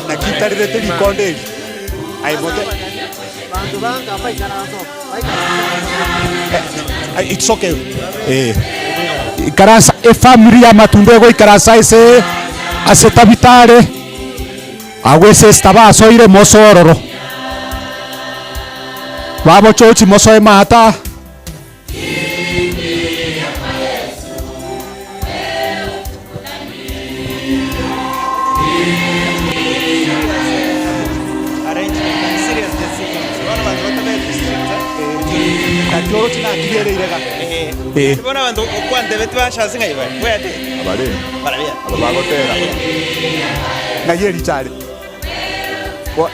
Naki ntarerete rikonde eri? Aye mote. It's okay. Eh. Ikaransa efamiri ya Matunda egoikaransa ase ase Tabitha are agwo esesta basoire mosoe ororo. Babochochi mosoe maata. Ng'ai ericha are?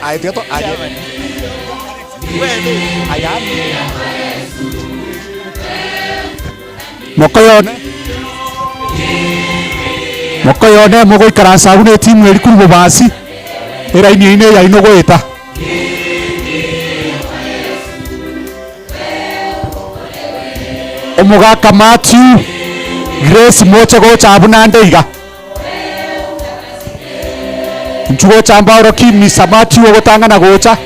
Aye tiga to aye. Aya. Mokoyone mokoyone mogoikaransa abwo na etimu eria korwa bobasi, eraini eyio na eyaino goeta. Omogaka Mathew, Grace moche gocha abwo naende iga. Inchuo gocha mbaorokie Mr. Mathew ogotang'ana gocha.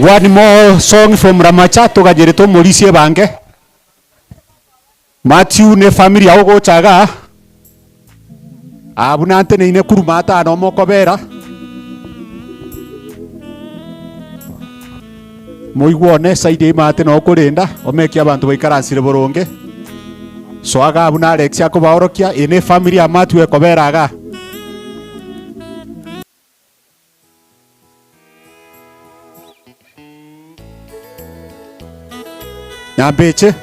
One more song from Ramacha toganyerete omorisia ebange. Mathew ne family yao gocha igaa, aa buna nteneine kuruma atano mokobera, moigwe one side eyio maate noo okorenda, omeke abanto baikaransire boronge, soa igaa buna Alex akobaorokia, eye ne efamily ya Mathew ekobera igaa. Nyambeche,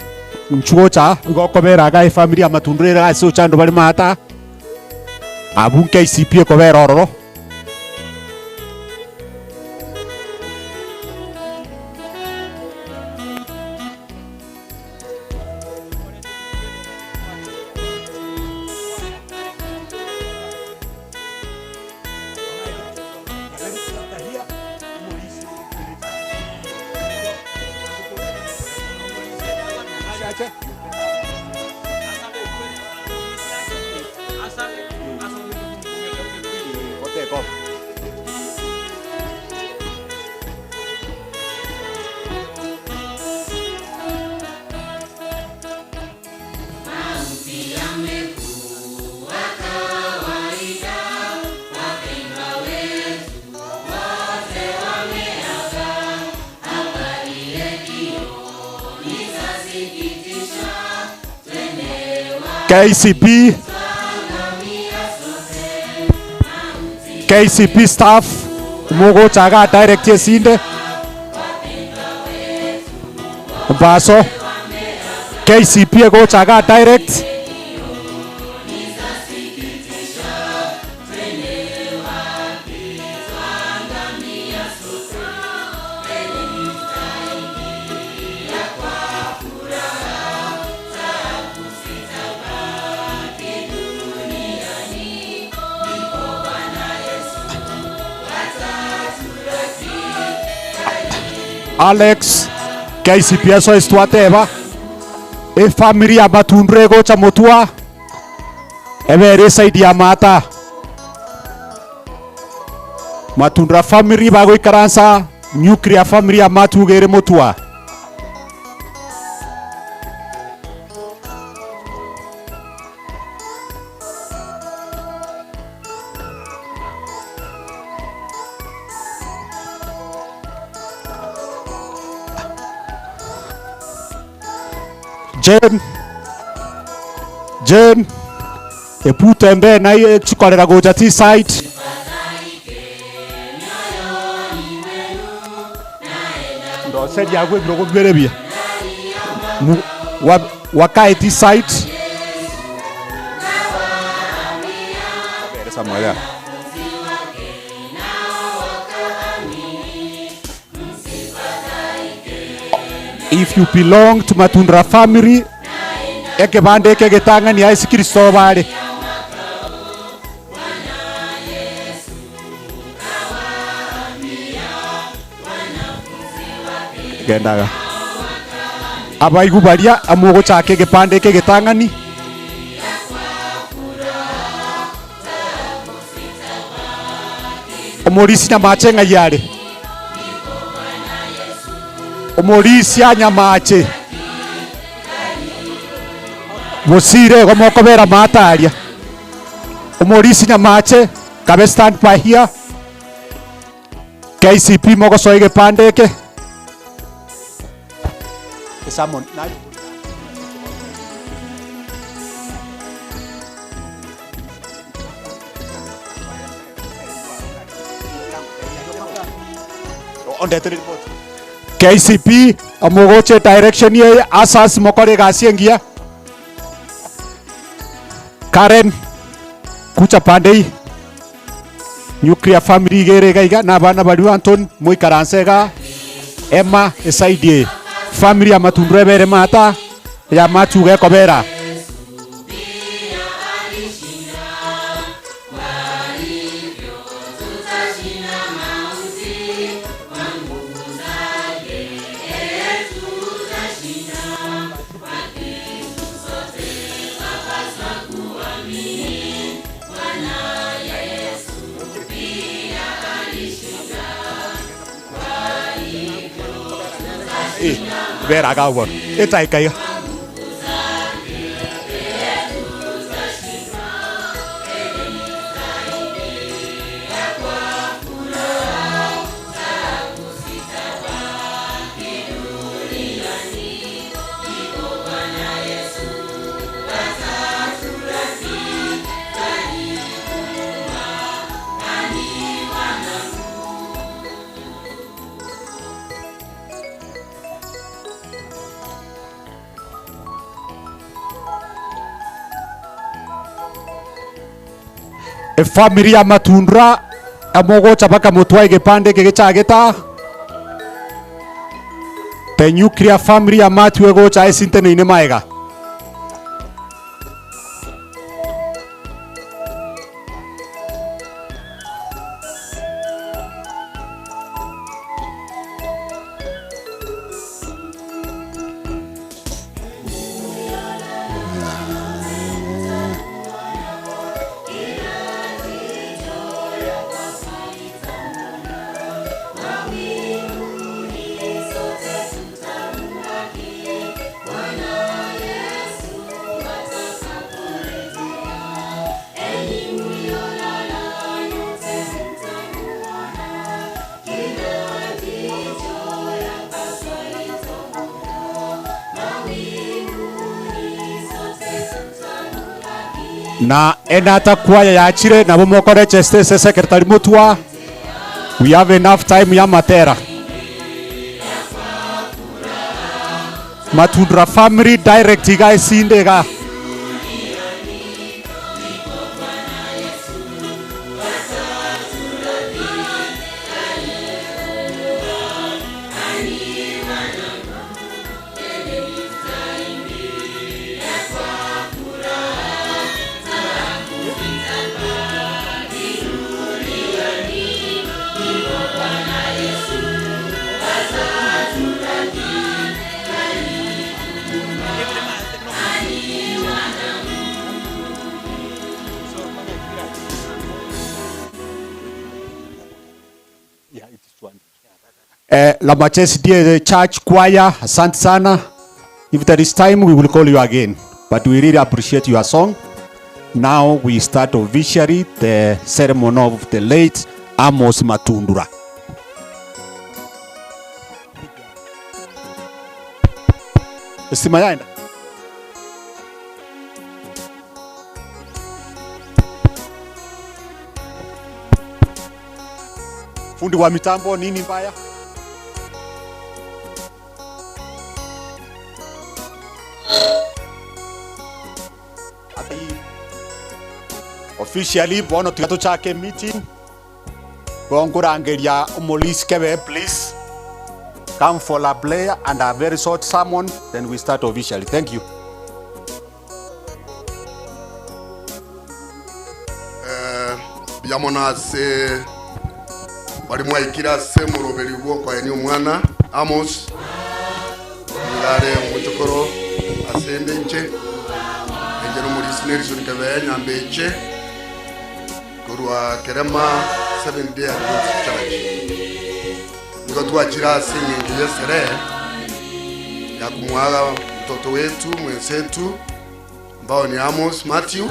inchuo gocha aa, igo okobera igaa efamiri ya Matundura ere ase ochando bare maate aa, abwo KCP ekobera ororo. KCB KCB staff mogocha iga direct esinde Mbaso KCB egocha iga direct. Alex, KCPS oise twateba, efamiri ya Matundura egocha motwa, ebe ere eside ya maata. Matundura family bagoikaransa nuclear family ya Matuga ere motwa. Jane, Jane, eputa embe naye chikorera gocha tiside. Ndoseria agwo ebirogo bibere buya. Wakae tiside. Samuel. If you belong to Matundura family, ekebande ekegetang'ani ase Kristo bare. Gendaga. Abaigu baria amogochaka ekebande ekegetang'ani. Omorisi nyamache ng'ai are. Omorisi anyamache. Bosire igo mokobera maata aria. Omorisi nyamache kabe stand by here. KCP mogosoa egepande eke. Esamon nayo. Ondetere report. KCP amogoche direction ye asas mokore gasi engiya. Karen kucha pandei nuclear family igere iga iga na abana baria Anton moikaranse iga Emma eside eye family ya Matundura ebere mata ya Machuga ekobera. Eh, bera iga bono, etaika iga. Efamiri ya Matundura amogocha bakamotwa egepande eke gechagete. The nuclear family ya Matthew egocha esinteneine maega. Na enata kwaya yachire nabo mokore cheste se secretary Mutua. We have enough time ya matera. Matundura family direct iga esinde iga. Lamaches dear church choir, asante sana. If there is time, we will call you again. But we really appreciate your song. Now we start officially the ceremony of the late Amos Matundura. Estima yaenda. Fundi wa mitambo nini mbaya? Officially bono tiga tochake meeting. Gonkurangeria omolisi kebe, please come for a prayer and a very short sermon, then we start officially. Thank you. Mbuya mono ase baria mwaikire ase omoroberi bw'okoenia omwana Amos, nigo are omochokoro ase ende inche, inche nomorisi Nelson Kebee Nyambeche, korwa Kerema Seventh Day Adventist Church. Nigo twachire ase eng'encho y'eserehe ya kumwaga mtoto wetu mwenzetu ambao ni Amos Matthew,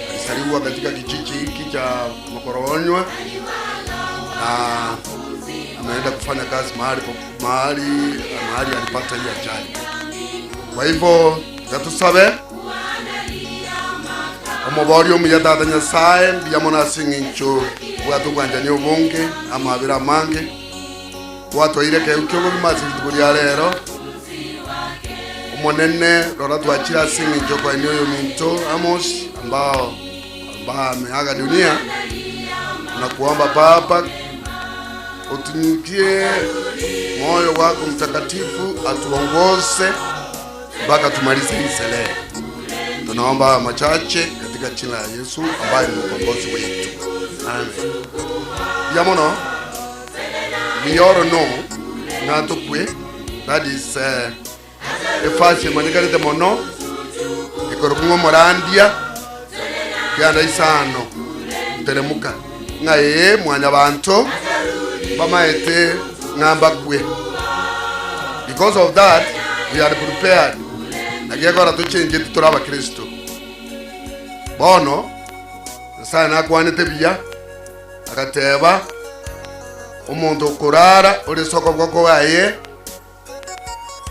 alizaliwa katika kijiji hiki cha Mokoronywa na ameenda kufanya kazi mahali mahali mahali alipata hii ajali. Kwa hivyo gatusabe omobori omuya Tata Nyasaye, mbuya mono ase eng'encho obwate obwanchani obonge amabera amange gwatwaire ekeu kia obogima ase rituko ria rero. Omonene, rora twachire ase eng'encho kwaini oyo minto Amos ambao ameaga dunia. Tunakuomba Baba, utumikie moyo wako mtakatifu atuongoze mpaka tumalize hii sherehe. Tunaomba machache katika jina la Yesu ambaye ni mkombozi wetu. Amen. Ya mono, we all know ng'atokwe, that is efasi emanikarete mono ekorokung'o morandia kianda isano nteremuka ng'a ee mwanya banto bamaete ng'amba kwe. Because of that we are prepared nagiekora tuchenjeti turi abakristo bono Nyasaye nakwanete buya agateba omonto okorara ore soko bwoko bwaye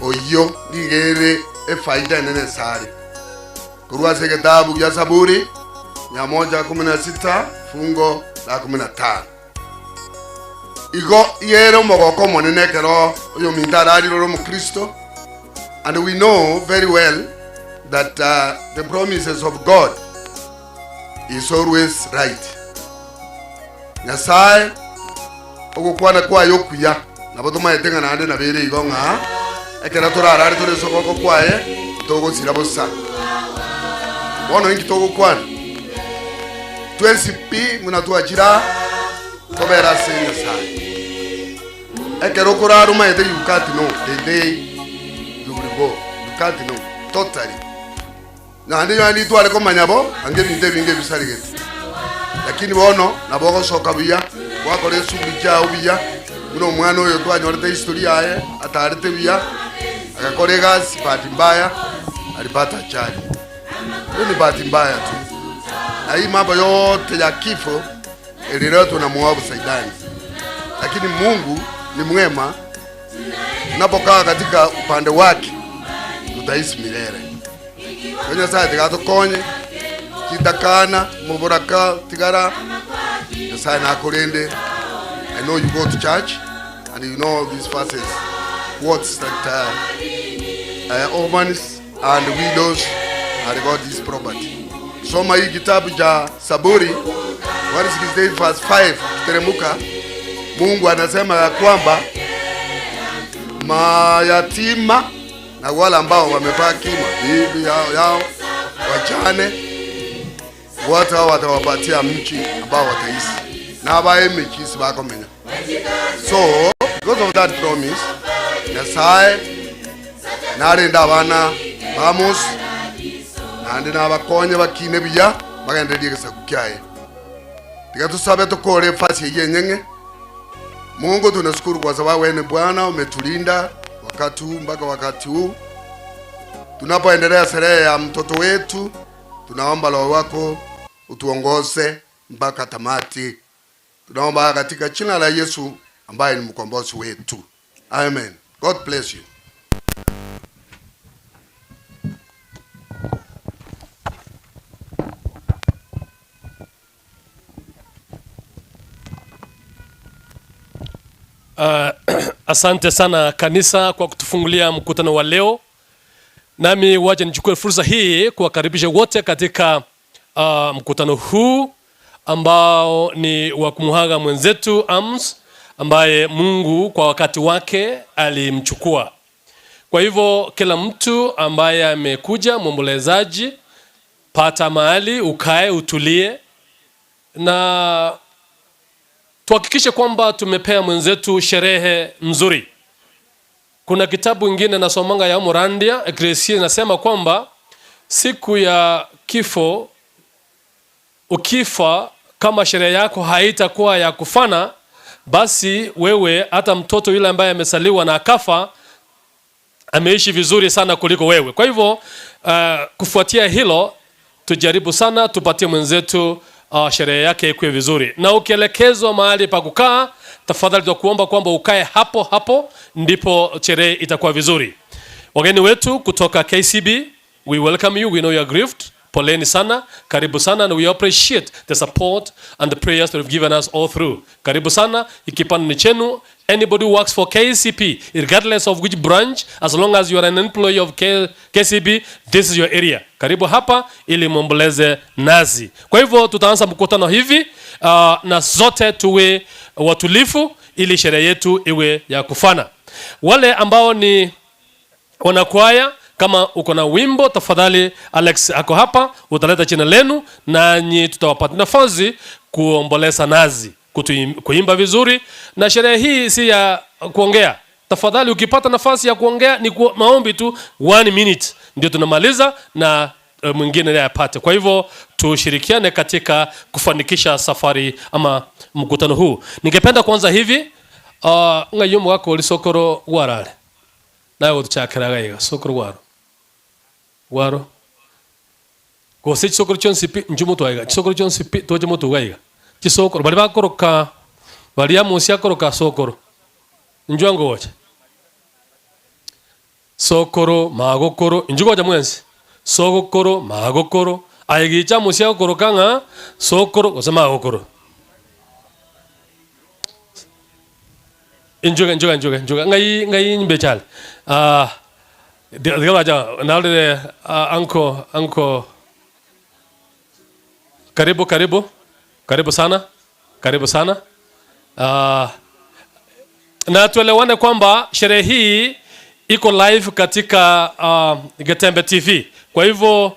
oyo nigere efaida enene sare korwa ase egetabu gia Saburi 116 fungo la 15. Igo yere omogoko omonene ekero oyo minto ararire ore omokristo. And we know very well that the promises of God is always right. Nyasaye ogokwana kwaye okuya nabo tomaete ng'a naende nabere igo ng'a ekero torarare tore sogoko kwaye togosira bosa. Bono inki togokwana twensi pi muna twachira tobera ase Nyasaye ekero okorara omaete you can't know the day you will go, you can't know totally. Naende yandi tware komanya bo ange ebinto ebinge ebisarigete, lakini bono nabo ogosoka buya gwakora esuguri chiao buya buna omwana oyo twanyorete history yaye atarete buya agakora egasi. Bahati mbaya alipata ajali. Hiyo ni bahati mbaya tu, na hii mambo yote ya kifo ililetwa na mwovu Saidani, lakini Mungu ni mwema. Tunapokaa katika upande wake tutaishi milele. Kwa Nyasaye tigatukonye kitakana muburaka tigara Nyasaye nakurinde. I know you go to church and you know these verses, words that orphans and widows are got this property. Soma hii kitabu cha Saburi 168 verse 5 kuteremuka. Mungu anasema ya kwamba mayatima na wale ambao wamebaki mabibi yao wachane wote hao watawapatia mchi ambao wataishi na abaye mechisi bakomenya. So because of that promise, Nyasaye narenda abana ba Amos naende nabakonye bakine buya bagendererie egesaku kiaye. Tiga tusabe tukore efasi eye enyeng'e. Mungu, tunashukuru kwa sababu wewe ni Bwana, umetulinda wakati huu mpaka wakati huu tunapoendelea sherehe ya mtoto wetu. Tunaomba Roho wako utuongoze mpaka tamati. Tunaomba katika jina la Yesu ambaye ni mkombozi wetu. Amen. God bless you. Asante sana kanisa kwa kutufungulia mkutano wa leo. Nami wacha nichukue fursa hii kuwakaribisha wote katika mkutano huu ambao ni wa kumuaga mwenzetu Amos ambaye Mungu kwa wakati wake alimchukua. Kwa hivyo kila mtu ambaye amekuja mwombolezaji, pata mahali ukae, utulie na tuhakikishe kwamba tumepea mwenzetu sherehe nzuri. Kuna kitabu ingine nasomanga ya Morandia Eklesia inasema kwamba siku ya kifo, ukifa kama sherehe yako haitakuwa ya kufana, basi wewe hata mtoto yule ambaye amesaliwa na akafa ameishi vizuri sana kuliko wewe. Kwa hivyo kufuatia hilo, tujaribu sana tupatie mwenzetu sherehe yake ikuwe vizuri. Na ukielekezwa mahali pa kukaa, tafadhali tunakuomba kwamba ukae hapo hapo, ndipo sherehe itakuwa vizuri. Wageni wetu kutoka KCB, we welcome you. We know you are grieved. Poleni sana, karibu sana, and we appreciate the support and the prayers that you've given us all through. Karibu sana, ikipande ni chenu. Anybody who works for KCP, regardless of which branch, as long as you are an employee of KCB, this is your area. Karibu hapa ili muomboleze nazi. Kwa hivyo tutaanza mkutano hivi na zote tuwe watulifu ili sherehe yetu iwe ya kufana. Wale ambao ni wanakwaya, kama uko na wimbo tafadhali, Alex ako hapa, utaleta jina lenu nanyi tutawapatia nafasi kuomboleza nazi, kuimba vizuri. Na sherehe hii si ya kuongea. Tafadhali ukipata nafasi ya kuongea ni maombi tu 1 minute ndio tunamaliza na mwingine naye apate. Kwa hivyo tushirikiane katika kufanikisha safari ama mkutano huu. Ningependa kuanza hivi, ngayumu wako olisokoro warale. Nawe utuchakiraga iga sokoro waro. Waro. Gose chisokoro chonsi pi njumu twaiga. Chisokoro chonsi pi toje mutu gaiga. Chisokoro bali bakoroka bali amusi akoroka sokoro. Njwango woche. Sokoro magokoro njugo ja mwensi. Sokoro magokoro aigicha musi akoroka nga sokoro gose magokoro. Njuga njuga njuga njuga ngai ngai mbechal. Diga na anko anko karibu karibu karibu sana, karibu sana. Na tuelewane kwamba sherehe hii iko live katika Getembe TV. Kwa hivyo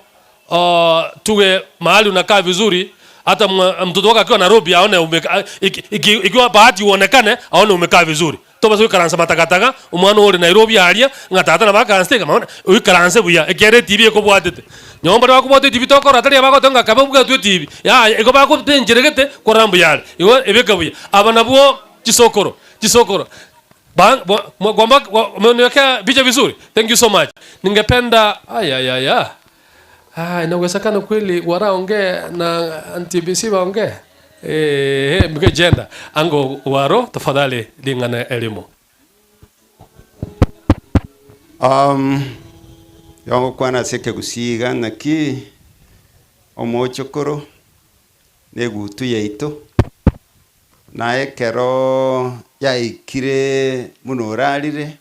tuwe mahali unakaa vizuri, hata mtoto wako akiwa Nairobi aone ikiwa bahati uonekane aone umekaa vizuri. Toba sio karansa matakataka umwana uri Nairobi alia ngatata na bakaransa kama uikaranse buya ekere TV eko bwatete. Nyomba wako bwate TV tokora atari abako tonga kababuga tu TV. Ya eko bako tenjeregete korambu yale. Iwo ebeka buya. Aba nabwo chisokoro chisokoro. Gwamba umeniwekea picha vizuri. Thank you so much. Ningependa aya. Inawezekana kweli waraongee na NTBC waongee. Mke jenda ango waro tafadhali lingana elimu. Yango kwana seke gusiga naki omochokoro negutu yaito nae kero yaikire munorarire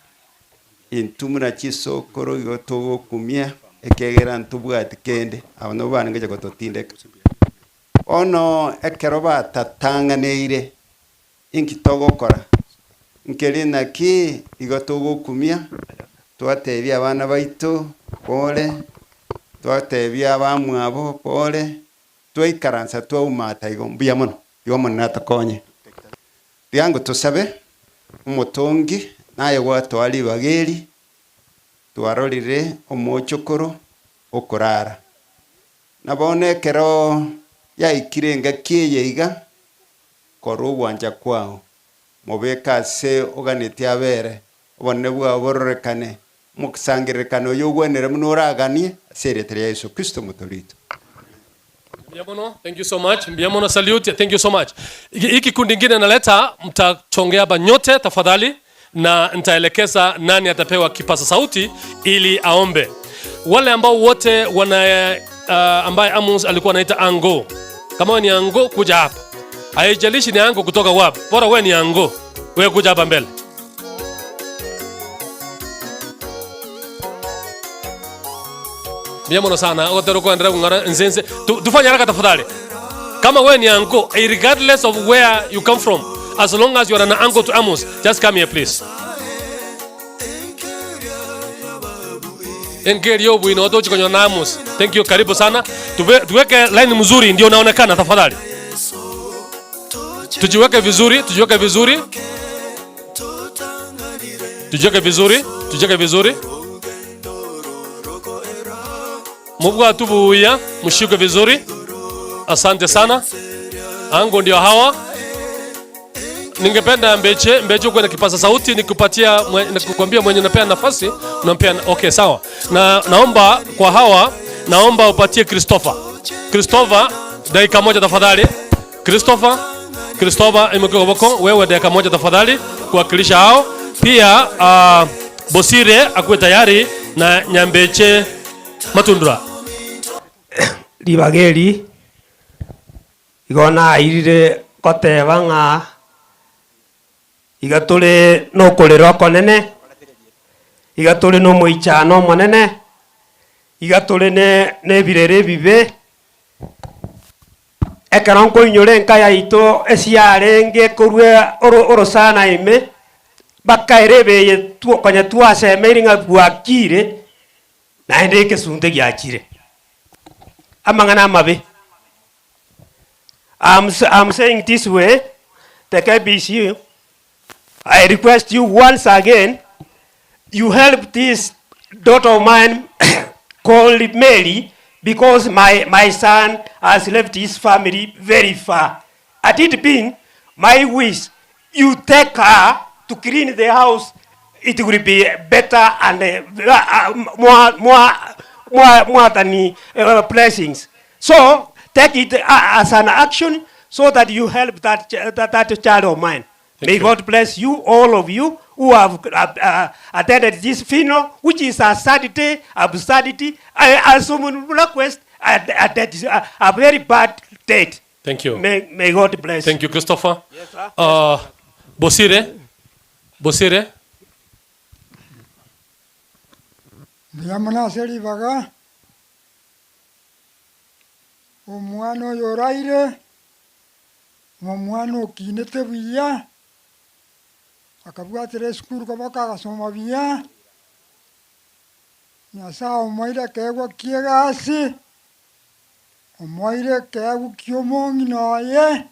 intumura chisokoro yotogokumia ekegera ntubwati kende abano bange gototindeka ono ekero batatanganeire inkitogokora nkeri naki igotogokumia twatebia abana baito pole twatebia abamwabo pole twaikaransa twaumata igo mbuya mono igo mono natakonye ryango tusabe umutongi naye gwatwari bageri twarorire omochokoro okorara nabone kero yaikire kiye iga korugwanja kwao mubeka se oganeti abere obone bwa bororekane mukusangirekano yogwenere munoraganie seretere ya Yesu Kristo mutorito. Mbiamono, thank you so much. Mbiamono salute, thank you so much. Hiki kundi kingine naleta, mtachongea hapa nyote tafadhali, na nitaelekeza nani atapewa kipaza sauti ili aombe. Wale ambao wote wana ambaye Amos alikuwa anaita ango. Kama wewe ni ango kuja hapa. Haijalishi ni ango kutoka wapi. Bora wewe ni ango. Wewe kuja hapa mbele. Mia sana. Ogotero kuendelea kung'ara nzenze. Tufanye haraka tafadhali. Kama wewe ni uncle, regardless of where you come from, as long as you are an uncle to Amos, just come here, please. Engelio bwino otochikonyo na Amos. Thank you, karibu sana. Tuweke line mzuri ndio unaonekana tafadhali. Tujiweke vizuri, tujiweke vizuri. Tujiweke vizuri, tujiweke vizuri. Mubwa tubuya, mshike vizuri. Asante sana. Ango ndio hawa. Ningependa Mbeche uko na kipaza sauti nikupatia, nikukwambia mwenye unapea nafasi, unampea. Okay, sawa. Na naomba kwa hawa, naomba upatie Christopher. Christopher, dakika moja tafadhali. Christopher imekuwa wewe dakika moja tafadhali kuwakilisha hao. Pia Bosire akuwe tayari na Nyambeche Matundura. Libageri igona irire koteba ng'a iga tuli nukurira konene, iga tuli numuichano munene, iga tuli ne birere bibe. Ekero nkoinyora enka yaito esiarenge korwe orosana ime bakaerebeye konya twasemeire ng'a bwakire naende ekesunte giachire amang'ana amabe. I'm saying this way, the KBC, I request you once again, you help this daughter of mine called Mary, because my son has left his family very far. Had it been my wish, you take her to clean the house, it will be better and more than blessings. So take it as an action so that you help that child of mine. Thank May you. God bless you, all of you who have attended this funeral, which is a sad day, absurdity. I assume request a very bad date. Thank you. May God bless. Thank you, Christopher. Yes, sir. Bosire. Bosire. Ndiyamuna selibaga. Omwana oyo oraire, omwana okinete buya, akabwatira esukuru koboka agasoma buya, Nyasaye omoire kegwa kie egasi, omoire kegwa kia omong'ina oye,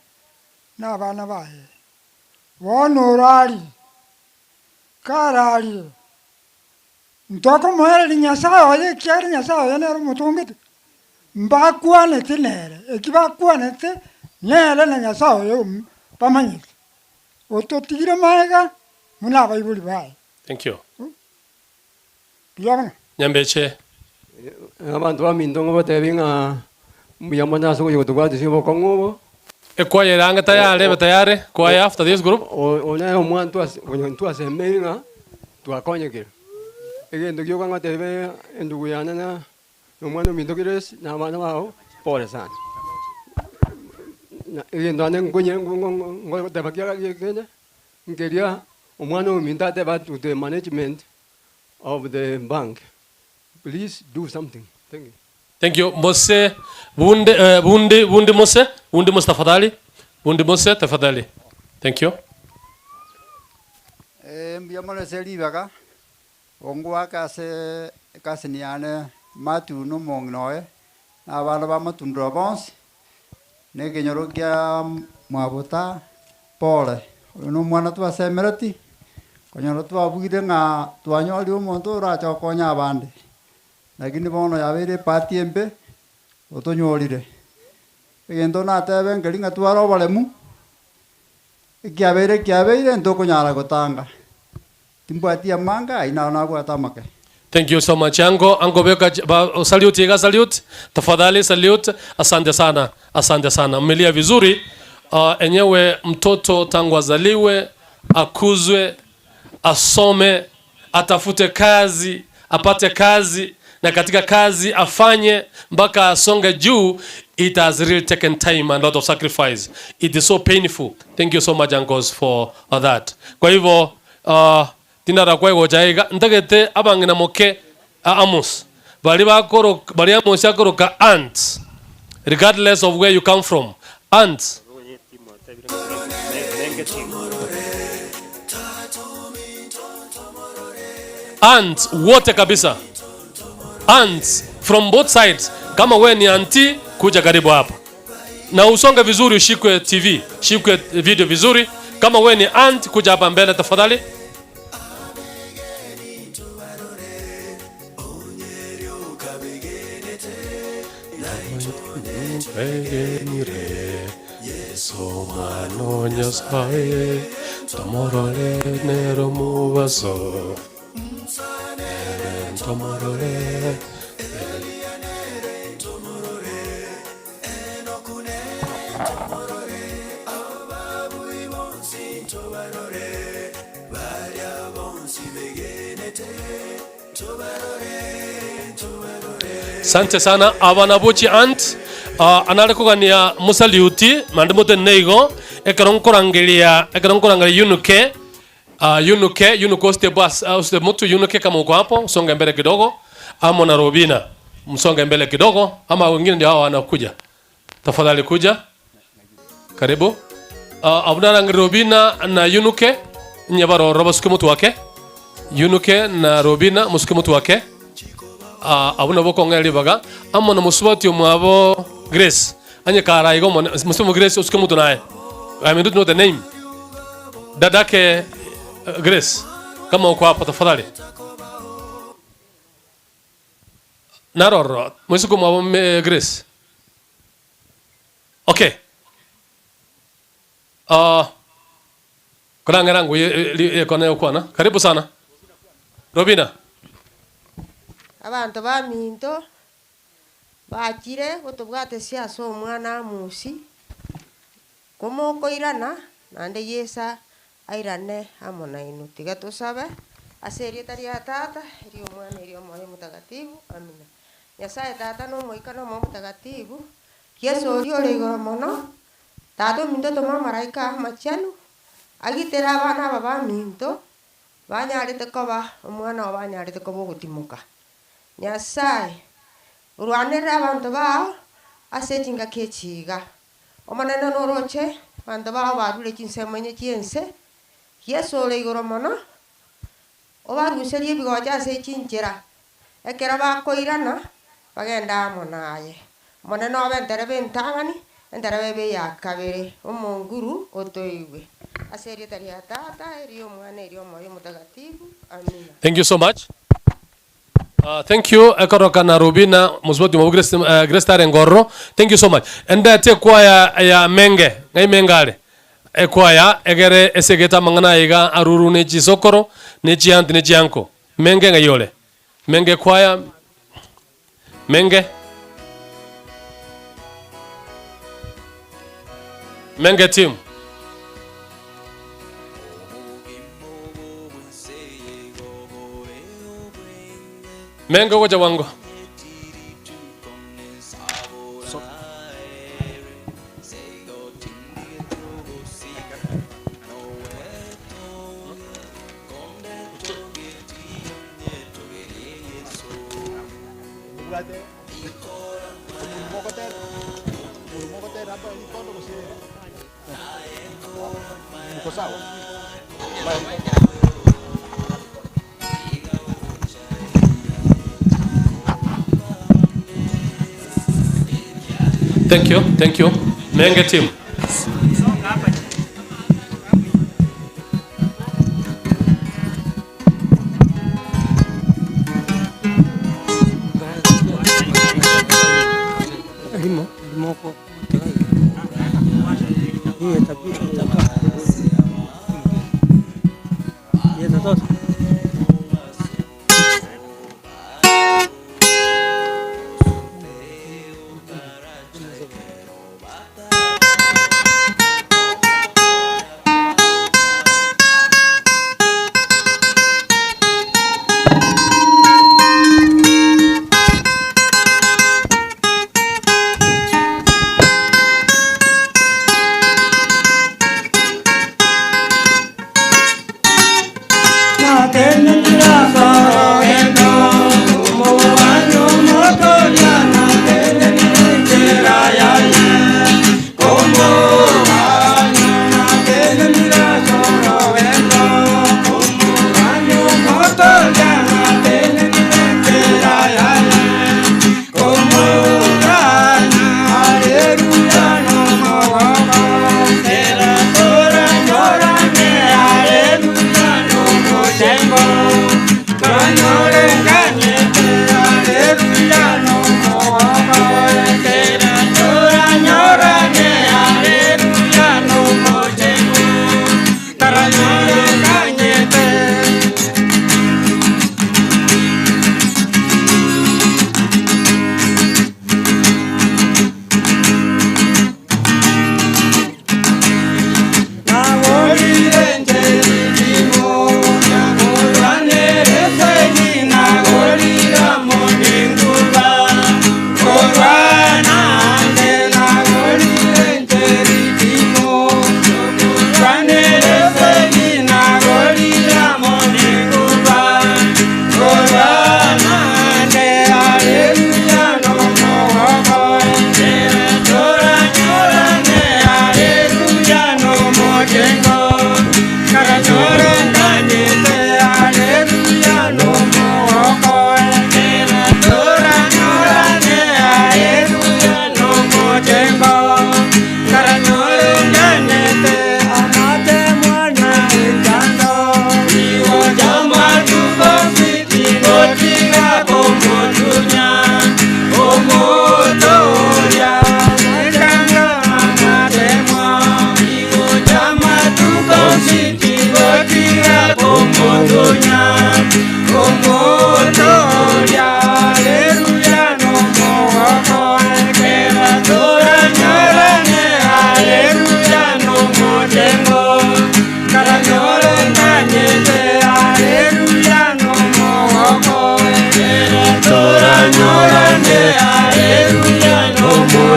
na abana baye. Bono orarire, kararire, ntokomoereria Nyasaye oye ekiagera Nyasaye oye nere omotongete. Mbakwanete nere, eki bakwanete nere na Nyasaye oyo bamanyete. Ototigire maega muna abaibori baye. Thank you. Biyabona. Nyambeche. Abantu baminto batebinga muyamana soko yotugwa bokong'obo. Ekwaya iranga tayari, tayari. Kwaya after this group. Ona omwantu twasemenga twakonyekire. Egento gioka ngatebe endugu yana na omwana ominto kires na abana bao pole sana. Egento ane nkonye ngoteba kiaga giekene nkeria omwana ominto ateba to the management of the bank. Please do something. Thank you. Thank you. Mose Bundi Mose, Bundi Mose tafadhali. Bundi Mose tafadhali. Thank you. Mbiyamone selibaga. Ongwa kase kase niane matu no mongnoe na abana ba matundro bonsi ne kenyoro kya mwabuta pole no mwana twasemereti konyoro twabugire ng'a twanyori omonto oracha konya abande lakini bono yabere pati embe otonyorire egento natebe ngeri ng'a twara oboremu ekiabere kiabeire ntokonyara gotanga timbwatia manga ina nabwata make. Thank you so much Ango. Ango beka salute iga salute. Tafadhali salute. Asante sana. Asante sana. Mmelia vizuri. Enyewe mtoto tangu azaliwe, akuzwe, asome, atafute kazi, apate kazi, na katika kazi afanye mpaka asonge juu. It has really taken time and a lot of sacrifice. It is so painful. Thank you so much uncles for that. Kwa hivyo tindara kwa gochaiga ntagete abangina moke Amos Bali bakoro bali amosi akoroka aunt, regardless of where you come from. Aunt. Aunt wote kabisa. Aunts from both sides. Kama we ni auntie, kuja karibu hapa. Na usonge vizuri, ushikwe TV, shikwe video vizuri. Kama we ni aunt, kuja hapa mbele tafadhali. Sante sana abanabuchi aunt. Analekogania musaliuti mande mote neigo ekeronkorangelia yunuke yunuke yunuko step bus step mtu yunuke kama uko hapo songa mbele kidogo, ama na Robina msonge mbele kidogo, ama wengine ndio hao wanakuja, tafadhali kuja karibu. Abuna Robina na yunuke nyabaro roba suke mtu wake yunuke na Robina musuke mtu wake. Abuna boko ngeli baga ama na musubati mwabo Grace anye kara igo musumo Grace usuke mtu naye. I mean, don't know the name. Dadake Grace kama uko hapa tafadhali. Naroro musuko mwabo Grace. Okay. Kuna ngerangu ye kona karibu sana Robina. Abantu baminto bakire gotobwate siasa omwana amusi komokoirana nande yesa airane amo nainu tiga tusabe ase erieta ria tata eri omwana eri omoyo mutagatifu amina. Nyasaye tata nomoika nomo mutagatifu Yesu ori ore igoro mono tata ominto toma amaraika amachanu agitera abana aba baminto banyarete koba omwana obo banyarete koba ogotimoka. Nyasaye urwanera abantu bao ase chingaki echiga omonene noroche bantu bao barure chinsemo enye chiense Yesu ore igoro mono obaruserie ebigocha ase chinchera ekero bakoirana bagenda amo naye omonene obe enterebe entang'ani enterebe ebe ya kabere omonguru otoigwe ase erieta ria tata eri omwana eri omoyo mutagatifu amina. Thank you so much. Thank you ekoroka na Robina musiboti mwa Grace, Grace Tare Ngorro. Thank you so much. Enda te kwaya ya menge ngai mengale ekwaya egere esegeta mangana iga aruru ne chisokoro ne chianti ne chianko menge ngayole menge kwaya menge menge team. Mengo goja wango. Thank you, thank you. Menge team.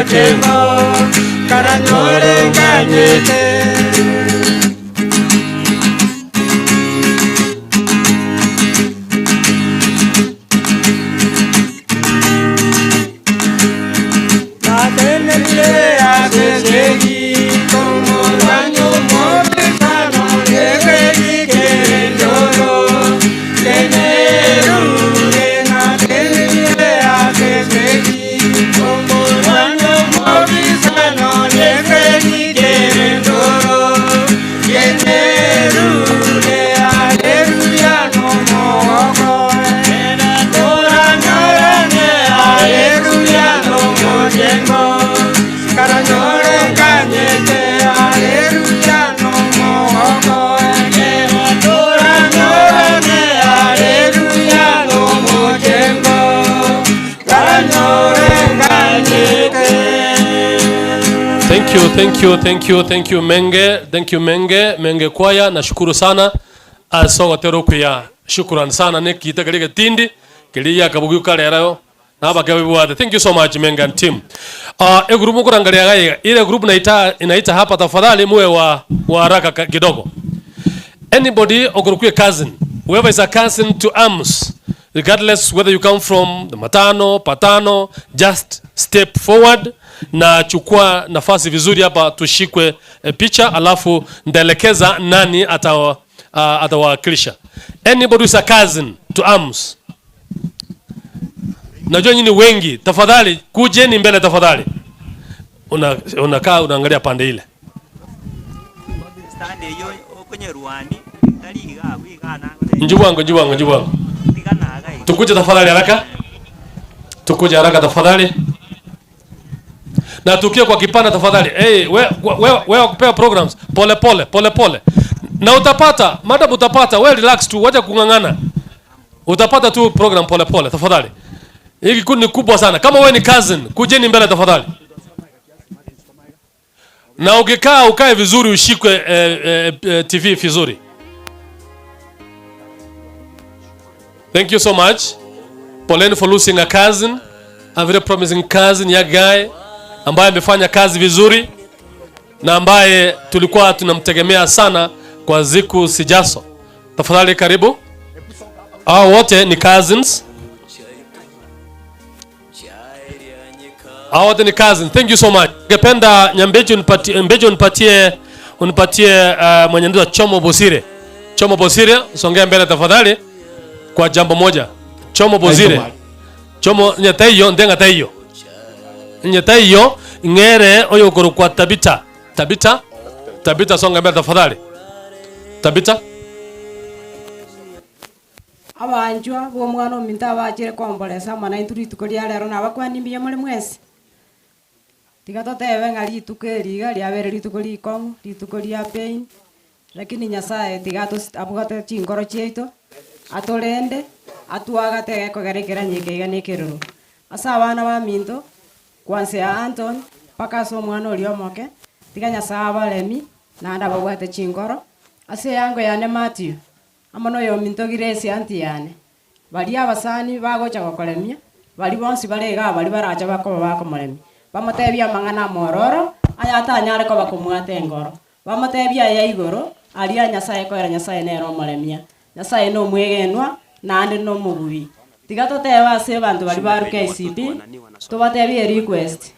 mochemo karanyore nganyete. Thank you, thank you, thank you, thank you Menge, thank you Menge, Menge kwaya, nashukuru sana. Asoga kuya. Shukran sana nikita katika tindi kilia kabugu kalera na bakabiwa. Thank you so much Menge and team. E group kurangalia gaiga. Ile group inaita hapa, tafadhali muwe wa haraka kidogo. Anybody okurukue cousin, whoever is a cousin to Amos, regardless whether you come from the matano, patano, just step forward na chukua nafasi vizuri hapa tushikwe picha, alafu ndaelekeza nani atawakilisha. Anybody who is a cousin to Amos. Najua nyinyi wengi, tafadhali kujeni mbele tafadhali. Unakaa unaangalia pande ile. Njuwangu. Tukuje tafadhali haraka. Tukuje haraka tafadhali. Na tukie kwa kipanda tafadhali. Hey, wewe kupewa programs pole pole pole pole. Na utapata, madam utapata, wewe relax tu, wacha kungangana. Utapata tu program pole pole tafadhali. Hiki kundi ni kubwa sana. Kama wewe ni cousin, kujeni mbele tafadhali. Na ukikaa ukae vizuri, ushikwe TV vizuri. Thank you so much. Poleni for losing a cousin, a very promising cousin, young guy ambaye amefanya kazi vizuri na ambaye tulikuwa tunamtegemea sana kwa ziku sijaso. Tafadhali karibu. Hao wote ni cousins. Hao wote ni cousins. Thank you so much. Ningependa Nyambejo unipatie mwenye ndio Chomo Bosire. Chomo Bosire, songea mbele tafadhali kwa jambo moja. Chomo Bosire. Chomo nyataiyo ndenga taiyo. Nyataiyo ngere oyo kwa Tabita. Tabita? Tabita songa mbele tafadhali. Tabita? Abanjwa bo mwana ominta abachire kombolesa mana inturi tuko ria rero na bakwani mbiya muri mwesi. Tiga totebe ng'a rituko eriga riabere rituko rikong'u rituko ria pain, lakini Nyasaye tiga abwate chingoro chiaito atorende atwagate gekogerekera nyike iga na ekeroro. Ase abana ba minto kwanzia Anton mpaka ase omwana oria omoke tiga Nyasaye abaremi naende ababwate chingoro. Ase eyango yane Matthew amo na oyo minto Grace aunty yane baria abasani bagocha gokoremia bari bonsi bare iga bari baracha bakoba bakomoremia bamotebia amang'ana amororo aya atanyare koba komwata engoro bamotebia aya igoro aria Nyasaye koera Nyasaye nere omoremia Nyasaye na omwegenwa naende na omobubi. Tiga toteba ase abanto bari baru KCB tubatebie request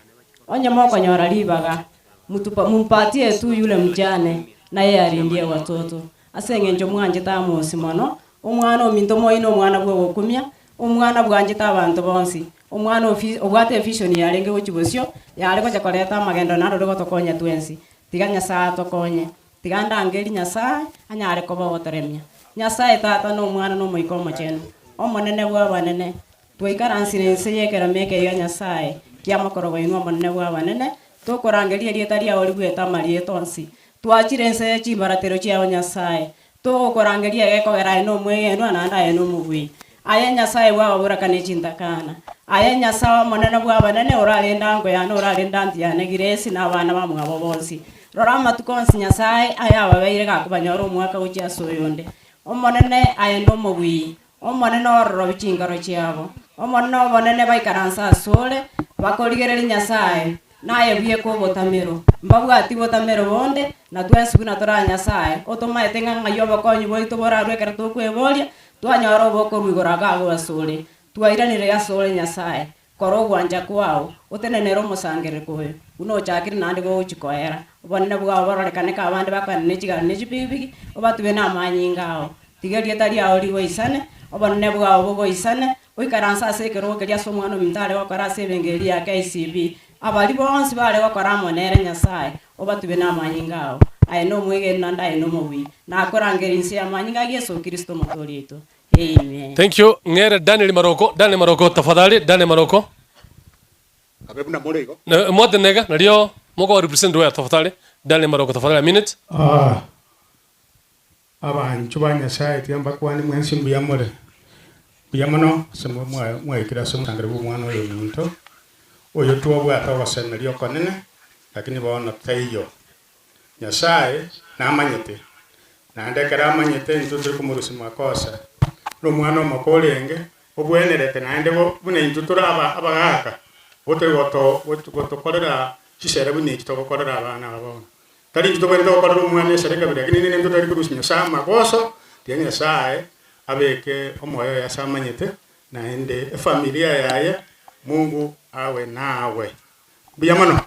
onye mokonyora ribaga mumpatie tu yule mjane naye arindie watoto ase eng'encho mwanchete amosi mono omwana ominto moino omwana bwa gokumia omwana bwanchete abanto bonsi omwana obwate vision yarenge gochibosio yare gocha koreta amagendo narore gotokonya twensi. Tiga Nyasaye atokonye tiga ndangeri Nyasaye anyare koba gotoremia Nyasaye tata na omwana na omoika omochenu omonene bwa abanene twaikaransire ense yekera meke iga Nyasaye kiamakoro inwe omonene bwa abanene tokorangeria rieta riao rigweta amarieta onsi twachire ense chimbaratero chiao Nyasaye tokorangeria gekogera aye na omwegenwa naende aye na omobui aye Nyasaye bwababurakane chintakana aye Nyasaye omonene bwa abanene orarenda ango yane orarenda aunty yane Grace na abana bamwabo bonsi rora amatuko onsi Nyasaye aye ababeire gakobanyora omwaka gochia ase oyonde omonene aye na omobui omonene ororo chingoro chiabo omonene obonene baikaransa asore bakorigereria Nyasaye Naye bie ko botamero. Mbabwati botamero bonde na twensi buna tora Nyasaye. Otomaete ng'a ng'ai obokonyi bwaito borarwe ekero tokweboria, twanyora obokorwa igoro agago asore. Twairanire asore Nyasaye. Kora ogwancha kwao, otenenere omosangerereko oyo. Buna ochakire naende gogochikoera. Obonene bwao bororekane ka abande bakwane ne chigari ne chipigipigi, obatube na amanyinga ao. Tiga rieta riao rigoisane, obonene bwao bogoisane, oikaranse ase ekerogo keria ase omwana ominto are gokora ase ebengeri ya KCB. Abari bonsi bare gokora amo nere Nyasaye, obatube na amanyinga ao. Aye na omwegeni naende aye na omobui. Nakorangera inse y'amanyinga a Yeso Kristo omotoori oito. Amen. Thank you. Ng'ere Daniel Maroko, Daniel Maroko tafadhali, Daniel Maroko. Abe buna more igo. Na mwatenega nario moko represent where tafadhali. Daniel Maroko tafadhali a minute. Ah, abanchwa ba Nyasaye, tiga mbakwane mwensi mbuya more. Mbuya mono ase mwaikire ase omosangererio bw'omwana oyo ominto, oyo twabwate ogosemeria okonene, lakini bono taiyo. Nyasaye namanyete, naende ekero amanyete intwe turi komorusia makosa. Nomwana omoke orenge, obwenerete naende buna intwe tore abagaka, gotari gotokorera chisere buna echi togokorera abana aba bono. Tari intwe tobwenerete gokorera omwana esere kabere, lakini ninde intwe tari korusia Nyasaye amagoso, tiga Nyasaye abeke omoyo oye ase amanyete, naende efamilia yaye, Mungu awe nawe. Mbuya mono.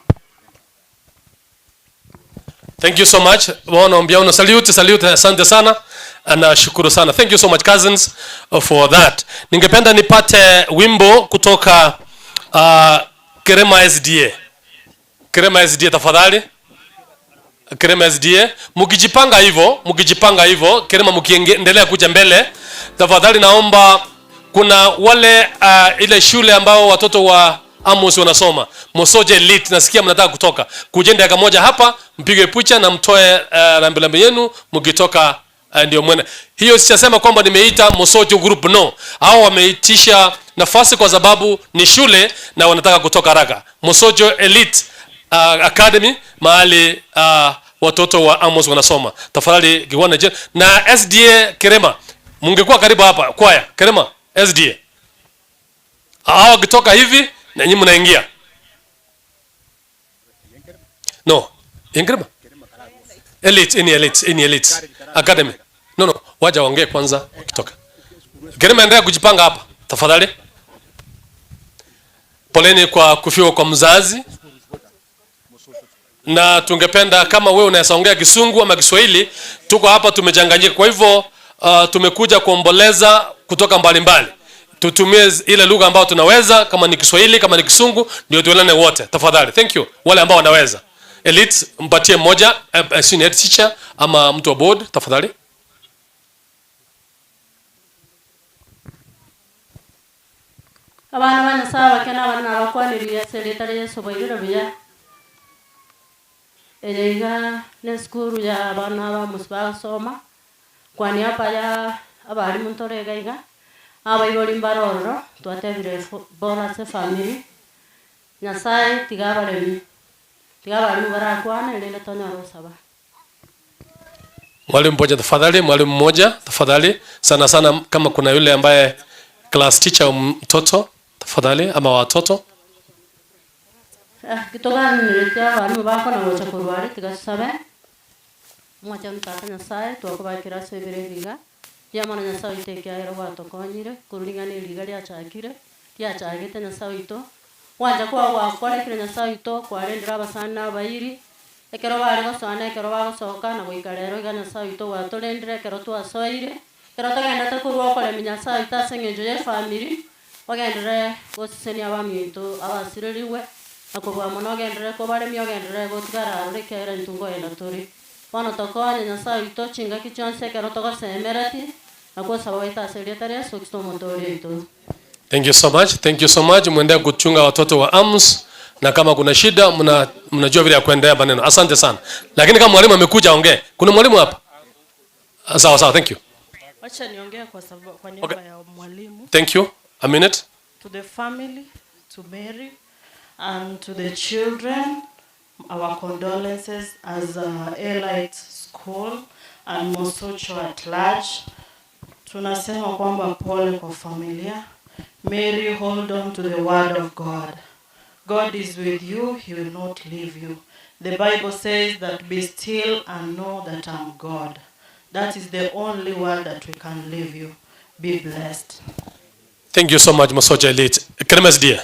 Thank you so much. Bono mbiauno salute, salute, asante sana. Nashukuru sana. Thank you so much cousins for that. Ningependa nipate wimbo kutoka Kerema SDA. Kerema SDA tafadhali. Kerema SDA. Mukijipanga hivyo, mukijipanga hivyo, Kerema mkiendelea kuja mbele, tafadhali naomba kuna wale ile shule ambao watoto wa Amos wanasoma, Mosoje Elite, nasikia mnataka kutoka. Kujeni dakika moja hapa, mpige picha na mtoe rambirambi yenu mkitoka, ndio mwene. Hiyo sijasema kwamba nimeita Mosoje group, no. Hao wameitisha nafasi kwa sababu ni shule na wanataka kutoka haraka. Mosoje Elite Academy, mahali watoto wa Amos wanasoma. Tafadhali Giwana je na SDA Kerema, mungekuwa karibu hapa kwaya Kerema SDA. Hao wakitoka hivi na nyinyi mnaingia. No, Ingrema. Elite, ini Elite, ini Elite Academy. No, no, waja waongee kwanza wakitoka. Kerema endelea kujipanga hapa tafadhali. Poleni kwa kufiwa kwa mzazi. Na tungependa kama wewe unaweza ongea Kisungu ama Kiswahili, tuko hapa tumechanganyika. Kwa hivyo tumekuja kuomboleza kutoka mbalimbali. Tutumie ile lugha ambayo tunaweza, kama ni Kiswahili, kama ni Kisungu, ndio tuelewane wote. Tafadhali. Thank you. Wale ambao wanaweza. Elite mpatie mmoja, senior teacher ama mtu wa board tafadhali. Abana ba Nyasaye bakena abana abakwaniria ase rieta ria Yesu bairire buya. Ere iga ne skuru ya abana ba Musa bagasoma, kwa niaba ya abarimu ntorega iga, abaibori mbarororo, twatebire bora ase family. Nyasaye tiga abaremi, tiga abarimu barakwana erinde tonyore osaba. Mwalimu mmoja tafadhali, mwalimu mmoja tafadhali. Sana sana kama kuna yule ambaye class teacher mtoto tafadhali, ama watoto. Kitoka niletea walimu bako na wocha kurwari tiga sabe. Mwacha mtata Nyasaye twakubakira sebere biga. Ya mwana Nyasaye itekea ero gwatokonyire kururingana eriga riachakire riachagete Nyasaye ito. Wanja kwa gwakorekire Nyasaye ito kwarendera abasani na abairi. Ekero bare gosoana ekero bagosoka na goika rero iga Nyasaye ito gwatorendire ekero twasoire. Ekero togendete korwa okoremi Nyasaye ito ase eng'encho ya efamiri ogendere gosesenia abaminto abasireriwe na kobua mono ogendere kobaremi ogendere gotigara arore ekiagera intwe nkoenda tore. Bono tokonya Nyasaye oito chingaki chionsi ekero togosemereti na gosaba goeta ase erieta ria Yesu Kristo omotoori oito. Thank you so much. Thank you so much. Muendelee kuchunga watoto wa Amos na kama kuna shida mnajua vile ya kuendelea maneno. Asante sana. Lakini kama mwalimu amekuja ongee. Kuna mwalimu hapa? Sawa sawa, thank you. Wacha niongee kwa sababu kwa niaba ya mwalimu. Thank you. A minute. To the family, to Mary and to the children, our condolences as a Elite School and Mosocho at large. Tunasema kwamba pole kwa familia. Mary, hold on to the word of God. God is with you, He will not leave you. The Bible says that be still and know that I'm God. That is the only word that we can leave you. Be blessed. Thank you so much, Mosocho Elite. Kremes dear.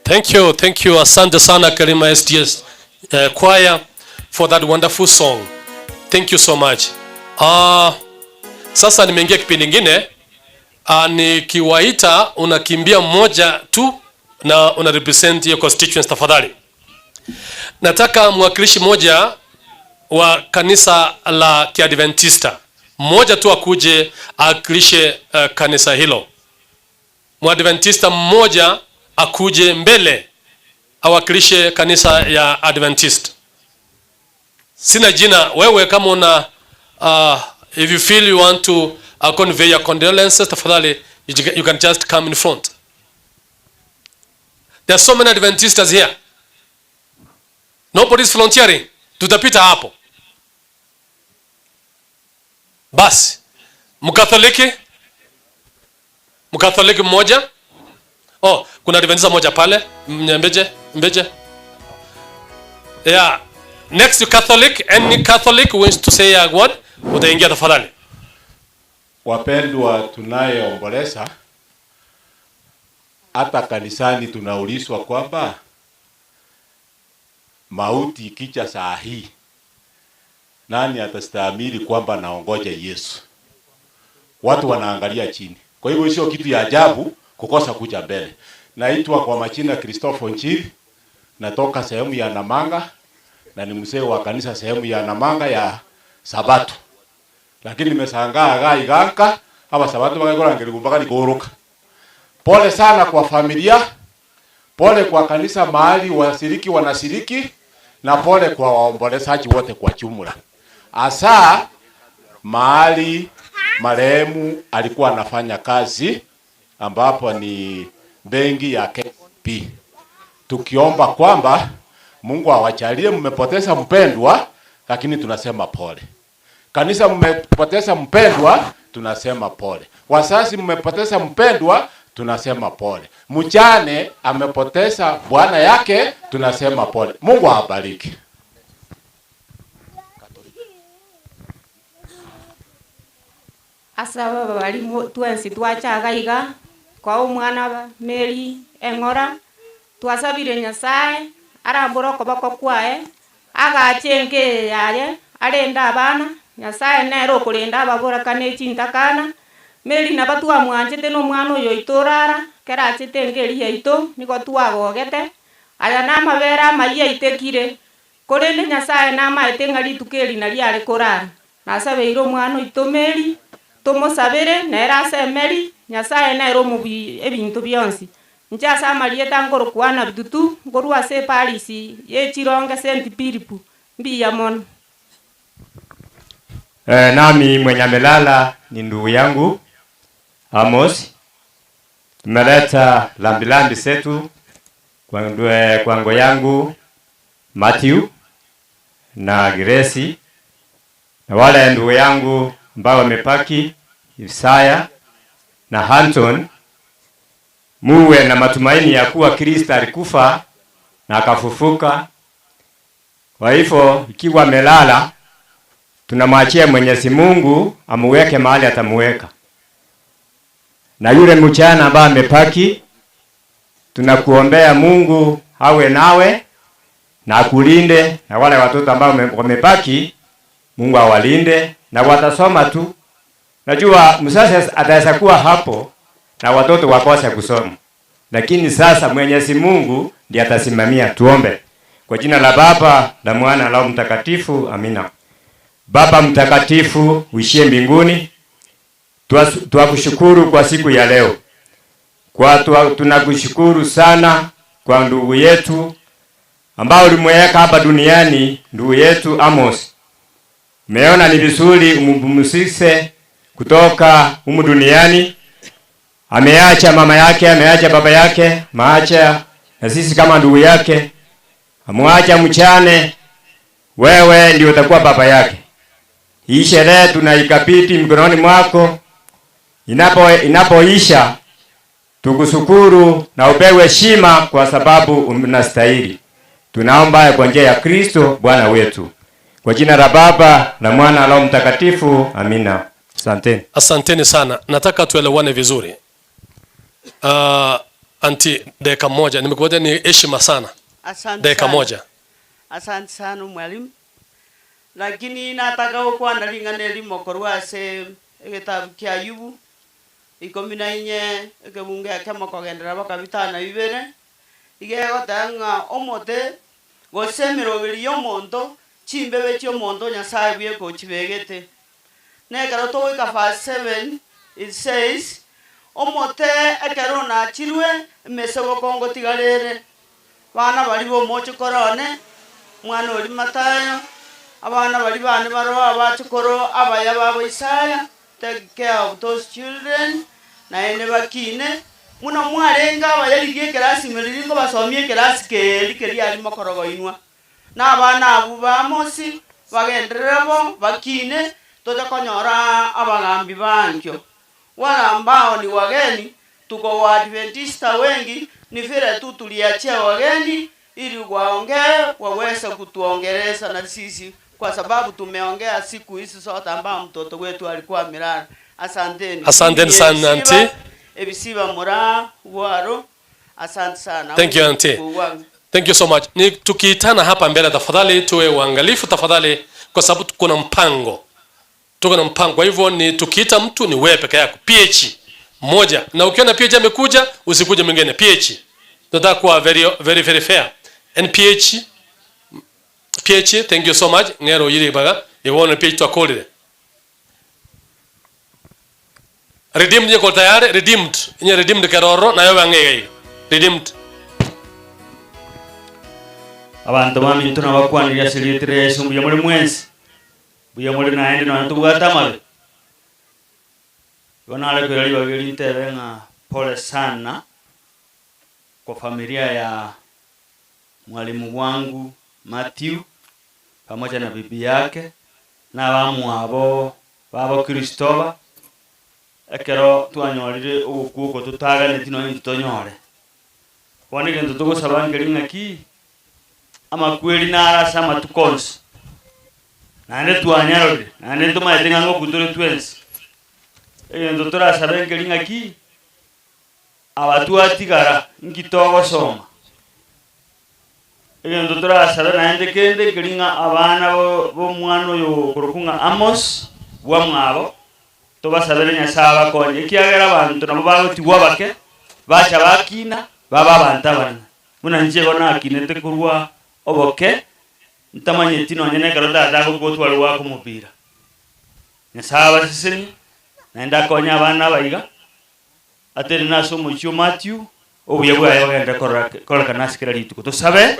Thank you, thank you. Asante sana Kalima SDS choir for that wonderful song. Thank you so much. Sasa nimeingia kipindi kingine. Nikiwaita unakimbia mmoja tu na una represent your constituents tafadhali. Nataka mwakilishi mmoja wa kanisa la Kiadventista, mmoja tu akuje awakilishe kanisa hilo. Mwadventista mmoja akuje mbele awakilishe kanisa ya Adventist. Sina jina, wewe kama una if you feel you want to convey your condolences, tafadhali you can just come in front. There are so many Adventistas here. Nobody's volunteering. Tutapita hapo. Basi, Mkatholiki? Mkatholiki mmoja? Oh, kuna Adventista moja pale. Mbeje, Mbeje. Yeah. Next to Catholic, any Catholic who wants to say a word, utaingia tafadhali. Wapendwa tunayeomboleza, hata kanisani tunaulizwa kwamba mauti ikicha saa hii, nani atastahimili kwamba naongoja Yesu? Watu wanaangalia chini. Kwa hivyo sio kitu ya ajabu kukosa kuja mbele. Naitwa kwa majina Christopher Nchiri, natoka sehemu ya Namanga na ni mzee wa kanisa sehemu ya Namanga ya Sabato. Lakini nimeshangaa gai ganka aba Sabato bagakora ngeri mpaka nikuruka. Pole sana kwa familia, pole kwa kanisa mahali washiriki wanashiriki, na pole kwa waombolezaji wote kwa jumla. Hasa mahali marehemu alikuwa anafanya kazi ambapo ni benki ya KCB. Tukiomba kwamba Mungu awajalie. Mmepoteza mpendwa, lakini tunasema pole. Kanisa mmepoteza mpendwa, tunasema pole. Wazazi mmepoteza mpendwa, tunasema pole. Mjane amepoteza bwana yake, tunasema pole. Mungu awabariki. Asa baba bali twensi twachaga iga kwa omwana Mary eng'ora twasabire Nyasaye arambura okoboko kwaye agachenge yaye arenda abana Nyasaye nere okorenda ababorakane chintakana Mary naba twamwanchete na omwana oyo oito orara kerachete engeri yaito nigo twagogete aya namabere amaiya aitekire korende Nyasaye namaete ng'a rituko eri nari are korara nasabeire omwana oito Mary tomosabere nere ase emeri Nyasaye nere omobi ebinto bionsi nche ase amarieta nkorokwana bitutu nkorwa ase eparisi ye Chironge St. Philip mbiya mono. Nami mwenye amelala ni ndugu yangu Amos. Tumeleta lambilambi zetu kwa ngo yangu Matthew na Grace na wale ndugu yangu ambao wamepaki Isaya na Hanton. Muwe na matumaini ya kuwa Kristo alikufa na akafufuka. Kwa hivyo ikiwa amelala, tunamwachia Mwenyezi Mungu amuweke mahali atamuweka. Na yule mchana ambaye amepaki, tunakuombea Mungu awe nawe na akulinde, na wale watoto ambao wamepaki Mungu awalinde na watasoma tu. Najua mzazi ataweza kuwa hapo na watoto wakose kusoma, lakini sasa Mwenyezi Mungu ndiye atasimamia. Tuombe. Kwa jina la Baba la Mwana la Roho Mtakatifu, amina. Baba mtakatifu uishie mbinguni, tuakushukuru kwa siku ya leo. Kwa tunakushukuru sana kwa ndugu yetu ambao ulimweka hapa duniani, ndugu yetu Amos. Umeona ni vizuri umpumzishe kutoka humu duniani. Ameacha mama yake, ameacha baba yake, maacha na sisi kama ndugu yake, amwacha mchane, wewe ndio utakuwa baba yake. Hii sherehe tunaikabidhi mikononi mwako. Inapoisha tukushukuru na upewe heshima kwa sababu unastahili. Tunaomba kwa njia ya Kristo Bwana wetu. Kwa jina la Baba na Mwana na Roho Mtakatifu, amina. Asanteni. Asanteni sana. Nataka tuelewane vizuri. Anti, dakika moja. Nimekupatia ni heshima sana. Asante Dakika sana. moja. Asante sana mwalimu. Lakini nataka okwana ling'ana erimo ase egetabu kia Ayubu 14 ekebunge akemo kogendera baka 52 igegoteba ng'a omote gose emeroberi ya omonto chimbebe chia omonto Nyasaye bweka ochibegete. Nekero togoika verse 7 it says omote ekero onachirwe emesebo kongo tigarere bana bari bomochokorone mwana ori Matayo abana bari bane baroa abachokoro abaya babo Isaya. Take care of those children naende bakine muno mwarenga abayarigie ekerasi meriringo basomie ekerasi keri keri arimo korogoinwa na abana abu bamosi bagendererabo bakine totakonyora abagambi bankyo wala ambao ni wageni. Tuko Waadventista wengi, ni vile tu tuliachia wageni ili waongee waweze kutuongeleza na sisi, kwa sababu tumeongea siku hizi zote ambao mtoto wetu alikuwa amelala. Asanteni. Asanteni sana, auntie. Ebisiba mura waro. Asante sana. Thank you, auntie. Thank you so much. Ni tukiitana hapa mbele, tafadhali tuwe waangalifu tafadhali, kwa sababu kuna mpango. Tuko na mpango. Kwa hivyo ni tukiita mtu ni wewe peke yako. PH moja. Na ukiona PH amekuja, usikuje mwingine. PH. Tunataka kuwa very very very fair. NPH PH, thank you so much. Ngero yiri baga. Iwone PH twakolile. Redeemed nyeko tayari, redeemed. Nye redeemed keroro na yowe angege. Redeemed. Abantu bami ntuna bakwanira silietire Yesu mbuya muri mwensi. Mbuya muri naende na tubwata mabe. Yona ale kweli babiri ntebe nga pole sana kwa familia ya mwalimu wangu Matthew pamoja na bibi yake na bamu abo Kristoba ekero twanyorire ogukuko tutagane tino ntonyore bonige ntugusaba ngeri ngaki amakweli narasa matukonsi nande twanyarore nande ntumaete ng'ango kutore twensi egento turasaba ngeri ngaki abatwatigara ngitogosoma egento turasaba naende kende ngeri ng'a abana bomwana oyo korokunga Amos bwamwabo tobasabere Nyasaye abakonye ekiagera abantu nabo bagotigwa bake bacha bakina baba abantu abana muna nje bona akinete kurwa oboke ntamanye tino nyene kero tata gotwara wako mupira Nyasaye abaseseni naenda konya abana baiga atere naso muchio Matthew obuya bwaye bagenda korora nasikira rituko tosabe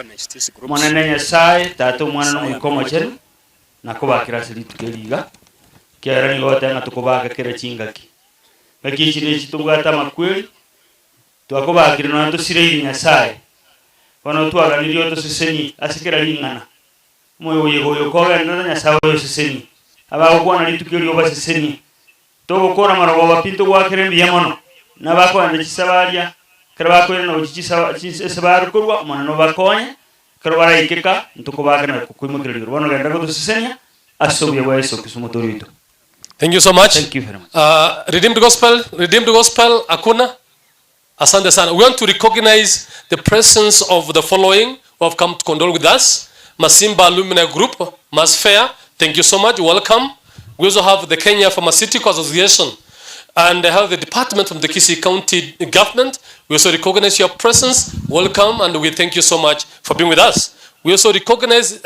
mwana Nyasaye tata omwana n'omukomo chenu nakobakira rituko eriga kiara ni gote nga tukobaka kera chingaki ngaki chine chitubwata makweli twakobakira na tusire Nyasaye bono twaganirio toseseni asikira lingana moyo yegoyo koga na Nyasaye oseseni abagokwana rituko ryo baseseni togokora marobo bapinto gwakire mbiya mono nabakwanda chisabaria kera bakwere no chichisaba chisabarukorwa mwana no bakonye kera baraikeka ntukobaka na kukwimukira bono genda gotosesenia asobye wa Yesu Kristo motorito. Thank you so much. Thank you very much. Redeemed Gospel, hakuna? Asante sana. We want to recognize the presence of the following who have come to condole with us. Masimba Alumni Group, Masfair, thank you so much. Welcome. We also have the Kenya Pharmaceutical Association and the Health Department from the Kisii County Government. We also recognize your presence. Welcome, and we thank you so much for being with us. We also recognize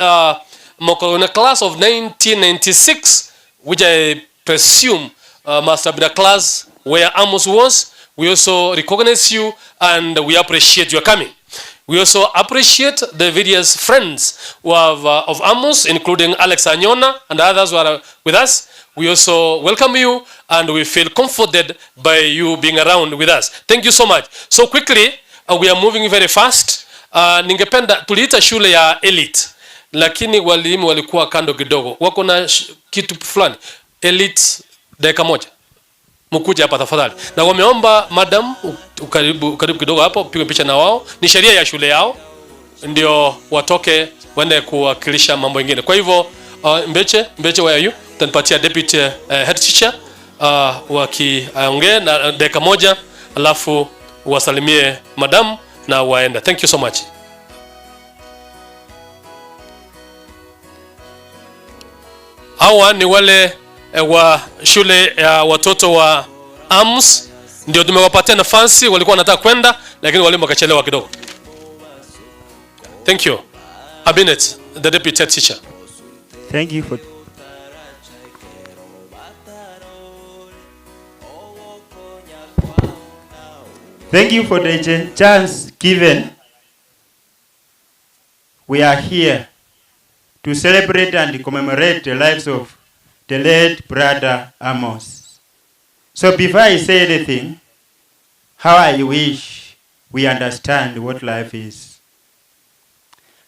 Mokorona class of 1996, which I presume must have been a class where Amos was. We also recognize you and we appreciate your coming. We also appreciate the various friends who have, of Amos, including Alex Anyona and others who are with us. We also welcome you and we feel comforted by you being around with us. Thank you so much. So quickly, we are moving very fast. Ningependa tuliita shule ya Elite, lakini walimu walikuwa kando kidogo, wako na kitu fulani. Elite, dakika moja, mkuje hapa tafadhali. Na wameomba madam ukaribu, karibu kidogo hapo, upige picha na wao. Ni sheria ya shule yao, ndio watoke waende kuwakilisha mambo mengine. Kwa hivyo Mbeche, Mbeche, where are you? Utanipatia deputy head teacher wakiongea na dakika moja, alafu wasalimie madam na waenda. Thank you so much. Hawa ni wale wa shule ya watoto wa AMS, ndio tumewapatia nafasi, walikuwa wanataka kwenda lakini walimu wakachelewa kidogo. Thank you. Abinet, the deputy head teacher. Thank you for the chance given. We are here to celebrate and commemorate the lives of the late brother Amos. So before I say anything, how I wish we understand what life is.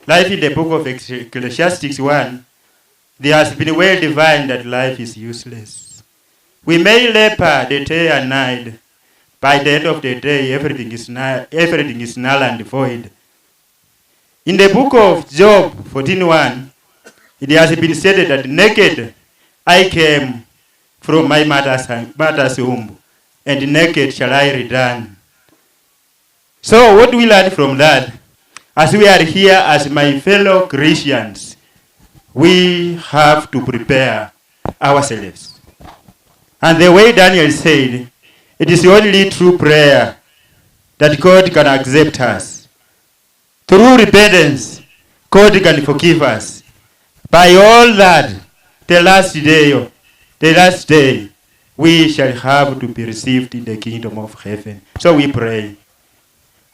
Life in the book of Ecclesiastes 1, there has been well defined that life is useless. We may labor the day and night. By the end of the day, everything is null and void. In the book of Job 14:1, it has been stated that naked I came from my mother's womb, and naked shall I return. So what do we learn from that? As we are here as my fellow Christians, we have to prepare ourselves. And the way Daniel said, it is only through prayer that God can accept us. Through repentance, God can forgive us. By all that, the last day, we shall have to be received in the kingdom of heaven. So we pray.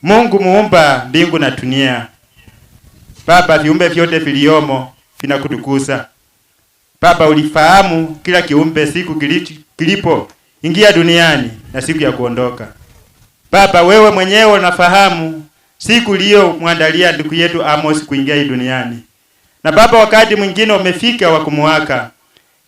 Mungu muumba mbingu na dunia, Baba, viumbe vyote viliomo vinakutukuza. Baba, ulifahamu kila kiumbe siku kilipo ingia duniani na siku ya kuondoka. Baba, wewe mwenyewe unafahamu siku uliyomwandalia ndugu yetu Amos kuingia hii duniani. Na Baba, wakati mwingine umefika wa kumuaka.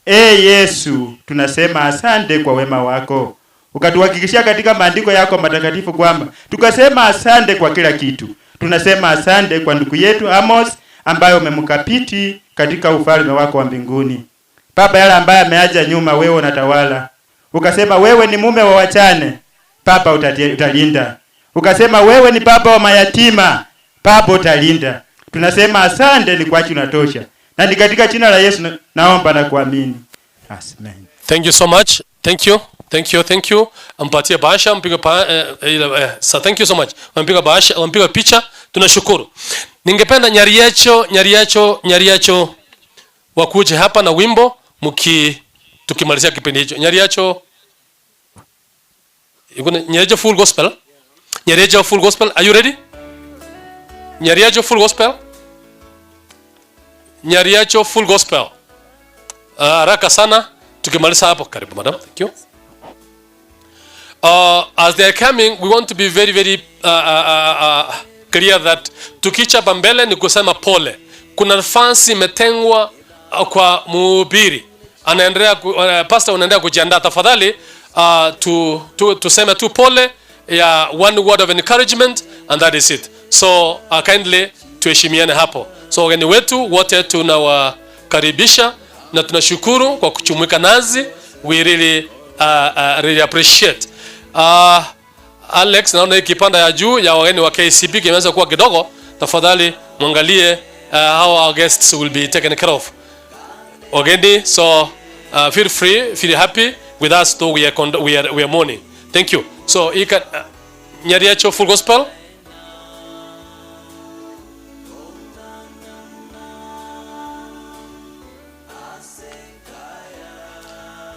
Yesu, tunasema asante kwa wema wako. Ukatuhakikishia katika maandiko yako matakatifu kwamba tukasema asante kwa kila kitu. Tunasema asante kwa ndugu yetu Amos ambaye umemkabidhi katika ufalme wako wa mbinguni. Baba, yale ambaye ameacha nyuma, wewe unatawala. Ukasema wewe ni mume wa wachane, Baba utalinda. Ukasema wewe ni baba wa mayatima, Baba utalinda. Tunasema asante, ni kwa ajili unatosha. Na ni katika jina la Yesu naomba na kuamini. Amen. Thank you so much. Thank you. Thank you. Thank you. Ampatie bahasha, mpiga so thank you so much. Mpiga bahasha, mpiga picha. Tunashukuru. Ningependa Nyariacho wakuje hapa na wimbo tukimalizia kipindi hicho. Nyariacho, Nyariacho full gospel. Nyariacho full gospel. Are you ready? Nyariacho full gospel. Nyariacho full gospel. Haraka sana tukimaliza hapo. Karibu madam. Thank you. As they are coming, we want to be very very clear that tukicha hapa mbele ni kusema pole. Kuna nafasi imetengwa kwa mhubiri. Anaendelea pastor unaendelea kujiandaa. Tafadhali tuseme tu pole ya one word of encouragement and that is it. So kindly tuheshimiane hapo. So wageni wetu wote tunawakaribisha na tunashukuru kwa kuchumuika nazi. We really really appreciate. Alex, naona hii kipanda ya juu ya wageni wa KCB kimeanza kuwa kidogo. Tafadhali muangalie how our guests will be taken care of. Wageni, so feel free, feel happy with us though we are mourning. Thank you. So you can Nyariacho full gospel.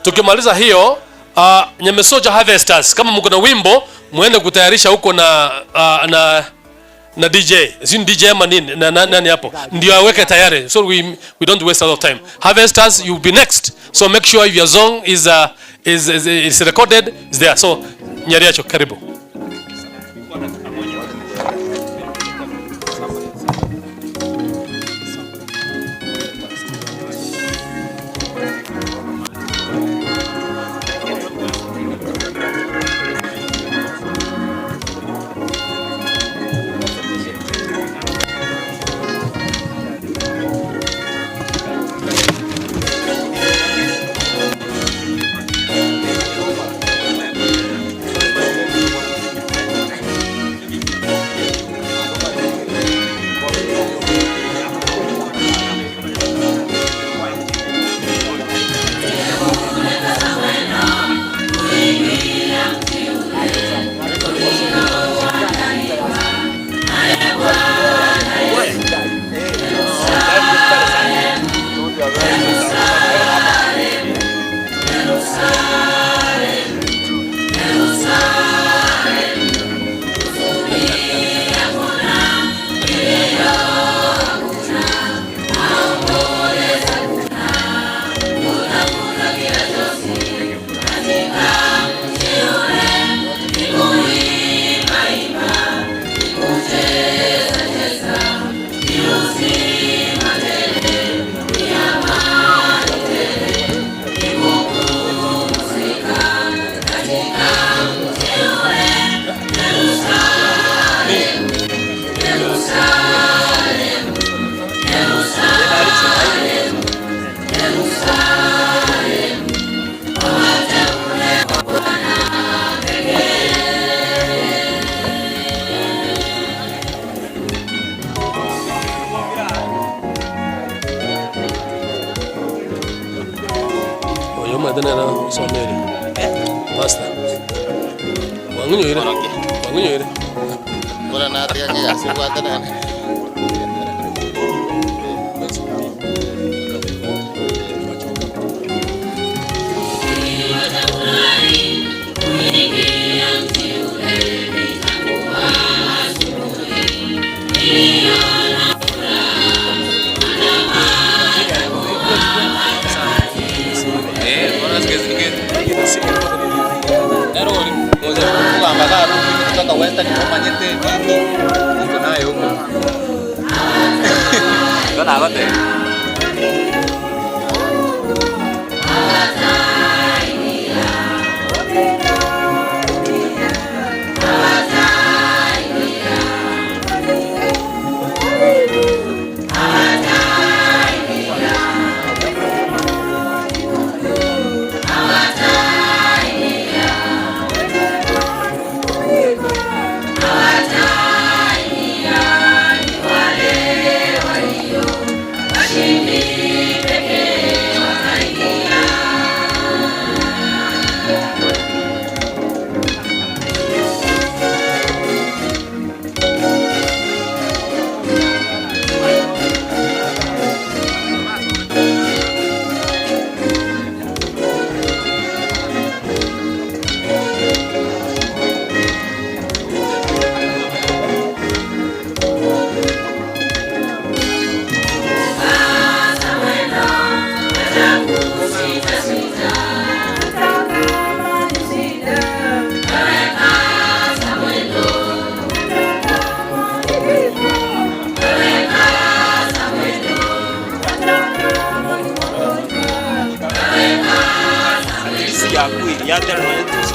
Tukimaliza hiyo Nyamesoja Harvesters, kama mko na wimbo muende kutayarisha huko na Na DJ, si DJ ama nini na nani hapo ndio aweke tayari, so we don't waste a lot of time. Harvesters, you'll be next, so make sure if your song is recorded, is there. So Nyariacho, karibu.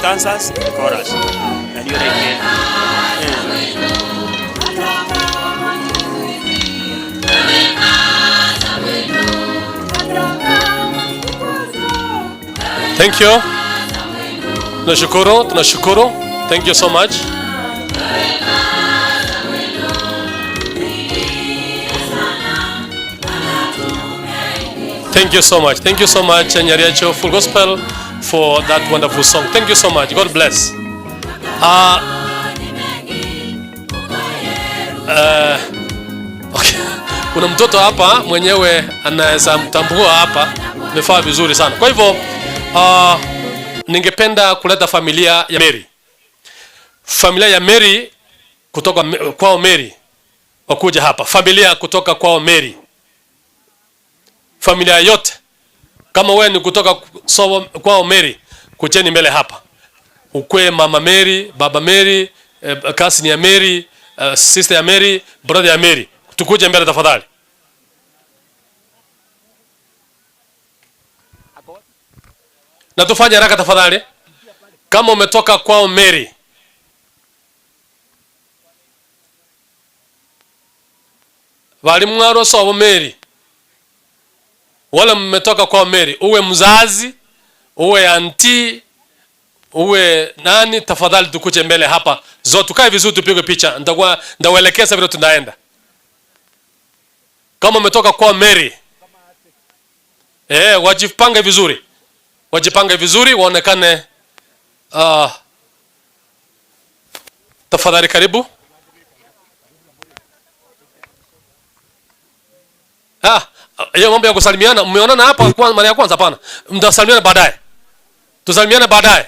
Kansas chorus. Na ndio rege. Thank you. Tunashukuru, tunashukuru. Thank you so much. Thank you so much. Thank you so much, Nyariacho Full Gospel, for that wonderful song. Thank you so much. God bless. Okay. Kuna mtoto hapa mwenyewe anaweza mtambua hapa, amefaa vizuri sana. Kwa hivyo ningependa kuleta familia ya Mary. Familia ya Mary kutoka kwao Mary. Wakuja hapa, familia kutoka kwao Mary, familia yote. Kama wewe ni kutoka kwao Mary, kujeni mbele hapa. Ukwe mama Mary, baba Mary, cousin ya Mary, sister ya Mary, brother ya Mary, tukuje mbele tafadhali. Na tufanye haraka tafadhali. Kama umetoka kwao Mary, wali mwaro sobo Mary, wala mmetoka kwa Mary, uwe mzazi, uwe anti, uwe nani, tafadhali tukuje mbele hapa. Zote tukae vizuri, tupige picha. Nitakuwa ndawaelekeza vile tunaenda. Kama umetoka kwa Mary, wajipange vizuri. Wajipange vizuri, waonekane. Tafadhali karibu. Hiyo mambo ya kusalimiana, mmeonana hapa kwa mara ya kwanza? Hapana. Mtasalimiana baadaye. Tusalimiane baadaye.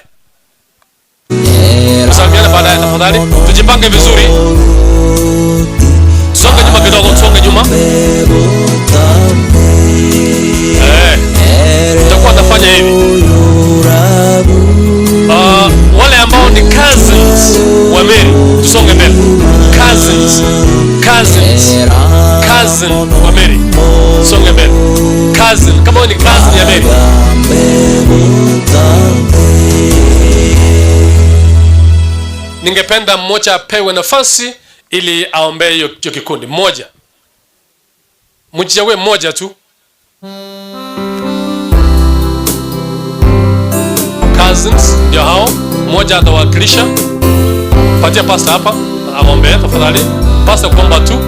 Tusalimiane baadaye tafadhali. Tujipange vizuri. Songa nyuma kidogo, songa nyuma. Nitakuwa nafanya hivi. Wale ambao ni cousins wa Mary, tusonge mbele. Cousins, cousins, cousin wa Mary, songe mbele. Cousin, kama wewe ni cousin ya Mary. Ningependa mmoja apewe nafasi ili aombee hiyo kikundi. Mmoja. Mjichague mmoja tu. Cousins ndio hao. Mmoja atawakilisha. Patia pastor hapa aombee tafadhali. Pastor kuomba tu.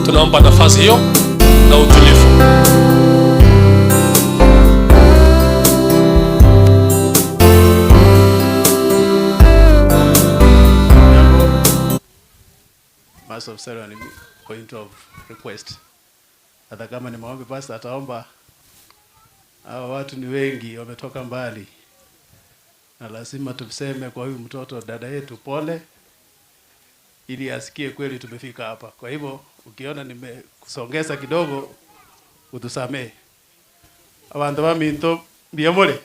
Tunaomba nafasi hiyo na utulivu. Master of ceremony, point of request. Hata kama ni maombi, pastor ataomba. Hawa watu ni wengi, wametoka mbali. Na lazima tuseme kwa huyu mtoto dada yetu pole, ili asikie kweli tumefika hapa. Kwa hivyo ukiona nimekusongeza kidogo utusamee. Abantu baminto biyamole.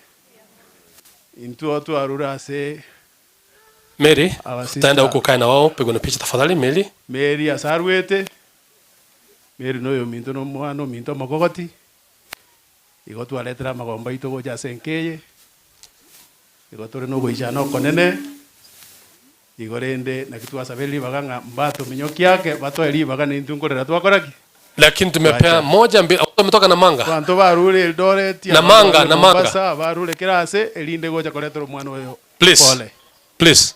Intu watu arura se Mary, tutaenda huko kae na wao, pigwa na picha tafadhali Mary. Mary asarwete. Mary noyo minto no mwana minto makogoti. Igo twaletera magomba ito goja senkeye. Igo tore no goijana konene. Igo rende na kitu asabeli baganga mbato minyoki yake bato eli bagana intu nkorera twakoraki. Lakini tumepea moja mbili, umetoka na manga. Bantu barure Eldoret na manga na manga. Mombasa barure kirase elinde goja koletera mwana oyo. Please. Pole. Please.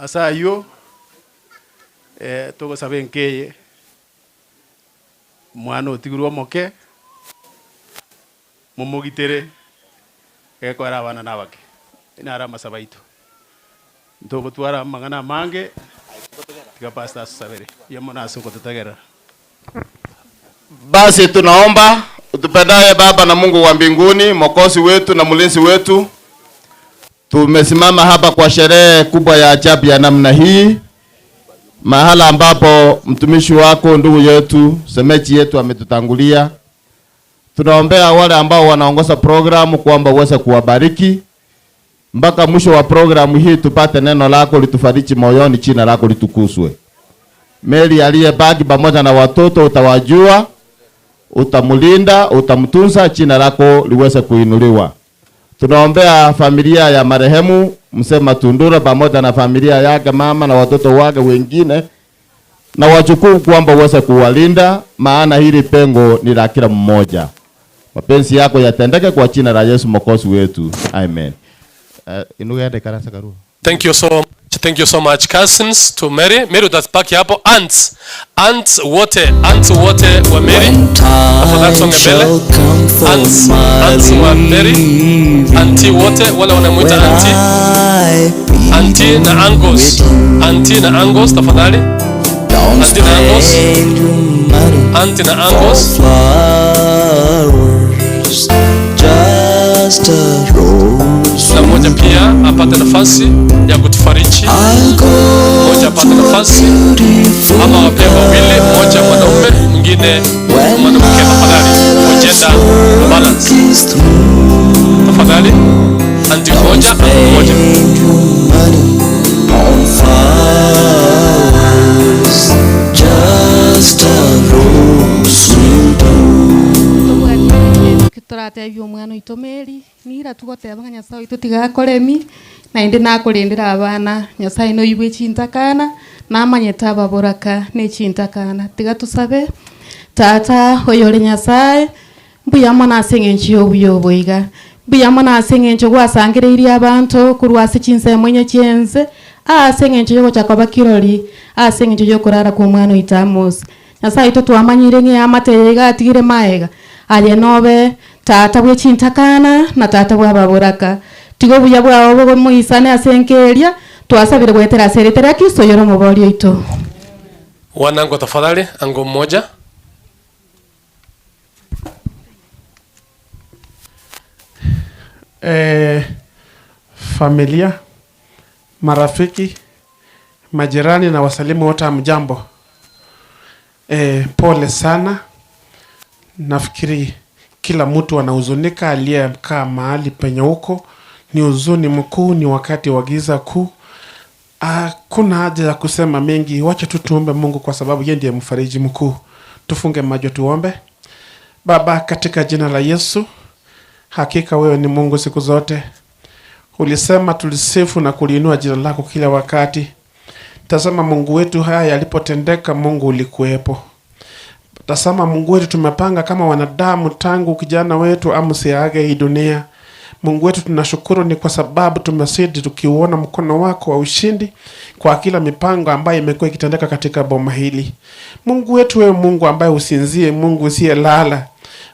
Asa yo togo sabe nkeye mwana otigirwe omoke momogitere ekwara abana nabake inara masaba itu ntogotwara mangana mange tiga pastor sabere yamona asoko tutagera. Basi tunaomba utupendaye Baba na Mungu wa mbinguni, Mwokozi wetu na mlinzi wetu, tumesimama hapa kwa sherehe kubwa ya ajabu ya namna hii, mahala ambapo mtumishi wako ndugu yetu semechi yetu ametutangulia. Tunaombea wale ambao wanaongoza programu kwamba uweze kuwabariki mpaka mwisho wa programu hii, tupate neno lako litufariji moyoni, jina lako litukuzwe. Mary aliyebaki pamoja na watoto utawajua, utamulinda, utamtunza, jina lako liweze kuinuliwa. Tunaombea familia ya marehemu Mzee Matundura pamoja na familia yake mama na watoto wake wengine na wajukuu, kwamba uweze kuwalinda, maana hili pengo ni la kila mmoja. Mapenzi yako yatendeke kwa jina la Yesu Mwokozi wetu. Amen. Thank you so much. Thank you so much cousins to Mary. Mary utabaki hapo. Aunts. Aunts wote, aunts wote wa Mary. Tafadhali songa mbele. Aunts, aunts wa Mary. Auntie wote wale wanamuita auntie. Auntie na uncles. Auntie na uncles tafadhali. Auntie na uncles. Auntie na uncles. Just a rose. Kila mmoja pia apate nafasi ya kutufariji. Mmoja apate nafasi, ama pia wawili, mmoja mwanaume, mwingine mwanamke, tafadhali. For gender balance. Tafadhali, anti mmoja, anti mmoja. On flowers, just a rose will do. Tũratebia omwana oitũ Mary nira tugoteba ng'a Nyasaye oitũ tigakoremi naende nakorendera abana Nyasaye noibwe chintakana namanyete ababoraka ne chintakana tiga tusabe tata oyore Nyasaye mbuya mono ase eng'encho ya obuya oboiga mbuya mono ase eng'encho gwasangereirie abanto korwa ase chinsemo enye chiense ase eng'encho yogochaka bakirori ase eng'encho yokorara kwa omwana oito Amos Nyasaye oito twamanyire ng'a amateye iga atigire maega aye nobe tata bwe chintakana na tata bwa baboraka tigo buya bwao bogomoisane ase enkeria twasabire gwetera ase eritera Kristo yoro mobori oito. Wanangu tafadhali, ango mmoja. Familia, marafiki, majirani na wasalimu wote, hamjambo. Pole sana. Nafikiri kila mtu anahuzunika aliyekaa mahali penye huko. Ni huzuni mkuu, ni wakati wa giza kuu. Kuna haja ya kusema mengi. Wacha tu tuombe Mungu kwa sababu yeye ndiye mfariji mkuu. Tufunge macho tuombe. Baba, katika jina la Yesu, hakika wewe ni Mungu siku zote. Ulisema tulisifu na kuliinua jina lako kila wakati. Tazama Mungu wetu, haya yalipotendeka, Mungu ulikuwepo. Tazama Mungu wetu, tumepanga kama wanadamu tangu kijana wetu Amos aage hii dunia. Mungu wetu, tunashukuru ni kwa sababu tumesidi tukiuona mkono wako wa ushindi kwa kila mipango ambayo imekuwa ikitendeka katika boma hili. Mungu wetu, wewe Mungu ambaye usinzie, Mungu usiyelala.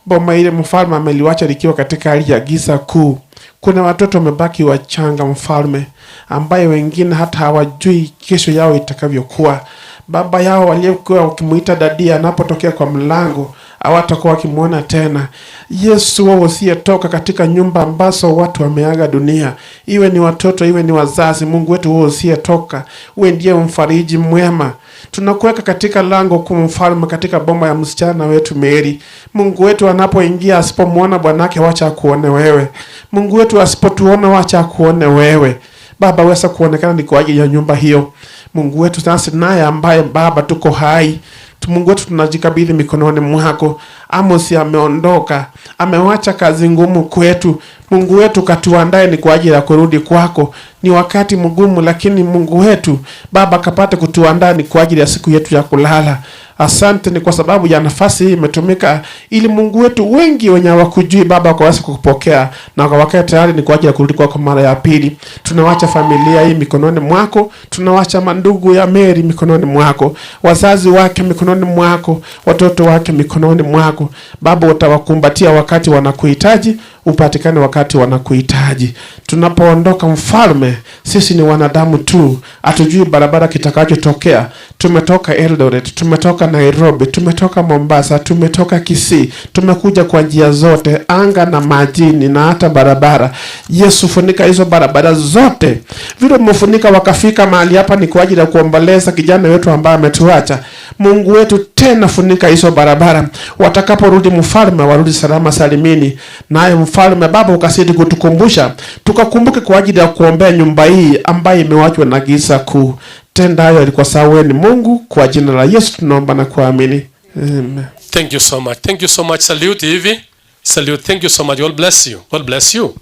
Boma ile mfalme ameliwacha likiwa katika hali ya giza kuu. Kuna watoto wamebaki wachanga mfalme, ambaye wengine hata hawajui kesho yao itakavyokuwa. Baba yao waliyekuwa wakimuita dadia anapotokea kwa mlango hawatakuwa wakimuona tena. Yesu, wewe usiyetoka katika nyumba ambazo watu wameaga dunia, iwe ni watoto iwe ni wazazi, Mungu wetu wewe usiyetoka, wewe ndiye mfariji mwema. Tunakuweka katika lango kuu mfalme, katika boma ya msichana wetu Mary. Mungu wetu anapoingia asipomuona bwanake, wacha akuone wewe. Mungu wetu asipotuona, wacha akuone wewe. Baba, weza kuonekana ni kwa ajili ya nyumba hiyo. Mungu wetu sasa naye ambaye Baba tuko hai, Mungu wetu tunajikabidhi mikononi mwako. Amos ameondoka, amewacha kazi ngumu kwetu. Mungu wetu katuandae ni kwa ajili ya kurudi kwako. Ni wakati mgumu, lakini Mungu wetu Baba kapate kutuandaa ni kwa ajili ya siku yetu ya kulala. Asante ni kwa sababu ya nafasi hii imetumika ili Mungu wetu wengi wenye hawakujui Baba wakaweza kukupokea na wakaweka tayari ni kwa ajili ya kurudi kwako mara ya pili. Tunawacha familia hii mikononi mwako, tunawacha mandugu ya Mary mikononi mwako, wazazi wake mikononi mwako, watoto wake mikononi mwako. Baba, utawakumbatia wakati wanakuhitaji, upatikane wakati wanakuhitaji. Tunapoondoka mfalme, sisi ni wanadamu tu, hatujui barabara kitakachotokea. Tumetoka Eldoret, tumetoka Nairobi, tumetoka Mombasa, tumetoka Kisii, tumekuja kwa njia zote, anga na majini na hata barabara. Yesu, funika hizo barabara zote vile umefunika wakafika mahali hapa ni kwa ajili ya kuomboleza kijana wetu ambaye ametuacha. Mungu wetu, tena funika hizo barabara, watakaporudi mfalme warudi salama salimini. Naye mfalme Baba ukasidi kutukumbusha, tukakumbuke kwa ajili ya kuombea nyumba hii ambayo imewachwa na giza kuu. Tenda hayo ilikuwa sawa ni Mungu, kwa jina la Yesu tunaomba na kuamini. Amen. Thank you so much. Thank you so much. Salute hivi. Salute. Thank you so much. God bless you. God bless you.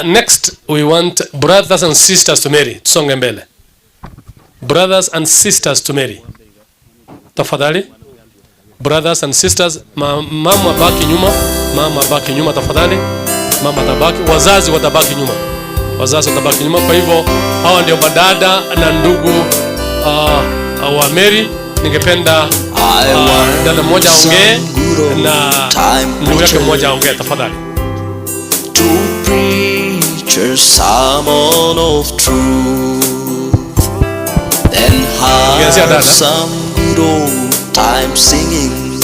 Next we want brothers and sisters to marry. Tusonge mbele. Brothers and sisters to marry. Tafadhali. Brothers and sisters, mama baki nyuma, mama baki nyuma tafadhali. Mama tabaki, wazazi watabaki nyuma. Wazazi watabaki nyuma. Kwa hivyo hawa ndio madada na ndugu wa Mary. Ningependa dada mmoja aongee na ndugu yake mmoja aongee tafadhali. To preach a sermon of truth and have some good old time singing,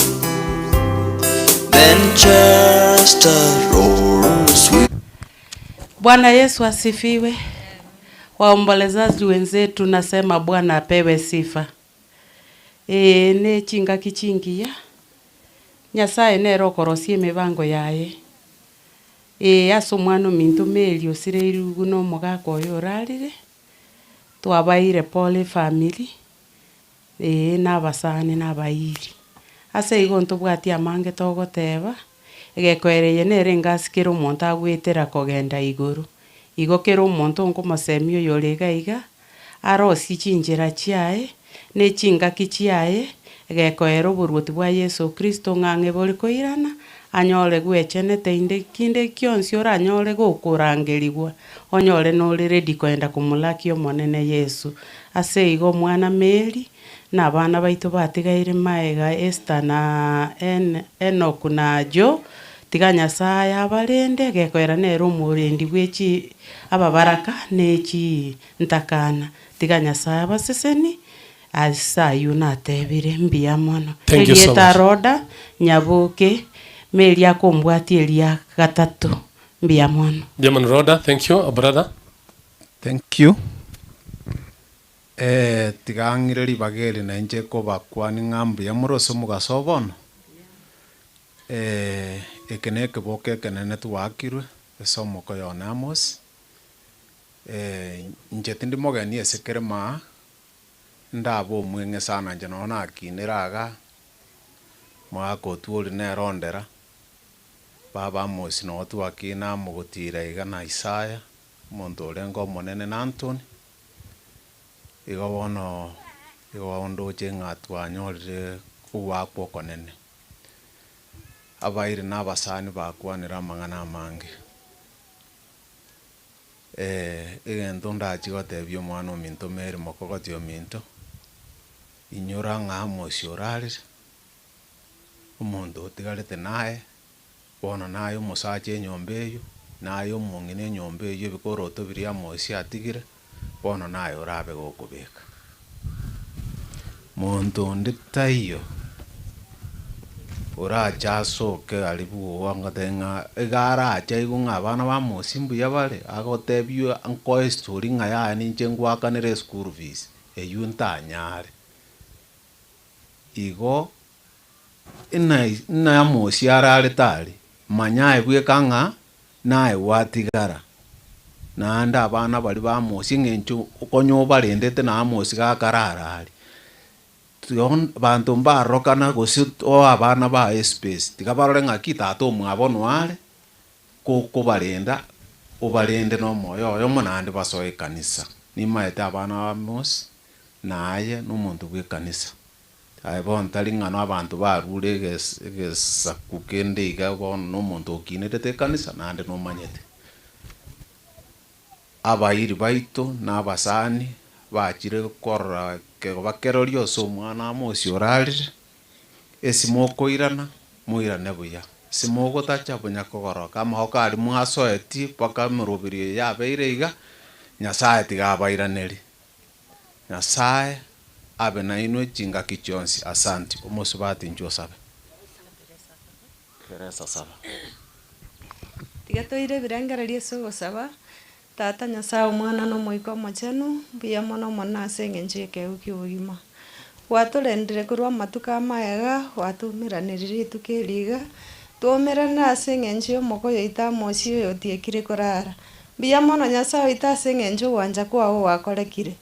then just a rose with. Bwana Yesu asifiwe. Waombolezaji wenzetu nasema Bwana apewe sifa. Ne chinga kichingiya. Nyasaye nero korosie mibango yaye. Aso mwana ominto Mary osireiru no omogaka oyo orarire. Twabaire pole family. Nabasani nabairi. Ase igo ntobwati amange togoteba. Egekoereye nere ngasikere omonto agwetera kogenda igoro. Igo kero omonto nkomosemia oyo ore iga iga arosie chinchera chiaye ne chingaki chiaye egekoera oboruoti bwa Yesu Kristo ng'ang'e bori koirana anyore gwechenete inde kinde kionsi oranyore gokorangerigwa onyore nore ready koenda komolaki omonene Yesu. Ase igo omwana Mary na abana baito batigaire maega Esther na Enoch na Joe tiga Nyasaye abarende gekoera nere omorendi bwechi ababaraka nechi ntakana tiga Nyasaye abaseseni asayu natebire mbuya mono. Thank you so much. Roda Nyaboke Mary akombwati eria gatatu mbuya mono. German Roda, thank you, brother. Thank you. Tigangire ribageri na nje ko bakwani ngambu ya moroso mugasobono. Ekene keboke kenene tuwakirwe esomo ko yona Amos. Nje tindi mogeni esekere ma ndabo mwenge sana nje nona akiniraga mwako tuoli nerondera baba Amos no tuwakina mugutira iga na Isaya omonto orengo omonene na Antony. Igo bono igo ndoche ng'atwanyorire ogwakwa okonene abaire na abasani bakwanera amang'ana amange. Egento ndachigotebia omwana ominto Mary mokogoti ominto inyora ng'a Amos orarire omonto otigarete naye bono naye omosacha enyomba eyo naye omong'ina enyomba eyo ebikoroto biria Amos atigire bono naye orabe gokobeka monto onde taiyo oracha asoke aribu ng'a iga aracha igo ng'a abana ba Amos mbuya bare agotebia nkoe story ng'a yaya ninche ngwakanere school fees eywo ntanyare igo ina Amos ararete ari manyae bweka ng'a naye gwatigara naende abana bari ba Amos ng'encho okonya obarendete na Amos gakarara ari banto mbarokana gose o abana ba space tiga barore ng'aki tata omwabo noare kokobarenda obarende nomoyo oyo naende basoe ekanisa nimaete abana ba Amos naye nomonto bwa ekanisa aye bono tari ng'ano abanto barure egesaku kende iga bono nomonto okinerete ekanisa naende nomanyete abairi baito na abasani bachire korora bakeroria ase omwana Amos orarire esimokoirana moirane buya simogotacha bunya kogoroka amahoko ari mwasoeti mpaka emeroberi yabeire iga Nyasaye tiga abairaneri Nyasaye abe nainwe chingaki chionsi. Asante. Omosubati inchu osabe Teresa saba tiga toire ebirengererio ase ogosaba Tata Nyasaye omwana na omoika omochenu mbuya mono mono ase eng'encho ekegwa kia obogima gwatorendire korwa amatuko amaega gwatumiraneririe rituko eri iga twomerana ase eng'encho ya omokoyo oito Amos oyo otiekire korara mbuya mono Nyasaye oito ase eng'encho ogwancha kwago gwakorekire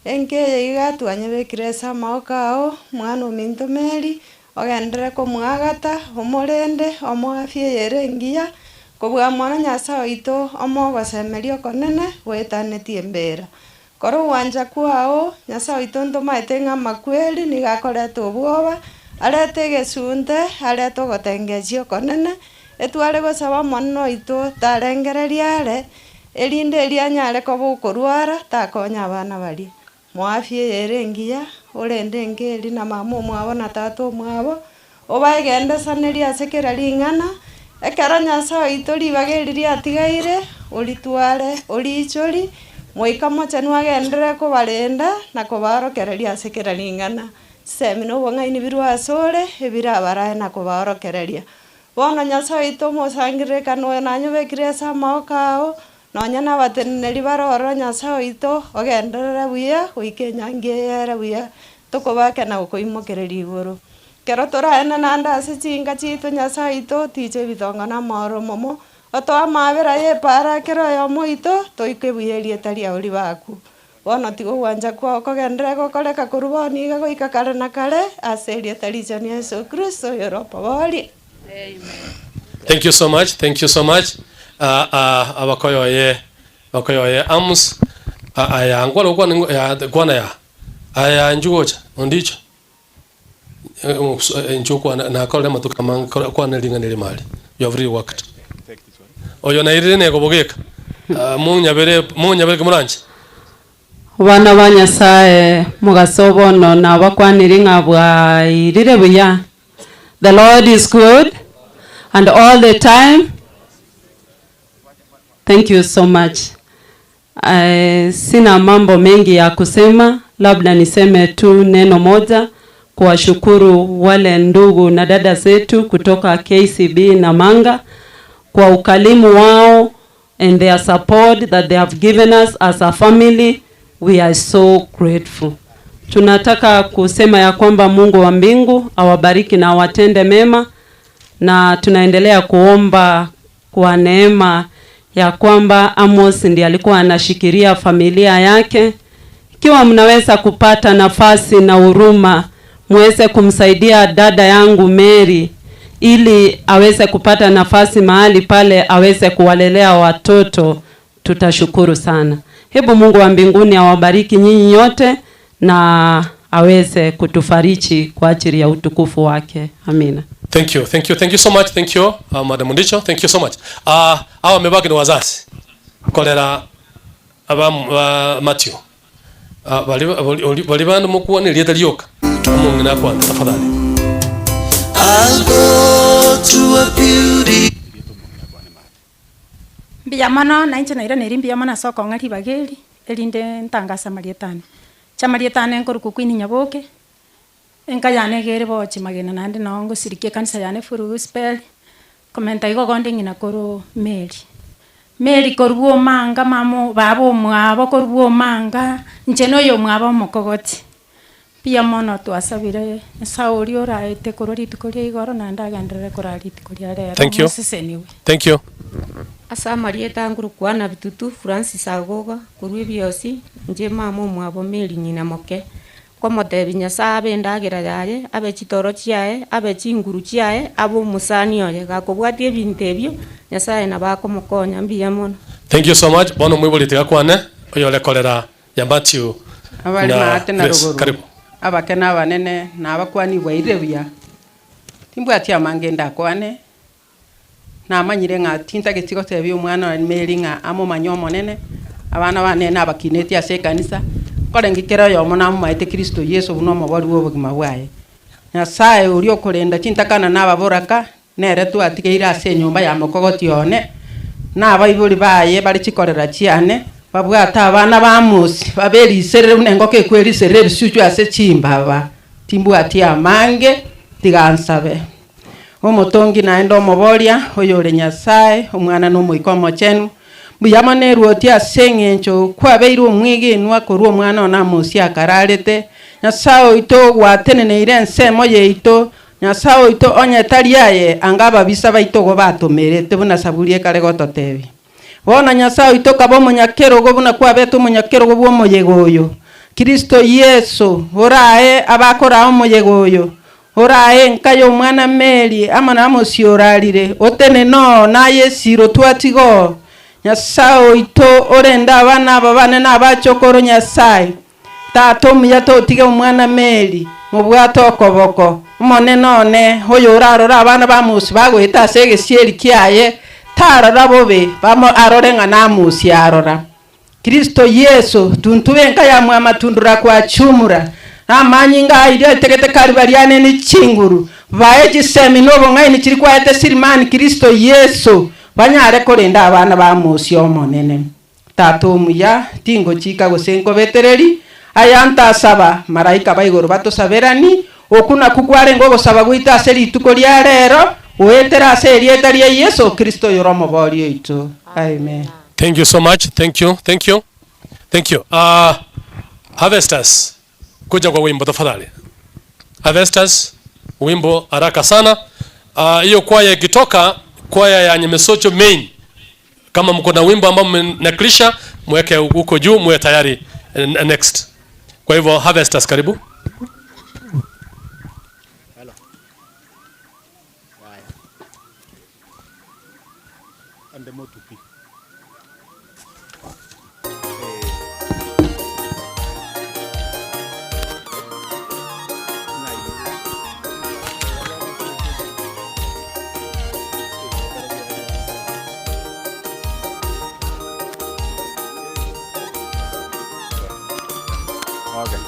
enkeye iga twanyebekire ase amagoko ao mwana ominto Mary ogendere komwagata omorende omoafya eyere engiya kobua mono Nyasaye oito omogosemeria okonene gwetanetie embera koro ogwancha kwao Nyasaye oito ntomaete ng'a amakweri niga akoreta obwoba arete egesunte arete ogotengesia okonene etware gosaba omonene oito tarengereria are erinde eria anyare koba okorwara takonya abana baria moafya eyere engiya orende engeri na mama omwabo na tata omwabo obaegendesaneria ase kera ring'ana ekero Nyasaye oito ribaga eri riatigaire oritware oriichori moika mochenu agendere kobarenda na kobaorokereria ase kera ring'ana semi na obong'aini birwa ase ore ebire abarae na kobaorokereria bono Nyasaye oito omosangererekano oyo nanyobekire ase amagoko ao Nonya nabateneneri baroro Nyasaye oito ogenderere buya goika enyangi eyere buya tokobake na gokoimokereria igoro. Kero toraena naende ase chinka chiito Nyasaye oito tiche ebitonga na amahoro momo otoa amabera ya epara kero oyomo oito toike buya erieta riao ribaku. Bono tiga ogwancha kwao kogenderera gokoreka korwa bono iga goika kare na kare ase erieta richani Yesu Kristo yoropa borie. Thank you so much. Thank you so much. Abakoyoye bakoyoye Amos aya ngwala kwana kwana ya aya njugocha ondicho njuko na kole matuka man kwana linga mali. You have really worked. Oyo na irene gobogeka munyabere kumuranje. Bana ba Nyasaye mugasobono na bakwanire ngabwa irire buya. The Lord is good and all the time. Thank you so much. Sina mambo mengi ya kusema, labda niseme tu neno moja, kuwashukuru wale ndugu na dada zetu kutoka KCB na Manga kwa ukalimu wao and their support that they have given us as a family. We are so grateful. Tunataka kusema ya kwamba Mungu wa mbingu awabariki na awatende mema, na tunaendelea kuomba kwa neema ya kwamba Amos ndiye alikuwa anashikilia familia yake. Ikiwa mnaweza kupata nafasi na huruma, muweze kumsaidia dada yangu Mary ili aweze kupata nafasi mahali pale aweze kuwalelea watoto, tutashukuru sana. Hebu Mungu wa mbinguni awabariki nyinyi nyote na aweze kutufariji kwa ajili ya utukufu wake. Amina. Thank you. Thank you. Thank you so much. Thank you, Madam Mundicho. Thank you so much. Awa mebaki ni wazazi. Kolera aba Matthew. Bali bandu mukuwa ni lieta lioka. Mungu na kwa tafadhali. I'll go to a beauty. Mbiyamano na inche naira neri mbiyamano soko ngari bageli elinde ntangasa marietane. Chamarietane nkoruku kwini nyaboke. Enka yane gere bochi magena nande naongo sirikie kanisa yane furu gospel. Komenta igo gonde ngina koro Mary. Mary koruo manga mamo babo mwabo koruo manga nche noyo mwabo mokogoti. Pia mono twasabire sauri oraete korori tukoria igoro na ndagendere korari tukoria rero. Thank you. Thank you. Asa marieta nguru kwana bitutu Francis agoga kurwi biosi nje mamo mwabo Mary nyina moke. Komotebi Nyasaye abe endagira yaye abe chitoro chiaye abe chinguru chiaye abo musani oye gakobwatie ebinto ebio Nyasaye nabakomokonya mbuya mono. Thank you so much. Bono mwibulite gakwane oyo lekolera ya Matthew abali maate na ruguru. Karibu. Abakena abanene na abakwani bwaire buya timbwati amange ndakwane namanyire ng'a tintageti gotebia omwana wa Mary ng'a amomanye omonene abana banene abakineti ase ekanisa korengikera oyomo namomaete Kristo Yesu buno omobori bwa obogima bwaye. Nyasaye oria okorenda chintakana nababoraka nere twatigeire ase enyomba ya mokogoti one nabaibori baye bari chikorera chiane babwata abana ba Amosi baberiserere buna engoko ekweriserere ebisuchu ase chimbaba timbwati amange tigansabe omotongi naende omoboria oyore Nyasaye omwana n'omoika omochenu mbuyamo neruoti ase eng'encho kwabeire omwegenwa korwa omwana one Amosi akararete. Nyasaye oito gwateneneire ensemo yeito. Nyasaye oito onye tari aye anga ababisa baito go batomerete buna saburi ekare gototebi. Bona Nyasaye oito kaba omonyakerogo buna kwabete omonyakerogo bwa omoyega oyo Kristo Yesu orae abakora omoyega oyo orae nka ya omwana Mary ama na Amosi orarire otene no naye siro twatigo. Nyasaye oito orenda abana aba bane nabachokoro Nyasaye tata omuya totige omwana Mary mobwate okoboko omonene one oyo orarora abana ba Amosi bagoeta ase egesieri kiaye tarora bobe bamo arore ng'a na Amosi arora. Kristo Yesu tuntube nka ya mwamatundura kwa chumura amanyinga airia etegete karibariane ni chinguru bae chisemi nobong'aini chiri kwaete sirimani Kristo Yesu banyare korenda abana ba Amosi omonene. Tata omuya tingo chika gose nkobetereri aya ntasaba maraika baigoro batosaberani okuna kukwarengo gosaba gwita ase rituko ria rero oetera ase erieta ria Yesu Kristo yoro omobori oito. Amen. Thank you so much. Thank you. Thank you. Thank you. Harvesters, kuja kwa wimbo tafadhali. Harvesters, wimbo haraka sana. Hiyo kwaya ikitoka, kwaya ya Nyamesocho main, kama mko na wimbo ambao mmenakilisha, mweke huko juu, muwe tayari next. Kwa hivyo Harvesters, karibu. Hello. Haya. And the moto pi. Okay.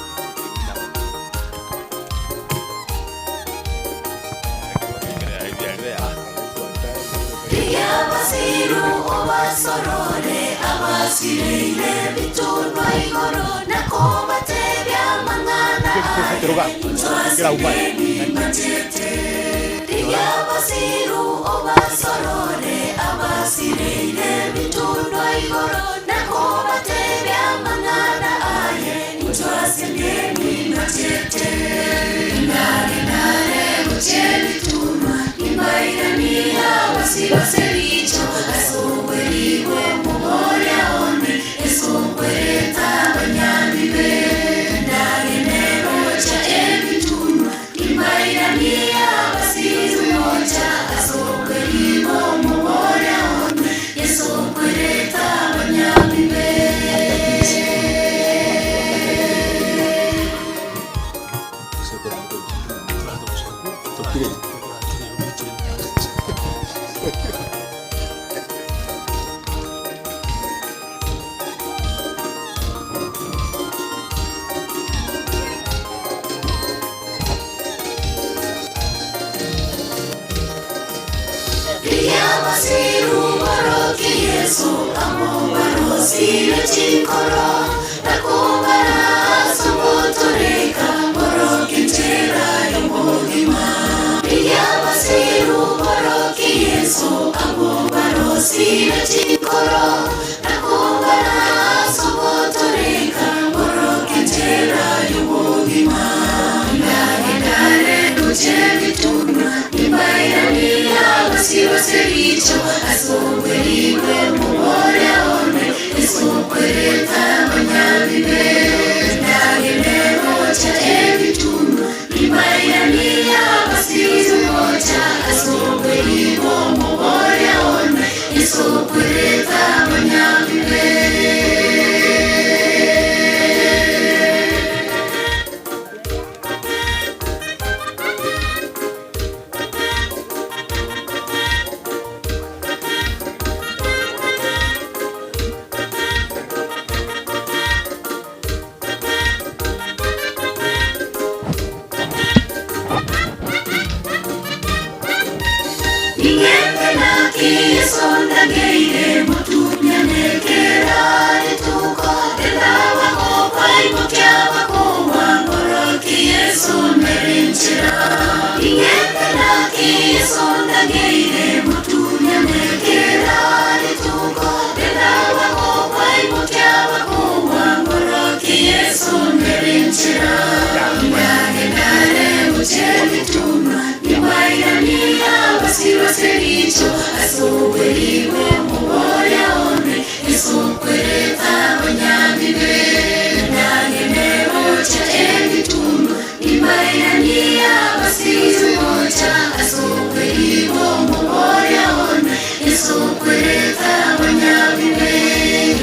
Abasiru obasorore abasireire bitunwa igoro nakobatebya mang'ana aye machete. Abasiru obasorore abasireire bitunwa igoro nakobatebya mang'ana aye ntwasengeni machete. Nare nare muche bitunwa imbairania wasibasericho asongweriwe mugore one esongwereta banyamibe. Nare nerocha ebitunwa imbairania wasizumocha asongweriwe mugore one esongwereta banyamibe. Yesu amubarosire chinkoro nakubara somotoreka borokitera yomugima. Iyabasiru boroki Yesu amubarosire chinkoro nakubara somotoreka borokitera yomugima. Nare nare kuche bitunwa imbairania basibasericho asongweriwe mugore one esongwereta banyabibe. Nare nerocha ebitunwa imbairania basizumocha asongweriwe mugore one esongwereta banyabibe. Sondageire mutumya nekera rituko rindawa kwaimukyaba kuwangoroki Yesu nerinjira. Ingendenaki sondageire mutumya nekera rituko rindawa kwaimukyaba kuwangoroki Yesu nerinjira. Nare muche bitunwa imbairania basibasericho asongweriwe mugore one esongwereta banyabibe. Nare nerocha ebitunwa imbairania basizumocha asongweriwe mugore one esongwereta banyabibe.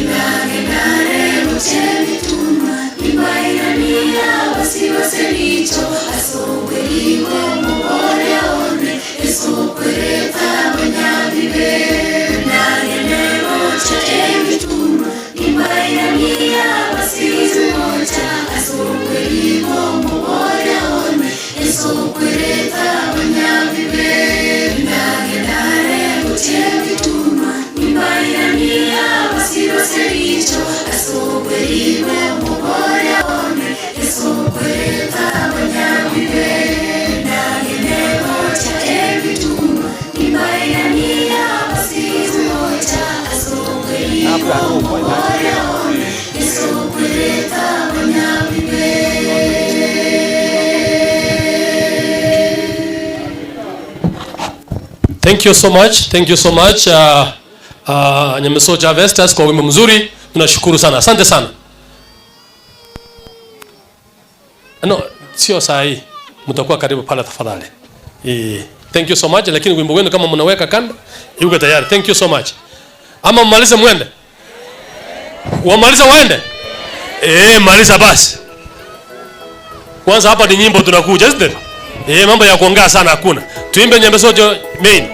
Nare nare muche bitunwa imbairania basibasericho asongweriwe mugore one esongwereta banyabibe. Thank you so much. Thank you so much. Nyamesoja Vestas kwa wimbo mzuri. Tunashukuru sana. Asante sana. No, sio saa hii. Mtakuwa karibu pale tafadhali. Thank you so much, lakini wimbo wenu kama mnaweka kando, yuko tayari. Thank you so much. Ama mmalize muende? Wamalize waende? Maliza basi. Kwanza hapa ni nyimbo tunakuja, isn't it? Mambo ya kuongea sana hakuna. Tuimbe Nyamesojo main.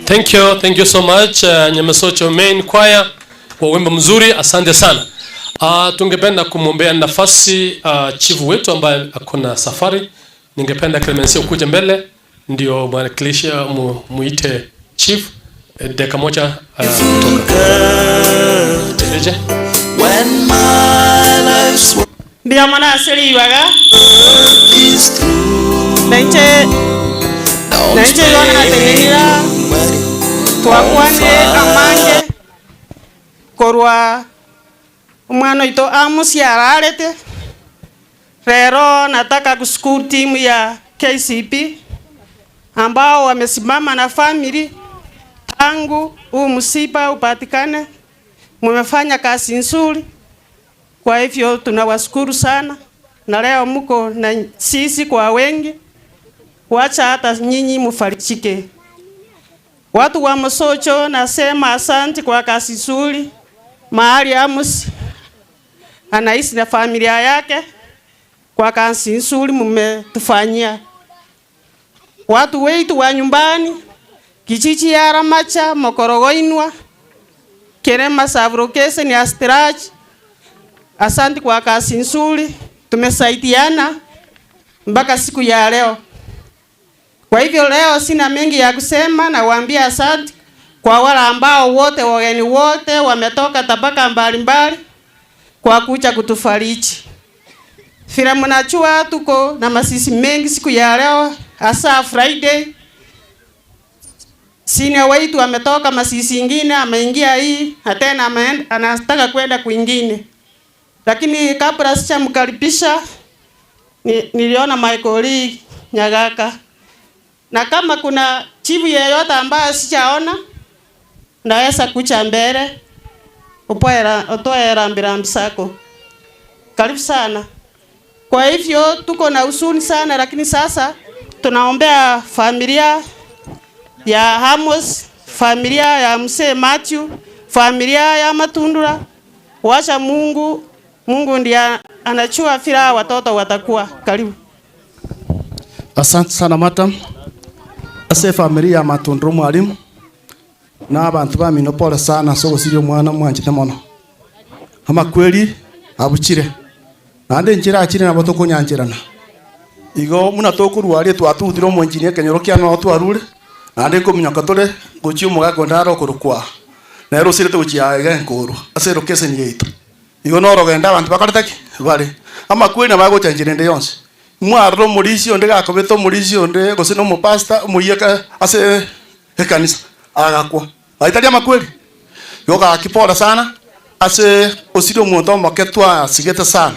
Thank you so much Nyamesocho Main Choir kwa wimbo mzuri, asante sana. Tungependa kumwombea nafasi chifu wetu ambaye akona safari. Ningependa Clemency ukuje mbele ndio mwakilishi muite chief dakika moja kutoka. When my life's Mbia mwana asiri iwaga Nainche Nainche yona atengenira Twakwane amange Korwa Umwana ito Amos yararete. Rero nataka kushukuru timu ya KCB ambao wamesimama na family tangu huu msiba upatikane. Mmefanya kazi nzuri. Kwa hivyo tunawashukuru sana. Na leo mko na sisi kwa wengi. Wacha hata nyinyi mfarijike. Watu wa Mosocho nasema asante kwa kazi nzuri. Mahali Amos anaishi na familia yake kwa kazi nzuri mmetufanyia. Watu wetu wa nyumbani kijiji ya Ramacha, Mokorogoinwa, Kerema Savrokese ni Astraj. Asante kwa kazi nzuri, tumesaidiana mpaka siku ya leo. Kwa hivyo leo sina mengi ya kusema, na waambia asante kwa wale ambao wote wageni wote wametoka tabaka mbalimbali kwa kuja kutufariji. Vile mnajua tuko na masisi mengi siku ya leo, hasa Friday. Senior wetu ametoka masisi ingine, ameingia hii, na tena anataka kwenda kwingine. Lakini kabla sijamkaribisha, niliona Michael Lee Nyagaka. Na kama kuna chifu yeyote ambaye sijaona, naweza kuja mbele utoe rambirambi zako. Karibu sana. Kwa hivyo tuko na huzuni sana, lakini sasa tunaombea familia ya Amos, familia ya Mzee Matthew, familia ya Matundura. Wacha Mungu, Mungu ndiye anachua vile watoto watakuwa. Karibu. Asante sana madam. Ase familia ya Matundura mwalimu na abantu bamino pole sana so gosirio mwana mwanjite mono. Ama kweli abuchire. Nande njira achire nabo tukunyanjirana. Igo muna tokurwarie twatutire omonjinie kenyoro kia no twarure. Nande nkominyoka tore gochi omogaka ndaro korokwa. Nero sirete gochia iga nkoro. Ase location yetu. Igo norogenda abantu bakoretaki bare. Ama kweli nabagochanjire nde yonse. Mwarro mulisi onde gakobeta mulisi onde gose no mupasta muyeka ase ekanisa agakwa. Aitalia makweli. Yoga akipora sana ase osirio omonto maketwa sigete sana.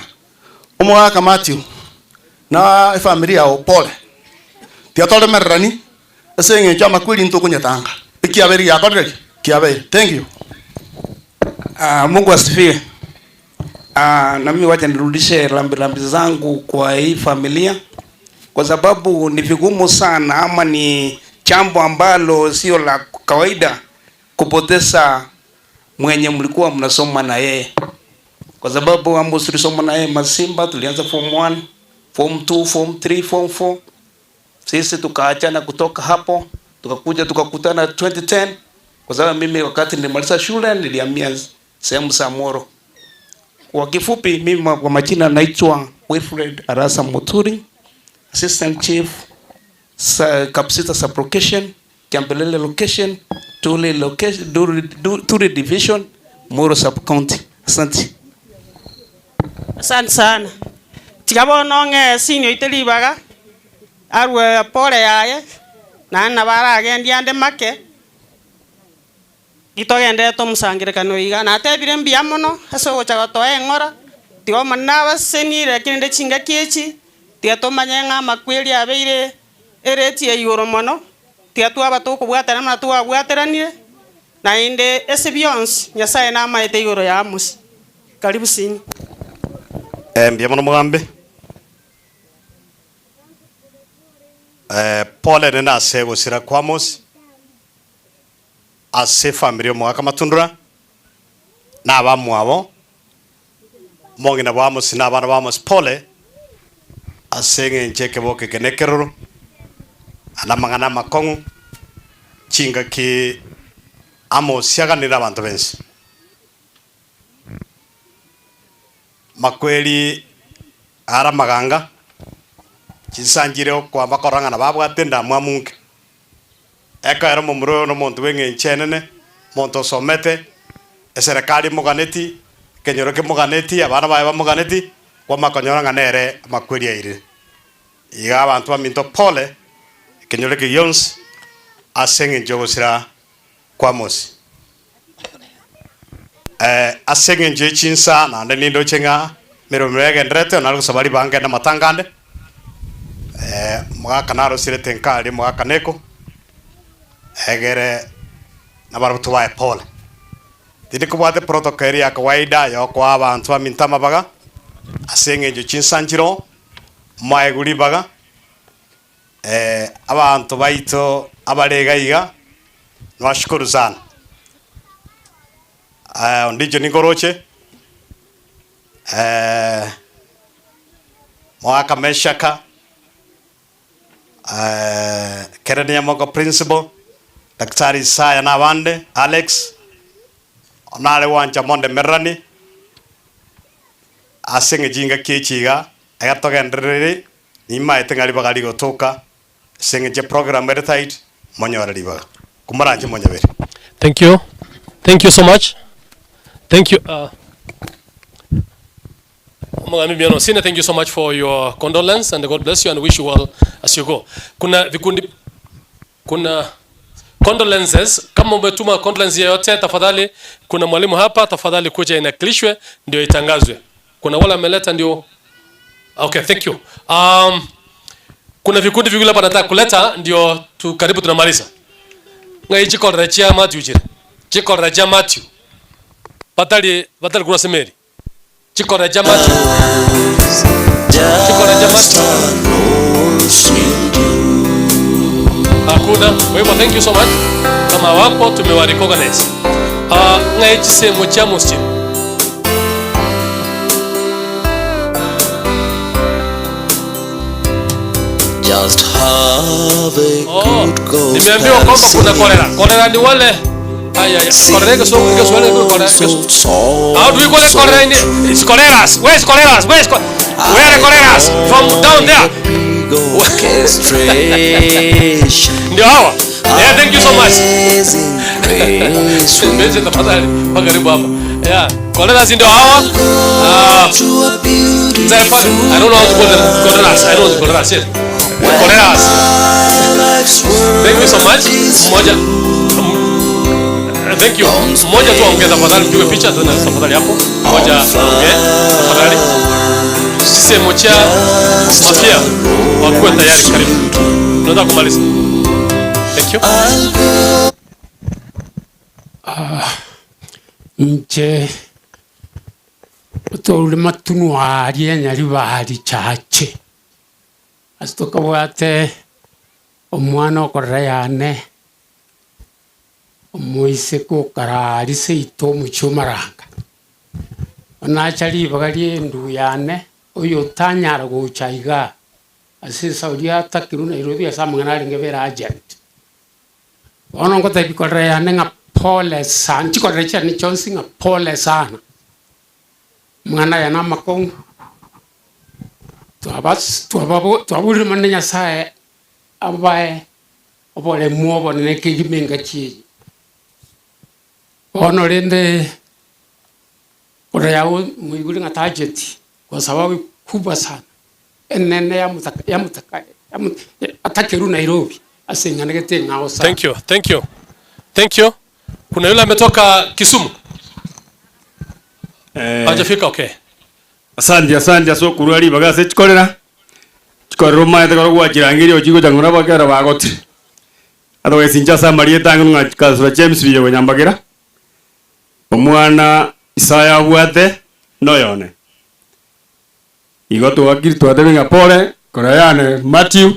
Omwaka Matthew na familia opole. Tiatore merani ase ngencho makweli ntokunyatanga. Ikiaberi yakorere kiaberi. Thank you. Mungu asifiwe. Na mimi wacha nirudishe rambirambi zangu kwa hii familia, kwa sababu ni vigumu sana ama ni jambo ambalo sio la kawaida kupoteza mwenye mlikuwa mnasoma na yeye. Kwa sababu Amos tulisoma na yeye Masimba, tulianza form 1, form 2, form 3, form 4. Sisi tukaachana kutoka hapo, tukakuja tukakutana 2010, kwa sababu mimi wakati nilimaliza shule nilihamia sehemu za Moro. Kwa kifupi mimi kwa majina naitwa Wilfred Arasa Muturi, Assistant Chief Kapsita Sublocation, Kiambelele Location, Tuli Location, Tuli Division, Moro Sub County. Asante. Asante sana. Tikabono nge senior itelibaga arwe pole yaye na na baragendi ande make gitogende tomusangirekano iga na atebire mbia mono ase ogocha gotoa eng'ora tiga omonene abasenire kende chingaki echi tiga tomanye ng'a amakweri abeire eretie igoro mono tiga twaba tokobwatana mana twabwateranire naende ase bionsi Nyasaye namaete igoro ya Amos. Karibu sini. Mbia mono mugambe. Pole nena ase gosira kwa Amos ase familia mwaka Matundura na abamwabo mongina bwa Amos na abana ba Amos pole ase ng'enche keboke kenekeroro ana mang'ana makong'u Chingaki Amos yaganira abantu benshi. Makweli ara maganga chisangire kwa bakoranga na babwate ndamwamunke. Eka era mumuro no muntu weng'enchenene muntu somete eserikali muganeti kenyoro ke muganeti abana bae bamuganeti kwa makonyora nganere makweli aire. Iga abantu baminto pole kenyoro ke yons asenge njogosira kwa Mosi. Asenge nje chinsa na nindo chenga mero mrege ndrete na sabari bange na matangande. Mwaka naro sire tenkali mwaka neko. Egere na barutu bae pole. Tindi kubwate protocol ya kawaida yo kwa abantu bamintama baga asenge nje chinsanjiro maeguri baga abantu baito abarega iga nwashukuru sana. Ndijo ningoroche mwaka meshaka Kerenia Moko principal Daktari Isaya na wande Alex onale wanja monde merani asenge jinga kichiga agatogenderere nimaete ngari bagali gotoka senge je program edited monyora ribaga kumaranje monyabere. Thank you. Thank you so much. Thank you. Sina, thank you so much for your condolence and God bless you and wish you well as you go. Kuna vikundi, kuna condolences. Kama umetuma condolence yoyote tafadhali, kuna mwalimu hapa, tafadhali kuja inakilishwe ndio itangazwe. Kuna wale ameleta ndio. Okay, thank you. Kuna vikundi viwili hapa nataka kuleta ndio tu karibu tunamaliza. Ngai chikorera Matthew jire. Chikorera Matthew. Batali batali kuna semeri. Chikorera Matthew. Chikorera Matthew. Hakuna. Kwa hivyo thank you so much. Kama wapo tumewa recognize. Ngai chisemo cha Muslim. Just have a good gospel. Nimeambiwa kwamba kuna cholera. Cholera ni wale aya ya cholera kwa sababu kwa sababu cholera. How do we call it cholera in it's choleras. Where is choleras? Where are choleras? From down there. Ndio hawa. Yeah, thank you so much. Mbele tafadhali karibu hapa. Yeah, choleras ndio hawa. I don't know how to call them choleras. I don't know choleras. Yes. Choleras. Thank you so much. Mmoja. Thank you. Mmoja tu aongee tafadhali, mpigwe picha tena tafadhali hapo. Mmoja aongee tafadhali. Sisemo cha mafia wakuwe tayari karibu. Tunataka kumaliza. Thank you. Nje utole matunu ari nyari chache. Asitoka wate omwana okorera yane omoiseko karari seito muchumaranga onachari bagari endu yane oyo tanyara gochaiga ase saudi atakiru Nairobi asamangana ringe vera agent ono ngota bikorera yane nga pole sana chikorera chane Johnson nga pole sana mwana yana makongo twaburi manne Nyasaye abae obole muobo ne kigimenga chi ono rende ora yao muiguri nga target kwa sababu kubwa sana enene ya mutaka ya mutaka atakeru Nairobi asengana gete ngao sana. Thank you, thank you. Thank you. Kuna yule ametoka Kisumu. Hajafika, okay. Asante asante so kurwari bagase chikorera chikorera maete korwa chirangirio chiko changura bakera bagoti ado esinja samarie tangu ngakasura James biyo nyambagira omwana Isaya bwate noyone igo twakiri twatebenga pole korayane Matthew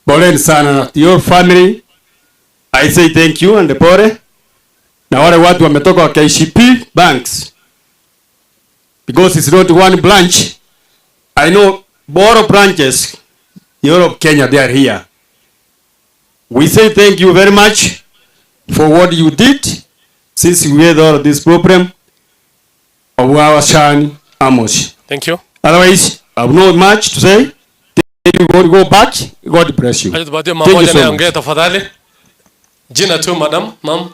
pole sana to your family. I say thank you and pole na wale watu wametoka KCP banks. Because it's not one branch. I know borrow branches, Europe, Kenya, they are here. We say thank you very much for what you did since we had all this problem of our son Amos. Thank you. Otherwise, I have not much to say. Thank you. God, go back. God bless you. Acha tupatie mama Thank you moja so much. anayeongea tafadhali. Jina tu madam, ma'am.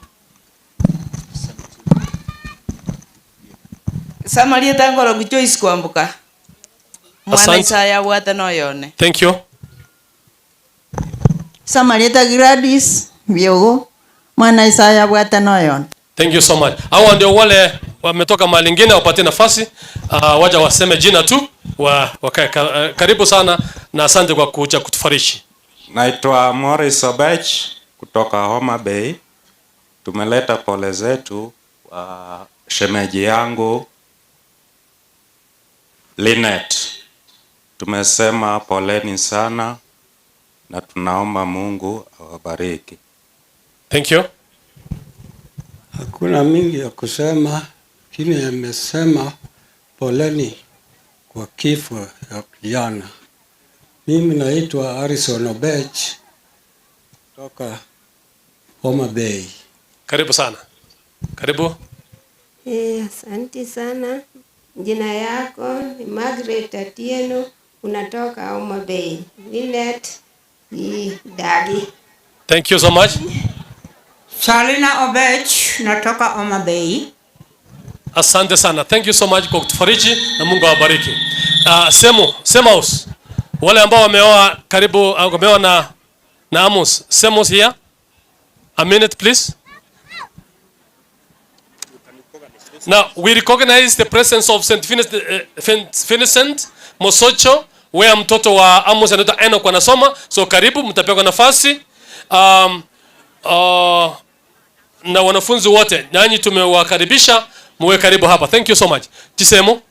Samaria tangoro Joyce Kwambuka. Mwana Asante. Isaya bwate noyone. Thank you. Samarieta Gladys Biogo mwana Isaya bwate noyone. Thank you so much. Hawa ndio wale wametoka mahali ingine wapatie nafasi waja waseme jina tu wa, wakae. Karibu sana na asante kwa kuja kutufariji. Naitwa Morris Obech kutoka Homa Bay. Tumeleta pole zetu kwa shemeji yangu Linet. Tumesema poleni sana na tunaomba Mungu awabariki. Thank you. Hakuna mingi ya kusema, lakini amesema poleni kwa kifo ya kijana. Mimi naitwa Harrison Obech kutoka Homa Bay. Karibu sana. Karibu. Asante sana. Jina yako ni Margaret Atieno, unatoka Homa Bay. Linet ni Dagi. Thank you so much. Salina Obech, natoka Homa Bay. Asante sana. Thank you so much kwa kutufariji na Mungu awabariki. Semo, Semaus. Wale ambao wameoa karibu wameoa na Amos. Semos here. A minute please. Now, we recognize the presence of St. Vincent Mosocho, where mtoto wa Amos anaitwa Enoch anasoma. So karibu mtapewa nafasi. Na wanafunzi wote nanyi tumewakaribisha muwe karibu hapa. Thank you so much. Chisemo.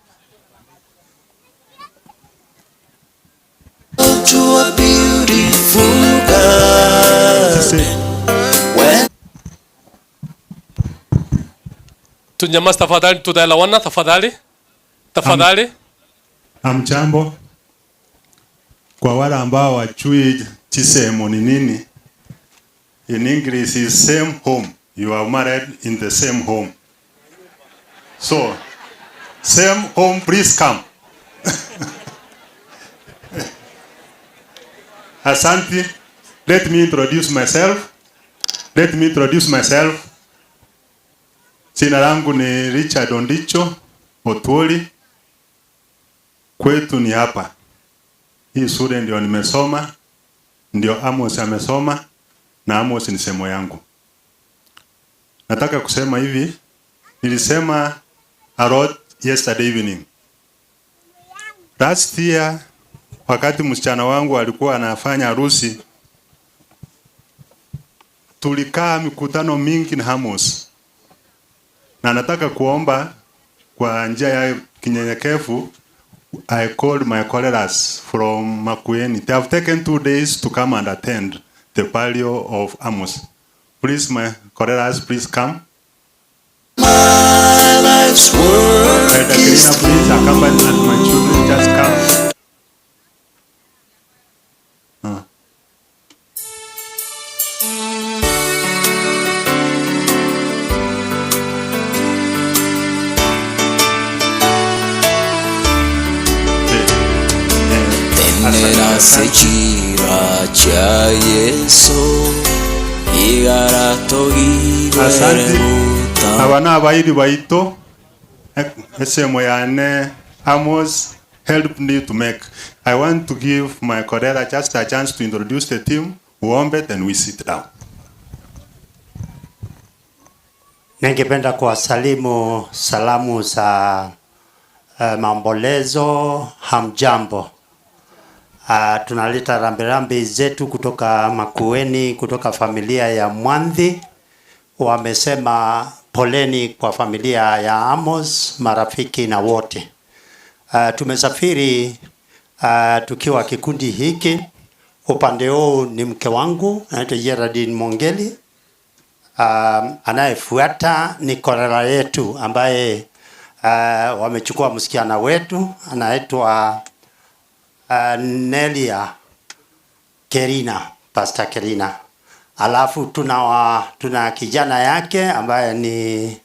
To a beautiful garden. When Tunyamaze tafadhali, tutaelewana tafadhali. Tafadhali. Hamjambo. Kwa wale ambao wajui chisemo ni nini, in English is same home. You are married in the same home. So, same home, please come. Asante. Let me introduce myself. Let me introduce myself. Jina langu ni Richard Ondicho Otwoli. Kwetu ni hapa. Hii shule ndio nimesoma, ndio Amos amesoma, na Amos ni semo yangu. Nataka kusema hivi, nilisema a lot yesterday evening. Last year, wakati msichana wangu alikuwa anafanya harusi, tulikaa mikutano mingi na Amos. Na nataka kuomba kwa njia ya kinyenyekevu. I called my colleagues from Makueni. They have taken 2 days to come and attend the burial of Amos. Please, my colleagues, please come. My life's work Elder is Karina, please accompany and my children just come. Tenera sechira cha Yesu Asante. Aba ni abairi baito esemo yane Amos help me to make. I want to give my colleague just a chance to introduce the team. Uombe, then we sit down. Ningependa kuwasalimu salamu za maombolezo. Hamjambo. Tunaleta rambirambi zetu kutoka Makueni, kutoka familia ya Mwandhi. Wamesema poleni kwa familia ya Amos, marafiki na wote. Tumesafiri tukiwa kikundi hiki. Upande huu ni mke wangu anaitwa Geraldine Mongeli. Anayefuata ni korera yetu ambaye wamechukua msichana wetu anaitwa Nelia Kerina, Pastor Kerina. Alafu tuna kijana yake ambaye ni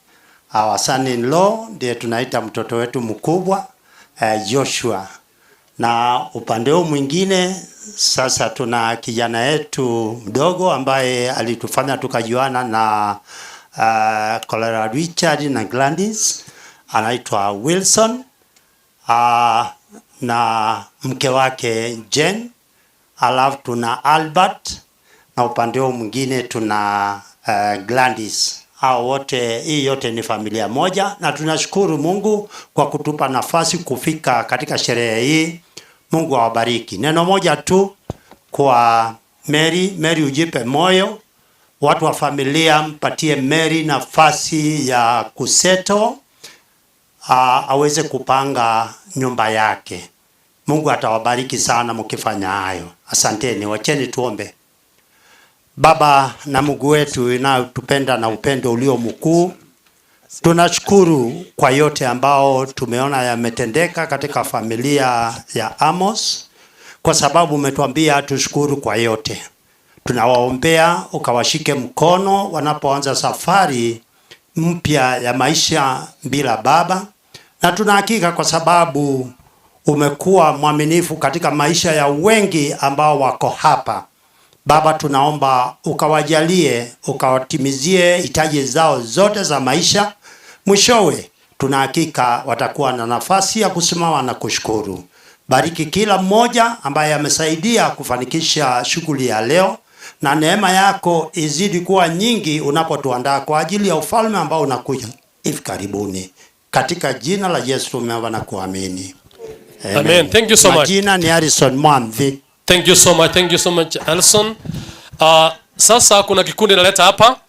our son in law, ndiye tunaita mtoto wetu mkubwa, Joshua. Na upande huu mwingine sasa tuna kijana yetu mdogo ambaye alitufanya tukajuana na Kolera Richard na Gladys, anaitwa Wilson, na mke wake Jen. Alafu tuna Albert na upande huu mwingine tuna Gladys. Hao wote, hii yote ni familia moja, na tunashukuru Mungu kwa kutupa nafasi kufika katika sherehe hii. Mungu awabariki. Neno moja tu kwa Mary. Mary, ujipe moyo. Watu wa familia, mpatie Mary nafasi ya kusettle, aweze kupanga nyumba yake. Mungu atawabariki sana mkifanya hayo. Asanteni, wacheni tuombe. Baba na Mungu wetu unayotupenda na upendo ulio mkuu, tunashukuru kwa yote ambao tumeona yametendeka katika familia ya Amos, kwa sababu umetuambia tushukuru kwa yote. Tunawaombea ukawashike mkono wanapoanza safari mpya ya maisha bila baba, na tunahakika kwa sababu umekuwa mwaminifu katika maisha ya wengi ambao wako hapa. Baba, tunaomba ukawajalie, ukawatimizie hitaji zao zote za maisha. Mwishowe tunahakika watakuwa na nafasi ya kusimama na kushukuru. Bariki kila mmoja ambaye amesaidia kufanikisha shughuli ya leo, na neema yako izidi kuwa nyingi unapotuandaa kwa ajili ya ufalme ambao unakuja hivi karibuni. Katika jina la Yesu tumeomba na kuamini. Amen. Amen. Thank you so much. Majina ni Harrison Mwamvi. Thank you so much. Thank you so much, Alison. Sasa kuna kikundi naleta hapa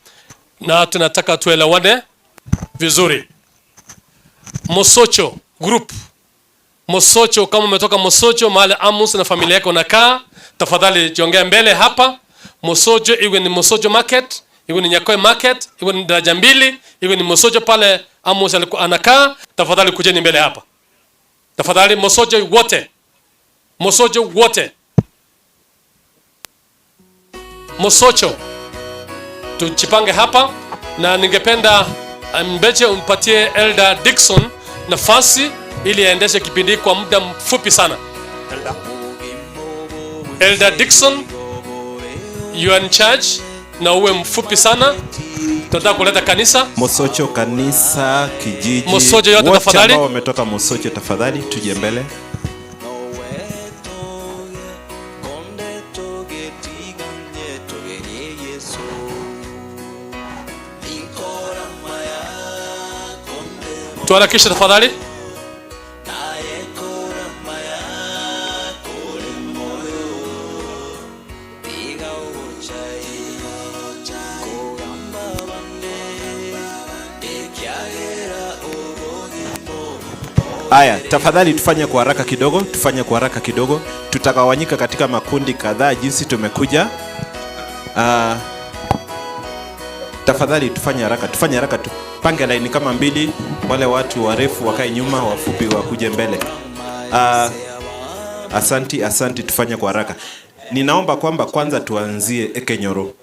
na tunataka tuelewane vizuri. Mosocho group. Mosocho, kama umetoka Mosocho mahali Amos na familia yake wanakaa, tafadhali jiongea mbele hapa. Mosocho, iwe ni Mosocho market, iwe ni Nyakoe market, iwe ni daraja mbili, iwe ni Mosocho pale Amos alikuwa anakaa, tafadhali kujeni mbele hapa. Tafadhali Mosocho wote. Mosocho wote. Mosocho, tujipange hapa, na ningependa Mbeche umpatie Elder Dickson nafasi ili aendeshe kipindi kwa muda mfupi sana. Elder Dickson, you are in charge, na uwe mfupi sana. Tunataka kuleta kanisa Mosocho, kanisa, kijiji. Mosocho yote wote tafadhali. ambao wametoka Mosocho tafadhali tuje mbele. Tuharakishe tafadhali. Aya, tafadhali tufanye kwa haraka kidogo, tufanye kwa haraka kidogo. Tutagawanyika katika makundi kadhaa jinsi tumekuja. Tafadhali tufanye haraka, tufanye haraka, tupange laini kama mbili, wale watu warefu wakae nyuma, wafupi wakuje mbele. Asanti, asanti, tufanye kwa haraka. Ninaomba kwamba kwanza tuanzie Ekenyoro,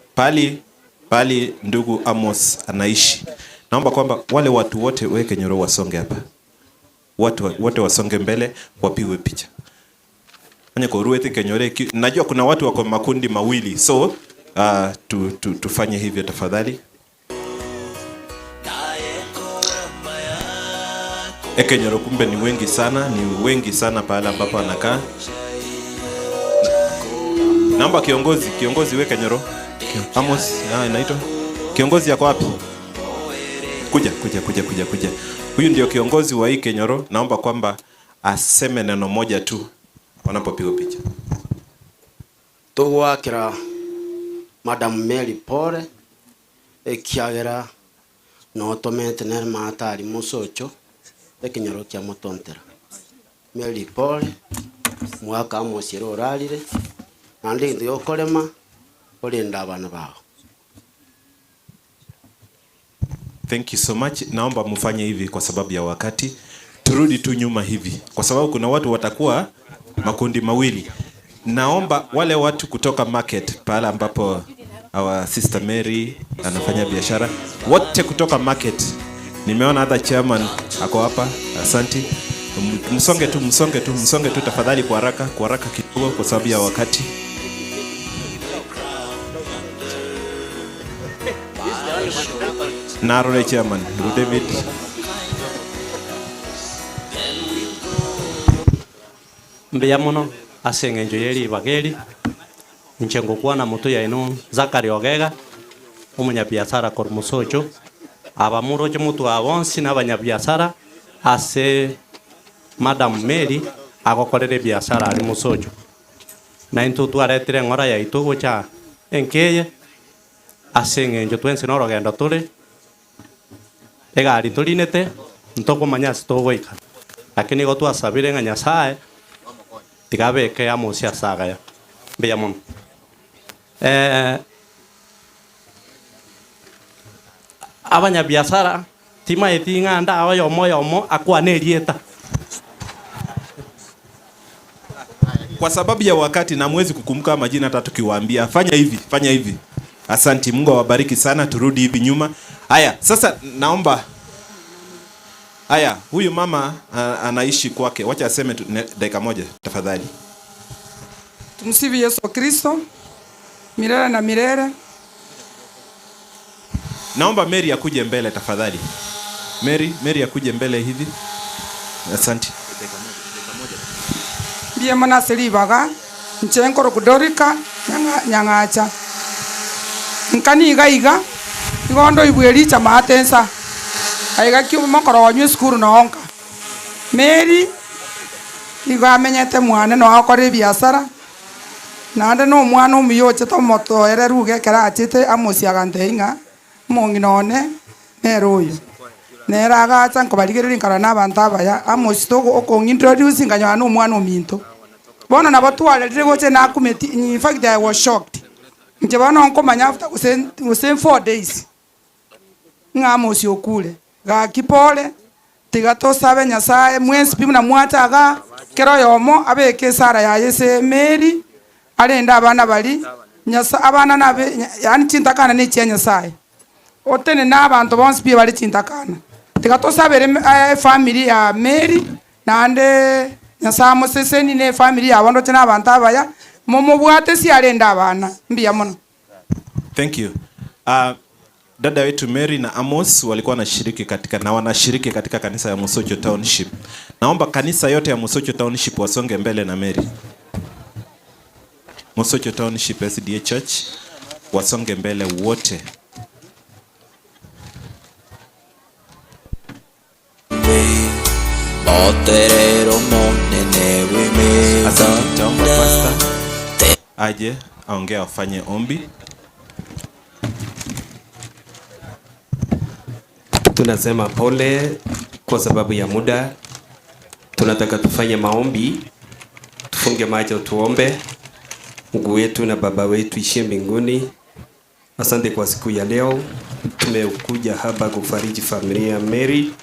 pali ndugu Amos anaishi. Naomba kwamba wale watu wote wa Ekenyoro wasonge hapa. Watu wote wasonge mbele, wapigwe picha. Fanya kwa uruwe Kenyore. Najua kuna watu wako makundi mawili, so tufanye hivyo tafadhali. Ekenyoro kumbe ni wengi sana, ni wengi sana pale ambapo anakaa. Naomba kiongozi we Kenyoro. Amos, inaitwa. Kiongozi yako wapi? Kuja. Huyu ndio kiongozi wa hii Kenyoro. Naomba kwamba aseme neno moja tu wanapopigwa picha. Tugwakira Madam Mary pole ekiagera no tomete ner matari musocho ekinyoro kia mutontera. Mary pole mwaka mosiro orarire nandi ndio kolema olinda abana bao. Thank you so much. Naomba mfanye hivi kwa sababu ya wakati. Turudi tu nyuma hivi kwa sababu kuna watu watakuwa makundi mawili. Naomba wale watu kutoka market pale ambapo Our sister Mary anafanya biashara, wote kutoka market. Nimeona hata chairman ako hapa, asanti. Msonge tu, msonge tu, msonge tu tafadhali, kwa haraka, kwa haraka kidogo, kwa sababu ya wakati. Narore chairman, Ndugu David. Mbuya mono ase eng'encho ya eribaga eri, inche ngokwana moto yaino Zakari Ogega, omonyabiasara korwa Mosocho, aba moroche motu aba bonsi na abanyabiasara ase Madam Mary agokorera ebiasara ari Mosocho. Na intwe twaretire eng'ora yaito gocha enkeye ase eng'encho twensi na orogendo tore, egari torinete ntokomanya ase togoika, lakini igo twasabire ng'a Nyasaye tigabeke amosi asagaya. Mbuya mono. Abanyabiasara timaeti ng'anda abayomo yomo akwane erieta. Kwa sababu ya wakati na mwezi kukumbuka majina hata tukiwaambia fanya hivi, fanya hivi. Asanti, Mungu awabariki sana, turudi hivi nyuma. Haya, sasa naomba haya, huyu mama anaishi kwake. Wacha aseme dakika moja tafadhali. Tumsifu Yesu Kristo milele na milele. Naomba Mary akuje mbele tafadhali. Mary akuje mbele hivi. Asante. Ndiye mwana selibaga nchenkoro kudorika nyangacha. Nkani iga iga igondo ibwericha matensa. Aiga kiu mokoro wanywe skuru noonka. Mary iga amenyete mwana no akore biasara. Naende no mwana omuyoche tomotoere ruge kerachete amosiagante inga mong'ina one nere oyo. Nere agacha nkobarigereria nkara na abanto abaya amosi togo okong'introduce nkanyora na omwana ominto. Bono nabo twarerire goche nakumeti, in fact I was shocked. Nche bono nkomanya after gose 4 days ng'a amosi okure. Gaki pole tiga tosabe Nyasaye mwensi pi buna mwachaga kero yomo abeke Sara yaye se Mary arenda abana bari Nyasaye abana nabe yani chintakana ne chia Nyasaye otene na abantu bonsi pi bari chintakana tiga tosabere family ya Mary nande Nyasaye museseni ne family ya bondo tena abantu abaya momobwate si arenda abana mbiya mono. Thank you. Dada wetu Mary na Amos walikuwa wanashiriki katika na wanashiriki katika kanisa ya Mosocho Township. Naomba kanisa yote ya Mosocho Township wasonge mbele na Mary. Mosocho Township SDA Church wasonge mbele wote. Asante, taomba pastor aje aongee afanye ombi. Tunasema pole kwa sababu ya muda. Tunataka tufanye maombi, tufunge macho tuombe. Mungu wetu na Baba wetu ishie mbinguni, asante kwa siku ya leo. Tumekuja hapa kufariji familia Mary,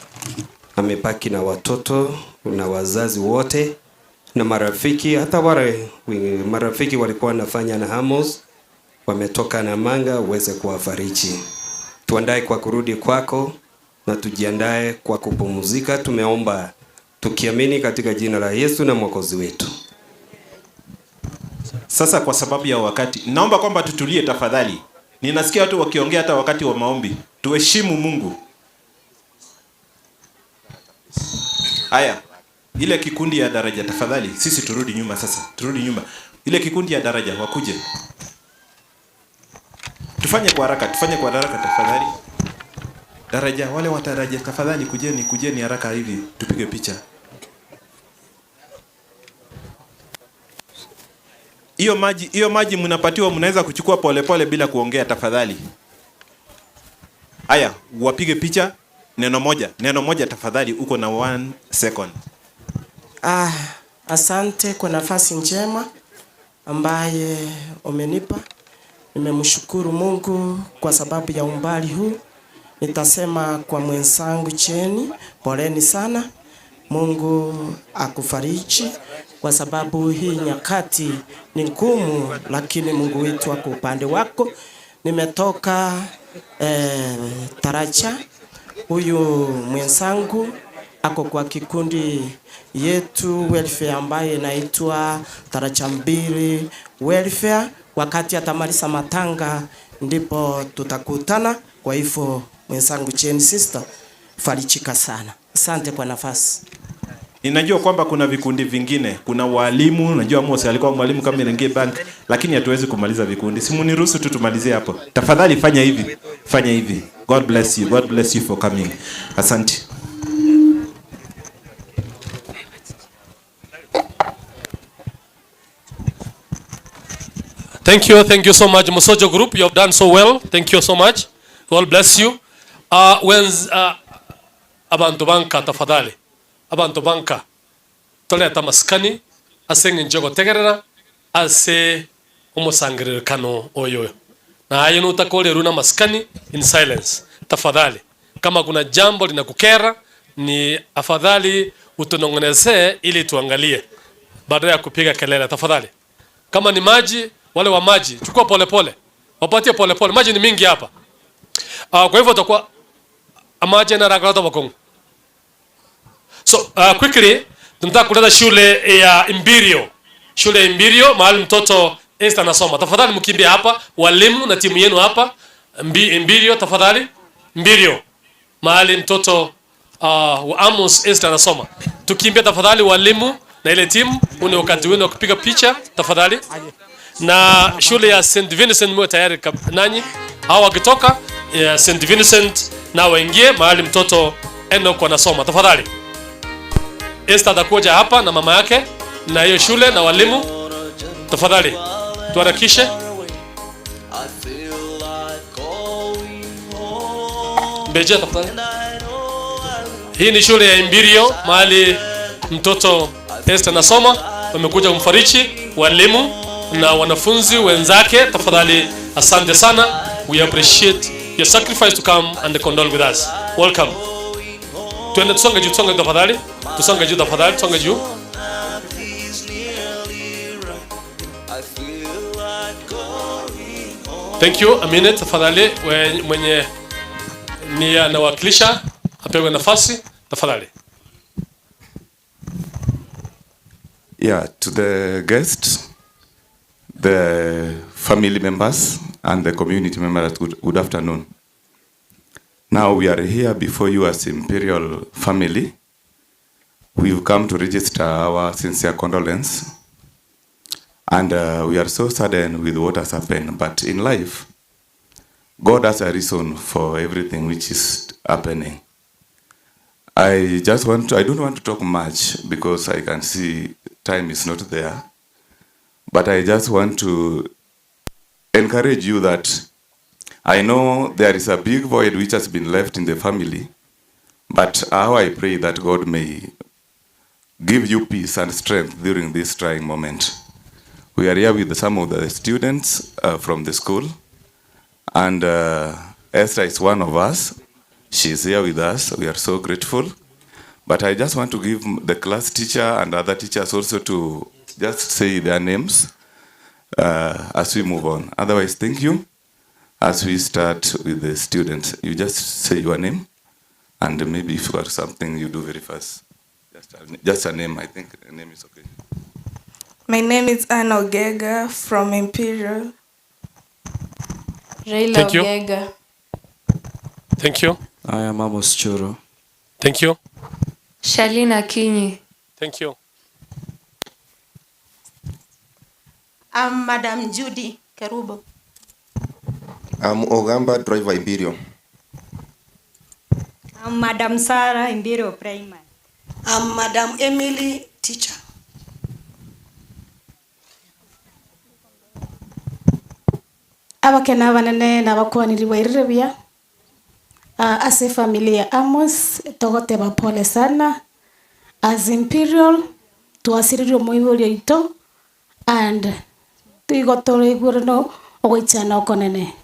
amebaki na watoto na wazazi wote na marafiki, hata wale marafiki walikuwa wanafanya na Amos wametoka na manga, uweze kuwafariji. Tuandae kwa kurudi kwako na tujiandae kwa kupumzika. Tumeomba tukiamini katika jina la Yesu na Mwokozi wetu. Sasa kwa sababu ya wakati, naomba kwamba tutulie tafadhali. Ninasikia watu wakiongea hata wakati wa maombi. Tuheshimu Mungu. Haya, ile kikundi ya daraja tafadhali, sisi turudi nyuma sasa. Turudi nyuma. Ile kikundi ya daraja wakuje. Tufanye kwa haraka, tufanye kwa haraka tafadhali. Daraja, wale wa daraja tafadhali kujeni, kujeni haraka hivi tupige picha. Hiyo maji mnapatiwa, mnaweza kuchukua polepole bila kuongea tafadhali. Haya, wapige picha neno moja, neno moja tafadhali, uko na 1 second. Asante kwa nafasi njema ambaye umenipa. Nimemshukuru Mungu kwa sababu ya umbali huu. Nitasema kwa mwenzangu Cheni, poleni sana. Mungu akufariji kwa sababu hii nyakati ni ngumu, lakini Mungu wetu ako upande wako. Nimetoka Taracha. Huyu mwenzangu ako kwa kikundi yetu welfare ambayo inaitwa Taracha Mbili Welfare. Wakati atamaliza matanga ndipo tutakutana. Kwa hivyo mwenzangu Jane sister, farijika sana. Asante kwa nafasi. Ninajua kwamba kuna vikundi vingine, kuna walimu, najua Amos alikuwa mwalimu kama Mirenge Bank, lakini hatuwezi kumaliza vikundi. Simuniruhusu tu tumalizie hapo. Tafadhali fanya hivi. Fanya hivi. God bless you. God bless you for coming. Asante. Thank you so much, Musojo Group. You have done so well. Thank you so much. God bless you. Abantu banka tafadhali. Abantu banka. Toleta maskani asenge njogo tegerera ase umusangiririkano oyo. Na hayo nutakole runa maskani in silence. Tafadhali. Kama kuna jambo linakukera ni afadhali utunongonezee ili tuangalie badala ya kupiga kelele tafadhali. Kama ni maji, wale wa maji chukua pole pole. Wapatie pole pole. Maji ni mingi hapa. Kwa hivyo utakuwa maji na rakalata wakongo. So quickly tunataka kuleta shule ya Imbirio. Shule ya Imbirio mahali mtoto Esther anasoma. Tafadhali mkimbie hapa, walimu na timu yenu hapa. Imbirio tafadhali. Imbirio mahali mtoto wa Amos Esther anasoma. Tukimbie tafadhali walimu na ile timu, huu ni wakati wenu wa kupiga picha tafadhali. Na shule ya St Vincent mwe tayari nanyi. Hao wakitoka ya St Vincent na waingie mahali mtoto Enoch anasoma tafadhali. Esther atakuja hapa na mama yake na hiyo shule na walimu. Tafadhali tuharakishe. Mbeje tafadhali. Hii ni shule ya Imbirio mahali mtoto Esther anasoma. Wamekuja kumfariji walimu na wanafunzi wenzake. Tafadhali asante sana. We appreciate your sacrifice to come and condole with us. Welcome. Tuende tusonge juu, tusonge tafadhali. Tusonge juu tafadhali, tusonge juu. Thank you. A minute tafadhali, mwenye ni anawakilisha apewe nafasi tafadhali. Yeah, to the guests, the family members and the community members, good afternoon. Now we are here before you as Imperial family. We've come to register our sincere condolence, and we are so saddened with what has happened. But in life, God has a reason for everything which is happening. I don't want to talk much because I can see time is not there. But I just want to encourage you that I know there is a big void which has been left in the family, but how I pray that God may give you peace and strength during this trying moment. We are here with some of the students from the school, and Esther is one of us. She is here with us. We are so grateful. But I just want to give the class teacher and other teachers also to just say their names as we move on. Otherwise, thank you. As we start with the students, you just say your name, and maybe if you got something, you do very fast. Just a name, I think a name is okay. My name is Anna Ogega from Imperial. Raila. Thank you. Ogega. Thank you. I am Amos Churo. Thank you. Shalina Kinyi. Thank you. I'm Madam Judy Kerubo. I'm Ogamba, driver Imperial. I'm Madam Sarah, Imperial Primary. I'm Madam Emily, teacher. Abakena banene nabakwaniriwa irebia. Ase familia Amos togoteba pole sana. As Imperial tuasiririo moiborio ito and tuigotore igurano ogoichana okonene.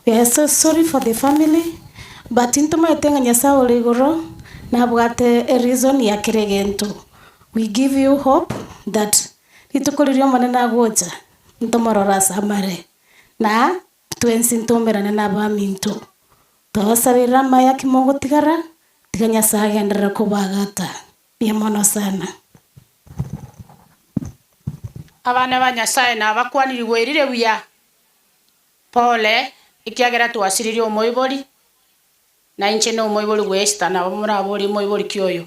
We are so sorry for the family, but intumaetenga Nyasaye ore igoro nabwate a reason ya kiregento. We give you hope that rituko riria omonene agocha ntomorora ase amare na Twensi ntomerane na abaminto. Twabasabira amaya kimogotigara tiga Nyasaye agenderere kobagata. Mbuya mono sana. Abana ba Nyasaye nabakwanirigwe erire buya. Pole ikiagera twasiririe omoibori na inche no omoibori gwa Esther nabo morabori omoibori kioyo.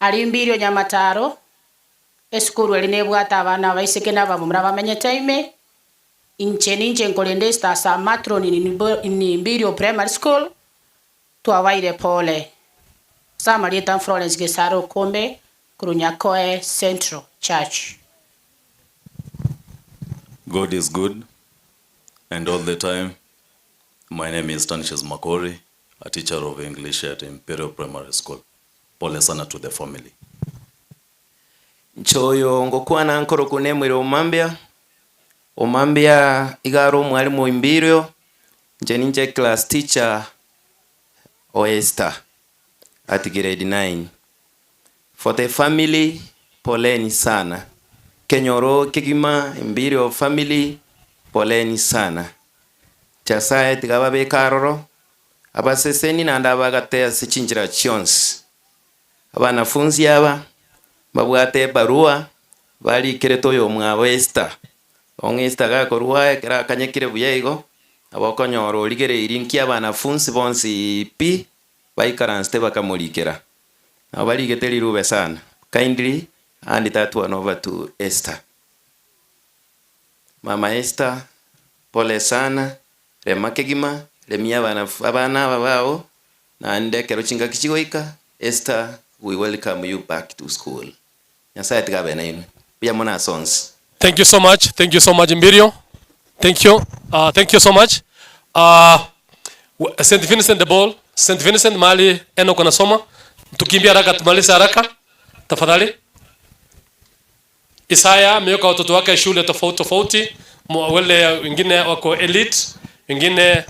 Ari mbirio nyamataro esukuru eri nebwata abana baiseke n'abamura bamenyete ime inche ninche nkorende Esther sa matron ni Mbirio Primary School twabaire pole. Samaritan Florence Gesaro Kombe Kurunyakoe Central Church. God is good and all the time. My name is Tanishes Makori, a teacher of English at Imperial Primary School. Pole sana to the family. Nchoyo ngokwana nkoro kunemwire omambia. Omambia igaro mwalimu Imbirio. Nje ninje class teacher o Esther at grade 9. For the family, poleni sana. Kenyoro kigima Imbirio family, poleni sana. Chasaye tigababe karoro. Abaseseni nanda abagatea sichinjira chionsi. Abanafunzi aba babwate barua bali kireto yo mwabo Esther. Ong Esther gakorwa kera kanyekire buyeigo abakonyoro ligere irinki abanafunzi bonsi pi baikaranste bakamulikera. Abaligete lirube sana. Kindly hand that one over to Esther. Mama Esther, pole sana, rema kegima, remia abana babao na ndekero chinga kichigoika. Esther, we welcome you back to school. Nyasaye tigabe na inwe. Pia mona sons. Thank you so much. Thank you so much, Imbirio. Thank you. Thank you so much. St. Vincent de Paul, St. Vincent mali Enoch anasoma. Tukimbia haraka tumalize haraka. Tafadhali. Isaya ameweka watoto wake shule tofauti tofauti. Wale wengine wako elite, wengine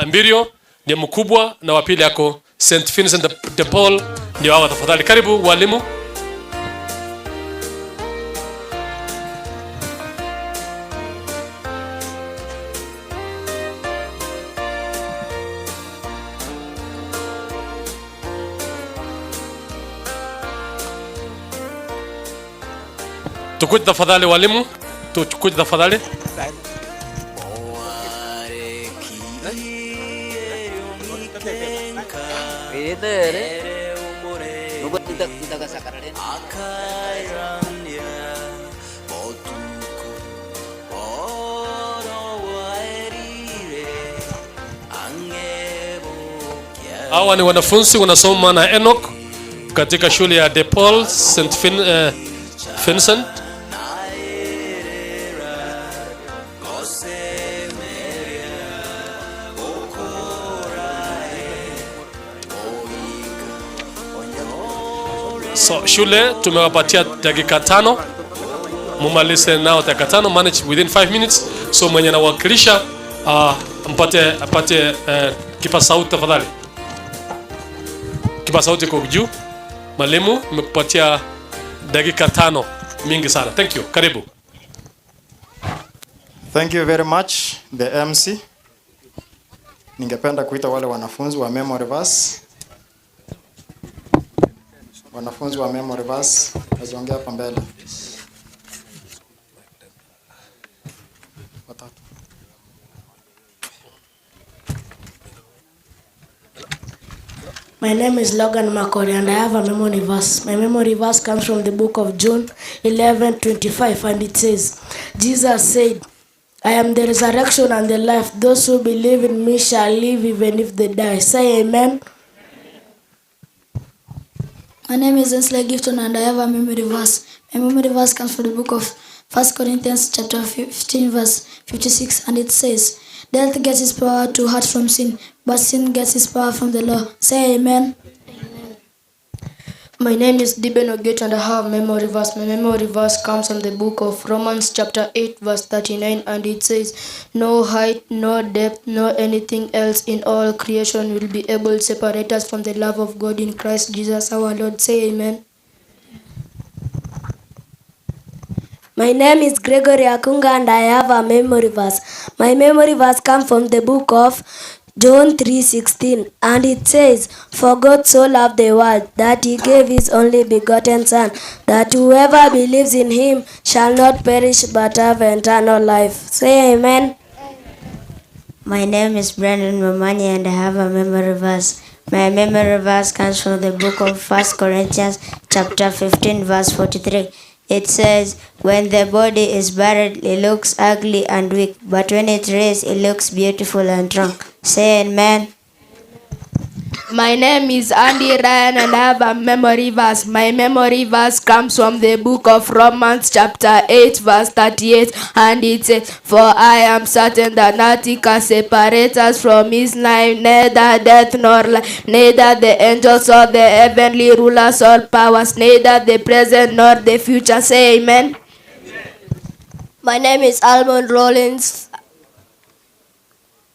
Imbirio ndiye mkubwa na wa pili yako St. Vincent de Paul ndio hawa. Tafadhali karibu walimu. Tukuje tafadhali walimu, tukuje tafadhali. Hawa ni wanafunzi wanasoma na Enoch katika shule ya De Paul St. Vincent. So shule tumewapatia dakika 5, mumalize nao dakika 5, manage within 5 minutes. So mwenye anawakilisha mpate apate kipa sauti tafadhali. Kipa sauti kwa juu. Mwalimu nimekupatia dakika 5 mingi sana. Thank you. Karibu. Thank you very much the MC. Ningependa kuita wale wanafunzi wa memory verse. Wanafunzi wa memory verse wajiongea hapa mbele. Watatu. My name is Logan Makori and I have a memory verse. My memory verse comes from the book of John 11:25 and it says, Jesus said, I am the resurrection and the life. Those who believe in me shall live even if they die. Say amen. My name is Ensley Gifton and I have a memory verse. My memory verse comes from the book of 1 Corinthians chapter 15 verse 56 and it says, Death gets its power to hurt from sin, but sin gets its power from the law. Say amen. Amen. My name is Diben Oget and I have a memory verse. My memory verse comes from the book of Romans chapter 8 verse 39 and it says, No height, no depth, no anything else in all creation will be able to separate us from the love of God in Christ Jesus our Lord. Say amen. My name is Gregory Akunga and I have a memory verse. My memory verse comes from the book of John 3:16, and it says, "For God so loved the world that he gave his only begotten son, that whoever believes in him shall not perish but have eternal life." Say amen. My name is Brandon Momani and I have a memory verse. My memory verse comes from the book of 1 Corinthians chapter 15 verse 43. It says, "When the body is buried, it looks ugly and weak, but when it raised, it looks beautiful and strong." Say amen. My name is Andy Ryan and I have a memory verse. My memory verse comes from the book of Romans chapter 8 verse 38, and it says, "For I am certain that nothing can separate us from his life, neither death nor life, neither the angels or the heavenly rulers or powers, neither the present nor the future." Say amen. My name is Almond Rollins.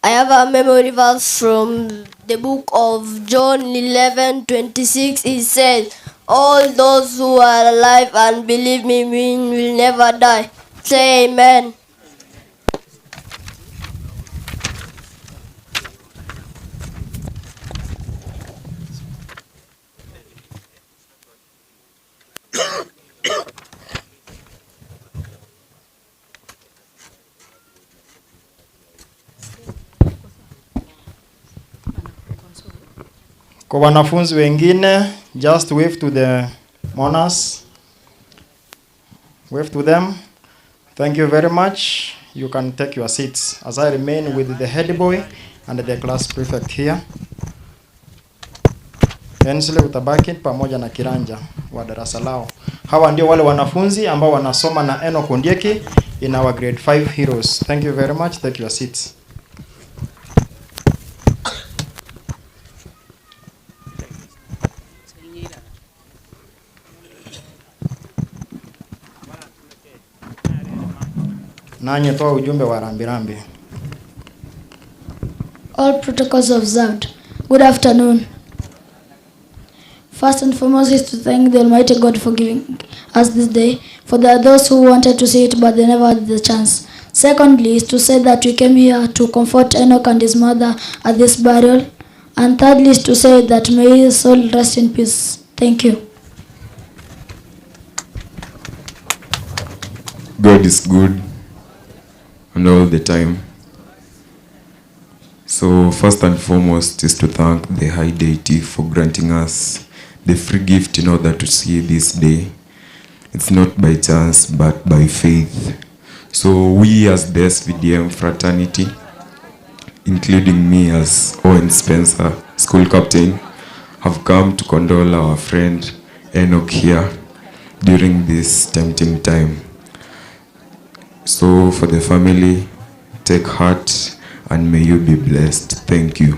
I have a memory verse from the book of John 11:26. It says, "All those who are alive and believe me will never die." Say amen. Kwa wanafunzi wengine, just wave to the mourners. Wave to them. Thank you very much. You can take your seats as I remain with the head boy and the class prefect here. Hensley utabaki pamoja na Kiranja wa darasa lao. Hawa ndio wale wanafunzi ambao wanasoma na Enoch Ondieki in our grade 5 heroes. Thank you very much. Take your seats. Nanyi toa ujumbe wa rambirambi. All protocols observed. Good afternoon. First and foremost is to thank the Almighty God for giving us this day, for there are those who wanted to see it but they never had the chance. Secondly is to say that we came here to comfort Enoch and his mother at this burial. And thirdly is to say that may his soul rest in peace. Thank you. God is good and all the time. So first and foremost is to thank the High Deity for granting us the free gift in order to see this day. It's not by chance but by faith. So we as the SVDM fraternity, including me as Owen Spencer, school captain, have come to condole our friend Enoch here during this tempting time. So for the family, take heart and may you be blessed. Thank you.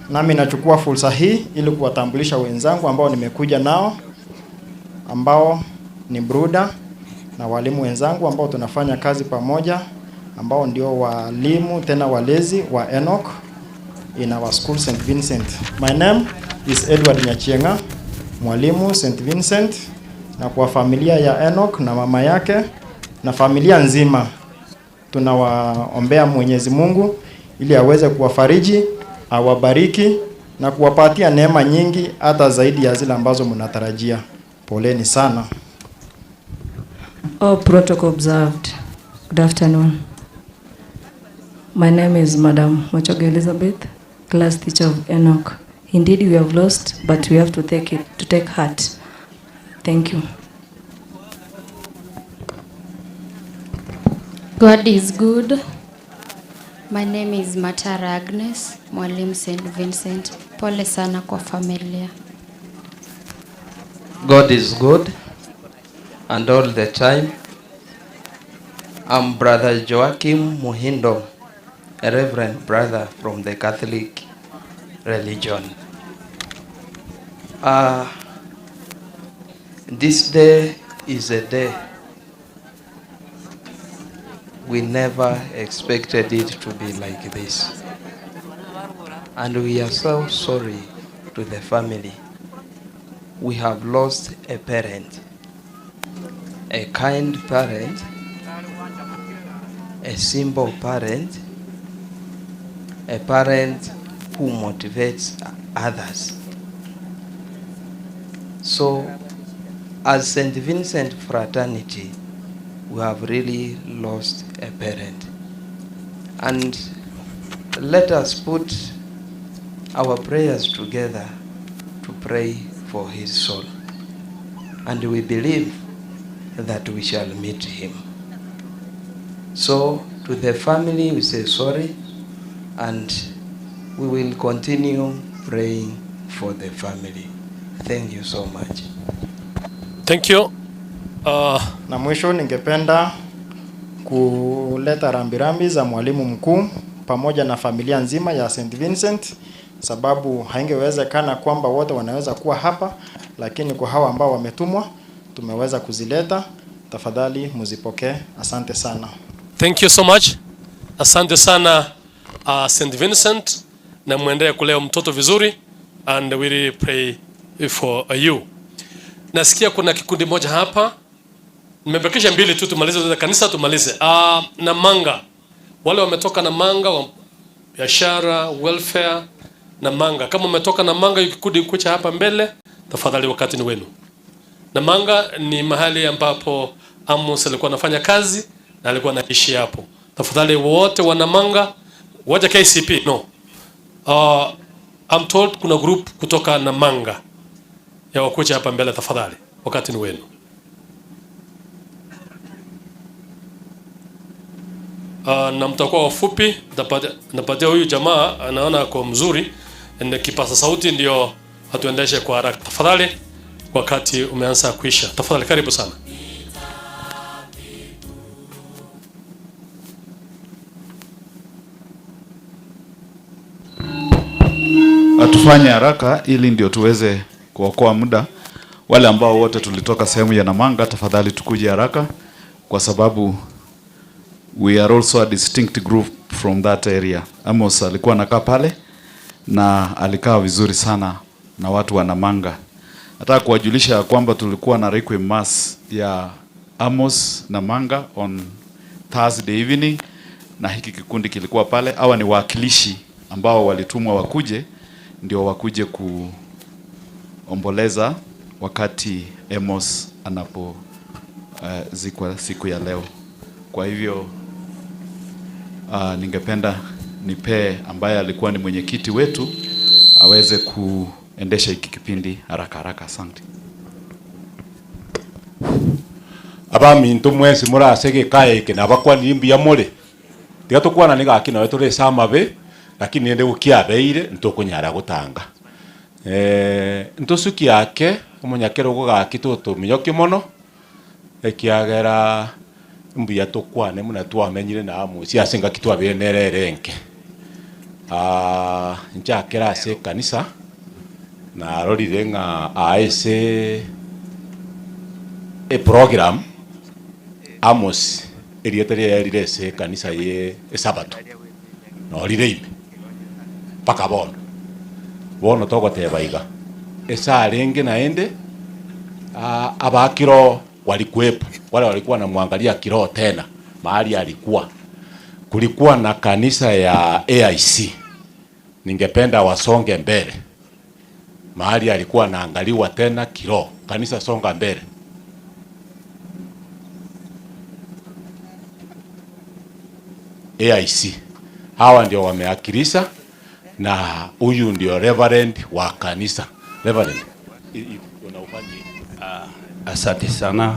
Nami nachukua fursa hii ili kuwatambulisha wenzangu ambao nimekuja nao, ambao ni bruda na walimu wenzangu ambao tunafanya kazi pamoja, ambao ndio walimu tena walezi wa Enoch in our school St. Vincent. My name is Edward Nyachienga, mwalimu St. Vincent, na kwa familia ya Enoch na mama yake na familia nzima tunawaombea Mwenyezi Mungu ili aweze kuwafariji, awabariki na kuwapatia neema nyingi hata zaidi ya zile ambazo mnatarajia. Poleni sana. All protocol observed. Good afternoon. My name is Madam Machoge Elizabeth, class teacher of Enoch. Indeed, we have lost, but we have to take it, to take heart. Thank you. God is good. My name is Matara Agnes, mwalimu St. Vincent. Pole sana kwa familia. God is good and all the time. I'm Brother Joachim Muhindo, a reverend brother from the Catholic religion. This day is a day we never expected it to be like this. And we are so sorry to the family. We have lost a parent, a kind parent, a simple parent, a parent who motivates others. So, as St. Vincent Fraternity, we have really lost a parent. And let us put our prayers together to pray for his soul. And we believe that we shall meet him. So, to the family, we say sorry, and we will continue praying for the family. Thank you so much. Thank you. Na mwisho ningependa kuleta rambirambi za mwalimu mkuu pamoja na familia nzima ya St. Vincent, sababu haingewezekana kwamba wote wanaweza kuwa hapa, lakini kwa hawa ambao wametumwa tumeweza kuzileta. Tafadhali muzipokee. Asante sana. Thank you so much. Asante sana St. Vincent, na muendelee kulea mtoto vizuri, and we really pray for you. Nasikia kuna kikundi moja hapa. Nimebakisha mbili tu tumalize kanisa tumalize. Namanga. Wale wametoka Namanga wa biashara, welfare Namanga. Kama umetoka Namanga hiyo kikundi kucha hapa mbele, tafadhali wakati ni wenu. Namanga ni mahali ambapo Amos alikuwa anafanya kazi na alikuwa anaishi hapo. Tafadhali wote wa Namanga, waje KCP. No. I'm told kuna group kutoka Namanga ya wakuja hapa mbele tafadhali. Wakati ni wenu. Na mtakuwa wafupi. Napatia huyu jamaa anaona ako mzuri, na kipasa sauti ndio atuendeshe kwa haraka. Tafadhali, wakati umeanza kuisha. Tafadhali karibu sana. Atufanye haraka ili ndio tuweze kuokoa muda. Wale ambao wote tulitoka sehemu ya Namanga, tafadhali tukuje haraka, kwa sababu we are also a distinct group from that area. Amos alikuwa anakaa pale na alikaa vizuri sana na watu wa Namanga. Nataka kuwajulisha kwamba tulikuwa na requiem mass ya Amos Namanga on Thursday evening, na hiki kikundi kilikuwa pale. Hawa ni wawakilishi ambao walitumwa wakuje, ndio wakuje kuomboleza wakati Amos anapo zikwa siku ya leo. Kwa hivyo ningependa nipe ambaye alikuwa ni mwenyekiti wetu aweze kuendesha hiki kipindi haraka haraka. Asante. Abaminto mwesi murasege kaeke nabakwa nimbi amore tiga tukwana ni gaki nawe turi samabe, lakini ende gukiabeire ntukunyara gutanga ntusuki yake omunyakero gugaki tutuminyoki mono ekiagera mbuya tukwane muna twamenyire na amusi asenga kitwabire nererenke nchakera ase kanisa na rorire ng'a aese e program Amos eriete rire ase kanisa ye esabato no rire ime paka bono bono togoteba iga esarenge naende abakiro walikuwepo, wale walikuwa wanamwangalia kiroho tena mahali alikuwa. Kulikuwa na kanisa ya AIC, ningependa wasonge mbele mahali alikuwa anaangaliwa tena kiroho. Kanisa songa mbele. AIC hawa ndio wameakilisha, na huyu ndio reverend wa kanisa. Reverend, unaufanya. Asante sana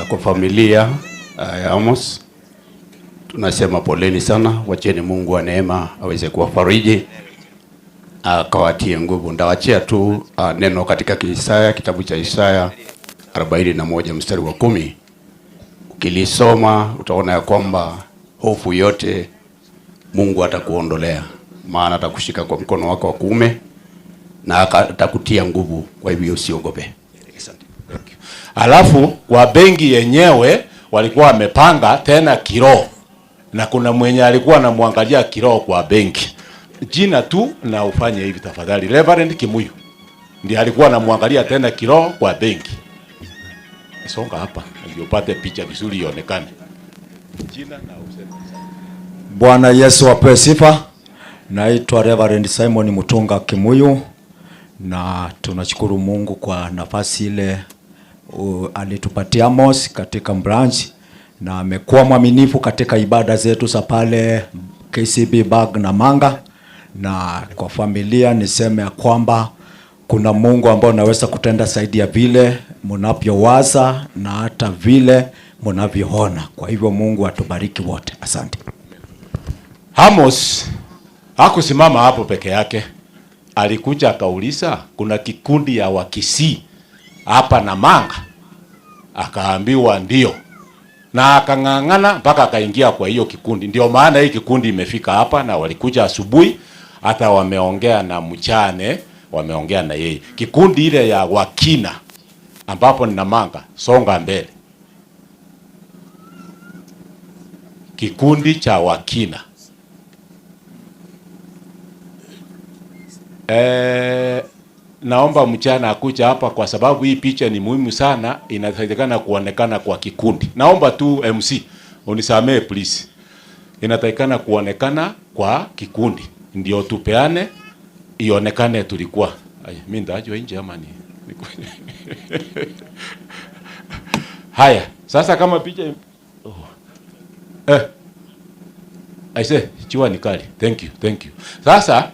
kwa familia ya Amos. Tunasema poleni sana, wacheni Mungu wa neema aweze kuwafariji, akawatie nguvu. Ndawachia tu neno katika Isaya, kitabu cha Isaya 41 mstari wa 10. Ukilisoma utaona ya kwamba hofu yote Mungu atakuondolea, maana atakushika kwa mkono wako wa kuume na atakutia nguvu. Kwa hivyo usiogope. Asante. Alafu kwa benki yenyewe walikuwa wamepanga tena kiroho, na kuna mwenye alikuwa anamwangalia kiroho kwa benki. Jina tu na ufanye hivi tafadhali. Reverend Kimuyu. Ndiye alikuwa anamwangalia tena kiroho kwa benki. Songa hapa ndio upate picha vizuri ionekane. Jina na useme. Bwana Yesu apewe sifa. Naitwa Reverend Simon Mutunga Kimuyu, na tunashukuru Mungu kwa nafasi ile alitupatia Amos katika branch, na amekuwa mwaminifu katika ibada zetu za pale KCB Bag na Manga. Na kwa familia niseme ya kwamba kuna Mungu ambao anaweza kutenda zaidi ya vile mnavyowaza na hata vile mnavyoona. Kwa hivyo Mungu atubariki wote. Asante. Amos hakusimama hapo peke yake. Alikuja akauliza kuna kikundi ya Wakisii hapa Namanga. Akaambiwa ndio. Na akang'ang'ana mpaka akaingia kwa hiyo kikundi. Ndio maana hii kikundi imefika hapa, na walikuja asubuhi, hata wameongea na mchane, wameongea na yeye. Kikundi ile ya Wakina ambapo ni Namanga, songa mbele. Kikundi cha Wakina. Naomba mchana akuja hapa kwa sababu hii picha ni muhimu sana, inatakikana kuonekana kwa kikundi. Naomba tu MC unisamee please. Inatakikana kuonekana kwa kikundi ndio tupeane ionekane tulikuwa. Ay, mimi ndajua nje ama ni Haya, sasa kama picha oh. I say chua ni kali. Thank you, thank you. Sasa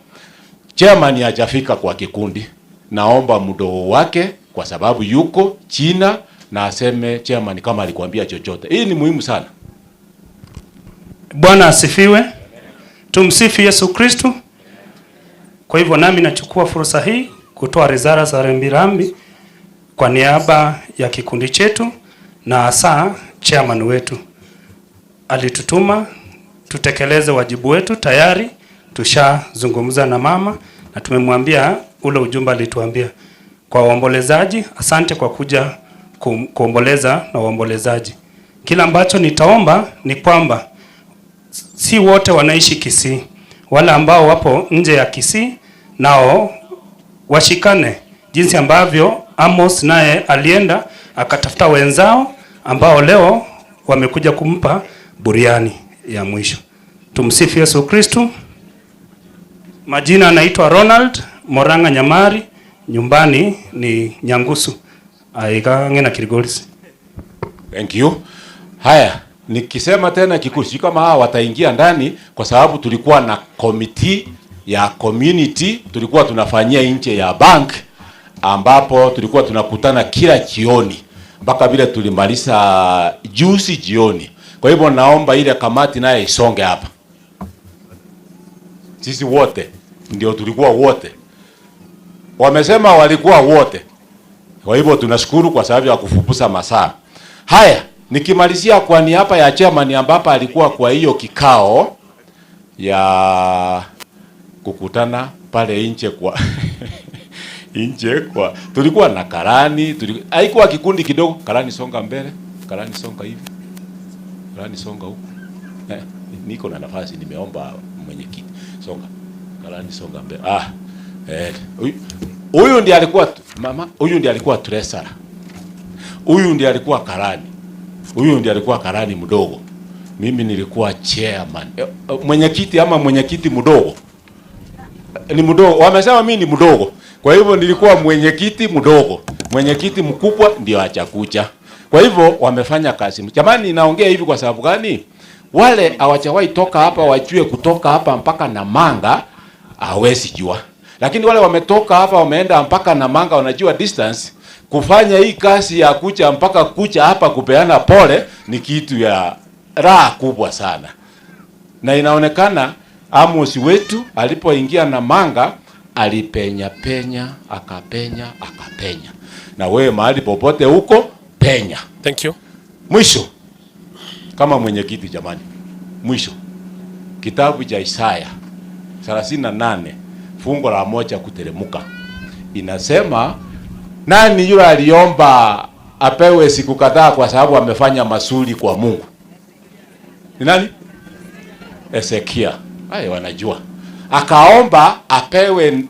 chairman hajafika kwa kikundi. Naomba mdogo wake kwa sababu yuko China na aseme chairman kama alikwambia chochote. Hii ni muhimu sana. Bwana asifiwe. Tumsifu Yesu Kristo. Kwa hivyo nami nachukua fursa hii kutoa risala za rambirambi kwa niaba ya kikundi chetu na hasa chairman wetu. Alitutuma tutekeleze wajibu wetu. Tayari tushazungumza na mama na tumemwambia ule ujumbe alituambia. Kwa waombolezaji, asante kwa kuja kuomboleza na waombolezaji. Kila ambacho nitaomba ni kwamba si wote wanaishi Kisii. Wale ambao wapo nje ya Kisii nao washikane, jinsi ambavyo Amos naye alienda akatafuta wenzao ambao leo wamekuja kumpa buriani ya mwisho. Tumsifu Yesu Kristo. Majina anaitwa Ronald Moranga Nyamari, nyumbani ni Nyangusu. Aiga ngena Kirigolisi. Thank you. Haya, nikisema tena kikundi kama hawa wataingia ndani kwa sababu tulikuwa na committee ya community, tulikuwa tunafanyia nje ya bank ambapo tulikuwa tunakutana kila jioni mpaka vile tulimaliza juzi jioni. Kwa hivyo naomba ile kamati naye isonge hapa. Sisi wote ndio tulikuwa wote. Wamesema walikuwa wote. Kwa hivyo tunashukuru kwa sababu ya kufupusa masaa. Haya, nikimalizia kwa niaba ya chairman ambapo alikuwa kwa hiyo kikao ya kukutana pale nje kwa nje kwa tulikuwa na karani, haikuwa kikundi kidogo. Karani songa mbele, karani songa hivi, karani songa huku. Niko na nafasi, nimeomba mwenyekiti. Songa. Karani songa mbele. Huyu ndiye alikuwa mama, huyu ndiye alikuwa treasurer. Huyu ndiye alikuwa karani. Huyu ndiye alikuwa karani mdogo. Mimi nilikuwa chairman. Mwenyekiti ama mwenyekiti mdogo. Ni mdogo. Wamesema mimi ni mdogo. Kwa hivyo nilikuwa mwenyekiti mdogo. Mwenyekiti mkubwa ndio achakucha. Kwa hivyo wamefanya kazi. Jamani, naongea hivi kwa sababu gani? Wale hawajawahi toka hapa wajue kutoka hapa mpaka Namanga hawezi jua. Lakini wale wametoka hapa wameenda mpaka Namanga wanajua distance. Kufanya hii kazi ya kucha mpaka kucha hapa kupeana pole ni kitu ya raha kubwa sana. Na inaonekana Amos wetu alipoingia Namanga alipenya penya, akapenya, akapenya. Na wewe mahali popote huko penya. Thank you. Mwisho, kama mwenyekiti jamani, mwisho, kitabu cha Isaya 38 fungu la 1 kuteremka inasema, nani yule aliomba apewe siku kadhaa kwa sababu amefanya mazuri kwa Mungu? Ni nani? Ezekia. Hayo wanajua. Akaomba apewe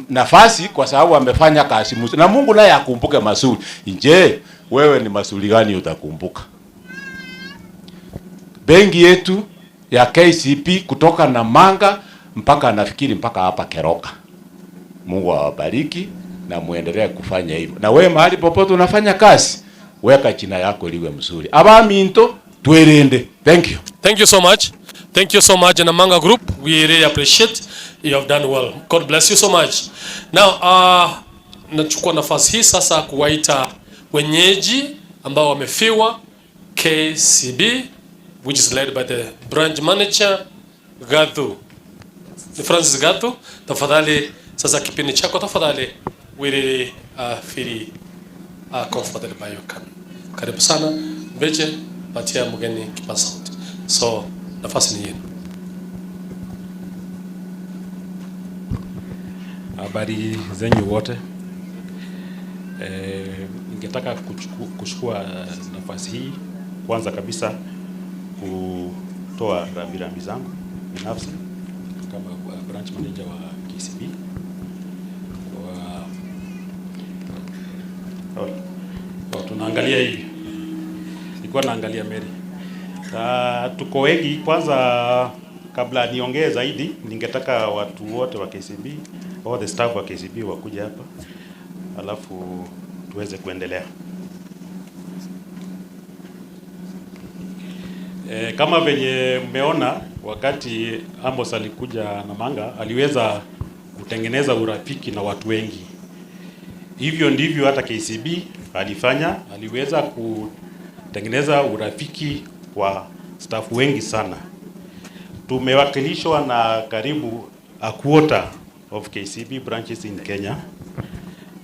nafasi kwa sababu amefanya kazi mzuri. Na Mungu naye akumbuke mazuri. Je, wewe ni mazuri gani utakumbuka? Benki yetu ya KCB kutoka Namanga mpaka nafikiri mpaka hapa Keroka. Mungu awabariki na muendelee kufanya hivyo. Na wewe mahali popote unafanya kazi, weka jina yako liwe mzuri. Abaminto tuelende. Thank you. Thank you so much. Thank you so much, Namanga Group. We really appreciate. You have done well. God bless you so much. Now, nachukua nafasi hii sasa kuwaita wenyeji ambao wamefiwa KCB, which is led by the branch manager Gathu. Ni Francis Gathu. Tafadhali sasa kipindi chako tafadhali. We really feel comforted by your coming. Karibu sana. Mbeche, patia mgeni kipaza sauti. So, nafasi ni yenu. Habari zenyu wote. Ningetaka kuchukua nafasi hii kwanza kabisa kutoa rambirambi zangu binafsi kama branch manager wa KCB. Tunaangalia hivi. Nilikuwa naangalia Mary. Tuko wengi. Kwanza kabla niongee zaidi, ningetaka watu wote wa KCB, all the staff wa KCB wakuja hapa, alafu tuweze kuendelea. Kama venye mmeona wakati Amos alikuja Namanga, aliweza kutengeneza urafiki na watu wengi. Hivyo ndivyo hata KCB alifanya, aliweza kutengeneza urafiki kwa staff wengi sana. Tumewakilishwa na karibu a quarter of KCB branches in Kenya.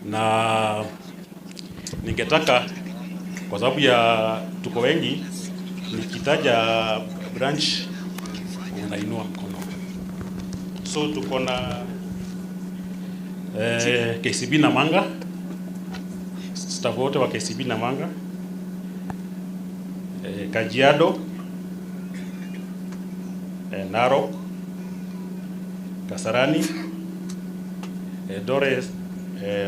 Na ningetaka, kwa sababu ya tuko wengi, nikitaja branch unainua mkono. So tuko na KCB Namanga, staff wote wa KCB Namanga, Kajiado, Narok, Kasarani, Dore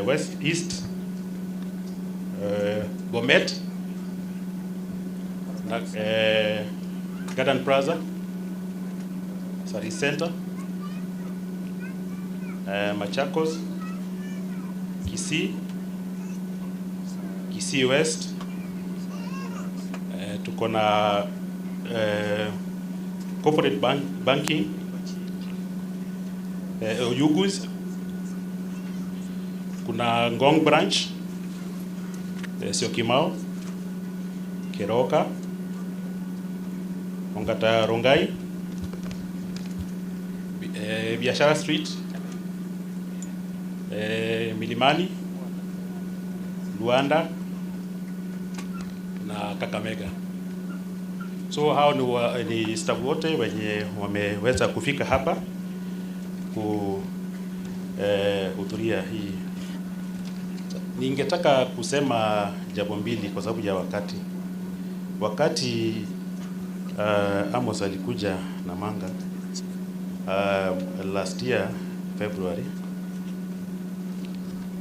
West East, Bomet, Garden Plaza, Sari Center, Machakos, Kisii, Kisii West, tuko na corporate banking, Oyugis, kuna Ngong branch, Syokimau, Keroka, Ongata Rongai, Biashara Street, Milimani, Luanda na Kakamega. So hao ni staff wote wenye wameweza kufika hapa kuhudhuria hii. Ningetaka kusema jambo mbili kwa sababu ya wakati. Wakati Amos alikuja Namanga last year February,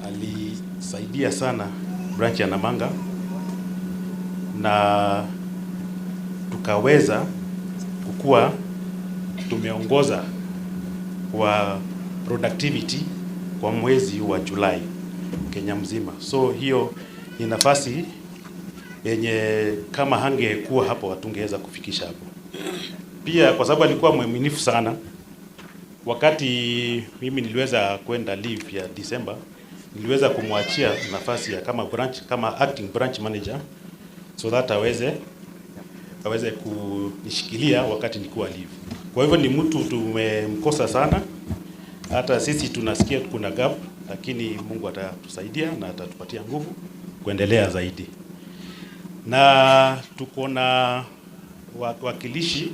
alisaidia sana branch ya Namanga na tukaweza kukua, tumeongoza kwa productivity kwa mwezi wa Julai Kenya mzima. So hiyo ni nafasi yenye kama hangekuwa hapo hatungeweza kufikisha hapo. Pia kwa sababu alikuwa mwaminifu sana, wakati mimi niliweza kwenda leave ya December, niliweza kumwachia nafasi ya kama acting branch manager, so that aweze kunishikilia wakati nilikuwa leave. Kwa hivyo ni mtu tumemkosa sana. Hata sisi tunasikia kuna gap, lakini Mungu atatusaidia na atatupatia nguvu kuendelea zaidi. Na tuko na wakilishi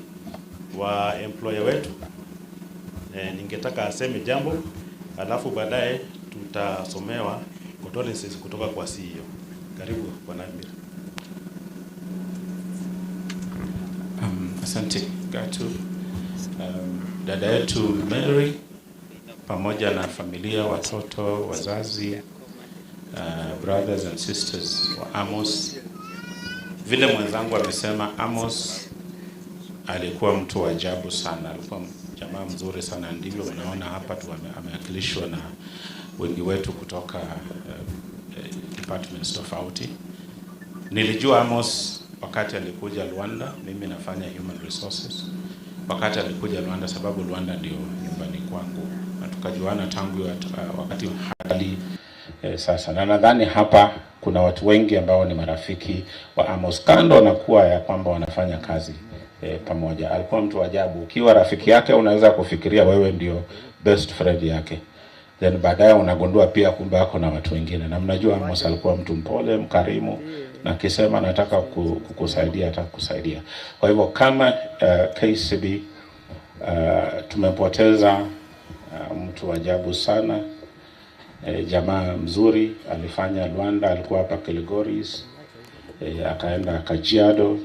wa employer wetu. Ningetaka aseme jambo, alafu baadaye tutasomewa condolences kutoka kwa CEO. Karibu Bwana Amir. Asante Gatu. Dada yetu Mary Pamoja na familia, watoto, wazazi, brothers and sisters wa Amos. Vile mwenzangu amesema, Amos alikuwa mtu wa ajabu sana, alikuwa jamaa mzuri sana. Ndivyo mnaona hapa tu amewakilishwa na wengi wetu kutoka departments tofauti. Nilijua Amos wakati alikuja Luanda, mimi nafanya human resources. Wakati alikuja Luanda, sababu Luanda ndio nyumbani kwangu, na tukajuana tangu wakati hadi sasa. Na nadhani hapa kuna watu wengi ambao ni marafiki wa Amos, kando na kuwa ya kwamba wanafanya kazi pamoja. Alikuwa mtu wa ajabu. Ukiwa rafiki yake unaweza kufikiria wewe ndio best friend yake, then baadaye unagundua pia kumbe ako na watu wengine. Na mnajua Amos alikuwa mtu mpole, mkarimu, na akisema nataka kukusaidia atakusaidia. Kwa hivyo kama KCB tumepoteza mtu wa ajabu sana, jamaa mzuri. Alifanya Luanda, alikuwa hapa Kilgoris, akaenda Kajiado,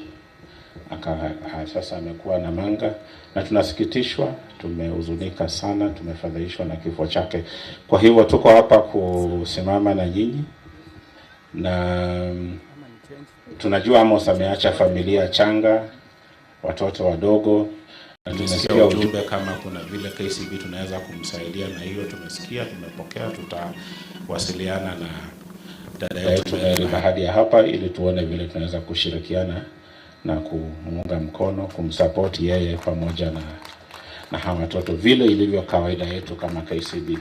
sasa amekuwa Namanga, na tunasikitishwa, tumehuzunika sana, tumefadhaishwa na kifo chake. Kwa hivyo tuko hapa kusimama na nyinyi, na tunajua Amos ameacha familia changa, watoto wadogo, na tumesikia ujumbe kama kuna vile KCB tunaweza kumsaidia, na hiyo tumesikia, tumepokea, tutawasiliana na dada yetu Mary Bahadi hapa ili tuone vile tunaweza kushirikiana na kumuunga mkono, kumsupport yeye pamoja na hawa watoto, vile ilivyo kawaida yetu kama KCB.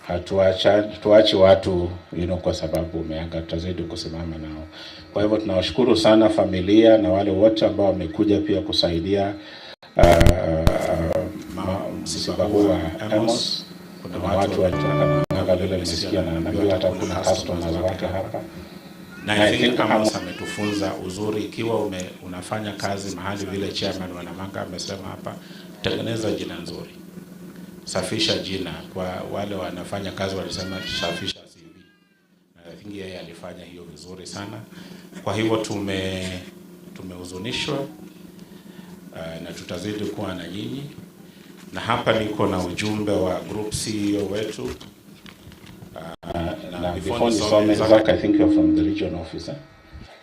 Hatuachi watu kwa sababu umeaga, tutazidi kusimama nao. Kwa hivyo tunawashukuru sana familia na wale wote ambao wamekuja pia kusaidia msiba huu wa Amos. Kuna watu walitoka lile nimesikia na naambiwa hata kuna customers wake hapa. Na I think Amos ametufunza uzuri, ikiwa unafanya kazi mahali vile chairman wa Namanga amesema hapa, tengeneza jina nzuri, safisha jina. Kwa wale wanafanya kazi walisema safisha CV, na I think yeye alifanya hiyo vizuri sana. Kwa hivyo tumehuzunishwa na tutazidi kuwa na nyinyi. Na hapa niko na ujumbe wa group CEO wetu. Na before nisome, Zach, I think you're from the regional office.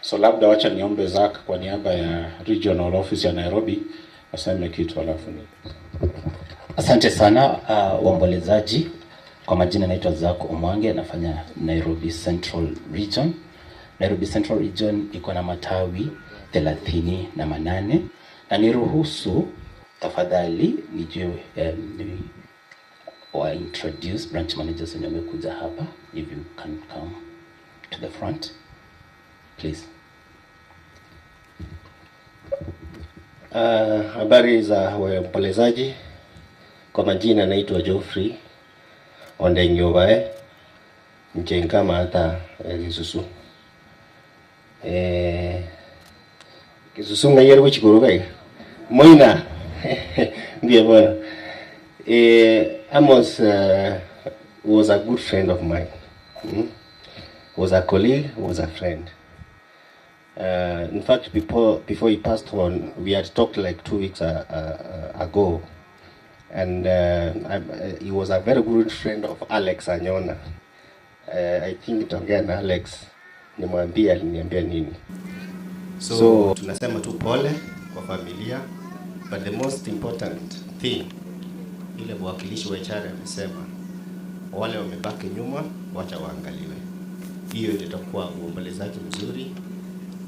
So labda wacha niombe Zach kwa niaba ya regional office ya Nairobi aseme kitu alafu ni. Asante sana waombolezaji. Kwa majina naitwa Zach Omwange, nafanya Nairobi Central Region. Nairobi Central Region iko na matawi 38, na niruhusu tafadhali nijue wa introduce branch managers wenye wamekuja hapa. If you can come to the front please. Habari za waombolezaji. Kwa majina naitwa Geoffrey Ondenyobae Njenga Mata Kisusu. Kisusu ngayer wichikurukai Moina ndiye bwana. Amos was a good friend of mine. Was a colleague, was a friend. In fact, before he passed on, we had talked like 2 weeks ago, and he was a very good friend of Alex Anyona. I think nitaongea na Alex nimwambie aliniambia nini. So tunasema tu pole kwa familia, but the most important thing, ile mwakilishi wa HR amesema, wale wamebaki nyuma wacha waangaliwe. Hiyo ndio itakuwa uombolezaji mzuri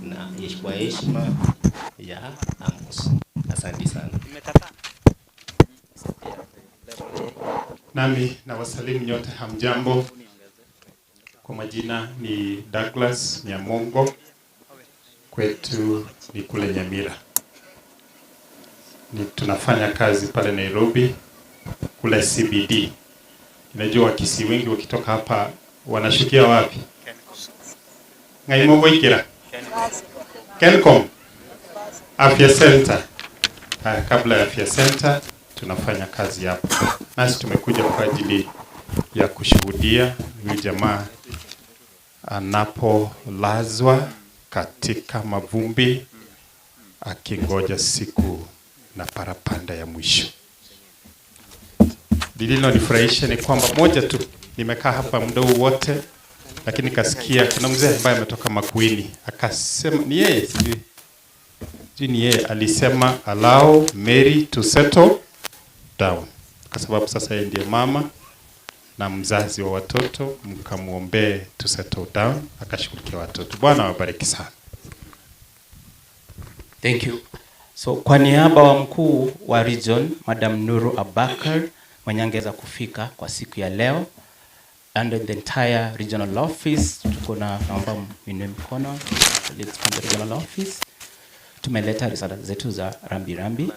na kwa heshima ya Amos. Asante sana. Nami na wasalimu nyote, hamjambo. Kwa majina ni Douglas Nyamongo, kwetu ni kule Nyamira. Ni tunafanya kazi pale Nairobi kule CBD. Najua Wakisii wengi wakitoka hapa wanashukia wapi? Ngaimogo ikira? Kencom Afya Center. Kabla ya Afya Center tunafanya kazi hapo. Nasi tumekuja kwa ajili ya kushuhudia huyu jamaa anapolazwa katika mavumbi akingoja siku na parapanda ya mwisho. Lililonifurahisha ni kwamba moja tu, nimekaa hapa muda huu wote, lakini kasikia kuna mzee ambaye ametoka Makueni akasema ni yeye, sijui ni yeye alisema allow Mary to settle down, kwa sababu sasa yeye ndiye mama na mzazi wa watoto, mkamwombee to settle down, akashughulikia watoto. Bwana awabariki sana. Thank you. So kwa niaba wa mkuu wa region Madam Nuru Abakar mwenye angeweza kufika kwa siku ya leo, and the entire regional office, tuko na, naomba mwinue mkono, colleagues from the regional office, tumeleta risala zetu za rambi rambi.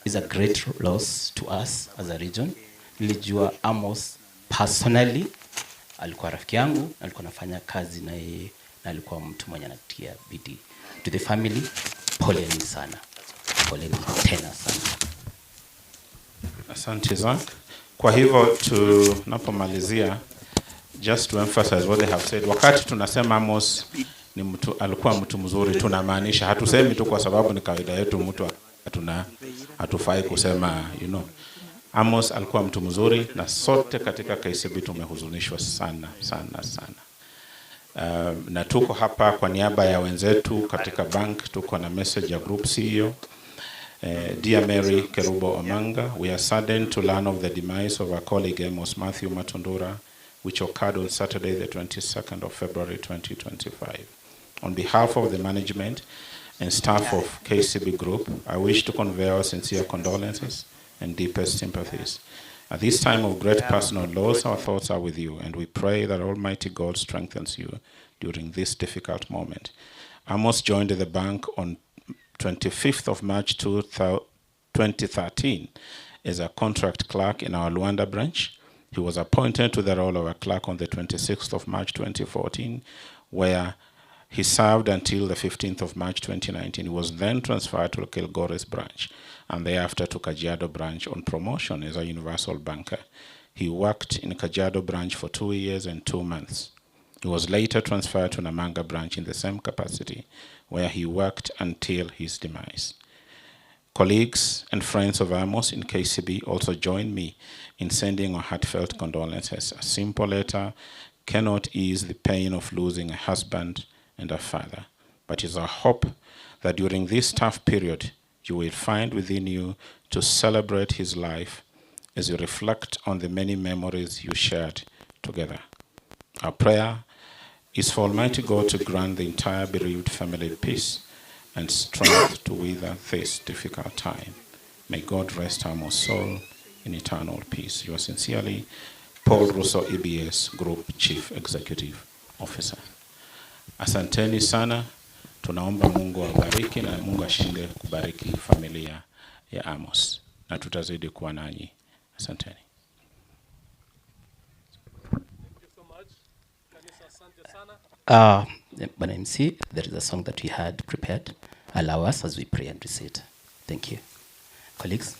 Is a great loss to us as a region. Nilijua Amos personally, alikuwa rafiki yangu, alikuwa anafanya kazi na yeye, na alikuwa mtu mwenye anatia bidii. To the family, poleni sana, poleni tena sana. Asante Zak. Kwa hivyo tunapomalizia, just to emphasize what they have said, wakati tunasema Amos ni mtu, alikuwa mtu mzuri, tunamaanisha, hatusemi tu kwa sababu ni kawaida yetu mtu hatufai kusema. Amos alikuwa mtu mzuri na sote katika KCB tumehuzunishwa sana sana sana. Na tuko hapa kwa niaba ya wenzetu katika bank, tuko na message ya group CEO. Dear Mary Kerubo Omanga, we are saddened to learn of the demise of our colleague Amos Matthew Matundura, which occurred on Saturday, the 22nd of February 2025. On behalf of the management and staff of KCB Group, I wish to convey our sincere condolences and deepest sympathies. At this time of great personal loss, our thoughts are with you, and we pray that Almighty God strengthens you during this difficult moment. Amos joined the bank on 25th of March 2013 as a contract clerk in our Luanda branch. He was appointed to the role of a clerk on the 26th of March 2014, where he served until the 15th of March 2019. He was then transferred to Kilgoris branch and thereafter to Kajiado branch on promotion as a universal banker. He worked in Kajiado branch for 2 years and 2 months. He was later transferred to Namanga branch in the same capacity, where he worked until his demise. Colleagues and friends of Amos in KCB also joined me in sending our heartfelt condolences. A simple letter cannot ease the pain of losing a husband and a father, but it's our hope that during this tough period, you will find within you to celebrate his life as you reflect on the many memories you shared together. Our prayer is for Almighty God to grant the entire bereaved family peace and strength to weather this difficult time. May God rest Amos' soul in eternal peace. Yours sincerely, Paul Russo, EBS Group Chief Executive Officer. Asanteni sana. Tunaomba Mungu awabariki na Mungu ashinde kubariki familia ya Amos, na tutazidi kuwa nanyi. Asanteni. Thank you so much. Kanisa, asante sana. Bwana MC, there is a song that we had prepared. Allow us as we pray and recite. Thank you. Colleagues.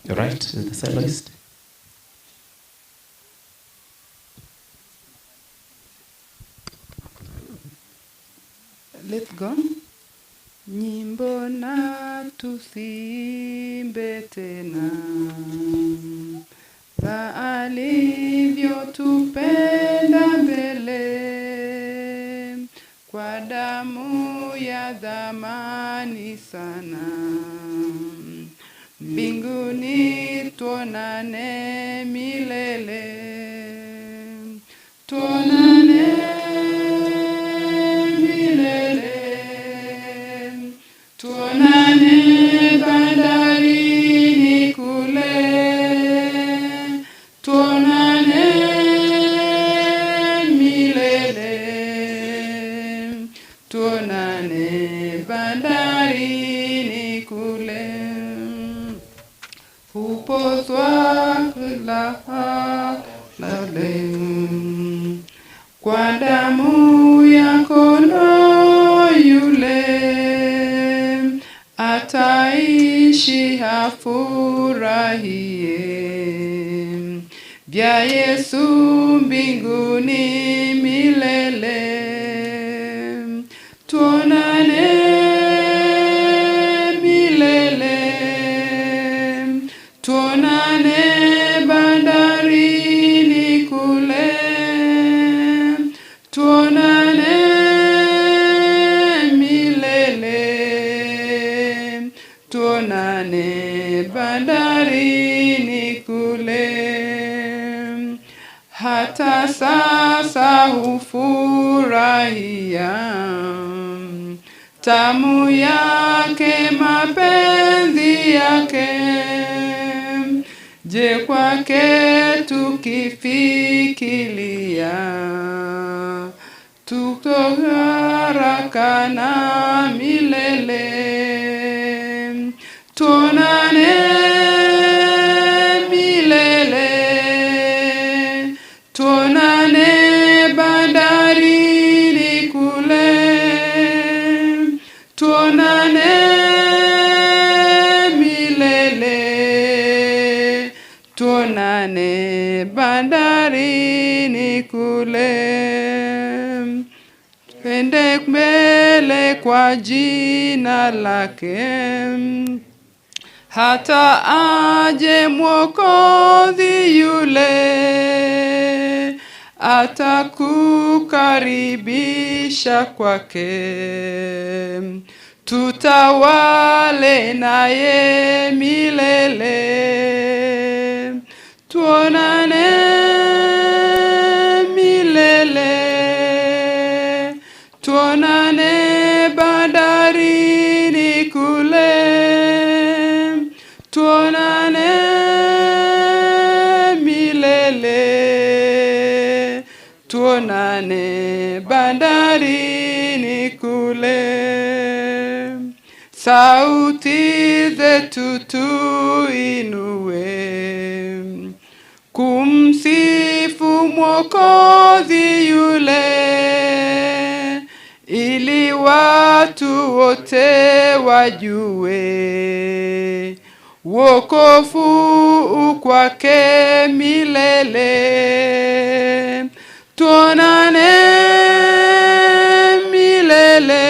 All right, the soloist. Let's go. Nyimbo na tusiimbe tena za alivyotupenda mbele kwa damu ya dhamani sana. Mbinguni tuonane milele, tuonane milele, tuonane bandarini kule, tuonane milele, tuonane bandarini kule. Hupozwa lale kwa damu ya kondoo yule, ataishi afurahie vya Yesu mbinguni milele. Tuonane. Tamu yake mapenzi yake, je kwake tukifikiria, tutoharaka na milele. Tuonane milele, tuonane bandarini kule, tuonane milele, tuonane bandarini kule. Twende mbele kwa jina lake, hata aje Mwokozi yule, atakukaribisha kwake, tutawale naye milele. Tuonane milele, tuonane bandarini kule, tuonane milele, tuonane bandarini kule. Sauti zetu tuinue, kumsifu Mwokozi yule, ili watu wote wajue wokovu kwake milele. Tuonane milele,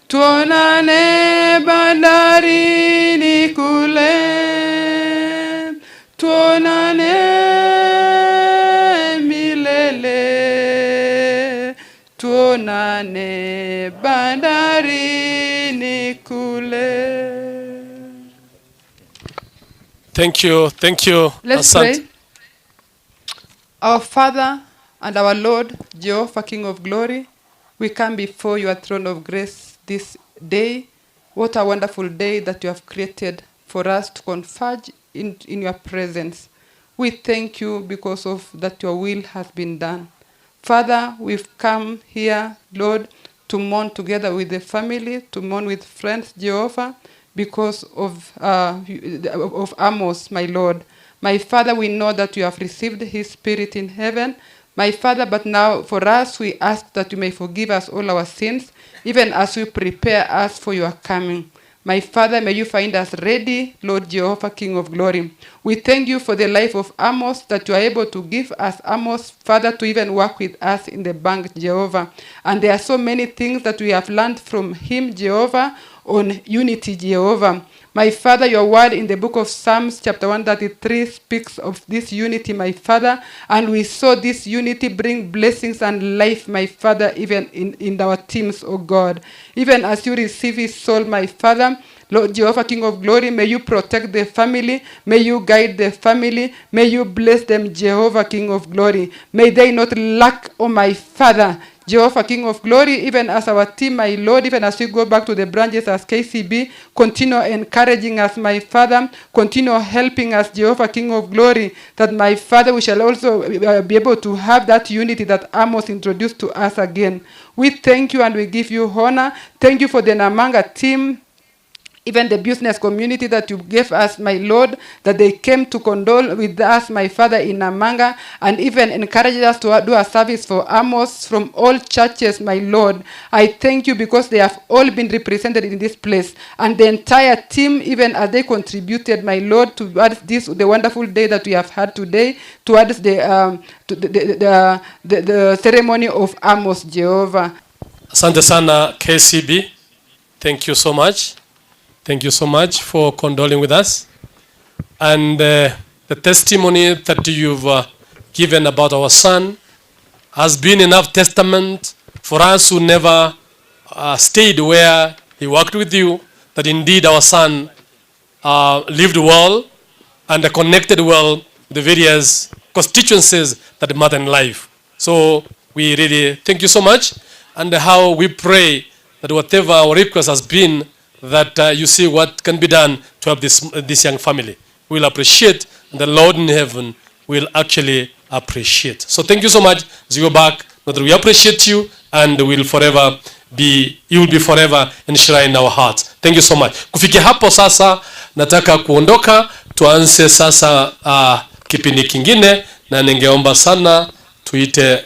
tuonane bandarini kule, tuonane milele, tuonane bandarini kule. Thank you, thank you. Let's Asante. Pray. Our Father and our Lord, Jehovah, King of glory, we come before your throne of grace this day. What a wonderful day that you have created for us to converge in your presence. We thank you because of that your will has been done. Father, we've come here, Lord, to mourn together with the family, to mourn with friends, Jehovah, because of Amos, my Lord. My Father, we know that you have received his spirit in heaven. My Father, but now for us, we ask that you may forgive us all our sins, even as you prepare us for your coming. My Father, may you find us ready, Lord Jehovah, King of glory. We thank you for the life of Amos, that you are able to give us Amos, Father, to even work with us in the bank, Jehovah. And there are so many things that we have learned from him, Jehovah, on unity, Jehovah. My Father, your word in the book of Psalms, chapter 133, speaks of this unity, my Father. And we saw this unity bring blessings and life, my Father, even in our teams, oh God. Even as you receive his soul, my Father, Lord Jehovah, King of glory, may you protect the family. May you guide the family. May you bless them, Jehovah, King of glory. May they not lack, oh my Father, Jehovah, King of glory, even as our team, my Lord, even as we go back to the branches as KCB, continue encouraging us, my Father, continue helping us, Jehovah, King of glory, that, my Father, we shall also be able to have that unity that Amos introduced to us again. We thank you and we give you honor. Thank you for the Namanga team, even the business community that you gave us, my Lord, that they came to condole with us, my Father, in Namanga, and even encouraged us to do a service for Amos from all churches, my Lord. I thank you because they have all been represented in this place. And the entire team, even as they contributed, my Lord, towards this, the wonderful day that we have had today, towards the ceremony of Amos, Jehovah. Asante sana, KCB. Thank you so much. Thank you so much for condoling with us. And the testimony that you've given about our son has been enough testament for us who never stayed where he worked with you, that indeed our son lived well and connected well with the various constituencies that matter in life. So we really thank you so much. and how we pray that whatever our request has been, that you see what can be done to help this young family. We'll appreciate, and the Lord in heaven will actually appreciate. So thank you so much. As you go back, that we appreciate you, and will forever be, you will be forever enshrined in our hearts. Thank you so much. Kufikia hapo sasa, nataka kuondoka, tuanze sasa kipindi kingine, na ningeomba sana tuite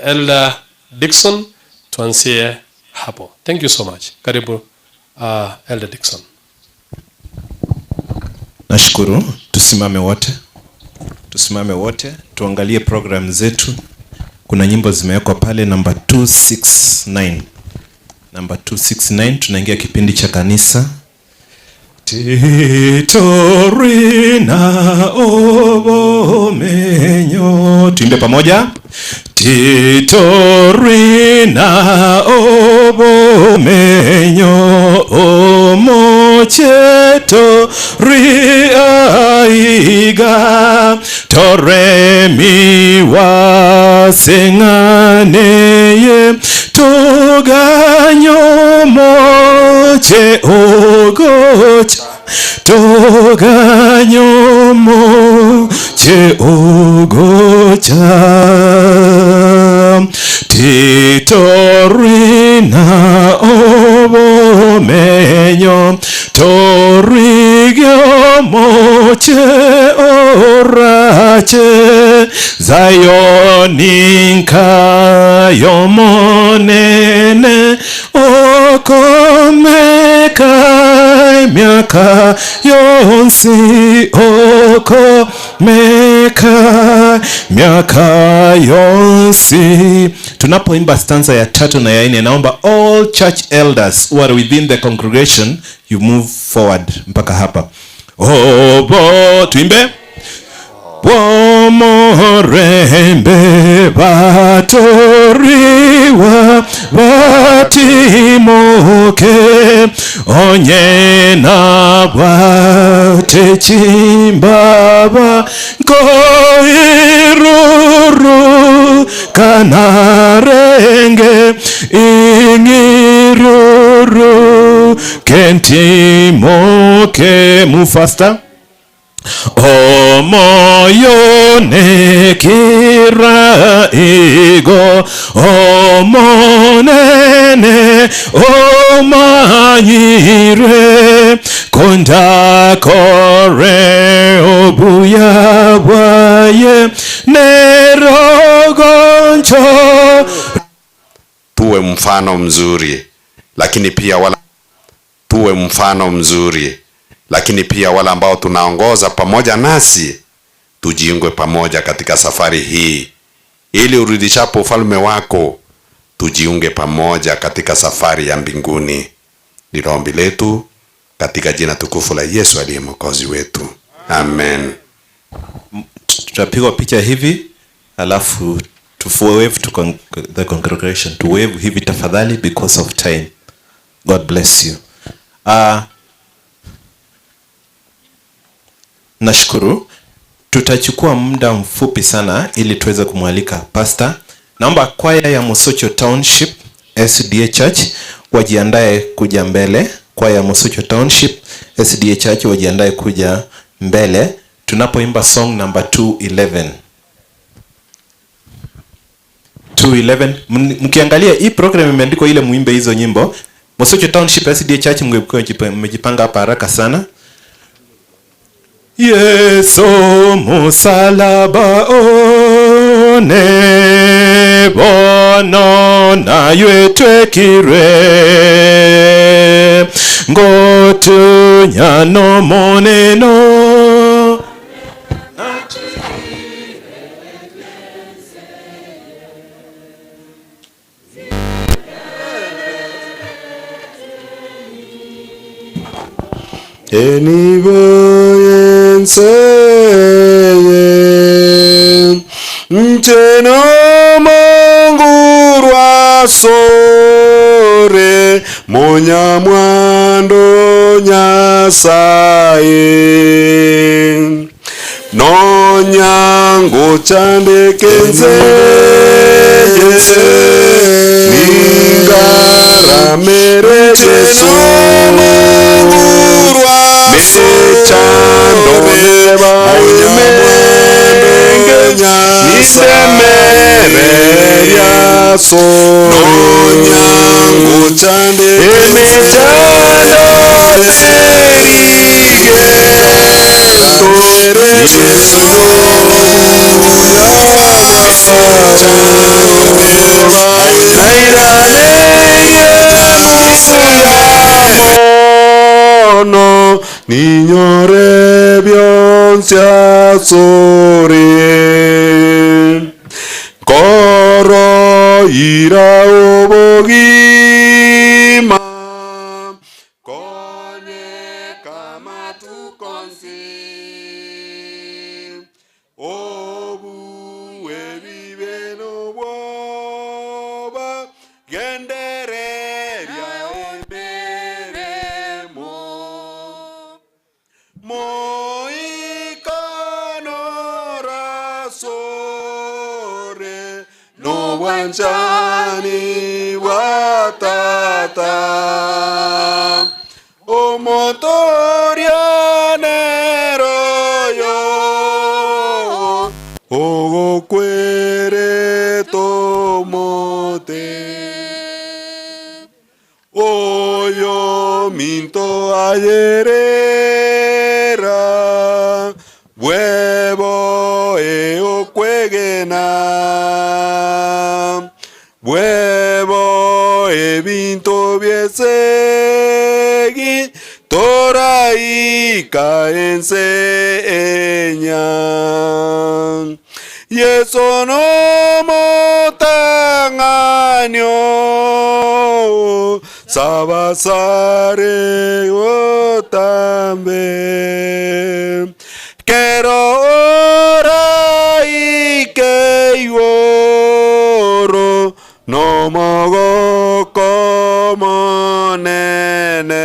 Elder Dixon, tuanzie hapo. Thank you so much. Karibu Elder Dixon. Nashukuru. Tusimame wote. Tusimame wote, tuangalie program zetu. Kuna nyimbo zimewekwa pale namba 269. Namba 269 tunaingia kipindi cha kanisa. Titorina obomenyo. Tuimbe pamoja. Titorina obomenyo omocheto riaiga toremi wasenganeye toganyo moche ogocha toganyo moche ogocha titorina obomenyo torigyo moche orache zayoninka yomonene okomeka miaka yonsi okomeka miaka yonsi. Tunapoimba stanza ya 3 na ya 4, naomba all church elders who are within the congregation, you move forward mpaka hapa. Obo, tuimbe. Bomorembe batoriwa batimoke onye na batechimbaba koiruru kanarenge ingiruru kentimoke. Move faster. Omoyo ne kira ego omonene omanyire konda kore obuya bwaye nerogoncho. Tuwe mfano mzuri, lakini pia wala tuwe mfano mzuri, lakini pia wale ambao tunaongoza pamoja nasi tujiunge pamoja katika safari hii, ili urudishapo ufalme wako tujiunge pamoja katika safari ya mbinguni. Ni ombi letu katika jina tukufu la Yesu aliye Mwokozi wetu. Amen. Tutapigwa picha hivi alafu to wave to the congregation, to wave hivi tafadhali because of time. God bless you. Nashukuru. Tutachukua muda mfupi sana ili tuweze kumwalika pastor. Naomba kwaya ya Mosocho Township SDA Church wajiandae kuja mbele. Kwaya ya Mosocho Township SDA Church wajiandae kuja mbele tunapoimba song number 211. 211. Mkiangalia hii program imeandikwa ile muimbe hizo nyimbo. Mosocho Township SDA Church mmejipanga hapa haraka sana. Yesu musalaba one bono na yetwekire ngotunya no moneno. Eniboyenseye mteno Mungu rwasore munyamwando Nyasaye nonyango chandekenzeye ni sore nonyango chande emechando serige Yesu no niñore bionsia sore koro ira obogima konye kama tukonsi obuwe bibe no bwoba gendereria emeremo moikanora sore no wanjani wa tata omotoria neroyo ogokwere tomote oyo minto ayerera bwebo eokwegena bwebo ebinto byesegi toraika enseña Yesu no motanganyo sabasare otambe Quiero ora y que lloro no mogo como nene.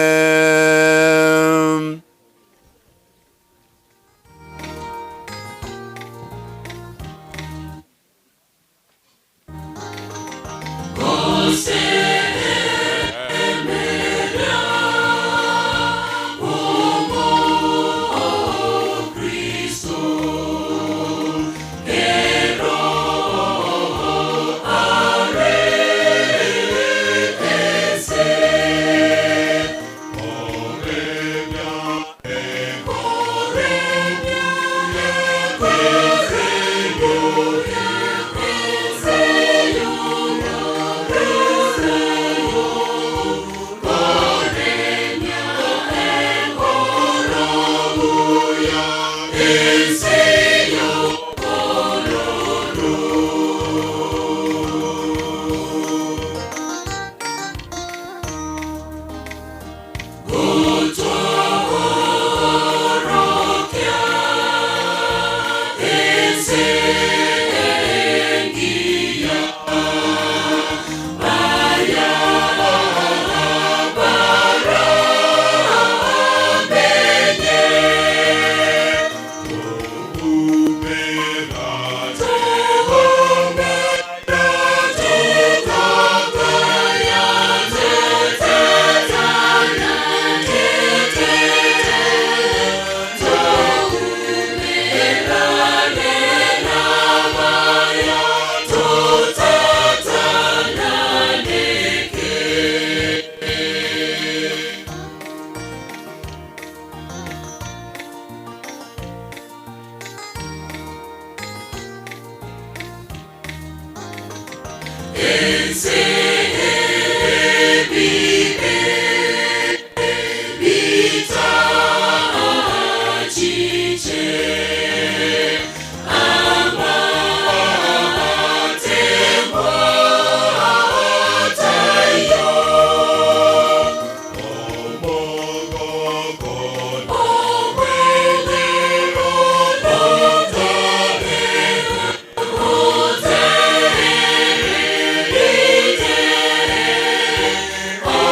Oh.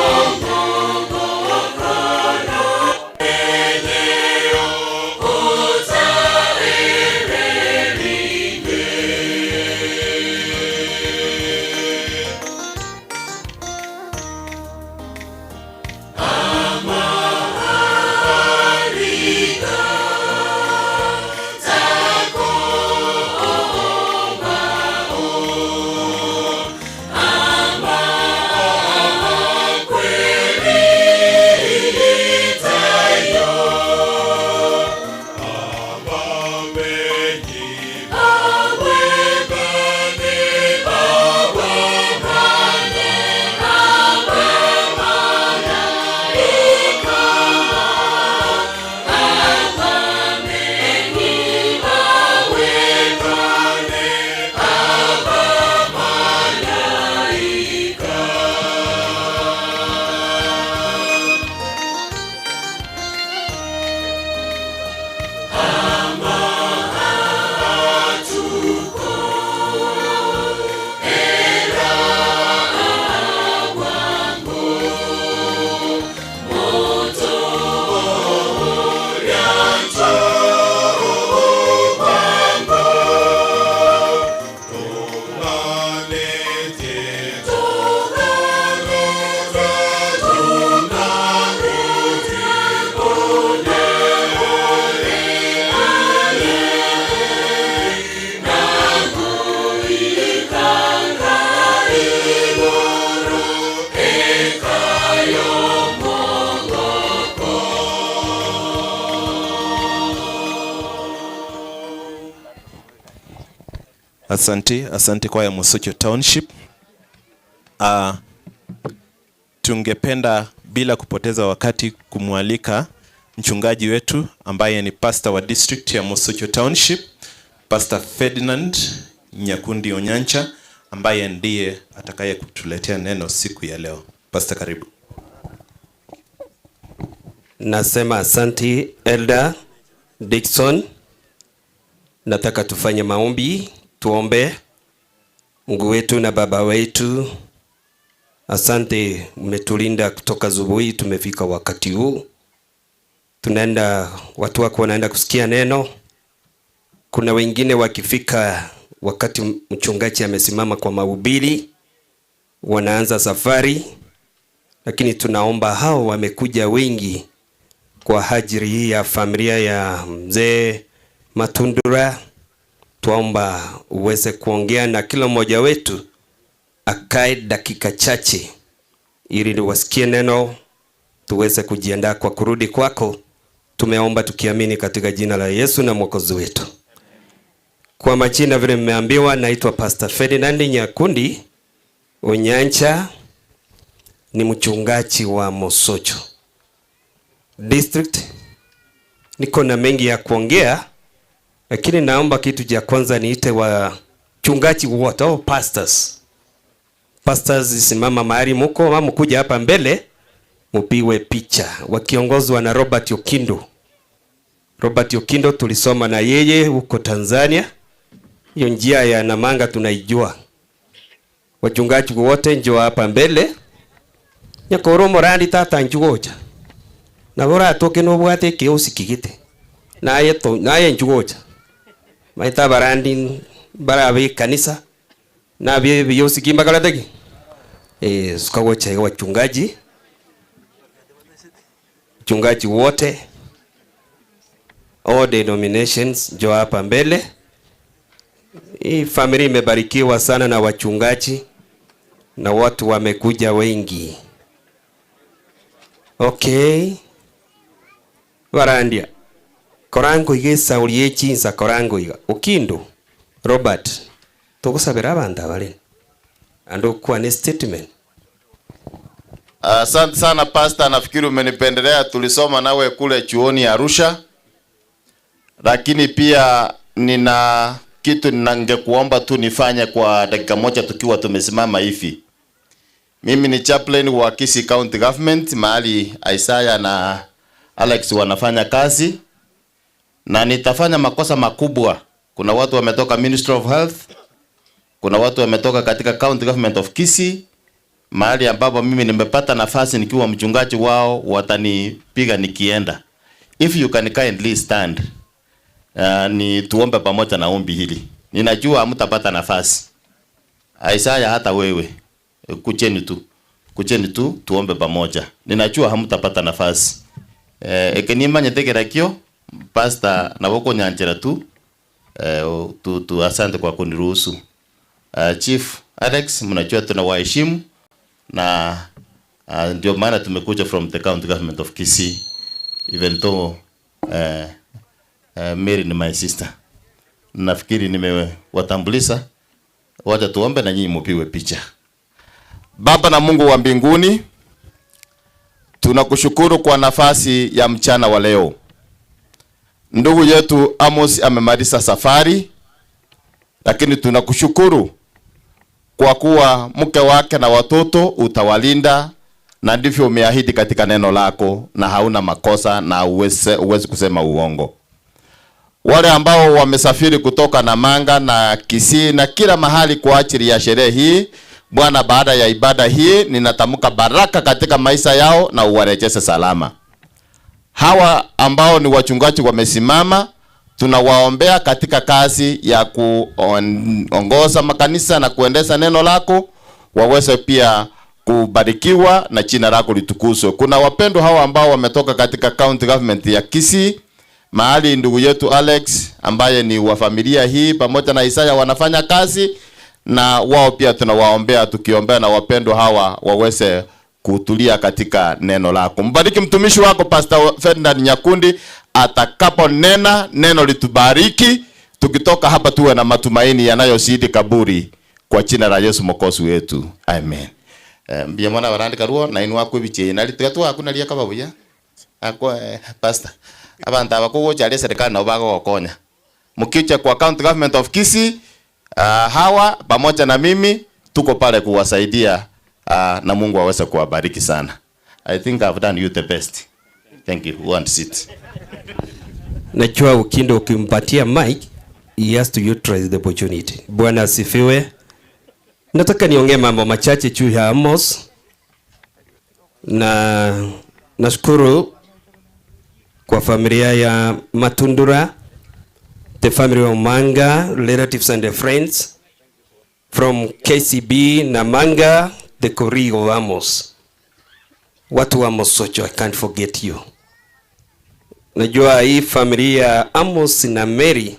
Asante, asante kwaya Mosocho Township. Tungependa bila kupoteza wakati kumwalika mchungaji wetu ambaye ni pastor wa district ya Mosocho Township, Pastor Ferdinand Nyakundi Onyancha, ambaye ndiye atakaye kutuletea neno siku ya leo. Pastor, karibu. Nasema asanti Elder Dickson. Nataka tufanye maombi, tuombe. Mungu wetu na Baba wetu, asante, umetulinda kutoka asubuhi, tumefika wakati huu. Tunaenda, watu wako wanaenda kusikia neno. Kuna wengine wakifika wakati mchungaji amesimama kwa mahubiri, wanaanza safari, lakini tunaomba hao wamekuja wengi kwa ajili hii ya familia ya mzee Matundura. Tuomba uweze kuongea na kila mmoja wetu akae dakika chache ili wasikie neno, tuweze kujiandaa kwa kurudi kwako. Tumeomba tukiamini katika jina la Yesu na Mwokozi wetu. Kwa majina vile mmeambiwa, naitwa Pastor Ferdinand Nyakundi Onyancha, ni mchungaji wa Mosocho District. Niko na mengi ya kuongea, lakini naomba kitu cha kwanza niite wachungaji wote au pastors. Pastors, simama mahali muko, ama mkuja hapa mbele mupigwe picha, wakiongozwa na Robert Okindo. Robert Okindo tulisoma na yeye huko Tanzania. Hiyo njia ya Namanga tunaijua. Wachungaji wote njoo hapa mbele. Nyakoro morandi tata njugoja. Na bora atoke no bwate kiosi kigite. Naye to naye njugoja. Maita barandi barabe kanisa. Na bie biosi kimba kalateki. Sukawocha wachungaji. Wachungaji wote, all denominations njoo hapa mbele. Hii familia imebarikiwa sana na wachungaji na watu wamekuja wengi. Okay. Warandia. Korango igesa uliechinsa korango iga. Okindo Robert tugusabira abantu abale. Ando kuwa ni statement. Asante sana Pastor, nafikiri umenipendelea, tulisoma nawe kule chuoni Arusha. Lakini pia nina kitu ningekuomba tu nifanye kwa dakika moja tukiwa tumesimama hivi. Mimi ni chaplain wa Kisii County Government, mahali Isaiah na Alex wanafanya kazi, na nitafanya makosa makubwa. Kuna watu wametoka Ministry of Health, kuna watu wametoka katika County Government of Kisii, mahali ambapo mimi nimepata nafasi nikiwa mchungaji wao, watanipiga nikienda. If you can kindly stand, ni tuombe pamoja na ombi hili. Ninajua hamtapata nafasi. Isaiah, hata wewe kucheni tu. Kucheni tu tuombe pamoja. Ninajua hamtapata nafasi. Ekenima nyetekerakio pastor na woko nyanjera tu. Tu asante kwa kuniruhusu. Chief Alex, mnajua tunawaheshimu na ndio maana tumekuja from the county government of Kisii, even though Mary ni my sister. Nafikiri nimewatambulisha. Wacha tuombe na nyinyi mupigwe picha. Baba na Mungu wa mbinguni, tunakushukuru kwa nafasi ya mchana wa leo. Ndugu yetu Amos amemaliza safari, lakini tunakushukuru kwa kuwa mke wake na watoto utawalinda, na ndivyo umeahidi katika neno lako, na hauna makosa na uwezi kusema uongo. Wale ambao wamesafiri kutoka Namanga na Kisii na kila mahali kwa ajili ya sherehe hii, Bwana, baada ya ibada hii ninatamka baraka katika maisha yao na uwarejeshe salama. Hawa ambao ni wachungaji wamesimama, tunawaombea katika kazi ya kuongoza makanisa na kuendesha neno lako, waweze pia kubarikiwa na jina lako litukuzwe. Kuna wapendwa hawa ambao wametoka katika county government ya Kisii, mahali ndugu yetu Alex ambaye ni wa familia hii pamoja na Isaiah wanafanya kazi, na wao pia tunawaombea, tukiombea na wapendwa hawa waweze kutulia katika neno lako. Mbariki mtumishi wako Pastor Ferdinand Nyakundi, atakaponena neno litubariki, Tukitoka hapa tuwe na matumaini yanayozidi kaburi, kwa jina la Yesu Mwokozi wetu, amen. Mbia mwana barandika ruo na inwa kwebiche nali tugatwa hakuna lia kababuya akwa pastor abantu abakugocha serikali nabo bagogokonya mukicha kwa county government of Kisii. Hawa pamoja na mimi tuko pale kuwasaidia, na Mungu aweze kuwabariki sana. I think I've done you the best. Thank you. Go and sit. Najua ukindo ukimpatia mic, he has to utilize the opportunity. Bwana asifiwe. Nataka niongee mambo machache juu ya Amos, na nashukuru kwa familia ya Matundura, the family of Manga, relatives and the friends from KCB Namanga, the colleague of Amos. Watu wa Mosocho, I can't forget you. Najua hii familia ya Amos na Mary,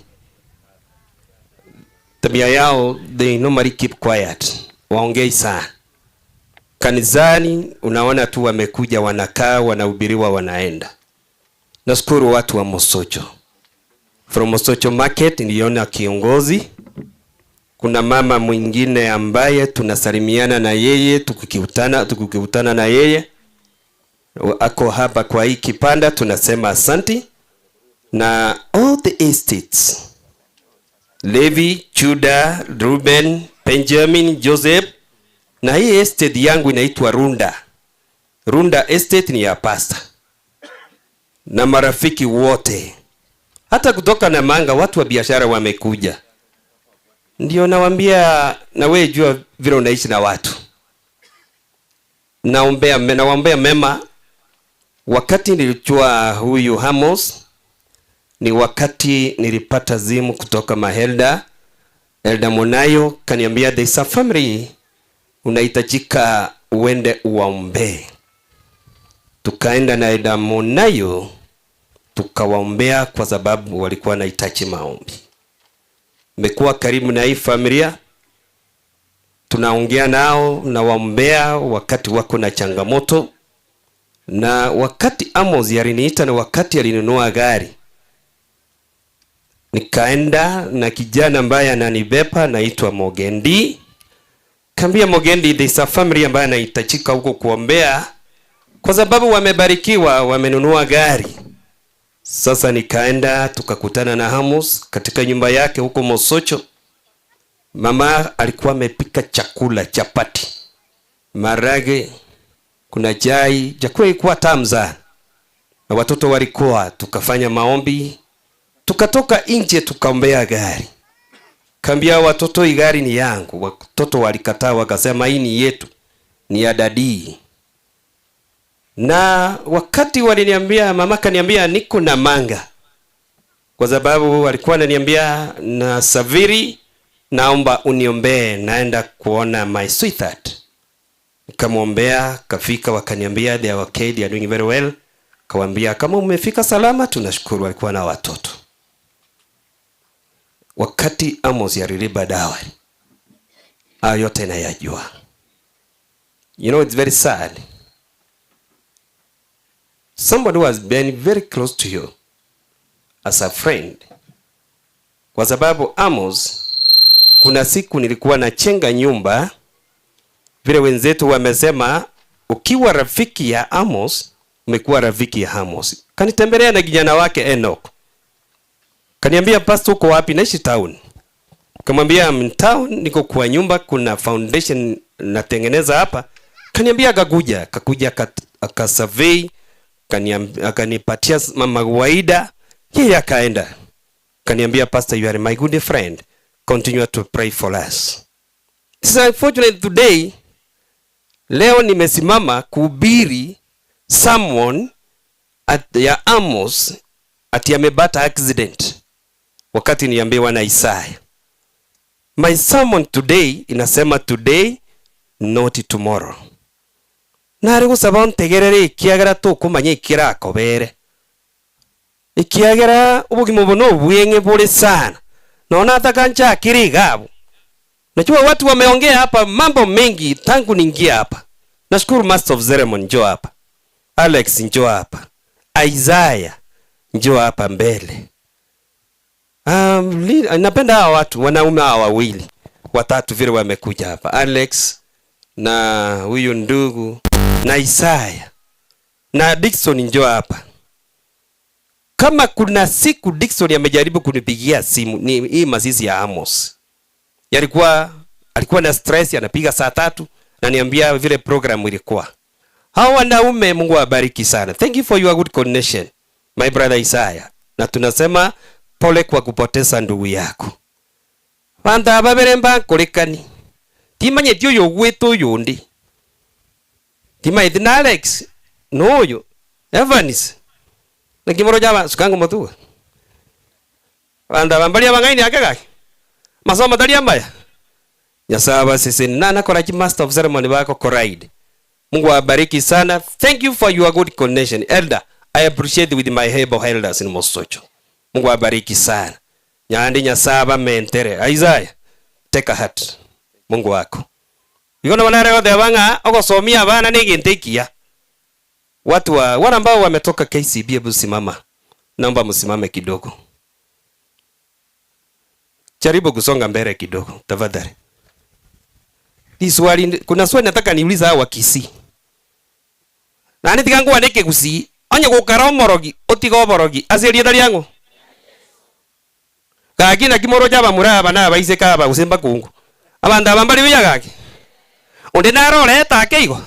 tabia yao, they normally keep quiet, waongei sana. Kanisani unaona tu wamekuja, wanakaa, wanahubiriwa, wanaenda. Nashukuru watu wa Mosocho. From Mosocho Market niliona kiongozi. Kuna mama mwingine ambaye tunasalimiana na yeye tukikutana na yeye ako hapa kwa hii kipanda, tunasema asanti. Na all the estates, Levi, Judah, Reuben, Benjamin, Joseph, na hii estate yangu inaitwa Runda. Runda estate ni ya pastor na marafiki wote, hata kutoka Namanga watu wa biashara wamekuja. Ndio nawaambia, na wewe jua vile unaishi na watu. Nawaombea mema. Wakati nilijua huyu Amos ni wakati nilipata simu kutoka Mahelda. Elda Monayo kaniambia there is a family unahitajika uende uwaombee. Tukaenda na Elda Monayo tukawaombea kwa sababu walikuwa wanahitaji maombi. Nimekuwa karibu na hii familia, tunaongea nao, nawaombea wakati wako na changamoto. Na wakati Amos aliniita na wakati alinunua gari, nikaenda na kijana ambaye ananibeba naitwa Mogendi. Kambia Mogendi, there is a family ambaye anahitajika huko kuombea kwa sababu wamebarikiwa, wamenunua gari. Sasa nikaenda tukakutana na Amos katika nyumba yake huko Mosocho. Mama alikuwa amepika chakula, chapati, marage, kuna chai, chakula ilikuwa tamu sana. Na watoto walikuwa, tukafanya maombi, tukatoka nje tukaombea gari. Kaambia watoto hii gari ni yangu. Watoto walikataa wakasema hii ni yetu, ni ya daddy. Na wakati waliniambia, mama kaniambia niko na manga, kwa sababu walikuwa wananiambia na safiri, naomba uniombee, naenda kuona my sweetheart. Nikamwombea, kafika, wakaniambia they are okay, they are doing very well. Kawaambia kama umefika salama tunashukuru. Walikuwa na watoto. Wakati Amos alilipa dowry, hayo yote nayajua. You know, it's very sad. Somebody who has been very close to you as a friend. Kwa sababu Amos, kuna siku nilikuwa nachenga nyumba, vile wenzetu wamesema, ukiwa rafiki ya Amos, umekuwa rafiki ya Amos. Kanitembelea na kijana wake Enoch. Kaniambia, pastor uko wapi? Naishi town. Kamwambia I'm in town, niko kwa nyumba, kuna foundation natengeneza hapa. Kaniambia akakuja, akakuja akasurvey, akanipatia mawaida, yeye akaenda. Kaniambia, pastor, you are my good friend. Continue to pray for us. It's unfortunate today, leo nimesimama kuhubiri someone at ya Amos ati amepata accident wakati niambiwa na Isaya. My sermon today inasema today not tomorrow. Nari gusaba ntegerere ikiagera tukumanya ikirakobere. Ikiagera ubugima obu nobweng'e bure sana. Naona hata kancha akiri gabu. Najua watu wameongea hapa mambo mengi tangu niingia hapa. Nashukuru Master of Ceremony njoo hapa. Alex njoo hapa. Isaiah njoo hapa mbele. Napenda hawa watu, wanaume hawa wawili, watatu vile wamekuja hapa. Alex na huyu ndugu na Isaya na Dickson, njoo hapa. Kama kuna siku Dickson amejaribu kunipigia simu ni hii mazishi ya Amos. Alikuwa na stress, anapiga saa 3 na niambia vile program ilikuwa. Hawa wanaume, Mungu awabariki sana. Thank you for your good connection, my brother Isaya. Na tunasema pole kwa kupoteza ndugu yako. Banta baberemba kulikani. Timanye tio yo gweto yundi. Timanye na Alex no yo Evans. Na kimoro jaba sukango motu. Banta bambalia bangaini akagaki. Masomo talia mbaya. Nyasaba sisi nana koraji master of ceremony bako koraid. Mungu awabariki sana. Thank you for your good connection. Elder, I appreciate with my able elders in Mosocho. Mungu awabariki sana. Nyandi nyasaba mentere. Isaiah, take a hat. Mungu wako. Yona wanare wote banga ogosomia bana nigintekia. Watu wa wale ambao wametoka KCB, hebu simama. Naomba msimame kidogo. Jaribu kusonga mbele kidogo tafadhali. Hii swali, kuna swali nataka niulize hawa Kisii. Na nitiga ngwa nike Gusii, onye gukara omorogi, utiga oborogi, ase rieta riango. Gaki na kimoro jaba muraba na baise kaba gusemba kungu. Abanda bambari buya gaki. Onde narore take igo.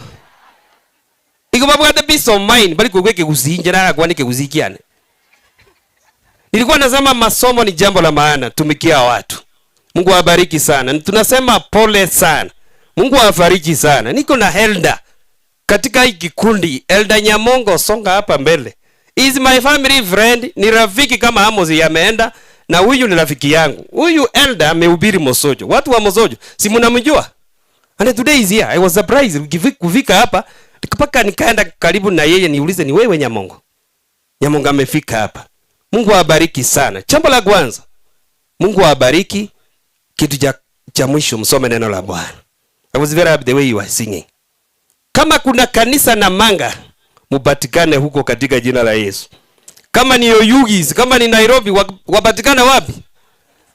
Igo babwate peace of mind bali kugweke Gusii nje na kwa nike Gusii kiane. Nilikuwa nasema masomo ni jambo la maana, tumikia watu. Mungu awabariki sana. Tunasema pole sana. Mungu awabariki sana. Niko na Elder katika hiki kikundi, Elder Nyamongo, songa hapa mbele. Is my family friend, ni rafiki kama Amos yameenda na huyu ni rafiki yangu. Huyu Elder amehubiri Mosojo. Watu wa Mosojo, si mnamjua? And today is here. I was surprised kufika hapa, mpaka nikaenda karibu na yeye niulize ni wewe Nyamongo. Nyamongo amefika hapa. Mungu awabariki sana. Jambo la kwanza, Mungu awabariki. Kitu cha mwisho, msome neno la Bwana. I was very happy the way you are singing. Kama kuna kanisa na manga, mupatikane huko katika jina la Yesu. Kama ni Oyugis, kama ni Nairobi, wapatikane wapi?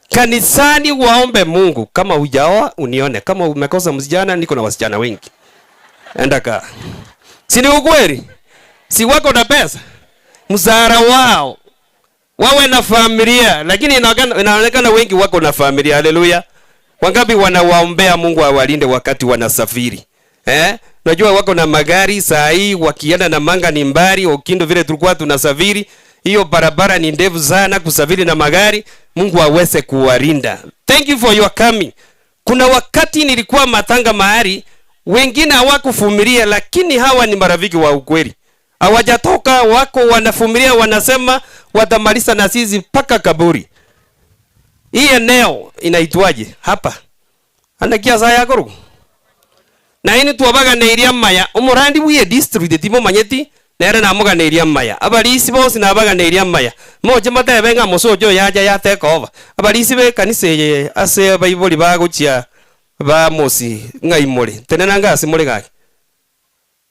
Kanisani waombe Mungu. Kama hujaoa unione, kama umekosa msichana, niko na wasichana wengi. Enda ka. Si ni ukweli? Si wako na pesa? Msahara wao. Wawe na familia, lakini inaonekana wengi wako na familia. Haleluya. Wangapi wanawaombea Mungu awalinde wakati wanasafiri? Unajua wako na magari saa hii wakienda na manga ni mbali, ukindo vile tulikuwa tunasafiri, hiyo barabara ni ndefu sana kusafiri na magari. Mungu aweze kuwalinda. Thank you for your coming. Kuna wakati nilikuwa matanga mahali, wengine hawakuvumilia, lakini hawa ni marafiki wa ukweli. Hawajatoka, wako wanavumilia, wanasema watamaliza na sisi mpaka kaburi. Hii eneo inaitwaje hapa? Anakia saa yako. Na ini tuwabaga neiria maya, umurandi wiye district timo manyeti, nere na muga neiria maya. Abalisi bose na baga neiria maya. Moje matebe nga musojo yaja ya take over. Abalisi be kanisa ye ase baiboli baguchia ba mosi ngaimore. Tenena ngasi more gaki.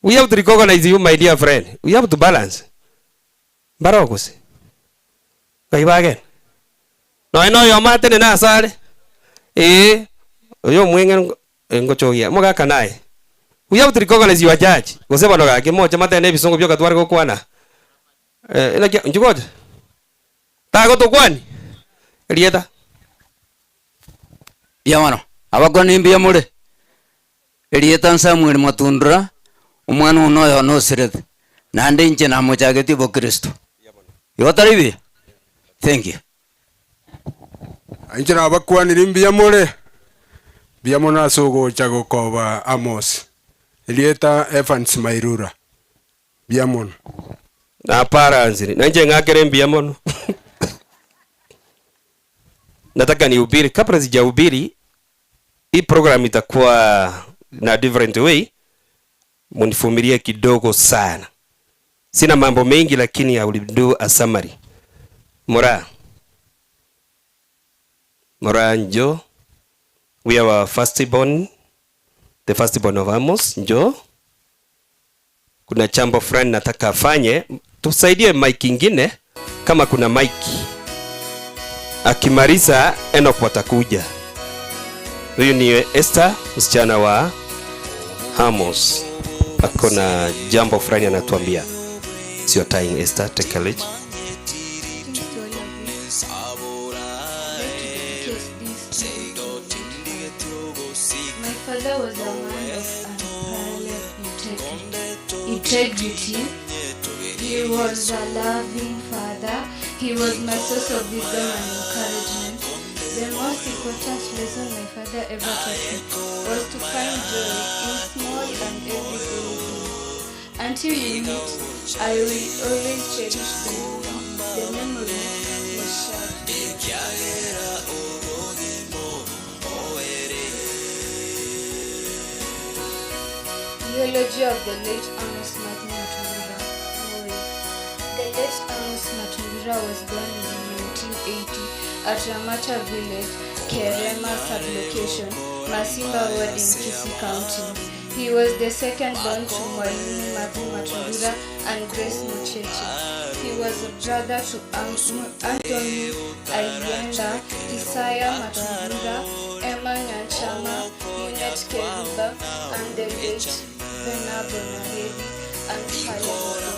We have to recognize you, my dear friend. We have to balance. Barogose. Kaibage. No ino yo matene na asare. Oyo mwenge ngochogia mugaka naye. We have to recognize your judge. Gose bano gake moja matene bisongo byoka twari gokwana. Ina njugoje. Tago tokwani. Rieta. Yamano. Abakoni mbia mure. Rieta Samuel Matundra. Umwana unoyo no siret. Nande inche na mochageti bo Kristo. Yotaribi. Thank you. Inche na abakwani mbia mure. Mbia mona sogo chago koba Amos. Elieta Evans Mairura. Mbia mono. Na para nziri. Na nje ngakere mbia mono. Nataka nihubiri. Kabla sijahubiri, hii program itakuwa na different way. Munivumilie kidogo sana. Sina mambo mengi lakini I will do a summary. Mora. Mora njo. We are our firstborn. The firstborn of Amos njo. Kuna jambo fulani nataka afanye. Tusaidie mic ingine kama kuna mic. Akimaliza Enoch watakuja. Huyu ni Esther, msichana wa Amos. Ako na jambo fulani anatuambia. It's your time, Esther, take a lead. Thank you to all of you. I'd like to dedicate this to my father. Was a man of unparalleled integrity. He was a loving father. He was my source of wisdom and encouragement. The most important lesson my father ever taught me was to find joy in small and everyday things. Until we meet, I will always cherish the memories we shared. Eulogy of the late Amos Matthew Matundura. Moi. The late Amos Matundura was born in 1980 at Ramata Village, Kerema sublocation, Masimba Ward in Kisii County. He was the second born to Mwalimu Matthew Matundura and Grace Mucheche. He was a brother to Anthony Ayenda, Isaiah Matundura, Emma Nyanchama, Munet Keruba, and the late Venable Nahedi and Helen.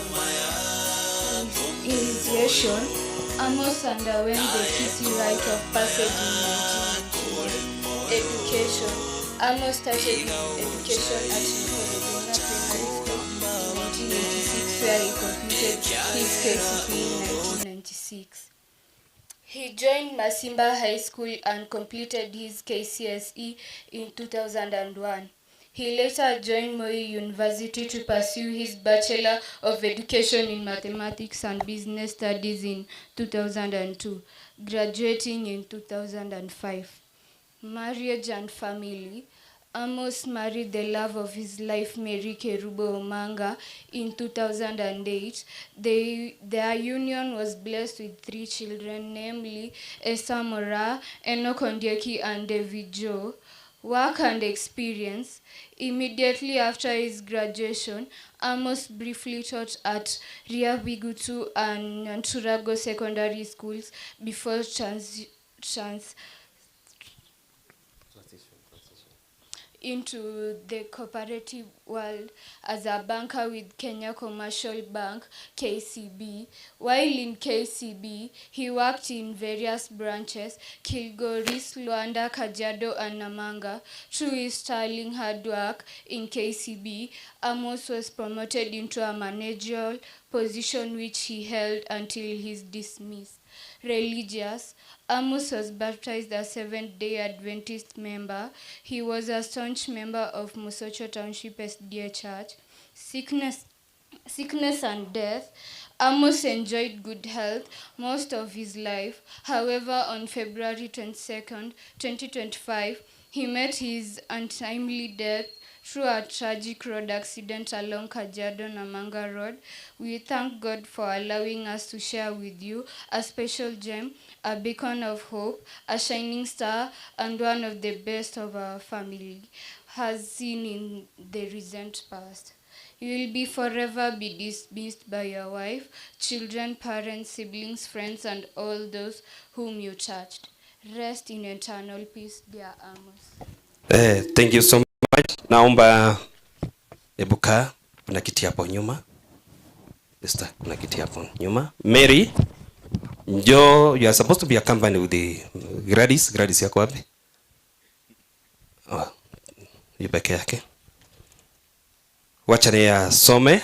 Initiation, Amos underwent the Kisii rite of passage in 1991. Education, Amos started his education at Nkorodonga Primary School in 1986, where he completed his KCPE in 1996. He joined Masimba High School and completed his KCSE in 2001. He later joined Moi University to pursue his Bachelor of Education in Mathematics and Business Studies in 2002, graduating in 2005. Marriage and family. Amos married the love of his life, Mary Kerubo Omanga, in 2008. Their union was blessed with three children, namely Esther Mora, Enoch Ondieki, and David Joe. Work and experience. Immediately after his graduation, Amos briefly taught at Riabigutu and Nanturago Secondary Schools before trans into the cooperative world as a banker with Kenya Commercial Bank, KCB. While in KCB, he worked in various branches, Kilgoris, Luanda, Kajiado, and Namanga. Through his sterling hard work in KCB, Amos was promoted into a managerial position which he held until his dismissal. Religious, Amos was baptized a Seventh-day Adventist member. He was a staunch member of Mosocho Township SDA Church. Sickness and death. Amos enjoyed good health most of his life. However, on February 22nd, 2025, he met his untimely death through a tragic road accident along Kajiado Namanga Road. We thank God for allowing us to share with you a special gem, a beacon of hope, a shining star, and one of the best of our family has seen in the recent past. You will be forever be dismissed by your wife, children, parents, siblings, friends, and all those whom you touched. Rest in eternal peace, dear Amos. Thank you so much. Naomba ebuka, kuna kiti hapo nyuma. Esther, kuna kiti hapo nyuma. Mary, njoo, you are supposed to be accompanied with the Gladys. Gladys yako wapi? Oh, yu peke yake. Wacha ni asome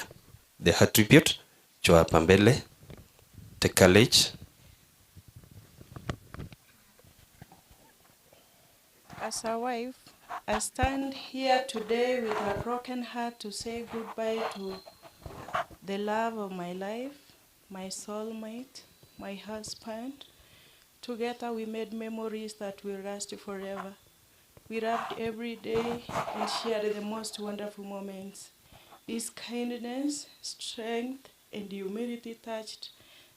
the attribute. Njoo hapa mbele. Take a lead. As a wife, I stand here today with a broken heart to say goodbye to the love of my life, my soulmate, my husband. Together we made memories that will last forever. We loved every day and shared the most wonderful moments. His kindness, strength, and humility touched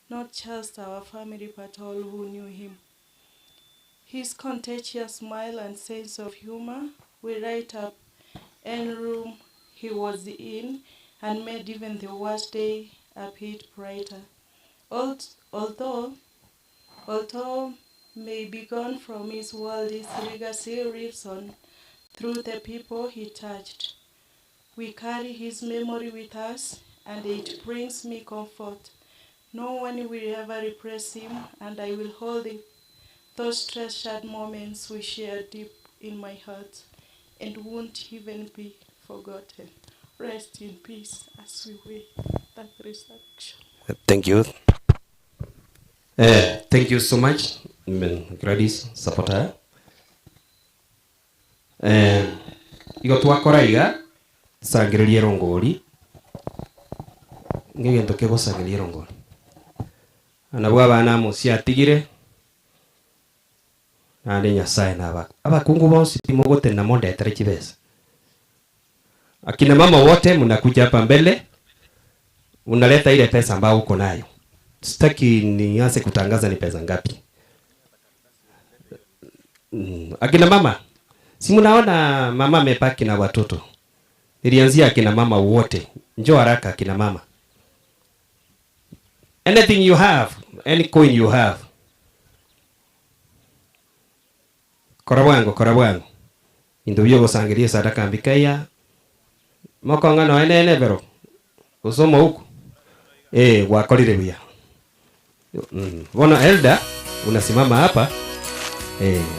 not just our family, but all who knew him. His contagious smile and sense of humor will light up any room he was in and made even the worst day a bit brighter. Although may be gone from his world, his legacy lives on through the people he touched. We carry his memory with us, and it brings me comfort. No one will ever replace him, and I will hold those treasured moments we shared deep in my heart and won't even be forgotten. Rest in peace as we wait that resurrection. Thank you. Thank you so much, Gladys, supporter. Igo twakora iga sangiririe rongori ngegento kegosangiririe rongori anabwo abana musi atigire nande Nyasaye nabako abakungu bonsi timogote na mondetere chibesa. Akina mama wote mnakuja hapa mbele, unaleta ile pesa ambayo uko nayo. Sitaki nianze kutangaza ni pesa ngapi. Akina mama, si mnaona mama amepaki na watoto. Nilianzia akina mama wote. Njoo haraka akina mama. Anything you have, any coin you have. Korabwango, korabwango. Indubyo gosangirie sadaka mbikaya. Mokongano enene bero. Usoma huku. Wakolire buya. Bona elder unasimama hapa.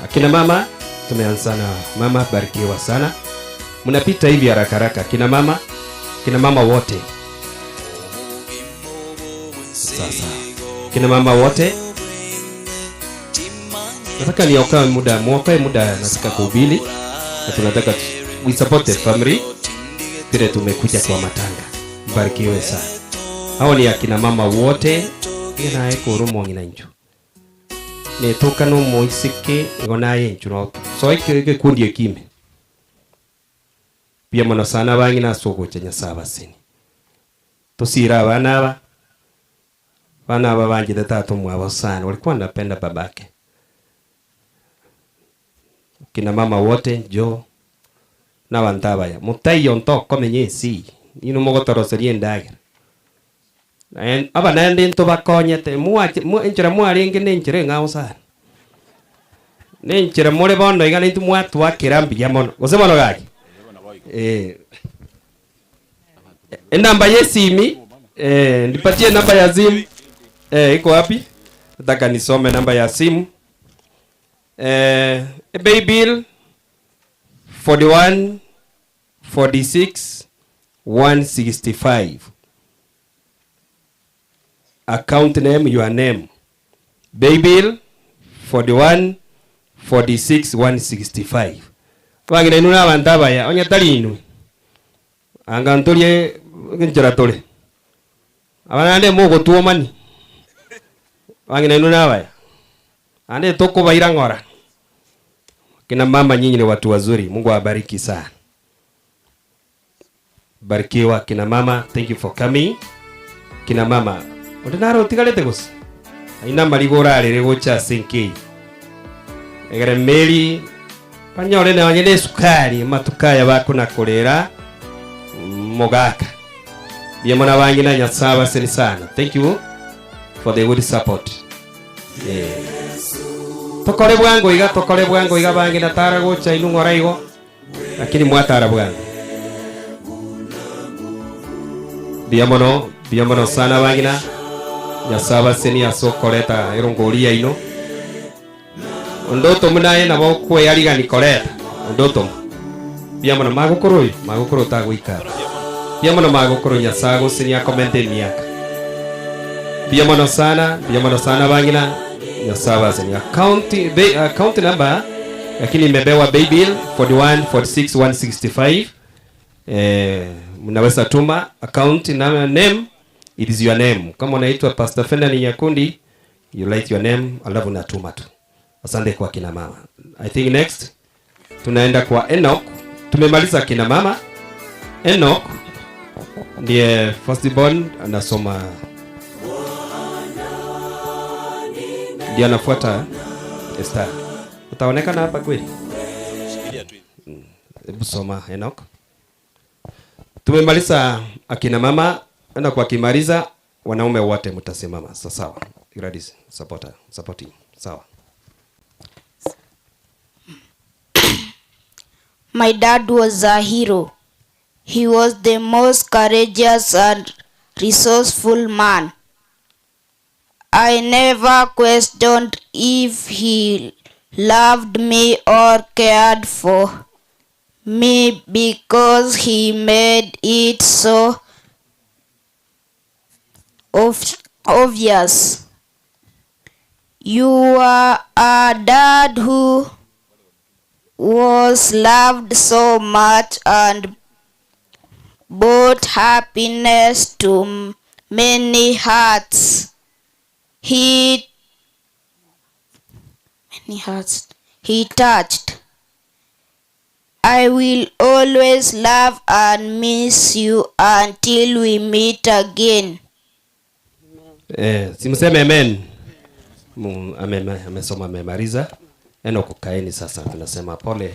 Akina mama tumeanza na mama, barikiwa sana. Mnapita hivi haraka haraka akina mama wote. Sasa kina mama wote, nataka niokoe muda, muokoe muda, nataka kuhubiri na tunataka we support the family. Vile tumekuja kwa matanga. Mbarikiwe sana. Hao ni akina mama wote ina eko rumo ngina nju. Ne toka no moisike ngona yenju no. So ike kundi ekime. Pia mwana sana bangi na soko cha Nyasaba sini. Tosira abana aba. Bana aba bangi tatu mwabo sana. Walikuwa wanapenda babake. Kina mama wote njoo na bantabaya. Mutayo ntoko menyesi. Ino mogotoroserie ndagira. Aba nende ntobakonyete enchera mwarenge nenchera eng'ao sana. Nenchera more bono iga nintu mwatwakera mbuya mono. Gose bono gaki? Namba yesimi, nipatie namba ya simu. Iko wapi? Nataka nisome namba ya simu. Bill 41 46 165. Account name, your name. Bill 41 46 165. Wangine nuna bantabaya onya talinu. Anga ntolie nchera tole. Abanande mugo tuomani. Wangine nuna baya. Ande toko baira ngora. Kina mama nyinyi ni watu wazuri. Mungu awabariki sana. Barikiwa kina mama. Thank you for coming. Kina mama. Odinaro tigalete gose. Aina marigora rere gocha sinki. Egere meri panyore na wanyele sukari matukaya bako na kolera mogaka. Biamona bangi na Nyasaba seni sana. Thank you for the good support. Tokore bwango iga bangi na tara gocha inungora igo. Lakini mwatara bwango. Biamono sana bangi na Nyasaba seni asokoleta erongoria ino. Ondoto munaye na bokwe yariga nikoleta. Ondoto. Biamono magukuru, magukuru tagwikara. Biamono magukuru Nyasago seni akomente miaka. Biamono sana bangina Nyasaba seni account number lakini imebewa Bill 41 46 165. Mnaweza tuma account name, it is your name. Kama unaitwa Pastor Ferdinand Nyakundi, you write your name alafu unatuma tu. Asante kwa kina mama. I think next tunaenda kwa Enoch. Tumemaliza kina mama. Enoch ndiye firstborn, anasoma, ndiye anafuata Esther. Utaonekana hapa kweli? Hebu soma Enoch. Tumemaliza akina mama, na kwa kimaliza wanaume wote mtasimama. Sawa. Gladys, supporter, supporting. Sawa. My dad was a hero. He was the most courageous and resourceful man. I never questioned if he loved me or cared for me because he made it so obvious. You are a dad who was loved so much and brought happiness to many hearts. He touched. I will always love and miss you until we meet again. Simseme amen. Amesoma, amemaliza. Eno kukaeni sasa, tunasema pole.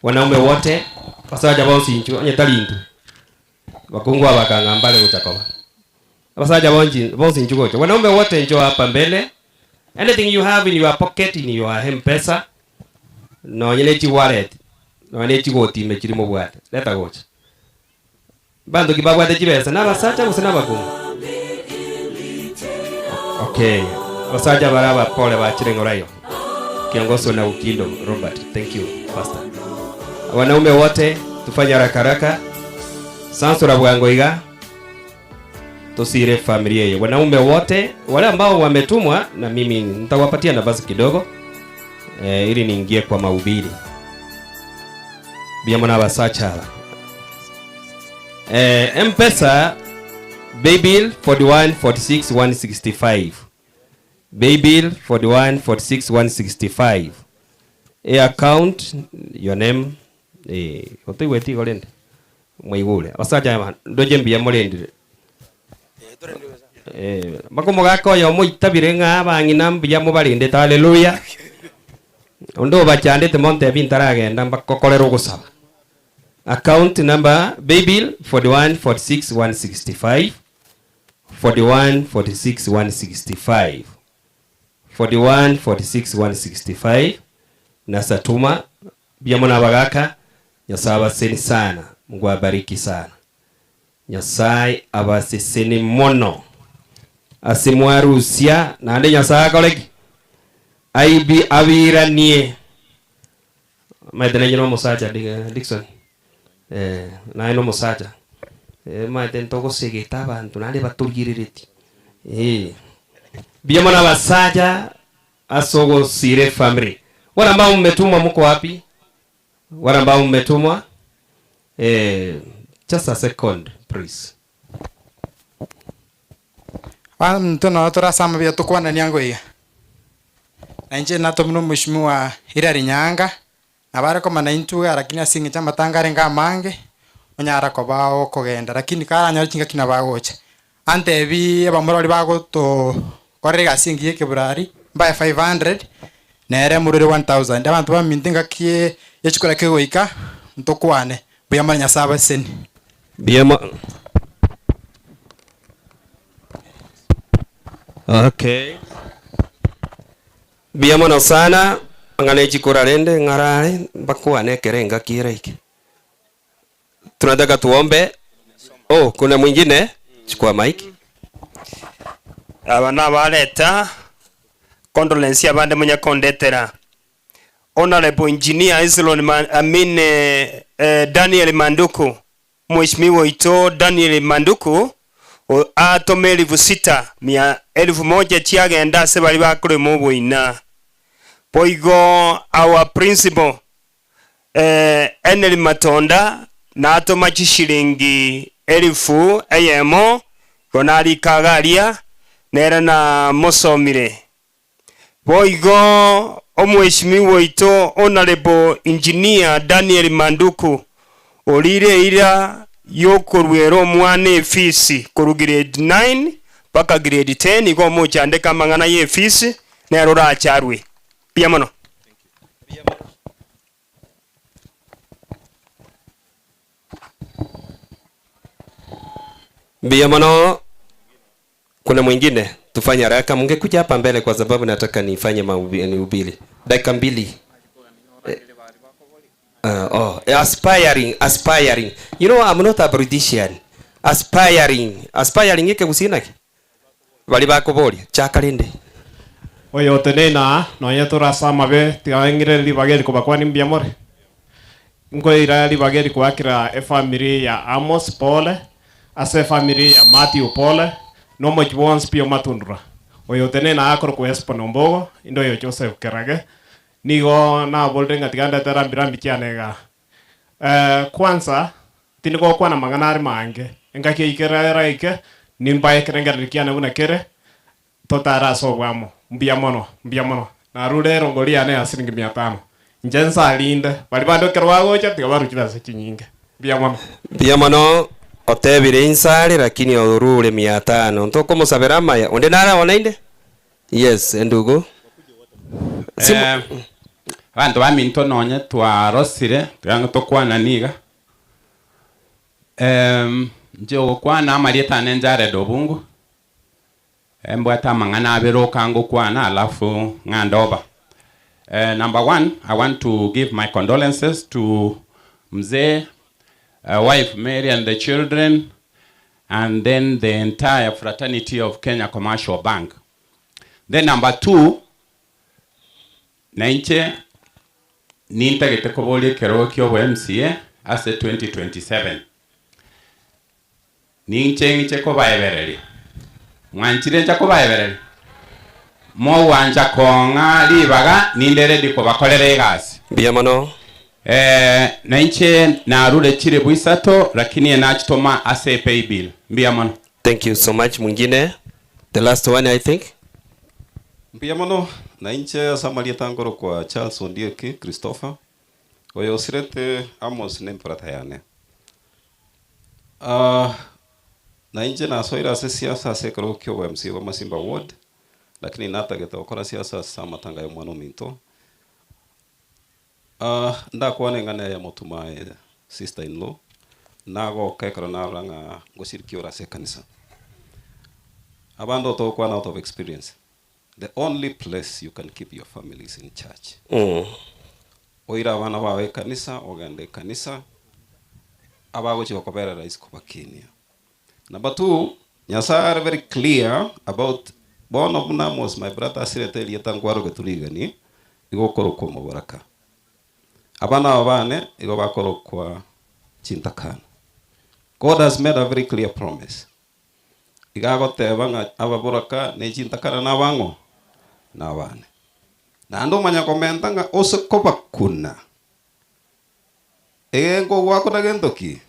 Wanaume wote basaja bonsi inchu onye talintu. Wakungu abakanga mbale kuchakoba. Basaja bonsi inchu gocho. Wanaume wote njoo hapa mbele. Anything you have in your pocket, in your M-Pesa, no nyele wallet. No ne chigoti mechirimo bwate. Leta gocha. Bando kibabwate chibesa na basaja gose nabakungu. Okay. Basaja baraba pole bachirengo rayo. Kiongozwa na Ukindo Robert. Thank you, Pastor. Wanaume wote tufanye haraka haraka. Sansura bwango iga tusire familia hiyo. Wanaume wote wale ambao wametumwa, na mimi nitawapatia nafasi kidogo ili niingie kwa mahubiri. Bia mwana basacha. M-Pesa Baybill 41 46 165. Baybill 41 46 165. A account your name otiweti golende mwaigure basacha ndoje mbia mulendire makomo gakoyo muitabire ng'a bang'ina mbia mubarindete. Haleluya. Ondo bachandete monte bintaragenda mbakokorera ogosaba. Account number Baybill 41 46 165. 41 46 165. 41 46 165. Nasatuma bia mwana bagaka. Nyasaye abaseni sana. Mungu abariki sana. Nyasaye abaseseni mono. Asimwarusia na ande Nyasaye akoreki. Aibi abiranie. Maitene no musacha Dixon. Na no musacha. Maitene togo segeta abantu nale batugirereti. Bia mwana basaja asogo sire family. Wale ambao mmetumwa mko wapi? Wale ambao mmetumwa? Just a second please. Mtono tora sama bia tukwana nyango iya. Na nje natomno mheshimiwa Hilary Nyanga na barako manaintu lakini asinge chama tangare ngamange onyara kobao kogenda lakini karanya chinga kina bagocha. Ante bi abamorori bagoto korega asingi yekeburari by 500 nere murure 1000 abantu bamintinga kie yechikora kegoika ntokwane buyamara nyasaba seni biyama. Okay. Biyamana sana ngane chikora rende ngarare bakwane kerenga kireike. Tunataka tuombe. Oh, kuna mwingine? Chukua mic. Abana baleta condolence abande munya kondetera. Honorable Engineer Islon Amine Daniel Manduku. Mheshimiwa ito Daniel Manduku atome 6,100 chiagenda se bali bakure mu bwina. Poigo our principal Enel Matonda na atoma chishilingi 1,000 eyemo gonali kagaria nera na mosomire. Boigo omheshimiwa ito Honorable Engineer Daniel Manduku olire ira yokorwera omwana efisi koru grade 9 paka grade 10 igo mochandeka mang'ana ye efisi nero racharwe pia mono. Bia mono. Kuna mwingine tufanye haraka, mngekuja hapa mbele kwa sababu nataka nifanye mahubiri dakika mbili. Oh, aspiring, aspiring. You know, I'm not a politician. Aspiring, aspiring ike gusinaki. Bali bakoboria chakalinde. Oyo tenena nonya torasama be tigangire libageri kubakwani mbiamore. Ngoira libageri kwakira e family ya Amos Pole, ase family ya Matthew Pole, no much wants pio matundura. Oyo tenena akoro ku Espo Nombogo, indo yo Joseph Kerage. Nigo na bolde ngatiganda tarambirambi chianega. Kwanza tiniko kwa na manganari mange. Engaki ikera ike nimbaye kerenga kiana buna kere totara sobwamo. Mbia mono, mbia mono. Na rure rongoria ne asiringi 500. Njensa linde, bali bando kerwago cha tigabaru chibasa chinyinge. Mbia mono. Mbia mono otebire insari lakini orure 500. Ntoko musabera maya. Onde nara onainde? Yes, endugu. Bantu baminto nonye twarosire tigango tokwana niga. Nje ogokwana amarieta ane Jared Obungu. Mbwata mang'ana abere kango kwana alafu ng'andoba. Number one, I want to give my condolences to Mzee, wife Mary and the children, and then the entire fraternity of Kenya Commercial Bank. Then number two, nainche nintagete koboli kero kyo MCA ase 2027. Ninche ngiche kobaebereri. Mwanchire ncha kobaebereri. Mo wanja konga libaga nindere dikobakorere egasi. Biamono. Nainche narure chire buisato lakini enachitoma ase pay bill. Biamono. Thank you so much. Mwingine, the last one I think. Mbiamono nainche asamalia tangoro kwa Charles Ondieki Christopher. Oyo sirete Amos nemprata yane. Nainche nasoira ase siasa ase korokyo wa MC wa Masimba Ward, lakini natageta okora siasa sa matanga ya mwana minto. Ndakwane ngana ya motuma sister in law nago kekro na ranga gosiriki ora se kanisa. Abando to kwana out of experience. The only place you can keep your families in church. Oira wana wawe kanisa, ogende kanisa, abago chikokobera rais kobakinia. Number two, Nyasaye are very clear about bono bunamos my brother sirete lietangwaro geturigani igokoro kwa mubaraka. Abana abane igo bakoro kwa chintakana. God has made a very clear promise. Igagoteba nga ababoraka ne chintakana nabango nabane. Nando manya komenta nga osokobakuna. Engo wako na gentoki.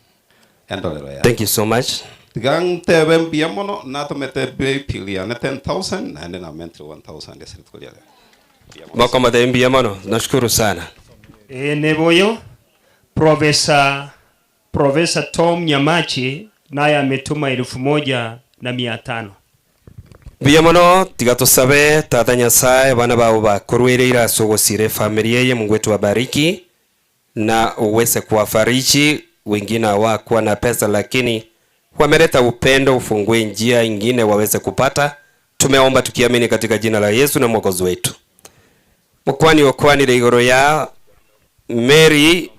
Endolero ya. Thank you so much. Tigang tebe mbia mono natomete be pilia ne 10,000 na na mentri 1,000 ya serikali. Mwako mbia mono, nashukuru sana. Neboyo Profesa Tom Nyamachi naye ametuma 1,500. Mbia mono tigatusabe tata Nyasaye bana bao bakorwereira sogosire familia ye, Mungu wetu wabariki na uweze kuwafariji. Wengine hawakuwa na pesa lakini wameleta upendo, ufungue njia ingine waweze kupata. Tumeomba tukiamini katika jina la Yesu na Mwokozi wetu. Mukwani okwani igoro ya Mary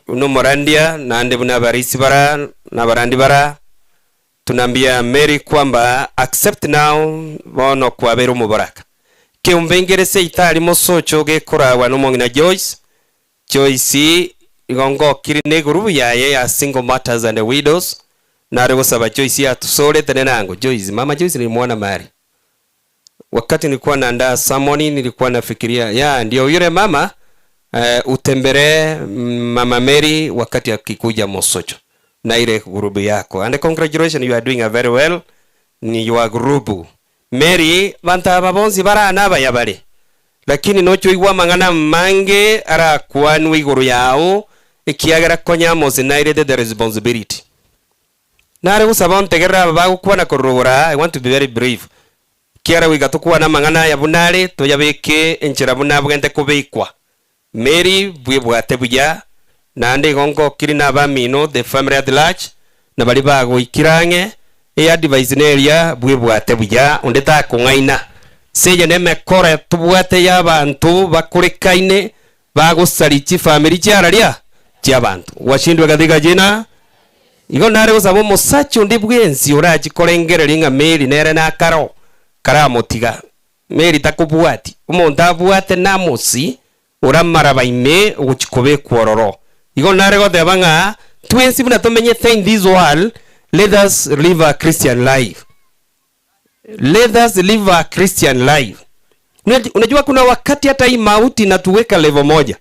unomorandia na ande buna barisi bara na barandi bara. Tunaambia Mary kwamba accept now bono kwabera mubaraka. Kiumbengerese itali mosocho gekorawa no Joyce. Joyce igongo kiri ne group yaye ya single mothers and widows. Na gusaba Joyce atusore tene nango. Joyce, mama Joyce nilimwona mari. Wakati nilikuwa naandaa sermon nilikuwa nafikiria ya ndio yule mama utembere mama Mary wakati akikuja Mosocho na ile group yako. And congratulations, you are doing a very well ni your group. Mary banta babonzi barana bayabare. Lakini nocho igwa mangana mange ara kwanwe iguru yao ikiagera konya mozi na ile the responsibility. Nare gusaba ntegerera bagukwana korogora. I want to be very brief. Kiara wigatukwa na mangana ya bunare toyabeke enchera bunabwente kubikwa. Mary bwibwate buya nande gongo kiri na bamino the family at large na bali bagoikirange e advice neria bwibwate buya ondeta kung'aina seje neme kore tubwate ya bantu bakurikaine bagusarichi family chiararia Chiabantu washindwe katika jina igo nare gusaba omosacha onde bwensi orachikorengereria ng'a Mary nere na akaro karamotiga Mary takobwati omonto abwate namosi oramara baime ogochikobekwa ororo igo nare goteba ng'a twensi buna tomenyete in this world, let us live a Christian life. Let us live a Christian life. Unajua kuna wakati hata hii mauti inatuweka level moja.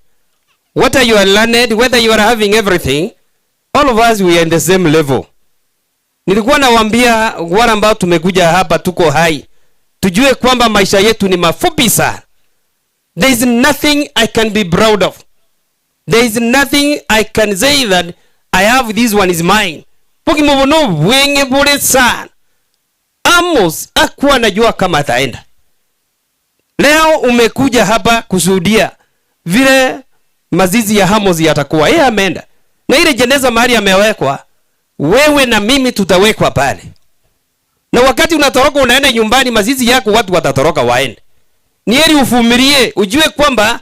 Whether you are learned, whether you are having everything, all of us we are in the same level. Nilikuwa nawaambia wale ambao tumekuja hapa tuko hai, tujue kwamba maisha yetu ni mafupi sana. There is nothing I can be proud of. There is nothing I can say that I have, this one is mine. Pokimubono bwenge bure sana. Amos hakuwa anajua kama ataenda. Leo umekuja hapa kushuhudia vile mazizi ya Amos yatakuwa. Yeye ameenda. Na ile jeneza mahali amewekwa, wewe na mimi tutawekwa pale. Na wakati unatoroka unaenda nyumbani, mazizi yako watu watatoroka waende. Ni heri uvumilie, ujue kwamba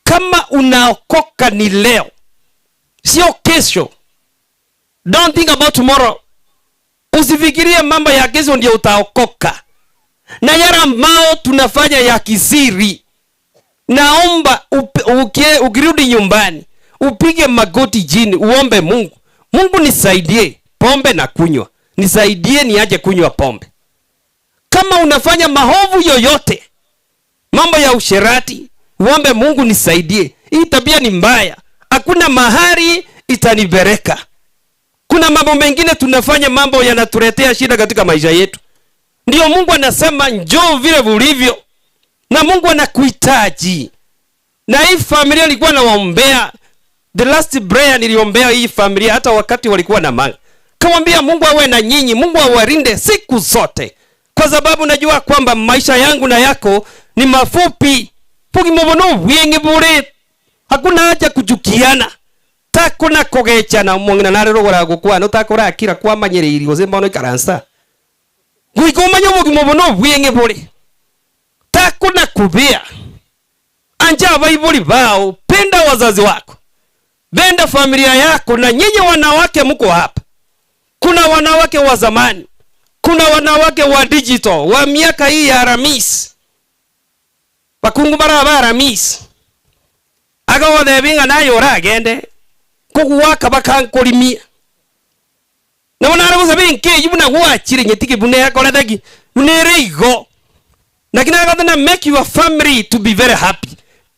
kama unaokoka ni leo, sio kesho. Don't think about tomorrow. Usifikirie mambo ya kesho ndio utaokoka. Na yale ambao tunafanya ya kisiri, naomba ukirudi nyumbani upige magoti chini uombe Mungu. Mungu nisaidie pombe na kunywa, nisaidie niache kunywa pombe. Kama unafanya maovu yoyote, mambo ya usherati, uombe Mungu nisaidie, hii tabia ni mbaya, hakuna mahali itanibereka. Kuna mambo mengine tunafanya, mambo yanatuletea shida katika maisha yetu. Ndio Mungu anasema njoo vile ulivyo, na Mungu anakuhitaji. Na hii familia nilikuwa nawaombea, the last prayer niliombea hii familia hata wakati walikuwa na manga. Kamwambia Mungu awe na nyinyi, Mungu awalinde siku zote. Kwa sababu najua kwamba maisha yangu na yako ni mafupi. Pugimobono bwenge bure. Hakuna haja kuchukiana. Takuna kogechana umongina nare rogora gukwa no takora akira kwa manyereri gose mbono ikaransa. Guikomanya bugimobono bwenge bure. Takuna kubia. Anja abaibuli bao, penda wazazi wako. Penda familia yako. Na nyinyi wanawake mko hapa. Kuna wanawake wa zamani, kuna wanawake wa digital, wa miaka hii ya Aramis. Bakungu bara Aramis. Agawa binga nayo oragende kuguwaka bakankulimia. Na wana arabuza binke yibuna gwachire nyetike bune yakoretagi bunere igo. Lakini akatana make your family to be very happy.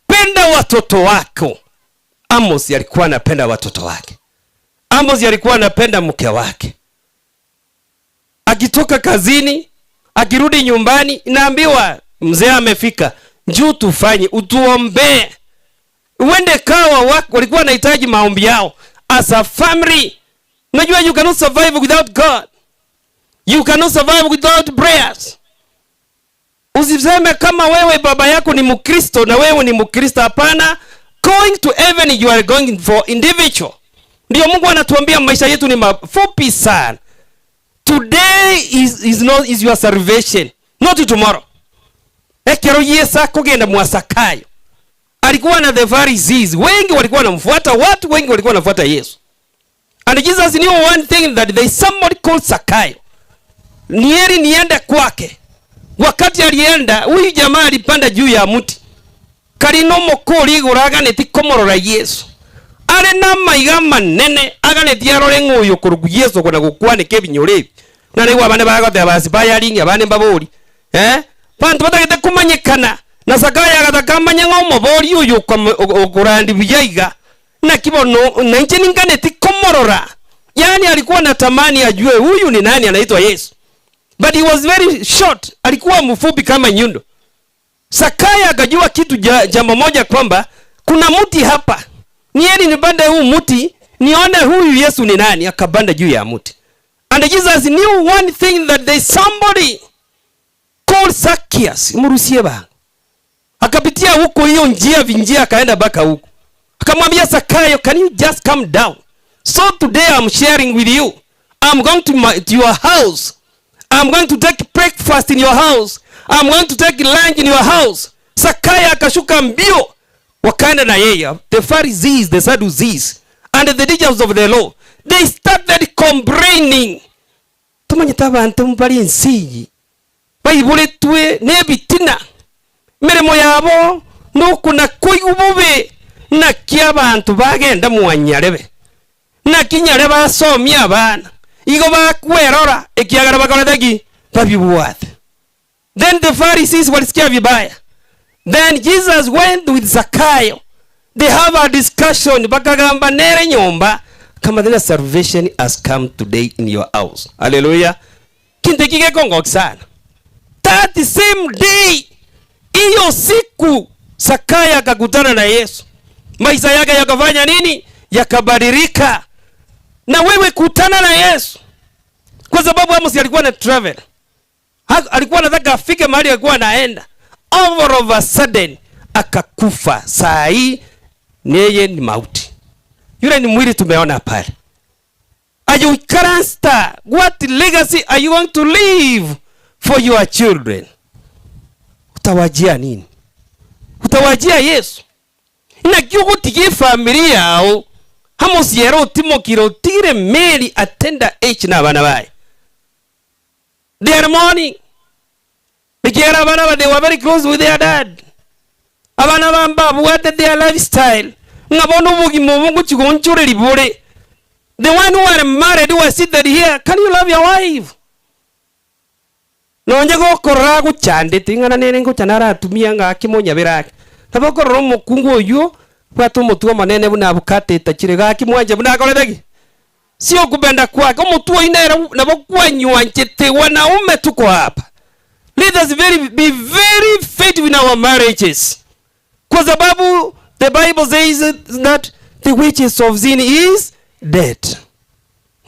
Penda watoto wako. Amos alikuwa anapenda watoto wake. Amos alikuwa anapenda mke wake. Akitoka kazini, akirudi nyumbani, inaambiwa mzee amefika, njoo tufanye, utuombee. Uende kawa wako walikuwa wanahitaji maombi yao as a family. Unajua you cannot survive without God. You cannot survive without prayers. Usiseme kama wewe baba yako ni Mkristo na wewe ni Mkristo. Hapana. Going to heaven you are going for individual. Ndio Mungu anatuambia maisha yetu ni mafupi sana. Today is not is your salvation, not tomorrow. Ekero Yesu akugenda mwasakayo. Alikuwa na the Pharisees, wengi walikuwa wanamfuata, watu wengi walikuwa wanafuata Yesu. And Jesus knew one thing, that there is somebody called Zakayo. Nieri niende kwake. Wakati alienda, huyu jamaa alipanda juu ya mti. Karino mokori iguraganeti komorora Yesu. Are na maiga manene aganeti arore ng'uyu kurugu Yesu kona gukwanike ebinyore. Na nigo abane bagoteba basi bayaringi abane mbabori. Bantu batagete kumanyikana. Na Zakayo agataka manya ng'omobori uyu okurandi buyaiga. Na kibono na inche ninganeti komorora. Yani alikuwa anatamani ajue huyu ni nani anaitwa Yesu. But he was very short. Alikuwa mfupi kama nyundo. Zakayo akajua kitu jambo moja kwamba kuna mti hapa. Nieni nipande huu mti nione huyu Yesu ni nani. Akapanda juu ya mti. And Jesus knew one thing, that there is somebody called Zacchaeus. Murusie ba. Akapitia huko hiyo njia vinjia akaenda baka huko. Akamwambia Zakayo, can you just come down? So today I'm sharing with you. I'm going to your house. I'm going to take breakfast in your house. I'm going to take lunch in your house. Zakayo akashuka mbio. Wakaenda na yeye, the Pharisees, the Sadducees and the teachers of the law, they started complaining. Tumanyete abantu bari ensiyi baiburetwe n'ebitina mirimo yabo nokuna koigwa bobe, naki abantu bagenda mwanyarebe, naki nyare basomia abana igo bakwerora ekiagera bakorete ki babibwate. Then the Pharisees walisikia vibaya. Then Jesus went with Zakayo. They have a discussion. Bakagamba nere nyomba kama the salvation has come today in your house. Hallelujah. Kinte kike kongo sana. That same day, hiyo siku Zakayo akakutana na Yesu. Maisha yake yakafanya nini? Yakabadilika. Na wewe kutana na Yesu. Kwa sababu Amos alikuwa na travel. Alikuwa anataka afike mahali alikuwa anaenda. All of a sudden akakufa. Saa hii yeye ni mauti. Yule ni mwili tumeona pale. Are you current? What legacy are you going to leave for your children? Utawajia nini? Utawajia Yesu. Na kiugo tigi familia yao. Amos yero timokiro tigire Mary attenda H na bana bae. They are mourning. Bikiera bana ba, they were very close with their dad. Abana bamba what their lifestyle. Ngabona ubugimo bungu chigonchore libore. The one who are married who are seated here, can you love your wife? Nonye gokorora guchandete ingana nere ngocha atumia ngakimonya birake. Tabokorora omokungu oyo bwate omotuo manene buna abukate tachire gakimwanje buna akoreteki. Sio kupenda kwake omotuo inera nabo kwanywanchete wanaume tuko hapa. Let us be very faithful in our marriages. Kwa sababu the Bible says that the wages of sin is death.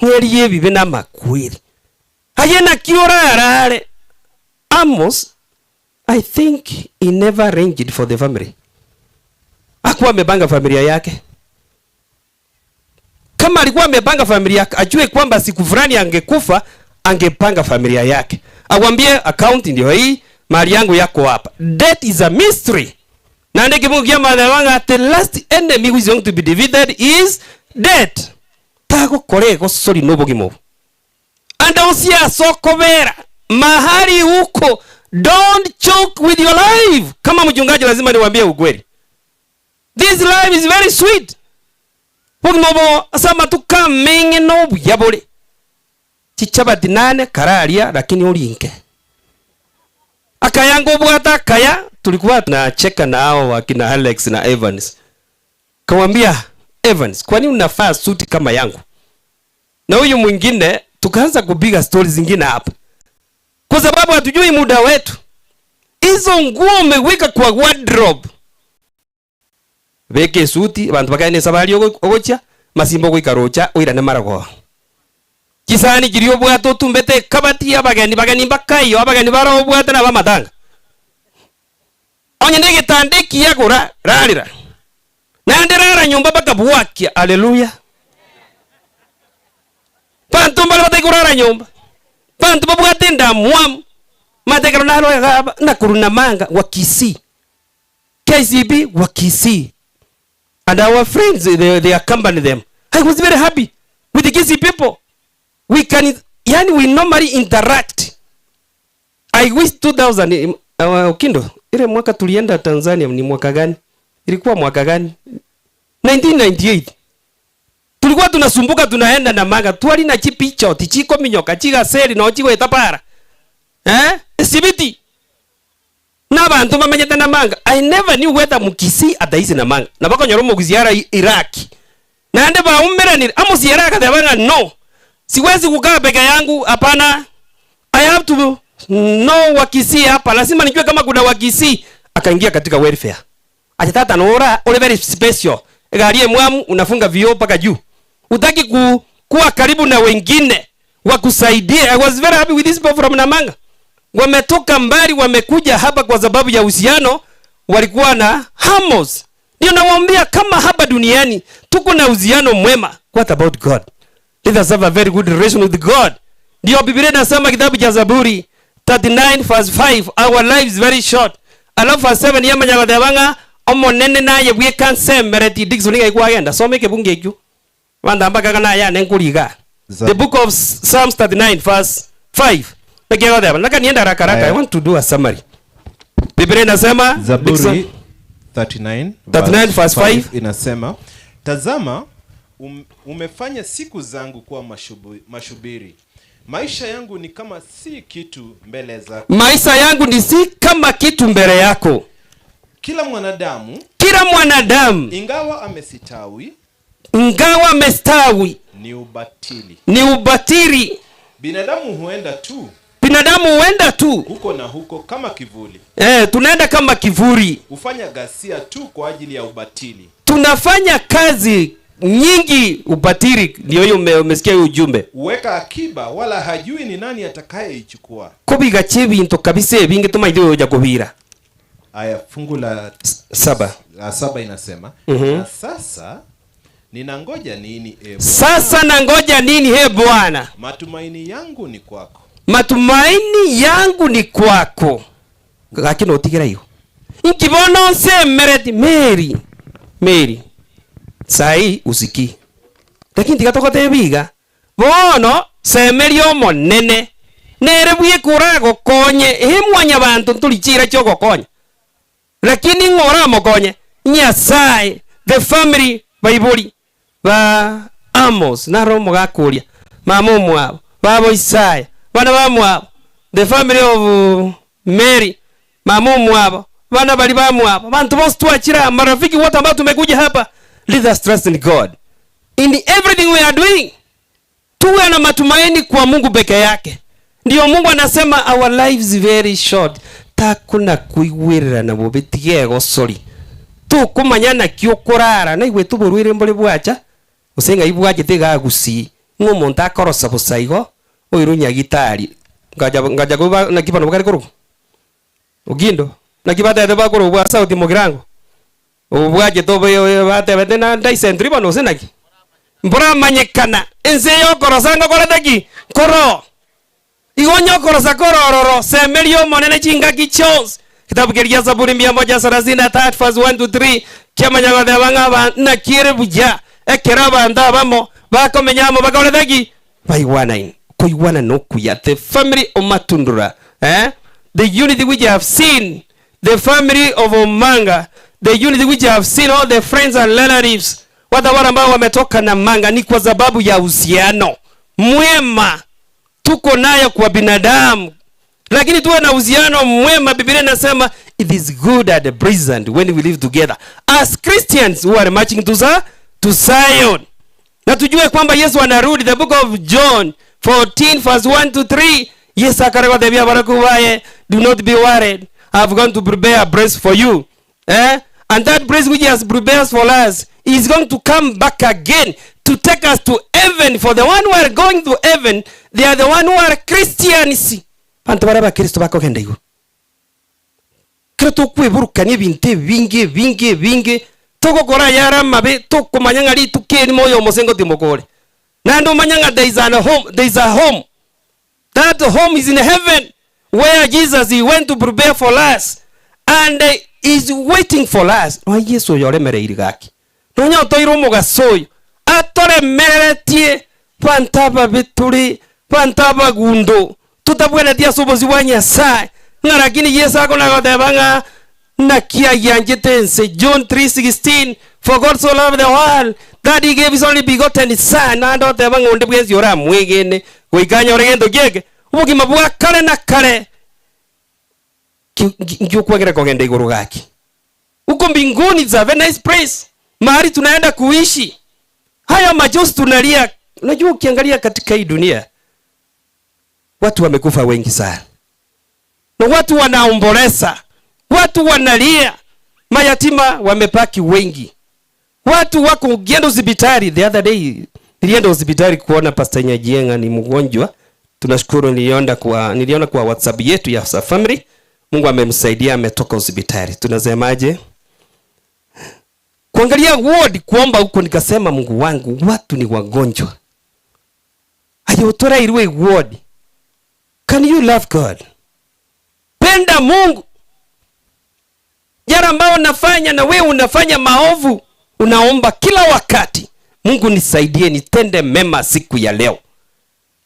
Ngeri yebi na makwiri. Hayena kiora arare. Amos, I think he never arranged for the family. Hakuwa amepanga familia yake. Kama alikuwa amepanga familia yake, ajue kwamba siku fulani angekufa, angepanga familia yake. Awambie account ndio hii, mali yangu yako hapa. Death is a mystery. Na ndiki Mungu kia madawanga, the last enemy who is going to be defeated is death. Tago kore gosori nobogimo. Anda usia sokobera mahali huko, don't choke with your life. Kama mchungaji lazima niwaambie ukweli. This life is very sweet. Bogimobo asama tukamenge no buyabole. Chichabati nane kararia lakini ulinke. Akayango bwata kaya tulikuwa tunacheka na hao wakina Alex na Evans. Kamwambia Evans, kwa nini unafaa suti kama yangu? Na huyu mwingine tukaanza kupiga stories zingine hapa. Kwa sababu hatujui muda wetu. Hizo nguo umeweka kwa wardrobe. Beke suti abantu bakaine sabali ogocha masimbo goikarocha oirane marago. Kisani kirio bwato tumbete kabati abageni bageni bakayo abageni baro bwate na bamatanga. Onye ndege tandeki yagura rarira. Nande rara nyumba bakabwakia. Haleluya. Bantu mbali batakurara nyumba. Bantu babwate ndamwamu. Matekero nalo na kuruna manga wa Kisii. KCB wa Kisii. And our friends, they accompany them. I was very happy with the Kisii people. We can, yani we normally interact. I wish 2000, Okindo, ile mwaka tulienda Tanzania ni mwaka gani? Ilikuwa mwaka gani? 1998. Tulikuwa tunasumbuka tunaenda na manga. Tuali na chipicho, tichiko minyoka, chiga seli na ochigo etapara. Sibiti. Na bantu bamenyete na manga. I never knew whether Mukisi ataisi na manga. Na bako nyoromo kuziara Iraki. Na ande ba umere ni amusi Iraki atabanga no. Siwezi kukaa peke yangu, hapana. I have to know Wakisii hapa. Lazima nijue kama kuna Wakisii. Akaingia katika welfare. Achatata nora, ole very special. Egalie mwamu unafunga vioo mpaka juu. Utaki kuwa karibu na wengine wakusaidie. I was very happy with this people from Namanga. Wametoka mbali, wamekuja hapa kwa sababu ya uhusiano walikuwa na Amos. Ndio nawaambia kama hapa duniani tuko na uhusiano mwema. What about God? Let us have a very good relation with God. Ndio Biblia inasema kitabu cha Zaburi 39 verse 5, our life is very short. Alafu verse 7 yama nyagadebanga Omonene naye bweka nsemereti Dickson iga ikwagenda some ekebungo ekio. Bandamba kana ya nenkuriga. The book of Psalms 39 verse 5. Nakiaga naka nienda haraka haraka. I want to do a summary. Biblia inasema Zaburi 39 39 verse 5 inasema, tazama umefanya siku zangu kuwa mashubiri. Maisha yangu ni kama si kitu mbele zako. Maisha yangu ni si kama kitu mbele yako. Kila mwanadamu ingawa amesitawi, ni ubatili. Ni ubatili. Binadamu huenda tu. Huko na huko kama kivuli. Tunaenda kama kivuli. Hufanya ghasia tu kwa ajili ya ubatili. Tunafanya kazi nyingi ubatili. Ndio hiyo umesikia hiyo ujumbe. Uweka akiba wala hajui ni nani atakayeichukua. Kubiga chebinto kabisa ebingi tumaide oja kubira. Aya, fungu la 7. La 7 inasema, na sasa ninangoja nini, e Bwana? Sasa nangoja nini, he Bwana? Matumaini yangu ni kwako. Matumaini yangu ni kwako. Lakini otigera hiyo. Nkibona nsemereti Mary. Mary. Sai usiki. Lakini tikatoka tebiga. Bono semeri omonene. Nere bwie kurago konye he mwanya bantu tulichira choko konye. Lakini ngora mokonye Nyasaye the family baibuli ba Amos naro mugakuria mama mwabo babo Isaya bana bamwabo the family of Mary mama mwabo bana bali bamwabo bantu bose twachira marafiki wote ambao tumekuja hapa. Let us trust in God in everything we are doing. Tuwe na matumaini kwa Mungu peke yake. Ndio Mungu anasema our lives very short. Takuna kuigwirira na bobetige gosori. Tukumanyana kyokorara na igwe tuburwire mbole bwacha usenga ibwaje tega gusi ng'omuntu akorosa busaigo oiru nyagitari ngaja kuba nakibano bukari koru ogindo nakibata te bakoro bwa sauti mogirango obwaje tobe bate bete na ndaisentri bano senaki mbora manyekana ense yokorosa ngokoreteki koro igonyo korosa korororo semerio monene chingaki chons. Kitabu kya Zaburi 133 verse 1 to 3 kyamanya bathebanga ba na kire buja ekera banda bamo bakomenyamo bakoreteki baigwana in koigwana no kuya the family omatundura the unity which I have seen, the family of Omanga, the unity which I have seen, all the friends and relatives watu ambao wametoka na Manga ni kwa sababu ya uhusiano mwema tuko nayo kwa binadamu. Lakini tuwe na uhusiano mwema. Biblia inasema it is good and pleasant when we live together as Christians who are marching to Zion. Na tujue kwamba Yesu anarudi. The book of John 14 verse 1 to 3. Yesu akarewa barakubaye, do not be worried, I have gone to prepare a place for you. And that place which he has prepared for us is going to come back again to take us to heaven. For the one who are going to heaven, they are the one who are Christians. Bantu bara bakristo bakogenda iguru. Kero tukwiburukania ebintu bingi bingi bingi tugokora yara mabe tukumanya ngari tukeni moyo omosengo timokore. Nando manyanga there is a home, there is a home. That home is in heaven where Jesus he went to prepare for us and is waiting for us. No Yesu yoremereire gaki. Nonya otoire omogaso oyo atoremereretie bantaba bituri bantaba gundo tutabwenetie ase obosi bwa Nyasaye. Ng'a lakini Yesu akona ng'a nakia yanjete nse. John 3:16, for God so loved the world that he gave his only begotten son. Nando teba ng'onde bwezi ora mwegene goikanya oregendo kieke obogima bwa kare na kare ngiukwagera kogenda iguru gaki. Huko mbinguni is a very nice place, mahali tunaenda kuishi. Haya majozi tunalia. Unajua ukiangalia katika hii dunia watu wamekufa wengi sana, na watu wanaomboleza, watu wanalia, mayatima wamepaki wengi, watu wako ukienda hospitali. The other day nilienda hospitali kuona Pastor Nyajienga ni mgonjwa. Tunashukuru niliona kwa WhatsApp yetu ya family. Mungu amemsaidia ametoka hospitali. Tunasemaje? Kuangalia ward kuomba huko nikasema Mungu wangu watu ni wagonjwa. Ayotora irwe ward. Can you love God? Penda Mungu. Yale ambayo unafanya na wewe unafanya maovu, unaomba kila wakati, Mungu nisaidie nitende mema siku ya leo.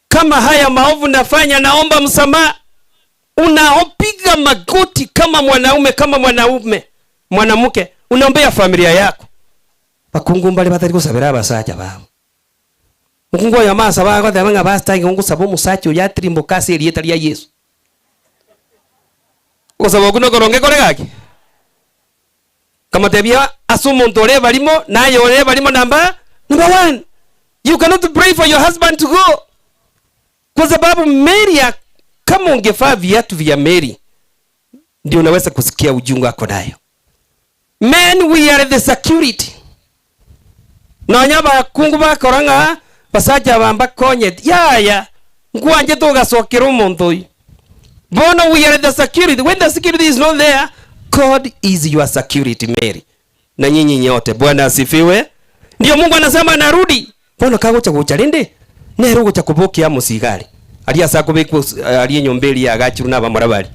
Kama haya maovu nafanya, naomba msamaha. Unaopiga magoti kama mwanaume, kama mwanaume, mwanamke, unaombea familia yako. Bakungu mbali batari kusabira abasacha babo. Mukungu oyo masa bago thema nga basta ngi ngusaba omusacha oyo atirimboka ase erieta ria Yesu. Gusaba oku nokoronge kore gaki. Kamatebia ase omonto ore barimo naye ore barimo number 1. You cannot pray for your husband to go. Kwa sababu Mary, kama ungevaa viatu vya Mary, ndio unaweza kusikia ujungu ako nayo. Men, we are the security. Nonya bakungu bakoranga basaja bamba konye yaya ngwanje tugasokera omonto oyo. Bono, we are the security. When the security is not there, God is your security, Mary. Na nyinyi nyote, Bwana asifiwe. Ndio Mungu anasema narudi. Bono kagocha gocha rinde. Nero gocha kubokia musigari. Alia sa kubekwa aliye nyombeli ya gachiru na bamurabali.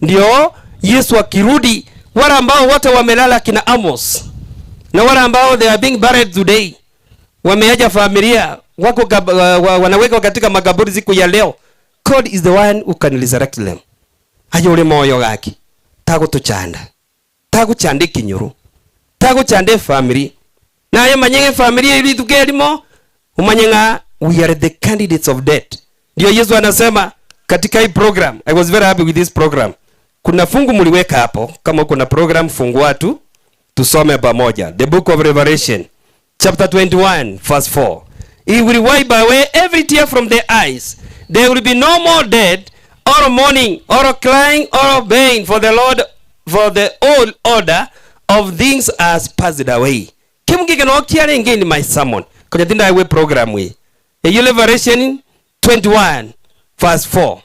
Ndio Yesu akirudi, wale ambao wote wamelala kina Amos na wale ambao they are being buried today, wameacha familia wako wanawekwa katika makaburi siku ya leo. God is the one who can resurrect them. Ayo ule moyo gaki tagutuchanda, taguchande kinyuru, taguchande family. Naye manyenge familia ili tukelimo umanyenga, we are the candidates of death. Ndio Yesu anasema katika hii program, I was very happy with this program. Kuna fungu mliweka hapo, kama kuna program fungua tu tusome pamoja. The book of Revelation chapter 21 verse 4. He will wipe away every tear from their eyes. There will be no more death or mourning or crying or pain, for the Lord, for the old order of things has passed away. Kimungi kino kiarenge in my sermon. Kwenye tinda iwe program hii. Eyo Revelation 21 verse 4.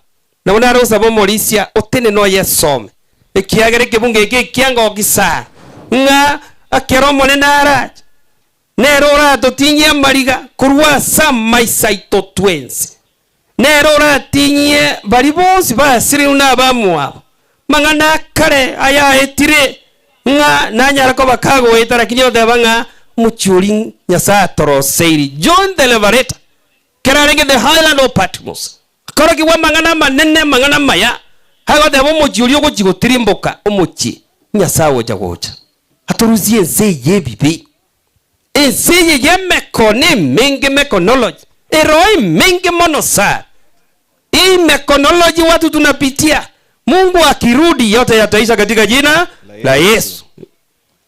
Na unaruhusa bomolisia otene no yesome. Ekiagere kibunge iki kiango kisa. Nga akero monene ara. Nero ratotinyia mariga kurwa samaisaito twins. Nero ratinyie bari bonsi basiri una bamwabo. Mangana kare aya etire nga nanyara ko bakago etara kinyo debanga muchuri nyasa toroseiri. John the Liberator. Kerarenge the Highland of Patmos. Koroki wa mangana manene mangana maya. Hago debo muchuri ogochigotirimboka omuchi nyasa woja gocha. Aturuzie nze yebibi. Enseye yemekone mingi mekonology. Eroi mingi mono saa. Hii mekonology watu tunapitia. Mungu akirudi yote yataisha katika jina la Yesu.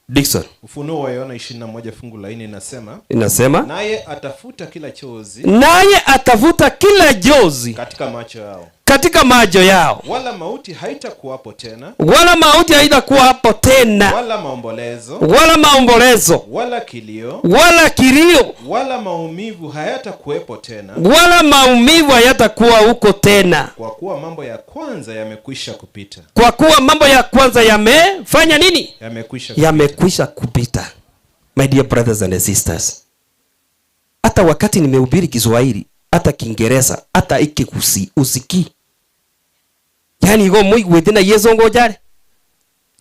Dickson. Ufunuo wa Yohana 21 fungu la 4 inasema. Inasema, naye atafuta kila chozi. Naye atafuta kila jozi katika macho yao. Katika macho yao. Wala mauti haitakuwapo tena. Wala mauti haitakuwa hapo tena. Wala maombolezo. Wala maombolezo. Wala kilio. Wala kilio. Wala maumivu hayatakuwepo tena. Wala maumivu hayatakuwa huko tena. Kwa kuwa mambo ya kwanza yamekwisha kupita. Kwa kuwa mambo ya kwanza yamefanya nini? Yamekwisha kupita. Yamekwisha kupita. My dear brothers and sisters. Hata wakati nimehubiri Kiswahili, hata Kiingereza, hata ikikusi usiki. Yani igo muigwete na Yesu ngojare.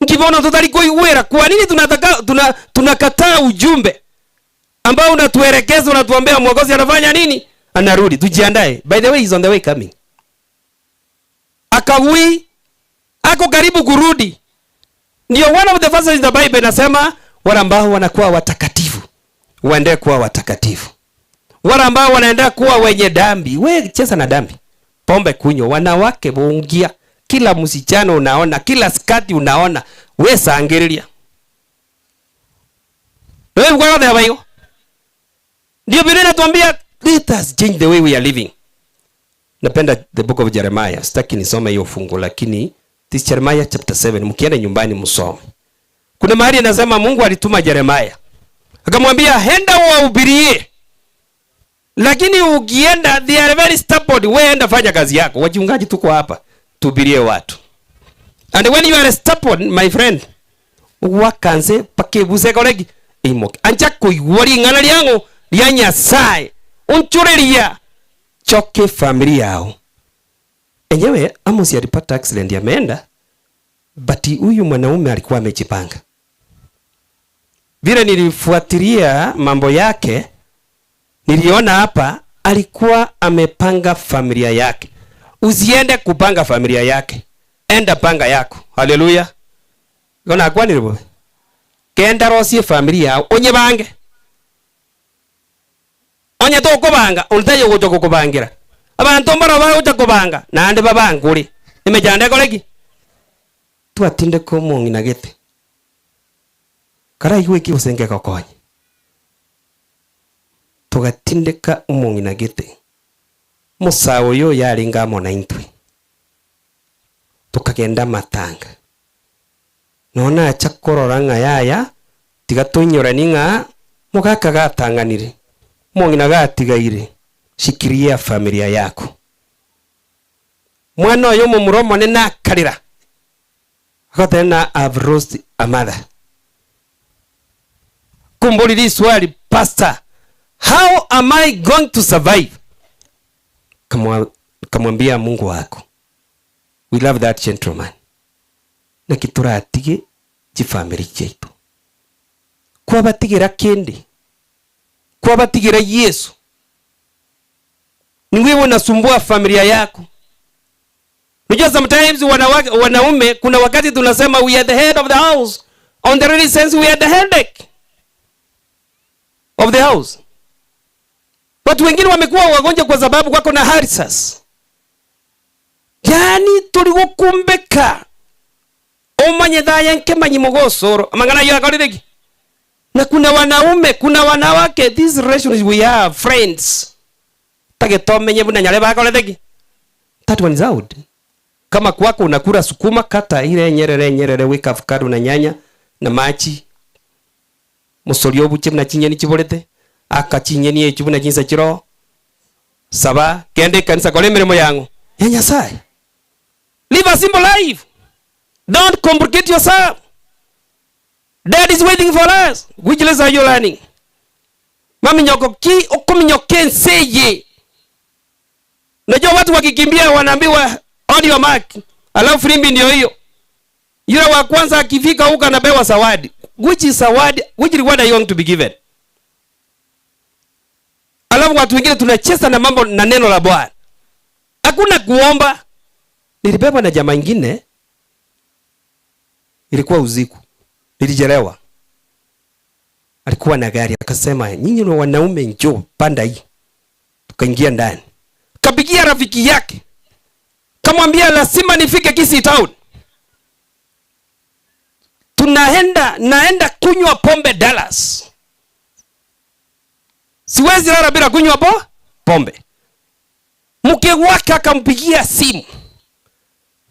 Nkibona tutari kuigwera, kwa nini tunakataa ujumbe ambao unatuelekeza, unatuambia Mwokozi anafanya nini? Anarudi, tujiandae. By the way, he's on the way coming. Akawi ako karibu kurudi. Ndio one of the verses in the Bible inasema wale ambao wanakuwa watakatifu waendelee kuwa watakatifu. Wale ambao wanaendelea kuwa wenye dhambi, we cheza na dhambi. Pombe kunywa, wanawake bungia, kila msichana unaona, kila skati unaona, we sangiriria. Wewe uko na hiyo. Ndio Biblia inatuambia let us change the way we are living. Napenda the book of Jeremiah. Sitaki nisome hiyo fungu, lakini this Jeremiah chapter 7, mkienda nyumbani msome. Kuna mahali anasema Mungu alituma Jeremiah. Akamwambia henda wahubirie. Lakini ukienda they are very stubborn. Wewe enda fanya kazi yako. Wachungaji tuko hapa tuhubirie watu. And when you are stubborn, my friend, wakanze pakebuse kolegi imoke. Anja kuigwa ring'ana ryangu rya Nyasaye. Unchureria choke familia yao. Enyewe Amos alipata accident ameenda. But huyu mwanaume alikuwa amejipanga. Vile nilifuatilia mambo yake, niliona hapa alikuwa amepanga familia yake. Usiende kupanga familia yake, enda panga yako. Haleluya. Gona kwani ribo. Kenda rosie familia yao onye bange. Onye to kubanga, untayo gocho kukubangira. Abantu mbara bagocha kubanga, naande babanguri. Imejande kolegi. Twatinde ko mongina gete. Kara igwe ki usenge kokonye. Tugatindeka umongina gete. Musawo yo yaringa mona intwe. Tukagenda matanga. Nona acha korora ng'a yaya tigatuinyora ning'a mugaka gatanganire. Mongina gatigaire. Shikiria familia yako. Mwana oyo mumuromo ne nakarira. Akatena I've lost a mother. Kumbuli swali, pastor, how am I going to survive? Kamwambia Mungu wako. We love that gentleman. Na kituratige chifamily chetu. Kwabatigira kende. Kwabatigira Yesu. Ni wewe unasumbua familia yako. Unajua sometimes wanaume kuna wakati tunasema we are the head of the house. On the really sense we are the headache of the house. Watu wengine wamekuwa wagonjwa kwa sababu wako na harisas. Yani tuligukumbeka. Omanye thaya nkemanyi mugosoro. Amangana yo akorireki. Na kuna wanaume, kuna wanawake, these relations we have friends. Tagetomenye buna nyale bakoreteki. That one is out. Kama kwako unakula sukuma, kata ile nyerere nyerere, weka avocado na nyanya na machi. Musori obuche na chinyeni chiborete. Aka chinyeni echu na chinsa chiro. Saba kende kanisa kole mirimo yangu. Ya Nyasaye. Live a simple life. Don't complicate yourself. Dad is waiting for us. Which lesson are you learning? Mami nyoko ki okominyoke nseye. Najua watu wakikimbia wanaambiwa on your mark. Alafu filimbi ndio hiyo. Yule wa kwanza akifika huko anapewa zawadi. Which is zawadi? Which reward are you going to be given? Alafu watu wengine tunacheza na mambo na neno la Bwana. Hakuna kuomba. Nilibebwa na jamaa nyingine. Ilikuwa usiku. Nilijelewa. Alikuwa na gari akasema nyinyi ni wanaume njoo panda hii. Tukaingia ndani. Kapigia rafiki yake. Kamwambia lazima nifike Kisii town. Tunaenda naenda kunywa pombe Dallas. Siwezi lala bila kunywa pombe. Mke wake akampigia simu.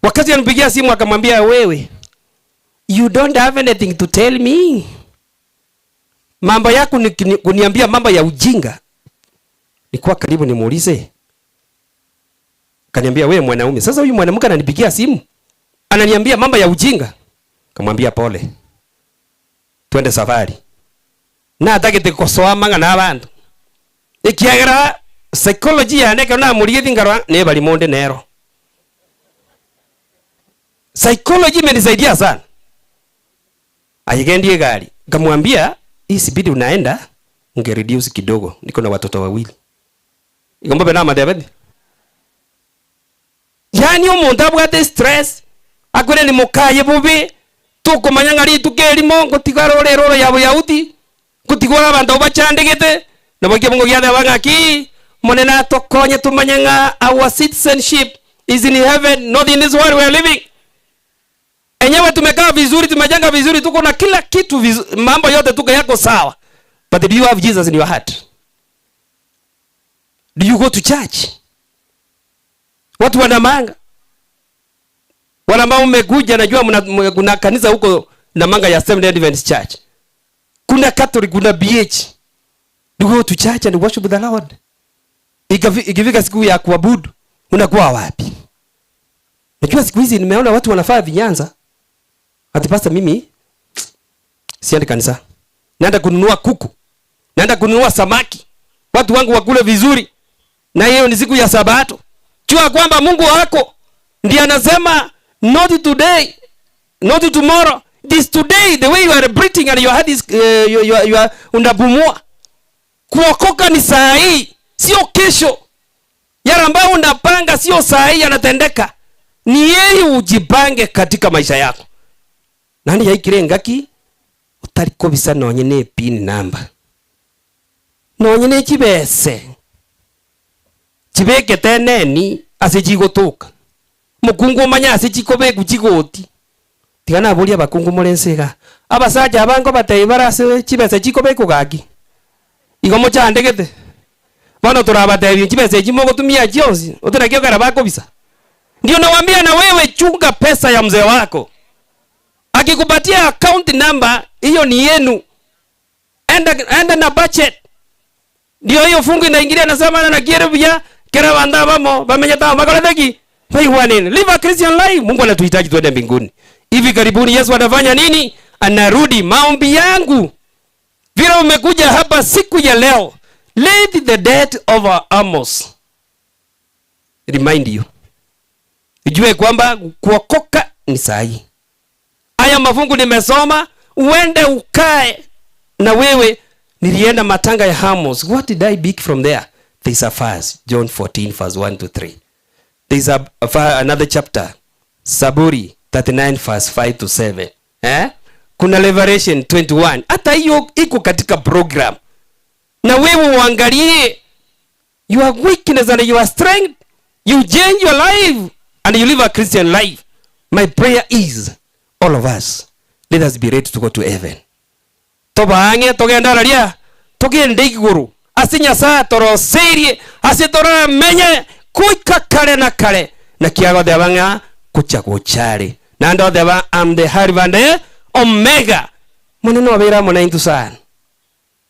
Wakati anampigia simu akamwambia wewe, you don't have anything to tell me. Mambo yako ni kuniambia mambo ya ujinga. Nikuwa karibu nimuulize. Kaniambia wewe mwanaume. Sasa huyu mwanamke ananipigia simu. Ananiambia mambo ya ujinga. Kamwambia pole. Twende safari. Na atagete kosoa manga na abantu. Ikiagera psychology ya neke na murithi ngarwa ne bali monde nero. Psychology imenisaidia sana. Aigendie gari. Kamwambia hii sibidi unaenda unge reduce kidogo. Niko na watoto wawili. Ikomba na madebedi. Yani omuntu abwate stress akwere ni mukaye bubi tukumanya ngari tukerimo ngutigara rero ya Buyahudi kutigora abantu bachandegete nabo mungu gyathe bang'aki monena tokonye tumanye ng'a our citizenship is in heaven, not in this world we are living. Enyewe tumekaa vizuri, tumejenga vizuri, tuko na kila kitu vizuri, mambo yote tuko yako sawa. But do you have Jesus in your heart? Do you go to church? Watu wanamanga. Wale ambao mmekuja, najua kuna kanisa huko Namanga ya Seventh Adventist Church. Kuna Catholic, kuna BH. Do you go to church and worship the Lord? Ikifika siku ya kuabudu, unakuwa wapi? Najua siku hizi nimeona watu wanafaa vinyanza. Ati pastor, mimi siendi kanisa. Naenda kununua kuku. Naenda kununua samaki. Watu wangu wakule vizuri. Na hiyo ni siku ya Sabato. Jua kwamba Mungu wako ndiye anasema not today. Not tomorrow. It is today, the way you are breathing and your heart is you are unapumua. Kuokoka ni saa hii, sio kesho. Yale ambayo unapanga sio saa hii yanatendeka. Ni yeye ujipange katika maisha yako. Nani yaikire ngaki utari kobisa nonye ne pin number. Nonye ne chibese. Chibekete neni ase chigotoka. Mukungu manya ase chikobeku chigoti. Tigana aboria bakungu morensega. Abasaja abango batei barase chibese chikobeku gaki. Igo mochandegete. Bono turabatebi chibese chimogotumia chionsi. Otenakio karabako bisa. Ndio nawaambia na wewe chunga pesa ya mzee wako. Akikupatia account number hiyo ni yenu. Enda na budget. Ndio hiyo fungu inaingilia nasema na kierebia kera banda bamo bamenyeta makoleteki. Baiwanene. Live a Christian life. Mungu anatuhitaji tuende mbinguni. Hivi karibuni Yesu atafanya nini? Anarudi. Maombi yangu vile umekuja hapa siku ya leo, let the death of Amos remind you. Ujue kwamba kuokoka ni sahihi. Haya mafungu nimesoma, uende ukae na wewe. Nilienda matanga ya Amos. What did I pick from there? There's a verse, John 14 verse 1 to 3. There's another chapter, Saburi 39 verse 5 to 7. Kuna Revelation 21. Hata hiyo iko katika program. Na wewe uangalie your weakness and your strength. You change your life and you live a Christian life. My prayer is, all of us, let us be ready to go to heaven. Tobange togenda raria, togende iguru. Ase Nyasaye toroserie, ase toramenye kuika kare na kare. Na kiago debanga kucha kuchari. Na ndo deba am the Alpha and the Omega. Maneno wabera mwana intu sana.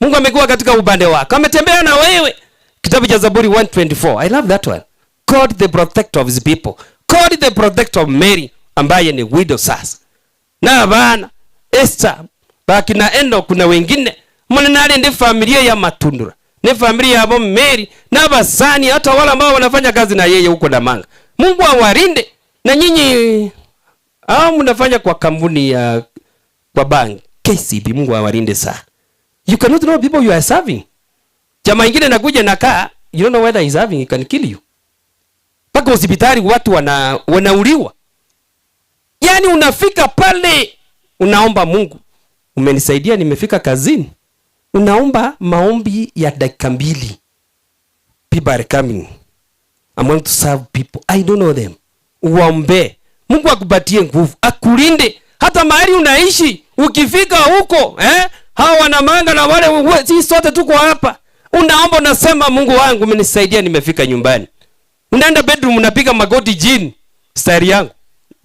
Mungu amekuwa katika upande wako. Ametembea na wewe. Kitabu cha Zaburi 124. I love that one. God the protector of his people. God the protector of Mary ambaye ni widow sasa. Na bana Esther baki na Endo kuna wengine. Mwana ndi familia ya Matundura. Ni familia ya Mary na basani hata wale ambao wanafanya kazi na yeye huko Namanga. Mungu awalinde. Na nyinyi hao mnafanya kwa kampuni ya kwa bank KCB, Mungu awalinde sana. You cannot know people you are serving. Jamaa ingine nakuja nakaa, you don't know whether he's serving, he can kill you. Paka hospitali watu wanauliwa. Yaani unafika pale unaomba Mungu, umenisaidia nimefika kazini. Unaomba maombi ya dakika 2. People are coming. I'm going to serve people. I don't know them. Uombe. Mungu akupatie nguvu, akulinde hata mahali unaishi. Ukifika huko, hawa wanamanga na wale, sisi sote tuko hapa. Unaomba unasema Mungu wangu umenisaidia nimefika nyumbani. Unaenda bedroom unapiga magoti chini. Style yangu.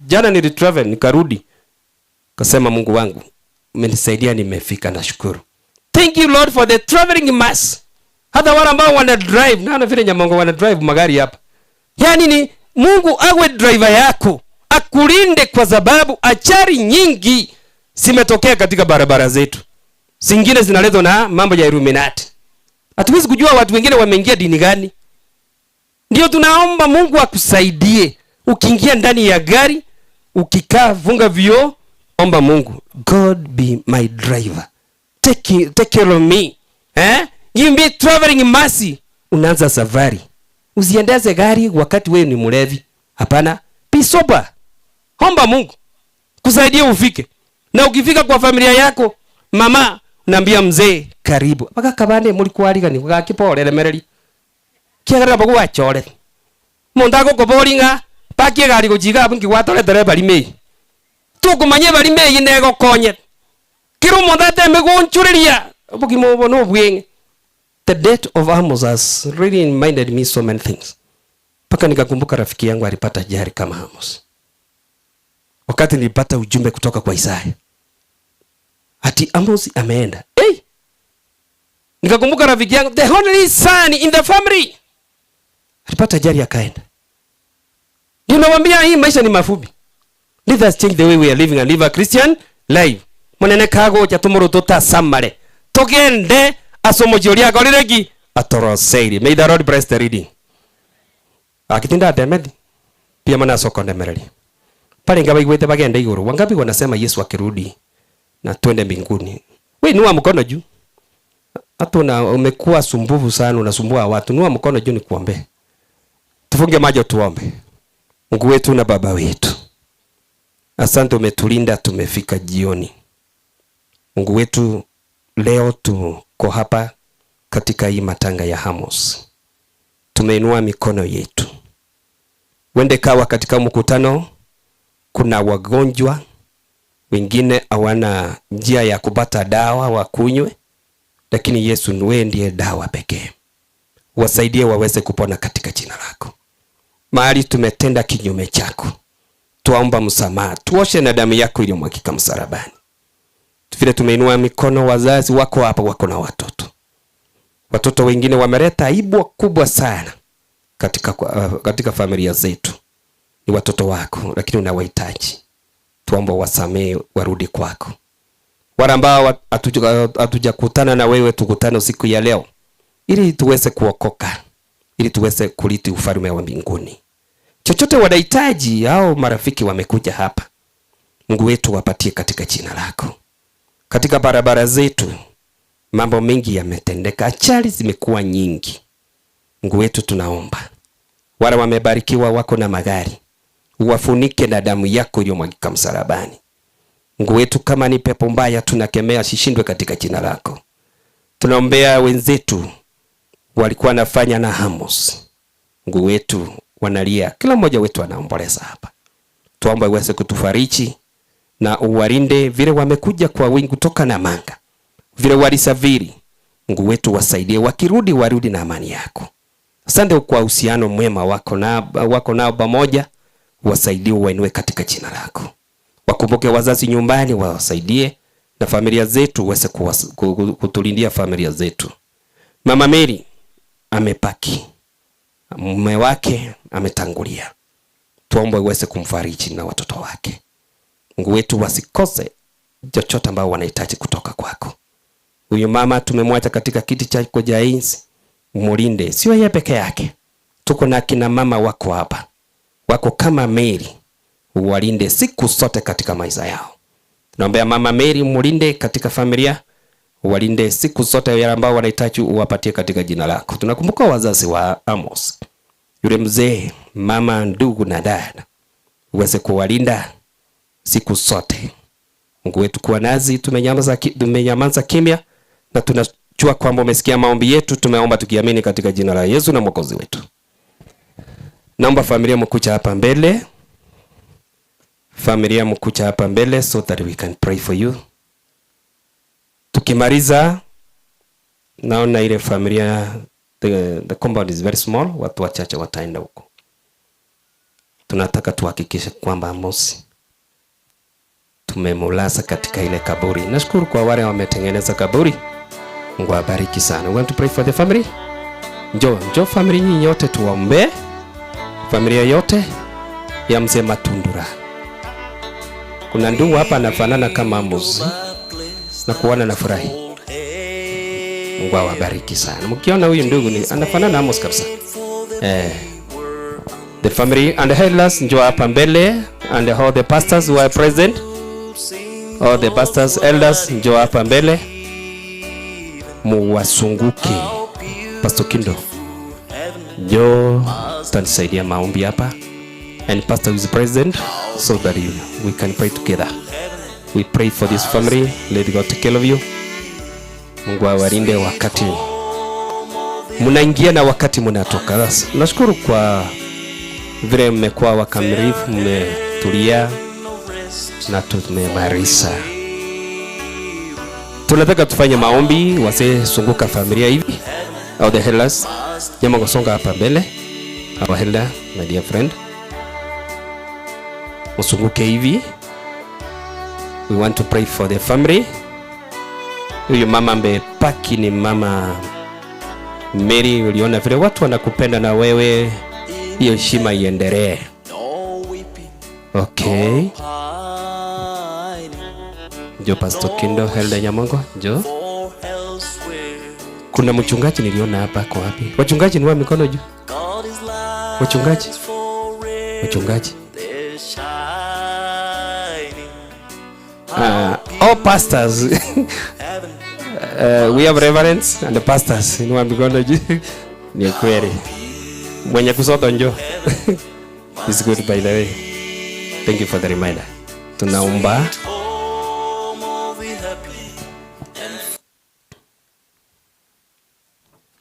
Jana nilitravel nikarudi. Kasema Mungu wangu umenisaidia nimefika, nashukuru. Thank you Lord for the traveling mass. Hata wale ambao wana drive, naona vile Nyamongo wana drive magari hapa. Yaani ni Mungu awe driver yako, akulinde kwa sababu ajali nyingi zimetokea katika barabara zetu. Zingine zinaletwa na mambo ya Illuminati. Hatuwezi kujua watu wengine wameingia dini gani. Ndio tunaomba Mungu akusaidie. Ukiingia ndani ya gari, ukikaa funga vioo, omba Mungu, God be my driver. Take care of me. Give me traveling mercy. Unaanza safari. Usiendeze gari wakati wewe ni mlevi. Hapana. Be sober. Omba Mungu kusaidia ufike. Na ukifika kwa familia yako, mama unaambia mzee karibu. Paka kabande mulikualika ni gakipore remereri. Kiagarira bogo wachore. Mundu agokoboringa pakie gari gochiga abu nkiwatore dereba rimei. Tukumanye bari mei negokonye. Kiro mundu ateme gonchureria obogima obo no bwenge. The death of Amos has really reminded me so many things. Paka nikakumbuka rafiki yangu alipata ajali kama Amos. Wakati nilipata ujumbe kutoka kwa Isaya ati Amos ameenda. Hey! Nikakumbuka rafiki yangu, the only son in the family, alipata ajali akaenda. Ninawambia hii maisha ni mafupi. Let us change the way we are living and live a Christian life. Munene kago cha tumuru tutasamare. Tugende asomo jioria goriregi atoroseiri. May the Lord bless the reading. Akitinda atemethi pia mana soko ndemereri. Pale ngaba igwete bagenda iguru. Wangapi wanasema Yesu akirudi na twende mbinguni? We inua mkono juu. Hata umekuwa sumbufu sana, unasumbua watu. Inua mkono juu nikuombe. Tufunge macho tuombe. Mungu wetu na Baba wetu, asante umetulinda tumefika jioni. Mungu wetu, leo tuko hapa katika hii matanga ya Amos. Tumeinua mikono yetu. Wende kawa katika mkutano kuna wagonjwa, wengine hawana njia ya kupata dawa wakunywe, lakini Yesu wewe ndiye dawa pekee. Wasaidie waweze kupona katika jina lako. Mahali tumetenda kinyume chako, tuomba msamaha, tuoshe na damu yako iliyomwagika msalabani. Vile tumeinua mikono, wazazi wako hapa wako na watoto. Watoto wengine wameleta aibu kubwa sana katika familia zetu. Ni watoto wako, lakini unawahitaji. Tuomba wasamee, warudi kwako. Wale ambao hatujakutana na wewe, tukutane siku ya leo ili tuweze kuokoka, ili tuweze kurithi ufalme wa mbinguni. Chochote wanahitaji hao marafiki wamekuja hapa, Mungu wetu wapatie katika jina lako. Katika barabara zetu mambo mengi yametendeka, ajali zimekuwa nyingi. Mungu wetu tunaomba wale wamebarikiwa wako na magari, uwafunike na damu yako iliyomwagika msalabani. Mungu wetu, kama ni pepo mbaya tunakemea sishindwe katika jina lako. Tunaombea wenzetu walikuwa wanafanya na Amos. Mungu wetu, wanalia, kila mmoja wetu anaomboleza hapa. Tuombe uweze kutufariji na uwalinde vile wamekuja kwa wingi kutoka Namanga, vile walisafiri. Mungu wetu wasaidie, wakirudi warudi na amani yako. Asante kwa uhusiano mwema wako nao pamoja, wasaidie wainue katika jina lako. Wakumbuke wazazi nyumbani, wasaidie na familia zetu, uweze kutulindia familia zetu. Mama Mary amepaki, mume wake ametangulia. Tuombe uweze kumfariji na watoto wake. Mungu wetu, wasikose chochote ambao wanahitaji kutoka kwako. Huyu mama tumemwacha katika kiti chako cha enzi, umulinde. Sio yeye peke yake, tuko na kina mama wako hapa, wako kama Mary, uwalinde siku zote katika maisha yao. Tunaombea mama Mary, umulinde katika familia, uwalinde siku zote, yale ambao wanahitaji uwapatie katika jina lako. Tunakumbuka wazazi wa Amos, yule mzee, mama, ndugu na dada, uweze kuwalinda siku zote. Mungu wetu, kuwa nazi. Tumenyamaza kimya na tunajua kwamba umesikia maombi yetu. Tumeomba tukiamini katika jina la Yesu na Mwokozi wetu. Naomba familia mkucha hapa mbele. Familia mkucha hapa mbele so that we can pray for you. Tukimaliza, naona ile familia, the compound is very small, watu wachache wataenda huko. Tunataka tuhakikishe kwamba Amos tumemulaza katika ile kaburi. Nashukuru kwa wale wametengeneza kaburi. Mungu awabariki sana. We want to pray for the family. Njoo family nyinyi yote tuombe. Familia yote ya mzee Matundura. Kuna ndugu hapa anafanana kama Amos. Na kuona na furahi. Mungu awabariki sana. Mkiona huyu ndugu ni anafanana Amos kabisa. The family and the elders njoo hapa mbele, and all the pastors who are present. All the pastors, elders njoo hapa mbele. Muwasunguke. Pastor Kindo, njoo tanisaidia maombi hapa. And pastor is present so that we can pray together. We pray for this family. Let God take care of you. Mungu awalinde wakati mnaingia na wakati mnatoka. Nashukuru kwa vile mmekuwa wakamilifu, mmetulia na tumemaliza. Tunataka tufanye maombi. Wazee sunguka familia hivi. All the elders, nyama kusonga hapa mbele. Our elder, my dear friend, usunguke hivi. We want to pray for the family. Huyu mama amepaki ni mama Mary. Uliona vile watu wanakupenda na wewe, hiyo heshima iendelee. Okay. Njoo Pastor Kindo, Helda Nyamongo, njoo. Kuna mchungaji niliona hapa, kwa wapi? Wachungaji ni wa mikono juu. Wachungaji. Wachungaji. All pastors. We have reverends and the pastors in one mikono. Ni kweli. Mwenye kusota njoo. It's good, by the way. Thank you for the reminder. Tunaomba.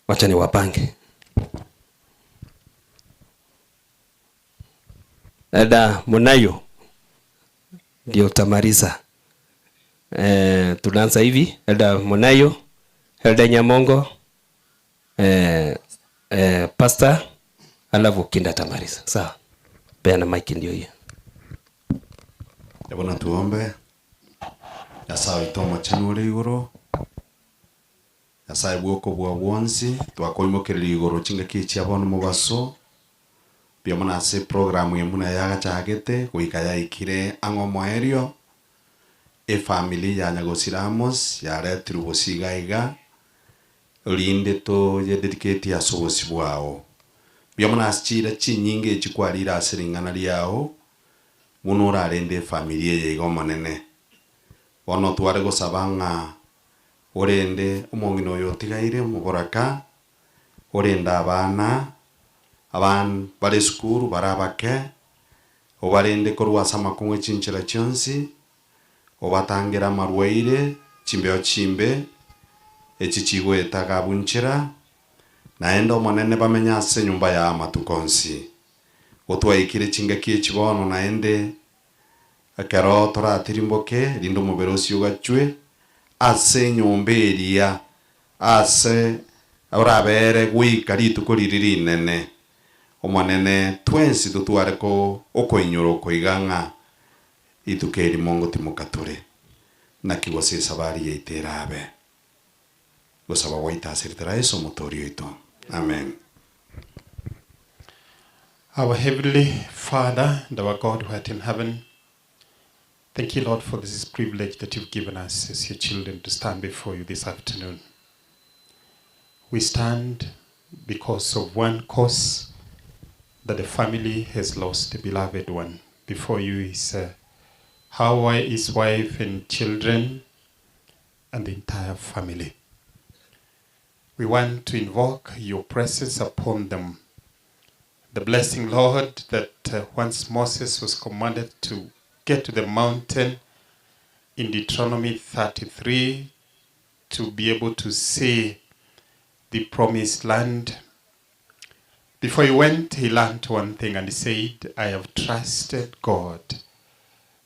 Wacha ni wapange. Dada Munayo ndio utamaliza. Tunaanza hivi. Elda Munayo, Elda Nyamongo, Pastor, alafu Kinda tamaliza. Sawa. Peana mic ndio hiyo. Yabona tuombe. Nyasaye itoma chanure igoro. Nyasaye bwoko bwa bwonsi twakoimokereria igoro chingaki chiabono mubaso. Biamona ase programu yemuna yagachagete goika yaikire ang'o moerio. Efamily ya Nyagosiramos yaretirwe bosiga iga rinde to yededicate ase obosi bwao. Biamona ase chira chinyinge chikwarira ase ring'ana riao muno orarende efamily eye iga omonene. Bono tware gosaba ng'a orende omong'ina oyo otigaire omoboraka, orende abana aban bare sukuru barabake, obarende korwa ase amakong'u chinchera chionsi, obatangera amarwaire chimbeo chimbe echi chigwetaga bunchera, naende omonene bamenya ase enyomba ya amatuko onsi. Otwaikire chingaki echi bono naende ekero toratirimboke rinde omobere osio ogachwe ase enyomba eria ase orabere goika rituko riri rinene. Omonene twensi totware ko okoinyora okoiga ng'a ituko eri mongo timokature naki gose esabari yaito erabe gosaba gwaita ase ritara Yeso omotoori oito. Amen. Our Heavenly Father and our God who art in heaven, thank you, Lord, for this privilege that you've given us as your children to stand before you this afternoon. We stand because of one cause, that the family has lost a beloved one. Before you is his wife and children and the entire family. We want to invoke your presence upon them. The blessing, Lord, that once Moses was commanded to get to the mountain in Deuteronomy 33 to be able to see the promised land. Before he went, he learned one thing, and he said, I have trusted God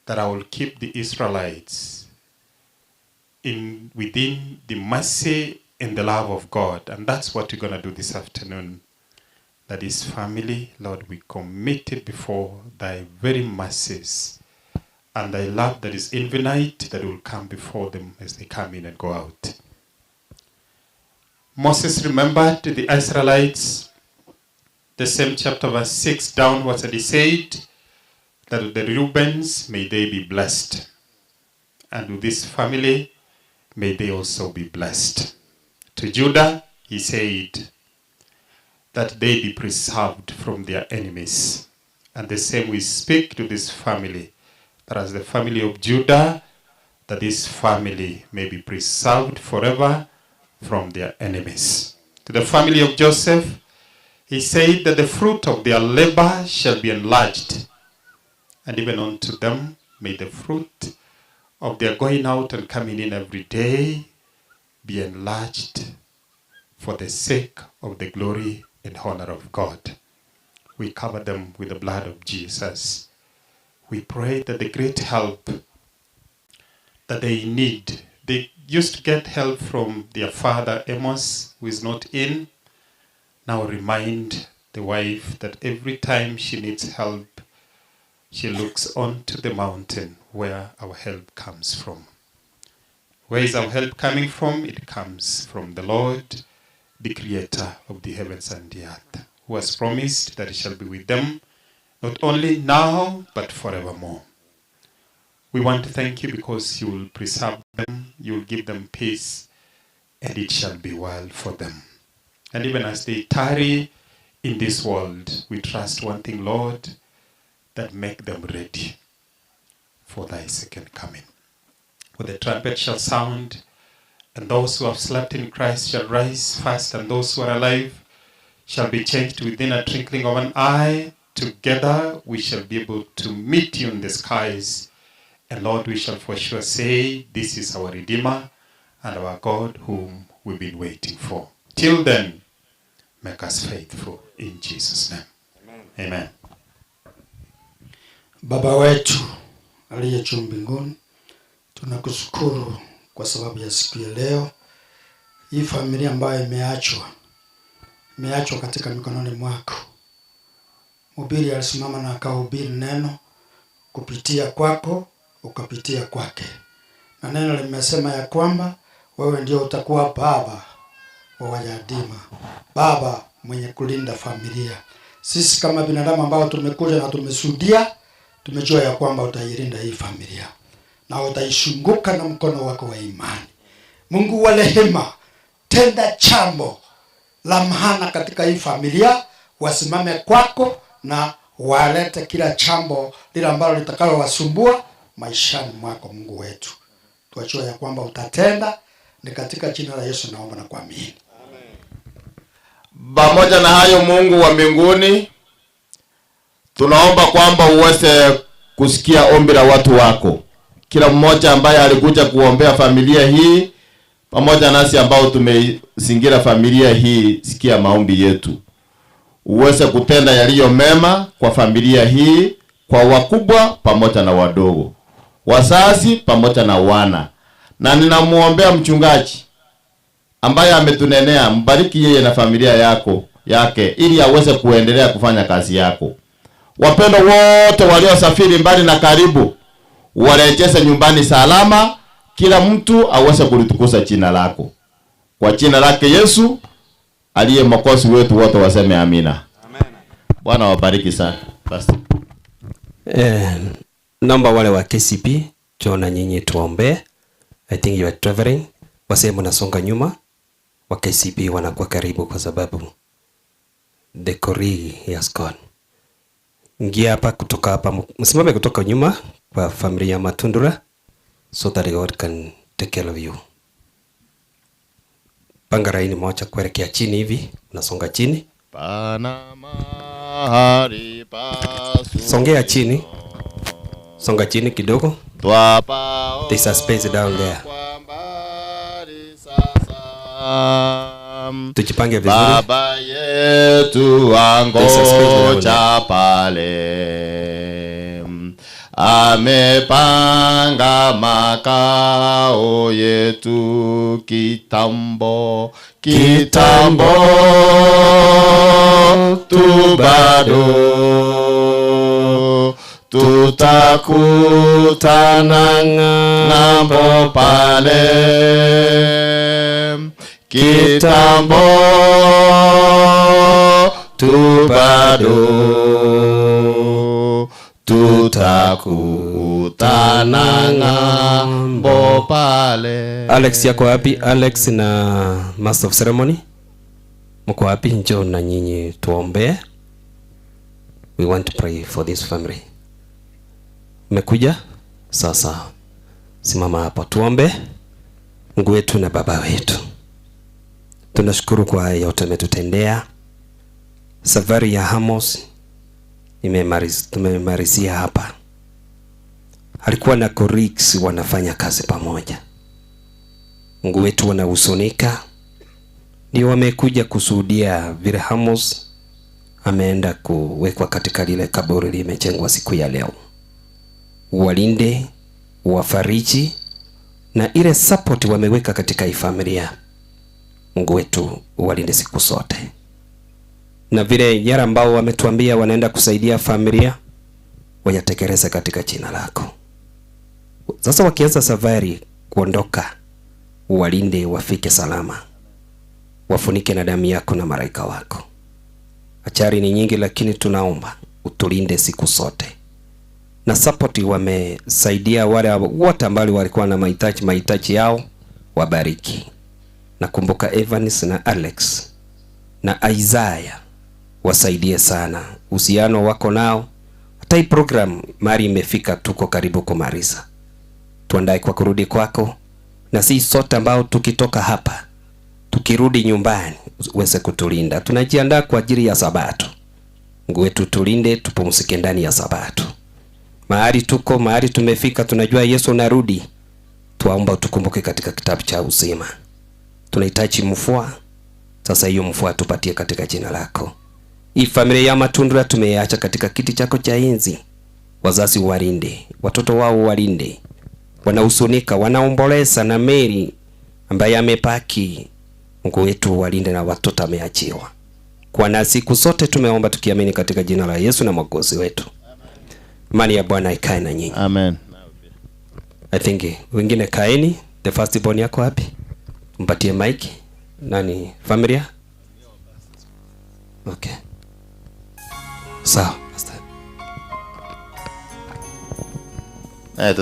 that I will keep the Israelites within the mercy and the love of God. And that's what we're going to do this afternoon. That is family, Lord, we commit it before thy very mercies and thy love that is infinite, that will come before them as they come in and go out. Moses remembered the Israelites, the same chapter, verse 6 downwards, and he said that the Reubens, may they be blessed. And with this family, may they also be blessed. To Judah, he said that they be preserved from their enemies. And the same we speak to this family, that as the family of Judah, that this family may be preserved forever from their enemies. To the family of Joseph, he said that the fruit of their labor shall be enlarged, and even unto them may the fruit of their going out and coming in every day be enlarged for the sake of the glory and honor of God. We cover them with the blood of Jesus. We pray that the great help that they need, they used to get help from their father Amos, who is not in. Now remind the wife that every time she needs help, she looks onto the mountain where our help comes from. Where is our help coming from? It comes from the Lord, the creator of the heavens and the earth, who has promised that he shall be with them, not only now, but forevermore. We want to thank you because you will preserve them, you will give them peace, and it shall be well for them. And even as they tarry in this world, we trust one thing, Lord, that make them ready for thy second coming. For the trumpet shall sound, and those who have slept in Christ shall rise first, and those who are alive shall be changed within a twinkling of an eye. Together we shall be able to meet you in the skies. And Lord, we shall for sure say, this is our Redeemer and our God whom we've been waiting for. Till then, make us faithful in Jesus' name. Amen. Amen. Baba wetu aliye juu mbinguni, tunakushukuru kwa sababu ya siku ya leo. Hii familia ambayo imeachwa katika mikononi mwako. Mhubiri alisimama na akahubiri neno kupitia kwako, ukapitia kwake. Na neno limesema ya kwamba wewe ndio utakuwa baba wa wayatima, baba mwenye kulinda familia. Sisi kama binadamu ambao tumekuja na tumeshuhudia, tumejua ya kwamba utailinda hii familia na utaishunguka na mkono wako wa imani. Mungu wa rehema, tenda chambo la maana katika hii familia, wasimame kwako na walete kila chambo lile ambalo litakalowasumbua maishani mwako. Mungu wetu, tuachue ya kwamba utatenda. Ni katika jina la Yesu naomba na kuamini. Pamoja na hayo, Mungu wa mbinguni, tunaomba kwamba uweze kusikia ombi la watu wako. Kila mmoja ambaye alikuja kuombea familia hii, pamoja nasi ambao tumezingira familia hii, sikia maombi yetu. Uweze kutenda yaliyo mema kwa familia hii, kwa wakubwa pamoja na wadogo, wazazi pamoja na wana. Na ninamuombea mchungaji ambaye ametunenea, mbariki yeye na familia yake ili aweze kuendelea kufanya kazi yako. Wapendwa wote waliosafiri mbali na karibu, warejeshe nyumbani salama, kila mtu aweze kulitukuza jina lako. Kwa jina lake Yesu aliye Mwokozi wetu, wote waseme amina. Amen. Bwana wabariki sana. Basi. Naomba wale wa KCP tuona nyinyi tuombe. I think you are traveling. Waseme mnasonga nyuma. Wa KCP wanakuwa karibu kwa sababu the colleague has gone. Ingia hapa kutoka hapa, msimame kutoka nyuma kwa familia ya Matundura so that God can take care of you. Panga laini moja kuelekea chini hivi, unasonga chini. Pana mahali pasu. Songea chini. Songa chini kidogo. There's a space down there. Tujipange vizuri. Baba yetu angoja pale, amepanga makao yetu kitambo, kitambo tu bado tutakutana ng'ambo pale, kitambo tu bado tutakutana ng'ambo pale. Alex yako wapi? Alex na Master of Ceremony mko wapi? Njoo na nyinyi tuombe. We want to pray for this family. Mmekuja? Sasa simama hapa tuombe. Mungu wetu na Baba wetu, tunashukuru kwa yote umetutendea. Safari ya Amos tumemalizia hapa. Alikuwa na colleagues wanafanya kazi pamoja. Mungu wetu wanahuzunika, ndio wamekuja kushuhudia vile Amos ameenda kuwekwa katika lile kaburi limejengwa siku ya leo. Walinde, wafariji na ile support wameweka katika hii familia. Mungu wetu walinde siku zote. Na vile yale ambao wametuambia wanaenda kusaidia familia, wayatekeleze katika jina lako. Sasa wakianza safari kuondoka, walinde wafike salama. Wafunike na damu yako na malaika wako. Achari ni nyingi, lakini tunaomba utulinde siku zote. Na support wamesaidia wale wote ambao walikuwa na mahitaji yao, wabariki. Nakumbuka Evans na Alex na Isaiah, wasaidie sana uhusiano wako nao. Hata hii program mari imefika, tuko karibu kumaliza. Tuandae kwa kurudi kwako, na sisi sote ambao tukitoka hapa tukirudi nyumbani uweze kutulinda. Tunajiandaa kwa ajili ya Sabato. Mungu wetu tulinde, tupumzike ndani ya Sabato. Mahali tuko, mahali tumefika, tunajua Yesu unarudi. Tuomba utukumbuke katika kitabu cha uzima. Tunahitaji mvua. Sasa hiyo mvua tupatie katika jina lako. Hii familia ya Matundura tumeiacha katika kiti chako cha enzi. Wazazi walinde, watoto wao walinde. Wanahuzunika, wanaomboleza na Mary ambaye amepaki. Mungu wetu walinde na watoto ameachiwa. Kwa na siku zote tumeomba tukiamini katika jina la Yesu na Mwokozi wetu. Amani ya Bwana ikae na nyinyi. Amen. I think wengine kaeni. The first born yako wapi? Mpatie mic. Nani? Familia? Okay. Sawa. Eh,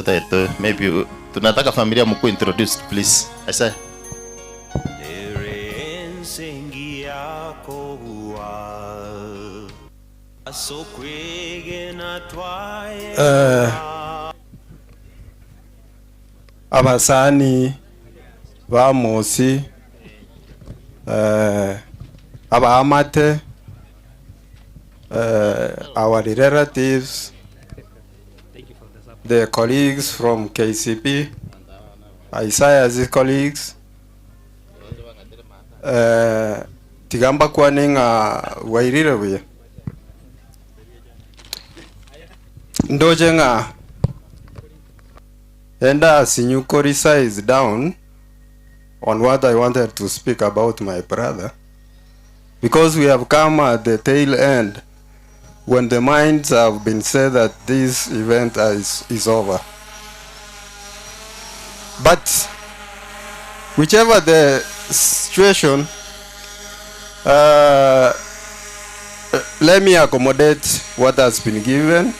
maybe tunataka familia mkuu introduced please. I say. Abasani bamosi abaamate our relatives, the colleagues from KCP, Isaiah's colleagues, tigamba kwaninga wairire buya ndoje nga enda sinyukori size down on what I wanted to speak about my brother, because we have come at the tail end when the minds have been said that this event is over. But whichever the situation, let me accommodate what has been given.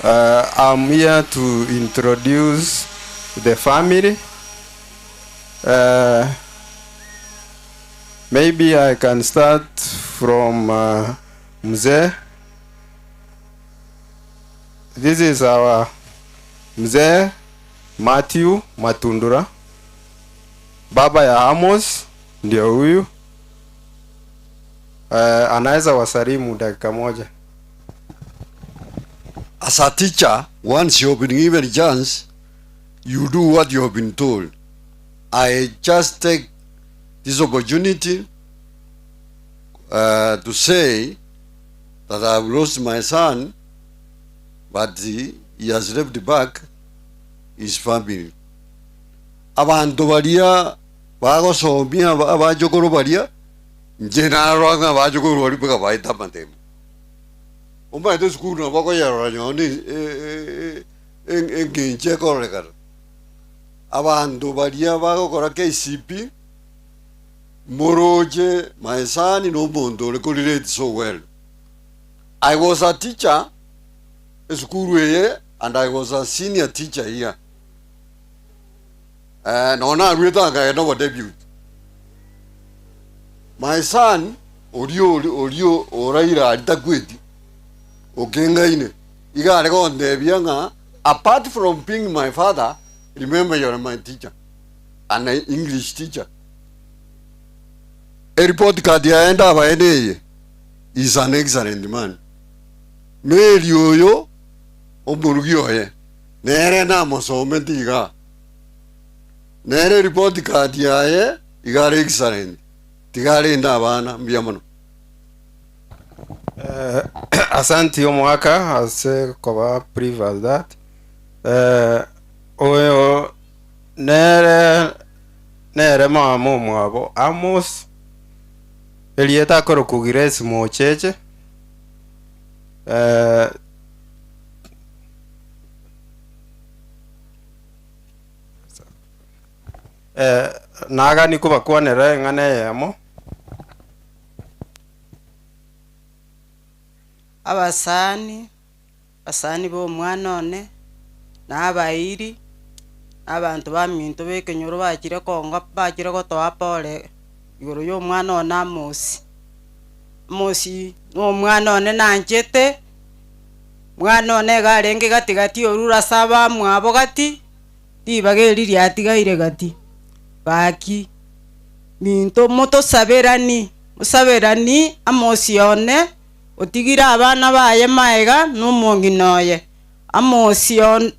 I'm here to introduce the family. Maybe I can start from Mzee. This is our Mzee Matthew Matundura. Baba ya Amos ndio huyu. Anaweza wasalimu dakika moja. As a teacher, once you have been given a chance, you do what you have been told. I just take this opportunity to say that I have lost my son, but he has left back his family. Abantu baria bagosomia abajokoro baria nje narwanga abajokoro bari baka baita matemo. Omba school na bako yarora nyoni engenche korekara. Abantu baria bagokora KCP moroje my son no mondo relate so well. I was a teacher at school here and I was a senior teacher here. No na rueta no debut. My son orio oraira alitakweti. Okengaine. Iga arego apart from being my father, remember you are my teacher. And an English teacher. A report card yaenda baende is an excellent man. Meri oyo omurugi oye. Nere na mosometi iga. Nere report card yaye igare excellent. Tigare nda bana mbiamono. Asante omwaka ase koba brief as that. Oyo nere mama mwabo Amos elieta korokugires mocheche naga nikubakwanera eng'ana eyemo. Abasani basani bo omwana one na abairi abantu baminto bekenyoro bakire konga bakire gotoa pole igoro yo omwana one Amosi. Amosi no omwana one nanchete mwana one garenge gatigati orura saba mwabo gati Ribaga eri riatigaire gati. Baki minto motosaberani, musaberani Amosi one otigire abana baye maega n'omong'ina oye. Amosi one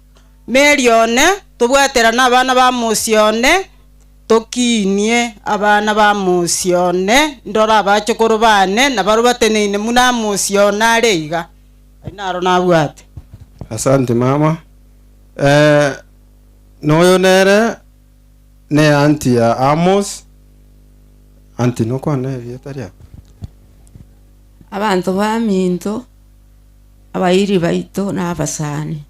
Mary one tobwaterana abana ba Amosi one tokinie abana ba Amosi one ndora abachokoro bane nabaro bateneine muna Amosi one are iga. Naro nabwate. Asante mama. Noyo nere ne anti ya Amos. Anti nokwana erieta. Abantu baminto abairi baito n'abasani.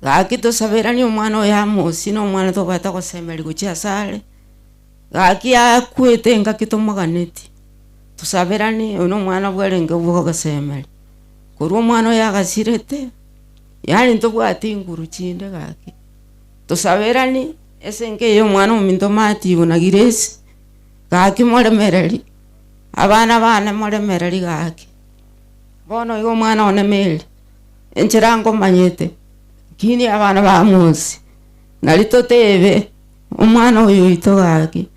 Gaki tosaberani omwana oyo Amosi n'omwana tobwate gosemeri gochia asare. Gaki akwete engaki tomoganeti. Tosaberani oyo n'omwana bwarenge bwogosemeri. Korwa omwana oyo agasirete, yaani ntobwate inguru chinde gaki. Tosaberani ase enke y'omwana ominto Matthew na Grace. Gaki moremereri. Abana bane moremereri gaki. Bono igo omwana one Mary. Enchera ngomanyete. Kini abana ba Amosi. Nari totebe omwana oyo oito gaki.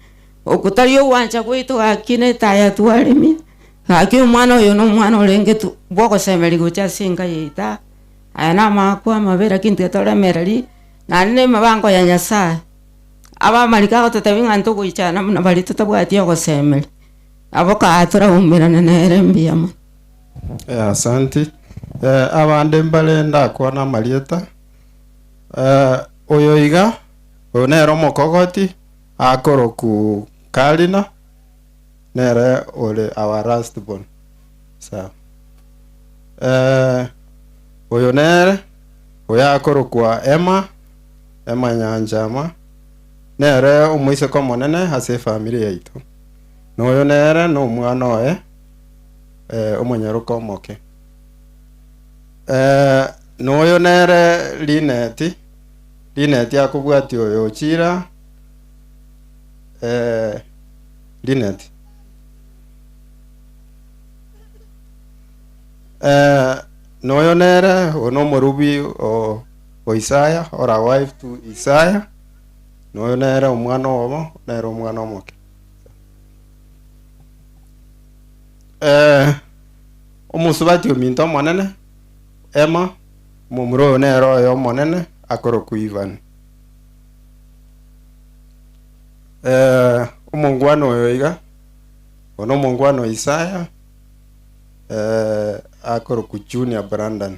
Okutari ogwancha gwaito gaki netaya twaremia. Gaki omwana oyo n'omwana orenge bwogosemeri gocha ase enka yaito. Aya namakwa amabere lakini toremereri naende emibango ya Nyasaye. Abamarika agototebia ng'a ntogoichana buna baria totabwati ogosemeri. Abo kaa toraumerana nere mbuya mono. Asante. Abande mbare ndakwana amarieta. Oyo iga oyo nere omokogoti akoroku Karina nere ore our last born. Sawa. Oyo nere oyo akorokwa Emma Emma Nyanjama nere omoiseke omonene ase efamiri yaito. Noyo nere no omwana oye omonyaroka omoke. Noyo nere Lineti Lineti akobwati oyo ochira Lineti. Noyo nere ono morubi o Isaiah or a wife to Isaiah. Noyo nere omwana obo nere omwana omoke. Omusubati ominto omonene Emma momuro oyo nere oyo omonene akoroku Ivan. Omongwano oyo iga ono omongwano Isaiah akoroku Junior Brandon.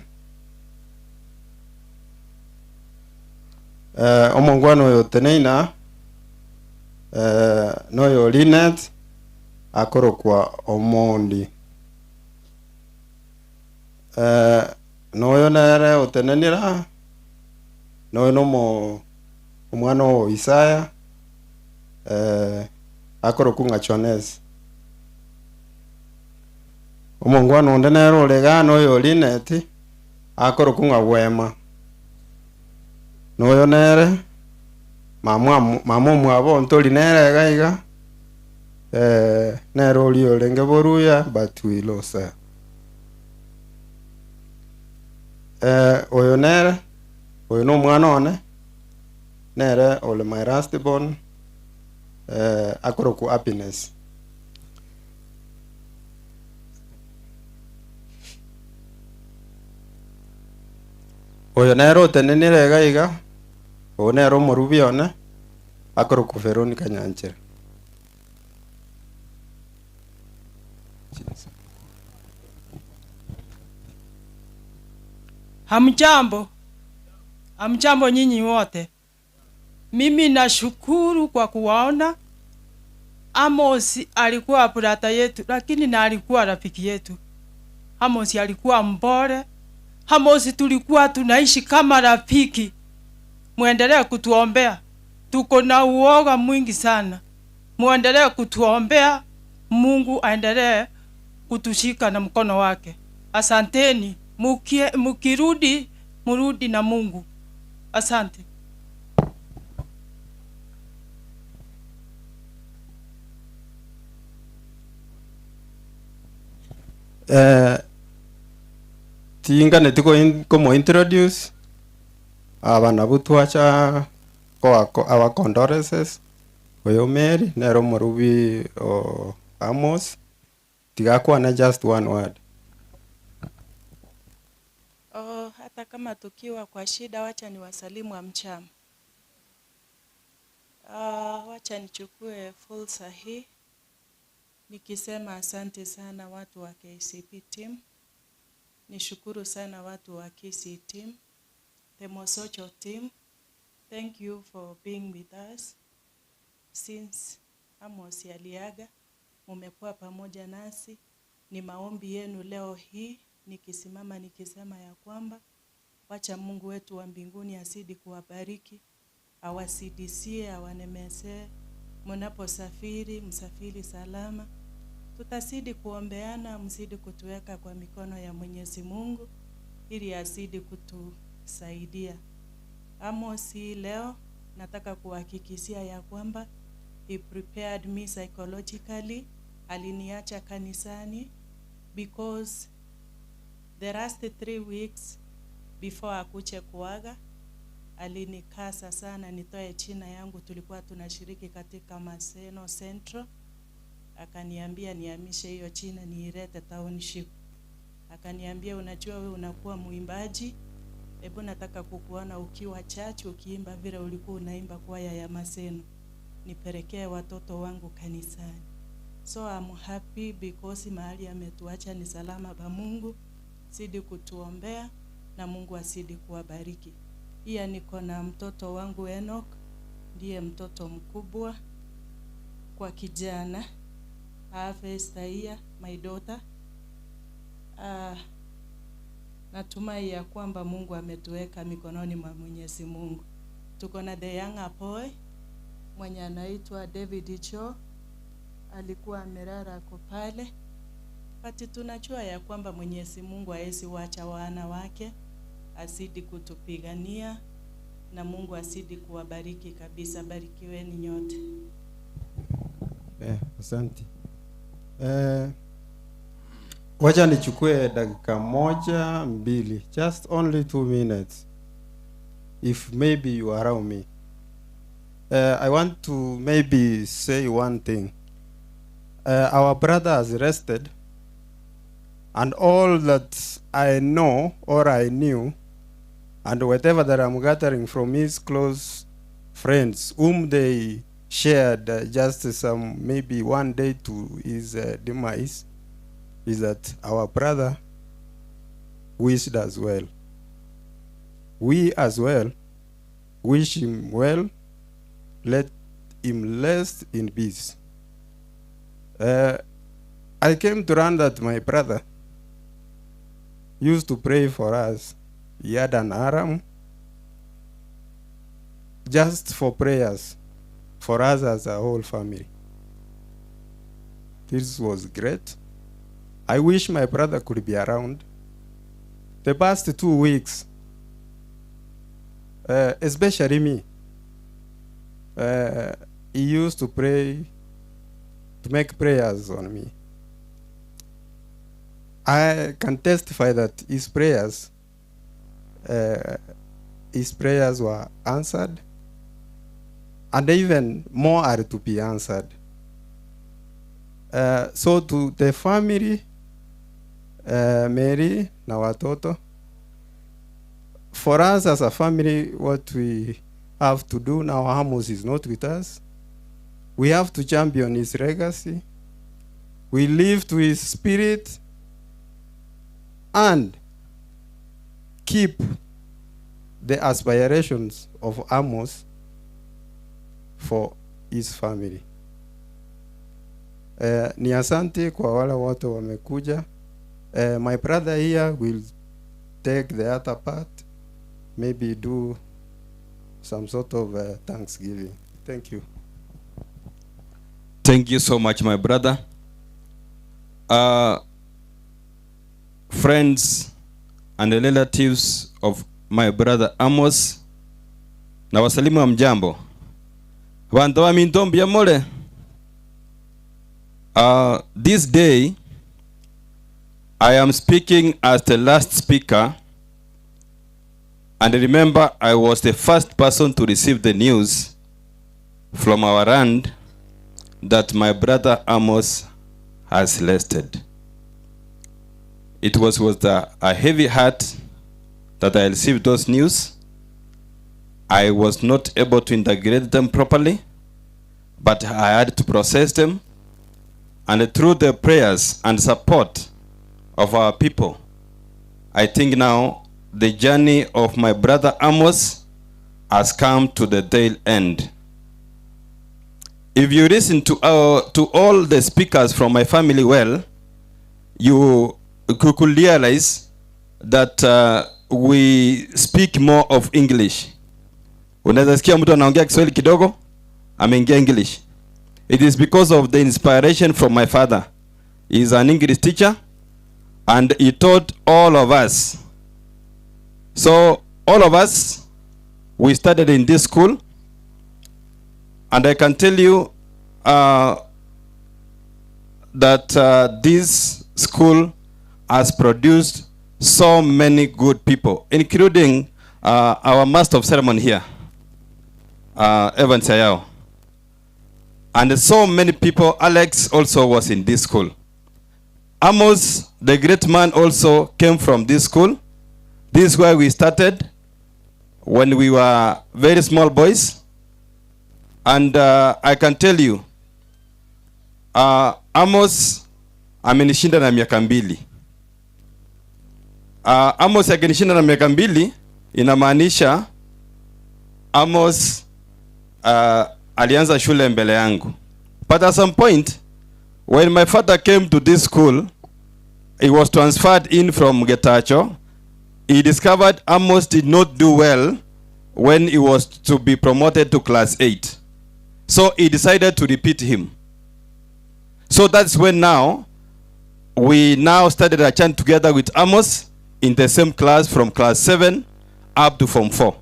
Omongwano oyo teneina noyo Linet akorokwa Omondi. Noyo nere otenenira noyo nomo omwana o Isaiah akoroku ng'a Chones. Omongwano onde nere orega noyo Linet akoroku ng'a Wema. Noyo nere mama omwabo ntori nere iga iga nere ori orenge boruya but we lost her. Oyo nere oyo no omwana one nere ole my last born akoroku Happiness. Oyo nere otenenire iga iga oyo nere omorubi one akoroku Veronica Nyanchera. Hamjambo. Hamjambo nyinyi wote. Mimi nashukuru kwa kuwaona. Amos alikuwa brata yetu, lakini na alikuwa rafiki yetu. Amos alikuwa mbore. Amos tulikuwa tunaishi kama rafiki. Muendelee kutuombea. Tuko na uoga mwingi sana. Muendelee kutuombea. Mungu aendelee kutushika na mkono wake. Asanteni. Mukirudi, murudi na Mungu. Asante. Tinga netiko komo introduce abana butwacha Kwa our condolences oyo Mary nero morubi o Amos tigakwana just one word. Oh, hata kama tukiwa kwa shida, wacha ni wasalimu amchama. Wacha nichukue fursa hii nikisema asante sana watu wa KCP team. Nishukuru sana watu wa KC team, the Mosocho team. Thank you for being with us since Amos aliaga. Mumekuwa pamoja nasi. Ni maombi yenu leo hii nikisimama nikisema ya kwamba wacha Mungu wetu wa mbinguni azidi kuwabariki, awasidisie, awanemesee. Mnaposafiri msafiri salama. Tutazidi kuombeana, mzidi kutuweka kwa mikono ya Mwenyezi Mungu ili azidi kutusaidia. Amos leo nataka kuhakikishia ya kwamba he prepared me psychologically. Aliniacha kanisani because the last 3 weeks before akuche kuaga alinikasa sana nitoe china yangu. Tulikuwa tunashiriki katika Maseno Central, akaniambia nihamishe hiyo china niilete township. Akaniambia unajua wewe unakuwa muimbaji, hebu nataka kukuona ukiwa church ukiimba vile ulikuwa unaimba kwaya ya Maseno, nipelekee watoto wangu kanisani. So I'm happy because mahali ametuacha ni salama ba Mungu. Zidi kutuombea na Mungu azidi kuwabariki. Pia niko na mtoto wangu Enoch, ndiye mtoto mkubwa kwa kijana. I have Esther, my daughter. Natumai ya kwamba Mungu ametuweka mikononi mwa Mwenyezi Mungu. Tuko na the younger boy mwenye anaitwa David Cho, alikuwa amelala ako pale. But tunajua ya kwamba Mwenyezi Mungu haezi wacha wana wake, azidi kutupigania na Mungu azidi kuwabariki kabisa. Barikiweni nyote. Asante. Wacha nichukue dakika 1-2, just only 2 minutes, if maybe you allow me. I want to maybe say one thing. Our brother has rested, and all that I know or I knew, and whatever that I'm gathering from his close friends, whom they shared just some maybe one day to his demise, is that our brother wished as well. We as well wish him well. Let him rest in peace. I came to learn that my brother used to pray for us. He had an alarm just for prayers for us as a whole family. This was great. I wish my brother could be around. The past 2 weeks, especially me, he used to pray, to make prayers on me. I can testify that his prayers were answered, and even more are to be answered. So to the family, Mary na watoto, for us as a family, what we have to do now, Amos is not with us. We have to champion his legacy. We live to his spirit and keep the aspirations of Amos for his family. Ni asante kwa wale wote wamekuja. My brother here will take the other part, maybe do some sort of thanksgiving. Thank you. Thank you so much, my brother. Friends and the relatives of my brother Amos, na wasalimu wa mjambo. Bantu wa mintombi ya mole. This day, I am speaking as the last speaker, And remember, I was the first person to receive the news from our land that my brother Amos has listed. It was with a heavy heart that I received those news. I was not able to integrate them properly, but I had to process them. And through the prayers and support of our people, I think now the journey of my brother Amos has come to the tail end. If you listen to all the speakers from my family well, you could realize that we speak more of English. Unaweza sikia mtu anaongea Kiswahili kidogo, ameingia English. It is because of the inspiration from my father. He is an English teacher and he taught all of us. So all of us, we studied in this school. And I can tell you that this school has produced so many good people, including our master of ceremony here, Evan Sayao. And so many people. Alex also was in this school. Amos, the great man, also came from this school. This is where we started when we were very small boys. And I can tell you, Amos amenishinda na miaka 2. Amos akinishinda na miaka 2 inamaanisha Amos alianza shule mbele yangu. But at some point, when my father came to this school, he was transferred in from Getacho. He discovered Amos did not do well when he was to be promoted to class 8. So he decided to repeat him. So that's when now, we now started a chant together with Amos in the same class from class 7 up to form 4.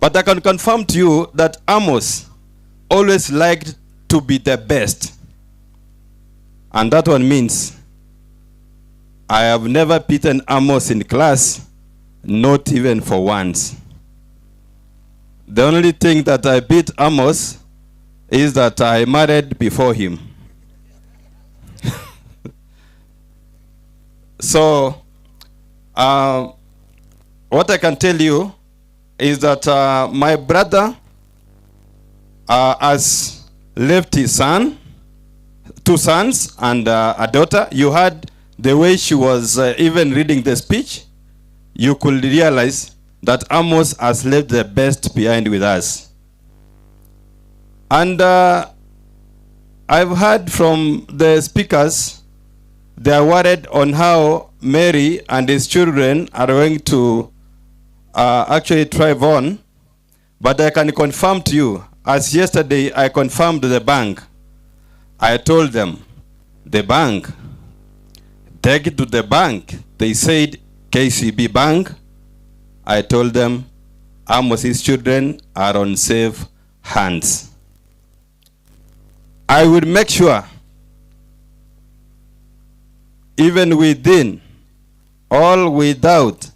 But I can confirm to you that Amos always liked to be the best. And that one means I have never beaten Amos in class, not even for once. The only thing that I beat Amos is that I married before him. So, what I can tell you is that my brother has left his son, 2 sons and a daughter. You heard the way she was even reading the speech. You could realize that Amos has left the best behind with us. And I've heard from the speakers, they are worried on how Mary and his children are going to actually thrive on. But I can confirm to you, as yesterday I confirmed to the bank, I told them, the bank, take it to the bank. They said KCB Bank. I told them Amos's children are on safe hands. I will make sure, even within, all without,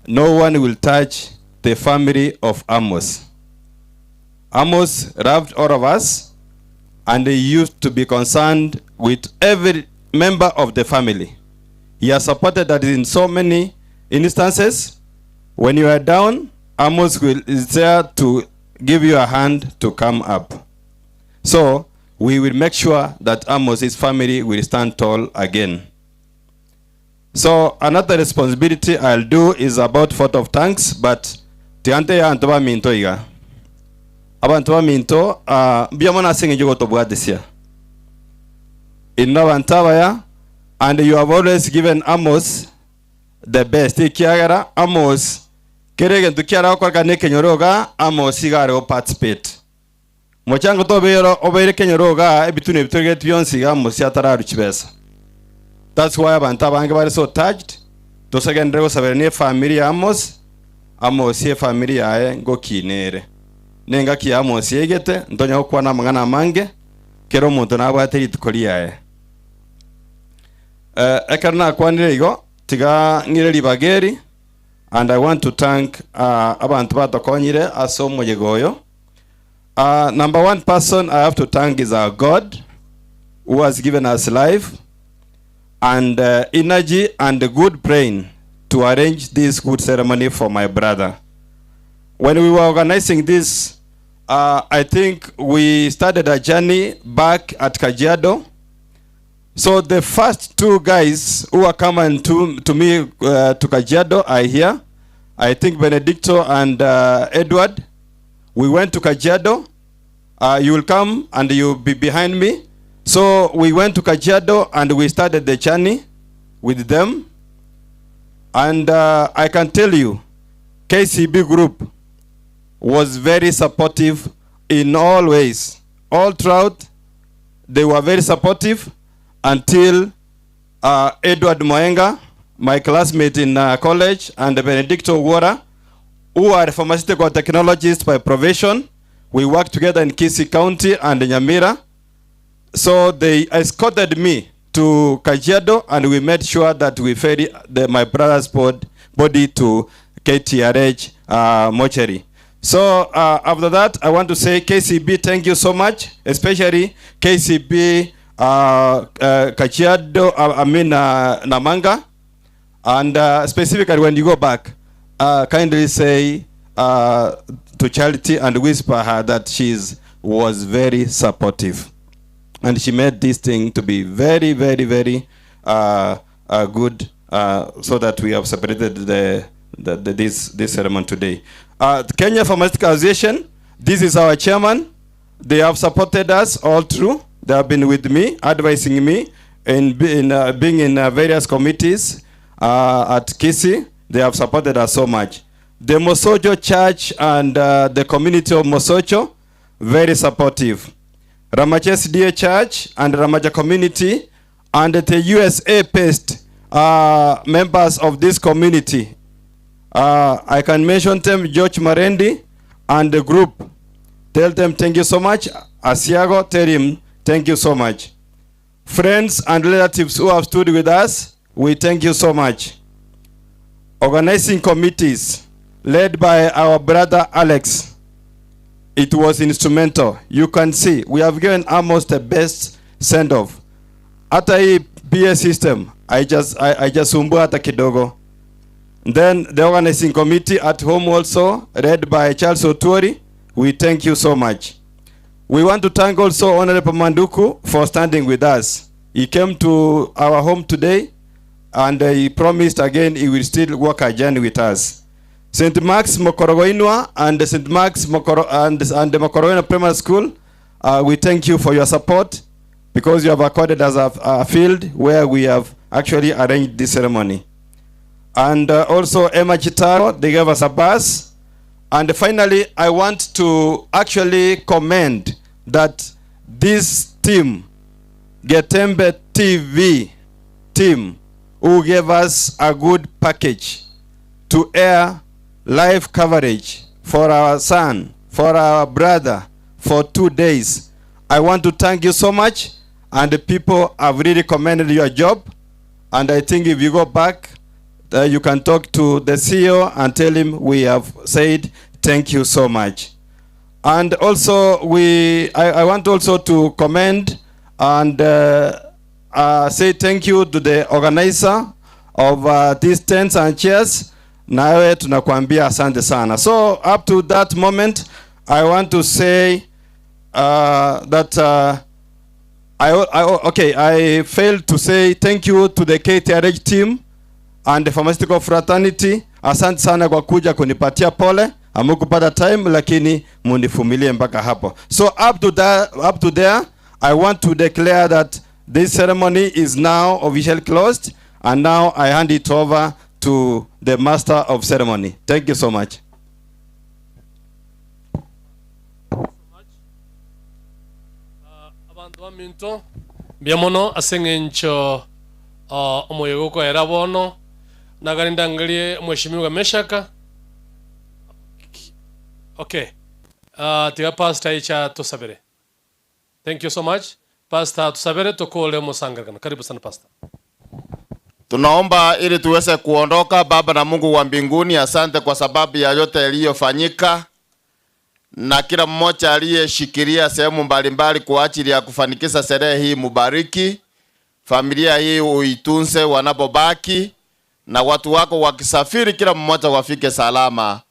no one will touch the family of Amos. Amos loved all of us, and he used to be concerned with every member of the family. He has supported that in so many instances. When you are down, Amos is there to give you a hand to come up. So we will make sure that Amos's family will stand tall again. So another responsibility I'll do is about vote of thanks, but tiante ya antoba minto iga. Abantu minto biyamona singe jugo tobwadisia. Inna ya, and you have always given Amos the best. Ikiagara Amos kerege ntukiara okorka ne kenyoroga Amos igare participate. Mochango tobero obeire kenyoroga ebitune bitorege byonsi Amos atararu chibesa. That's why abantu abange bari so touched. Tosagendere gosabere ne family ya Amos. Amos ye family yae ngo kinere. Nenga ki Amos yegete ntonya okwana mangana mange kero omuntu nabwate rituko yae. Ekarna kwanire igo tiga ngire libageri And I want to thank abantu batokonyire ase omoyega oyo. Number one person I have to thank is our God, who has given us life and energy and a good brain to arrange this good ceremony for my brother. When we were organizing this, I think we started a journey back at Kajiado. So the first two guys who are coming to me to Kajiado are here. I think Benedicto and Edward. We went to Kajiado. You will come and you'll be behind me. So we went to Kajiado and we started the journey with them. And I can tell you, KCB Group was very supportive in all ways. All throughout, they were very supportive until Edward Moenga, my classmate in college, and Benedicto Wara, who are pharmaceutical technologists by profession. We worked together in Kisii County and Nyamira. So they escorted me to Kajiado, and we made sure that we ferried my brother's body to KTRH mortuary. So after that, I want to say KCB, thank you so much, especially KCB Kajiado, Namanga, and specifically when you go back, kindly say to Charity and whisper her that she was very supportive. And she made this thing to be very, very, very good, so that we have separated this ceremony today. Kenya Pharmaceutical Association, this is our chairman. They have supported us all through. They have been with me, advising me in being in various committees at Kisii. They have supported us so much. The Mosocho Church and the community of Mosocho, very supportive. Ramacha SDA Church and Ramacha community, and the USA-based members of this community. I can mention them, George Marendi and the group. Tell them thank you so much. Asiago, tell him thank you so much. Friends and relatives who have stood with us, we thank you so much. Organizing committees led by our brother Alex. It was instrumental. You can see we have given almost the best send-off. Hata hii PA system, I just sumbua hata kidogo. Then the organizing committee at home also, led by Charles Otuori, we thank you so much. We want to thank also Honorable Manduku for standing with us. He came to our home today, and he promised again he will still work a journey with us. St. Mark's Mokorogoinwa and the St. Mark's and the Mokorogoinwa Primary School, we thank you for your support, because you have accorded us a field where we have actually arranged this ceremony. And also Emma Chitaro, they gave us a bus. And finally, I want to actually commend that this team, Getembe TV team, who gave us a good package to air live coverage for our son, for our brother, for 2 days. I want to thank you so much, and the people have really commended your job. And I think if you go back, you can talk to the CEO and tell him we have said thank you so much. And also, I want also to commend and say thank you to the organizer of these tents and chairs. Nawe tunakuambia asante sana. So up to that moment, I want to say that I failed to say thank you to the KTRH team and the pharmaceutical fraternity. Asante sana kwa kuja kunipatia pole. Hamukupata time lakini munifumilie mpaka hapo. So up to there, I want to declare that this ceremony is now officially closed, and now I hand it over to the master of ceremony. Thank you so much. Abantu baminto biamono asengencho omoyego era bono nagarindangalie mheshimiwa Meshaka. Okay. Tiga pastor icha tusabere. Thank you so much. Pastor tusabere tokole musangagana. Karibu sana pastor. Tunaomba ili tuweze kuondoka. Baba na Mungu wa mbinguni, asante kwa sababu ya yote yaliyofanyika na kila mmoja aliyeshikilia sehemu mbalimbali kwa ajili ya kufanikisha sherehe hii. Mubariki familia hii, uitunze wanapobaki, na watu wako wakisafiri, kila mmoja wafike salama.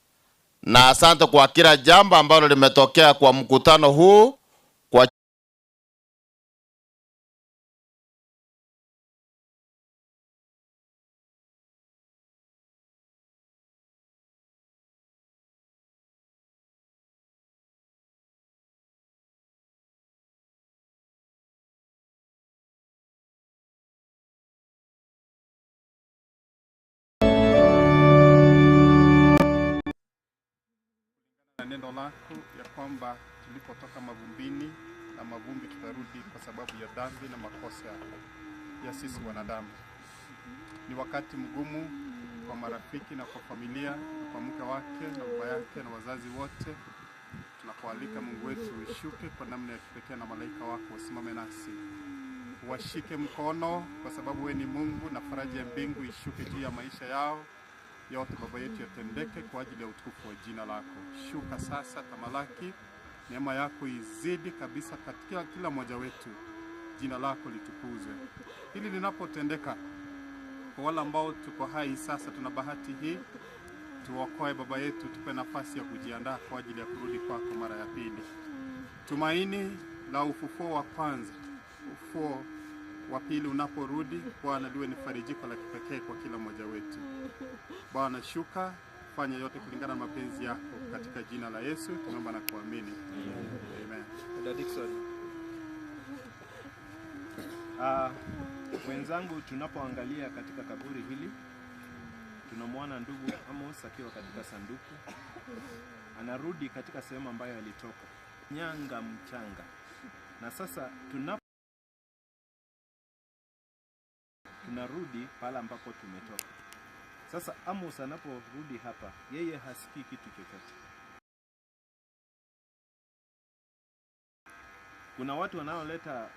Na asante kwa kila jambo ambalo limetokea kwa mkutano huu, kwa neno lako ya kwamba tulipotoka mavumbini na mavumbi tutarudi, kwa sababu ya dhambi na makosa ya sisi wanadamu. Ni wakati mgumu kwa marafiki na kwa familia na kwa mke wake na baba yake na wazazi wote. Tunakualika Mungu wetu ushuke kwa namna ya kipekee na malaika wako wasimame nasi, washike mkono, kwa sababu we ni Mungu, na faraja ya mbingu ishuke juu ya maisha yao yote. Baba yetu, yatendeke kwa ajili ya utukufu wa jina lako. Shuka sasa, tamalaki, neema yako izidi kabisa katika kila mmoja wetu, jina lako litukuzwe. Hili linapotendeka, kwa wale ambao tuko hai sasa, tuna bahati hii, tuokoe Baba yetu, tupe nafasi ya kujiandaa kwa ajili ya kurudi kwako mara ya pili. Tumaini la ufufuo wa kwanza, ufufuo wa pili unaporudi, Bwana, liwe ni farijiko la kipekee kwa kila mmoja wetu. Bwana, shuka, fanya yote kulingana na mapenzi yako, katika jina la Yesu tunaomba na kuamini. Amen. Dada Dickson. Wenzangu, tunapoangalia katika kaburi hili tunamwona ndugu Amos akiwa katika sanduku, anarudi katika sehemu ambayo alitoka, nyanga mchanga. Na sasa tunarudi pale ambapo tumetoka. Sasa Amos anaporudi hapa, yeye hasikii kitu chochote. Kuna watu wanaoleta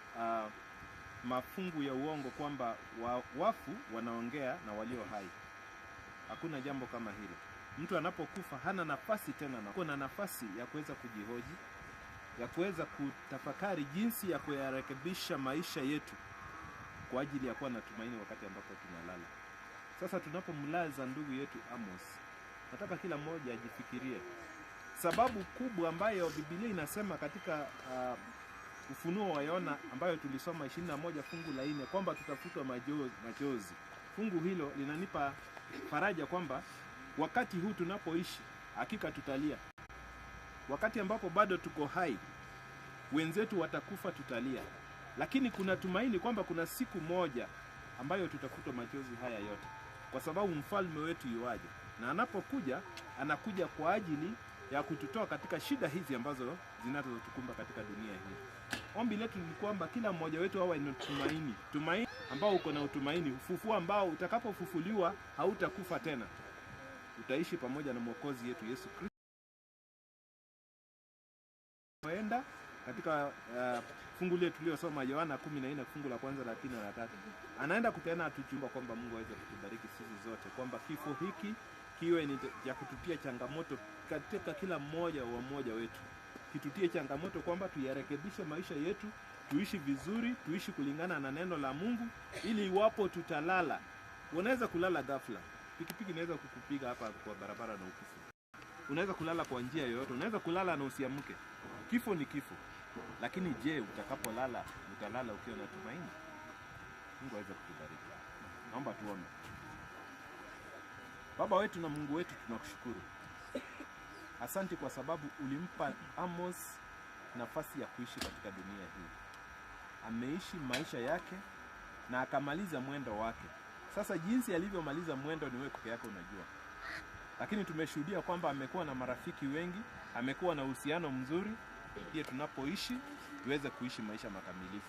mafungu ya uongo kwamba wafu wanaongea na walio hai. Hakuna jambo kama hilo. Mtu anapokufa hana nafasi tena, na kuna nafasi ya kuweza kujihoji, ya kuweza kutafakari jinsi ya kuyarekebisha maisha yetu kwa ajili ya kuwa na tumaini wakati ambapo tunalala. Sasa tunapomlaza ndugu yetu Amos, nataka kila mmoja ajifikirie sababu kubwa ambayo Biblia inasema katika Ufunuo wa Yohana ambayo tulisoma 21 fungu la 4 kwamba tutafutwa machozi. Fungu hilo linanipa faraja kwamba wakati huu tunapoishi hakika tutalia. Wakati ambapo bado tuko hai, wenzetu watakufa, tutalia. Lakini kuna tumaini kwamba kuna siku moja ambayo tutafutwa machozi haya yote, kwa sababu mfalme wetu yuaje, na anapokuja anakuja kwa ajili ya kututoa katika shida hizi ambazo zinazotukumba katika dunia hii. Ombi letu ni kwamba kila mmoja wetu awe na tumaini, tumaini ambao uko na utumaini, ufufuo ambao utakapofufuliwa hautakufa tena, utaishi pamoja na Mwokozi yetu Yesu Kristo. Enda katika fungu letu tuliyosoma Yohana 14 fungu la kwanza la pili na la tatu, anaenda kupeana atuchumba kwamba Mungu aweze kutubariki sisi zote, kwamba kifo hiki kiwe ni ya kututia changamoto katika kila mmoja wa mmoja wetu, kitutie changamoto kwamba tuyarekebishe maisha yetu, tuishi vizuri, tuishi kulingana na neno la Mungu, ili iwapo tutalala, unaweza kulala ghafla, pikipiki inaweza kukupiga hapa kwa barabara na ukufe, unaweza kulala kwa njia yoyote, unaweza kulala na usiamke. Kifo ni kifo. Lakini je, utakapolala utalala ukiwa na tumaini? Mungu aweze kutubariki. Naomba tuombe. Baba wetu na Mungu wetu, tunakushukuru. Asante kwa sababu ulimpa Amos nafasi ya kuishi katika dunia hii. Ameishi maisha yake na akamaliza mwendo wake. Sasa jinsi alivyomaliza mwendo ni wewe peke yako unajua. Lakini tumeshuhudia kwamba amekuwa na marafiki wengi, amekuwa na uhusiano mzuri. Ndiye tunapoishi tuweze kuishi maisha makamilifu.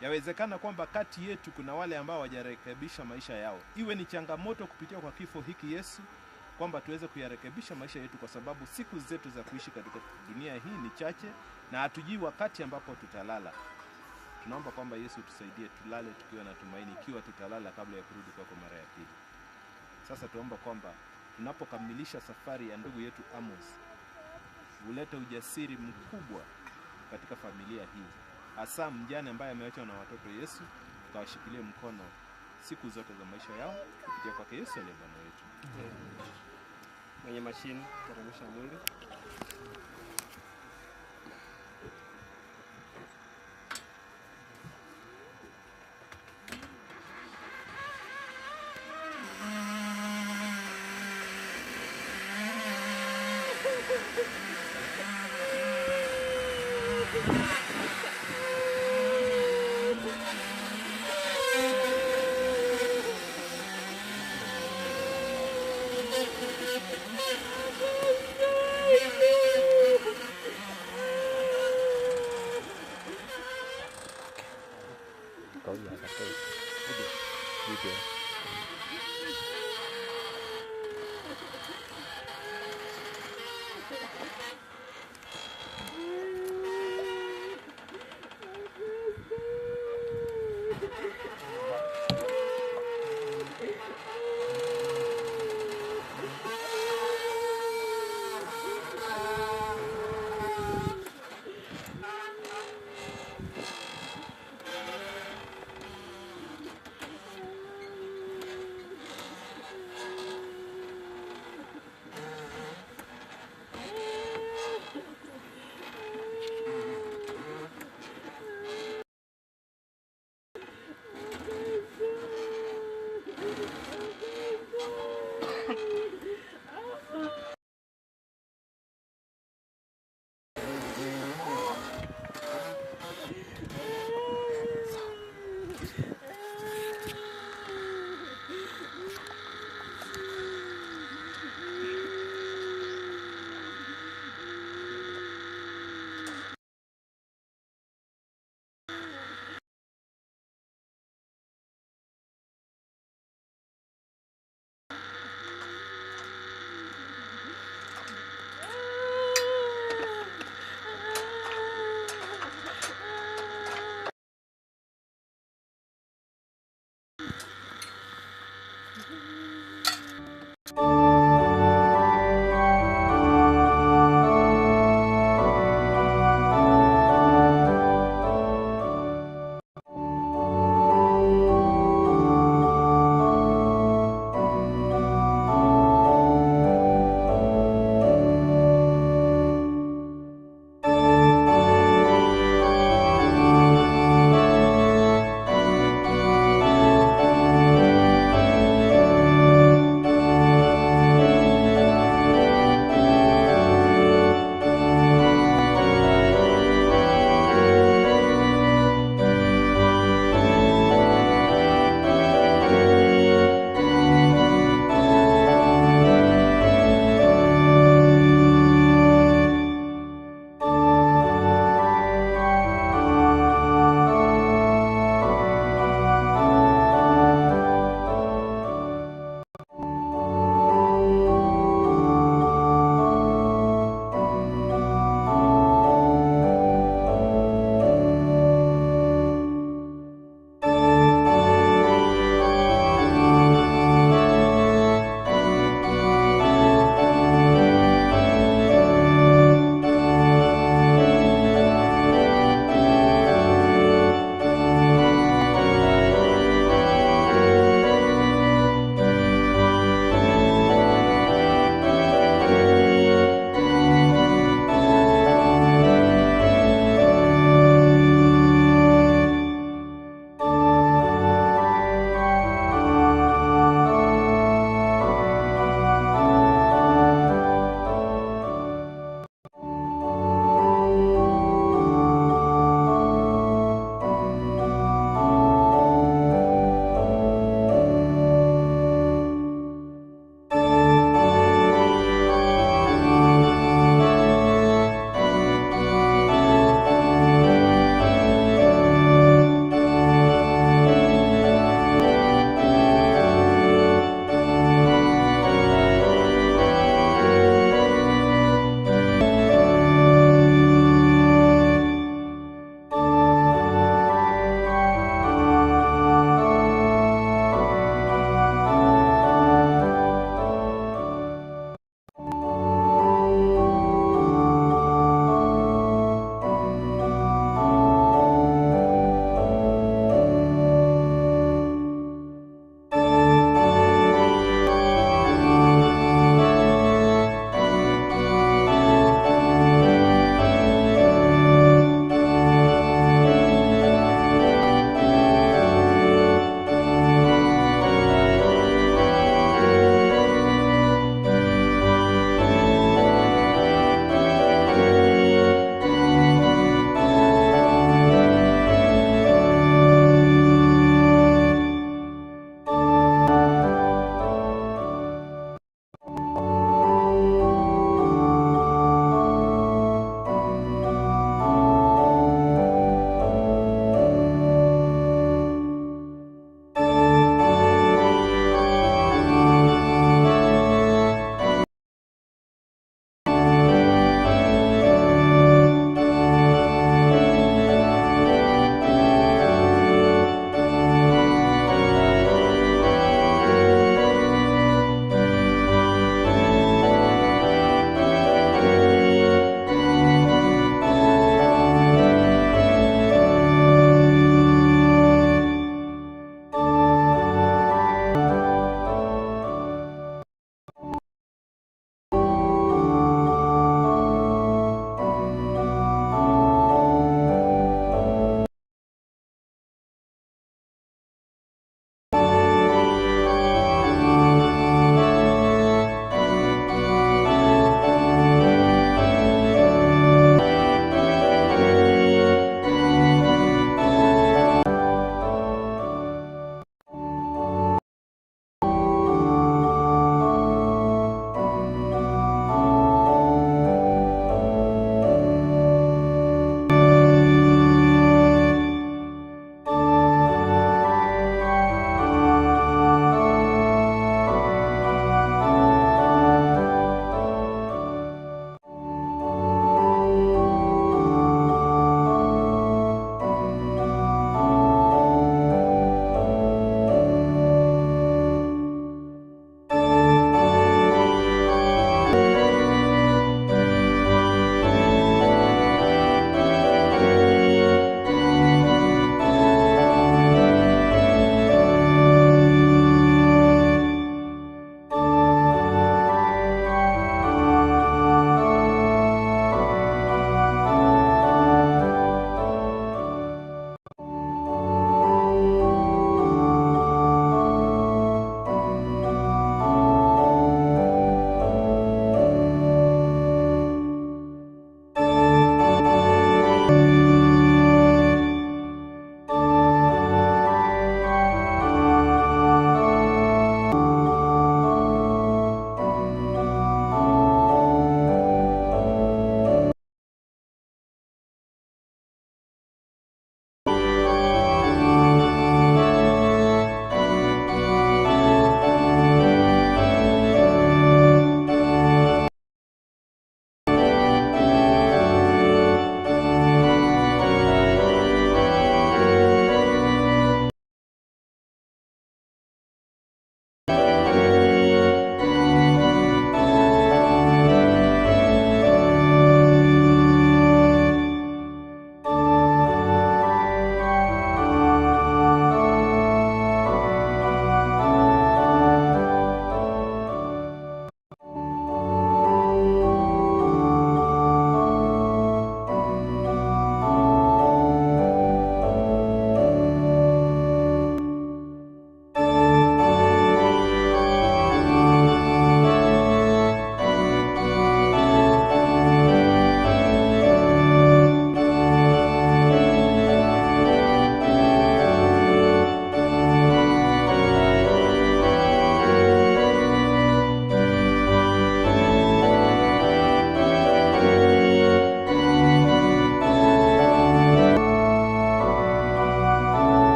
Yawezekana kwamba kati yetu kuna wale ambao hawajarekebisha maisha yao. Iwe ni changamoto kupitia kwa kifo hiki Yesu, kwamba tuweze kuyarekebisha maisha yetu, kwa sababu siku zetu za kuishi katika dunia hii ni chache na hatujui wakati ambapo tutalala. Tunaomba kwamba Yesu tusaidie tulale tukiwa na tumaini, ikiwa tutalala kabla ya kurudi kwako mara ya pili. Sasa tuomba kwamba tunapokamilisha safari ya ndugu yetu Amos, ulete ujasiri mkubwa katika familia hii, hasa mjane ambaye ameachwa na watoto. Yesu, ukawashikilie mkono siku zote za maisha yao kupitia kwake Yesu aliye Bwana wetu. Mwenye mashine teremsha mwili.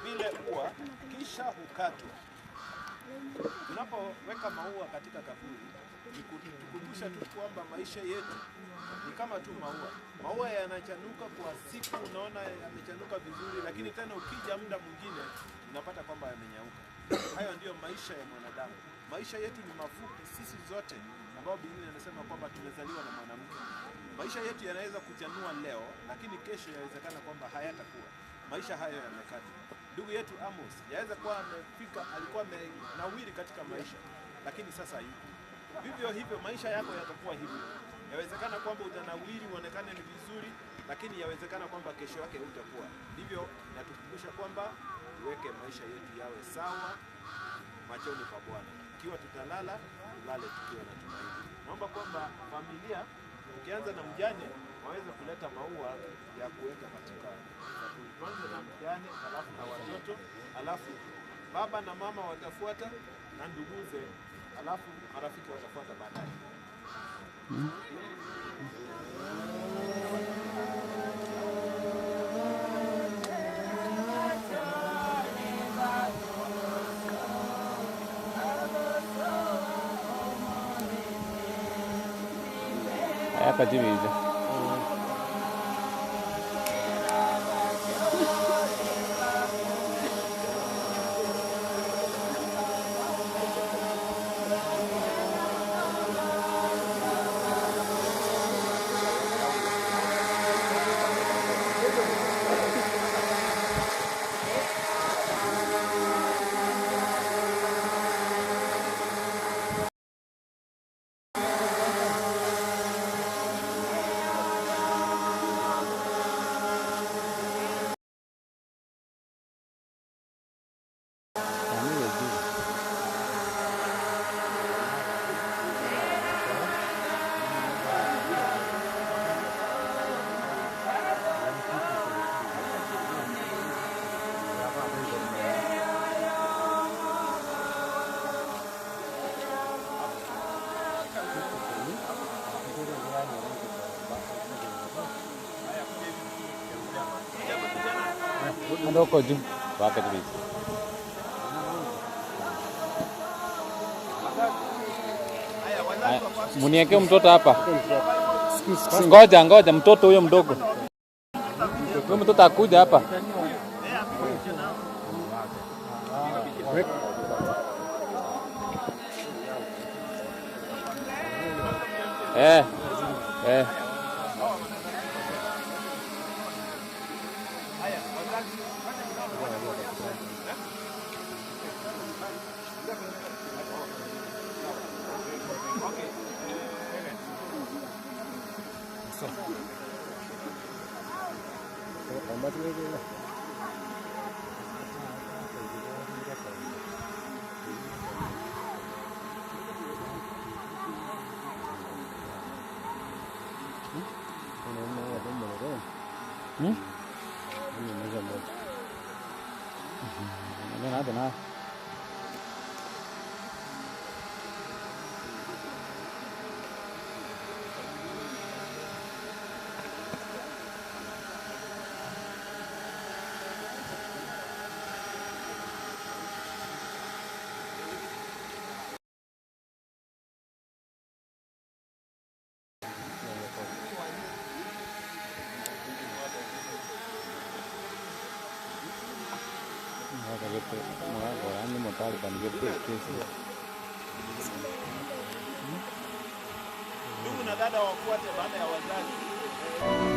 vile ua kisha hukatwa. Tunapoweka maua katika kaburi ni kutukumbusha tu kwamba maisha yetu ni kama tu maua. Maua yanachanuka kwa siku, unaona yamechanuka vizuri, lakini tena ukija muda mwingine unapata kwamba yamenyauka. Hayo ndiyo maisha ya mwanadamu. Maisha yetu ni mafupi, sisi zote ambao Biblia inasema kwamba tumezaliwa na mwanamke. Maisha yetu yanaweza kuchanua leo, lakini kesho yawezekana kwamba hayatakuwa. Maisha hayo yamekatwa. Ndugu yetu Amos yaweza kuwa amefika, alikuwa amenawiri katika maisha, lakini sasa yuko. Vivyo hivyo maisha yako yatakuwa hivyo. Yawezekana kwamba utanawiri uonekane ni vizuri, lakini yawezekana kwamba kesho yake hutakuwa. Hivyo natukumbusha kwamba tuweke maisha yetu yawe sawa machoni pa Bwana. Ikiwa tutalala, tulale tukiwa na tumaini. Naomba kwamba familia ukianza na mjane waweze kuleta maua ya kuweka katika kaburi. Tuanze na mjane, alafu na watoto, alafu baba na mama watafuata na nduguze, alafu marafiki watafuata baadaye. Hapa jibiza. Ndoko juu waka jibiza. Munieke mtoto hapa. Ngoja ngoja mtoto huyo mdogo. Huyo mtoto akuja hapa. Eh. Eh. Ndugu na dada wafuate baada ya wazazi.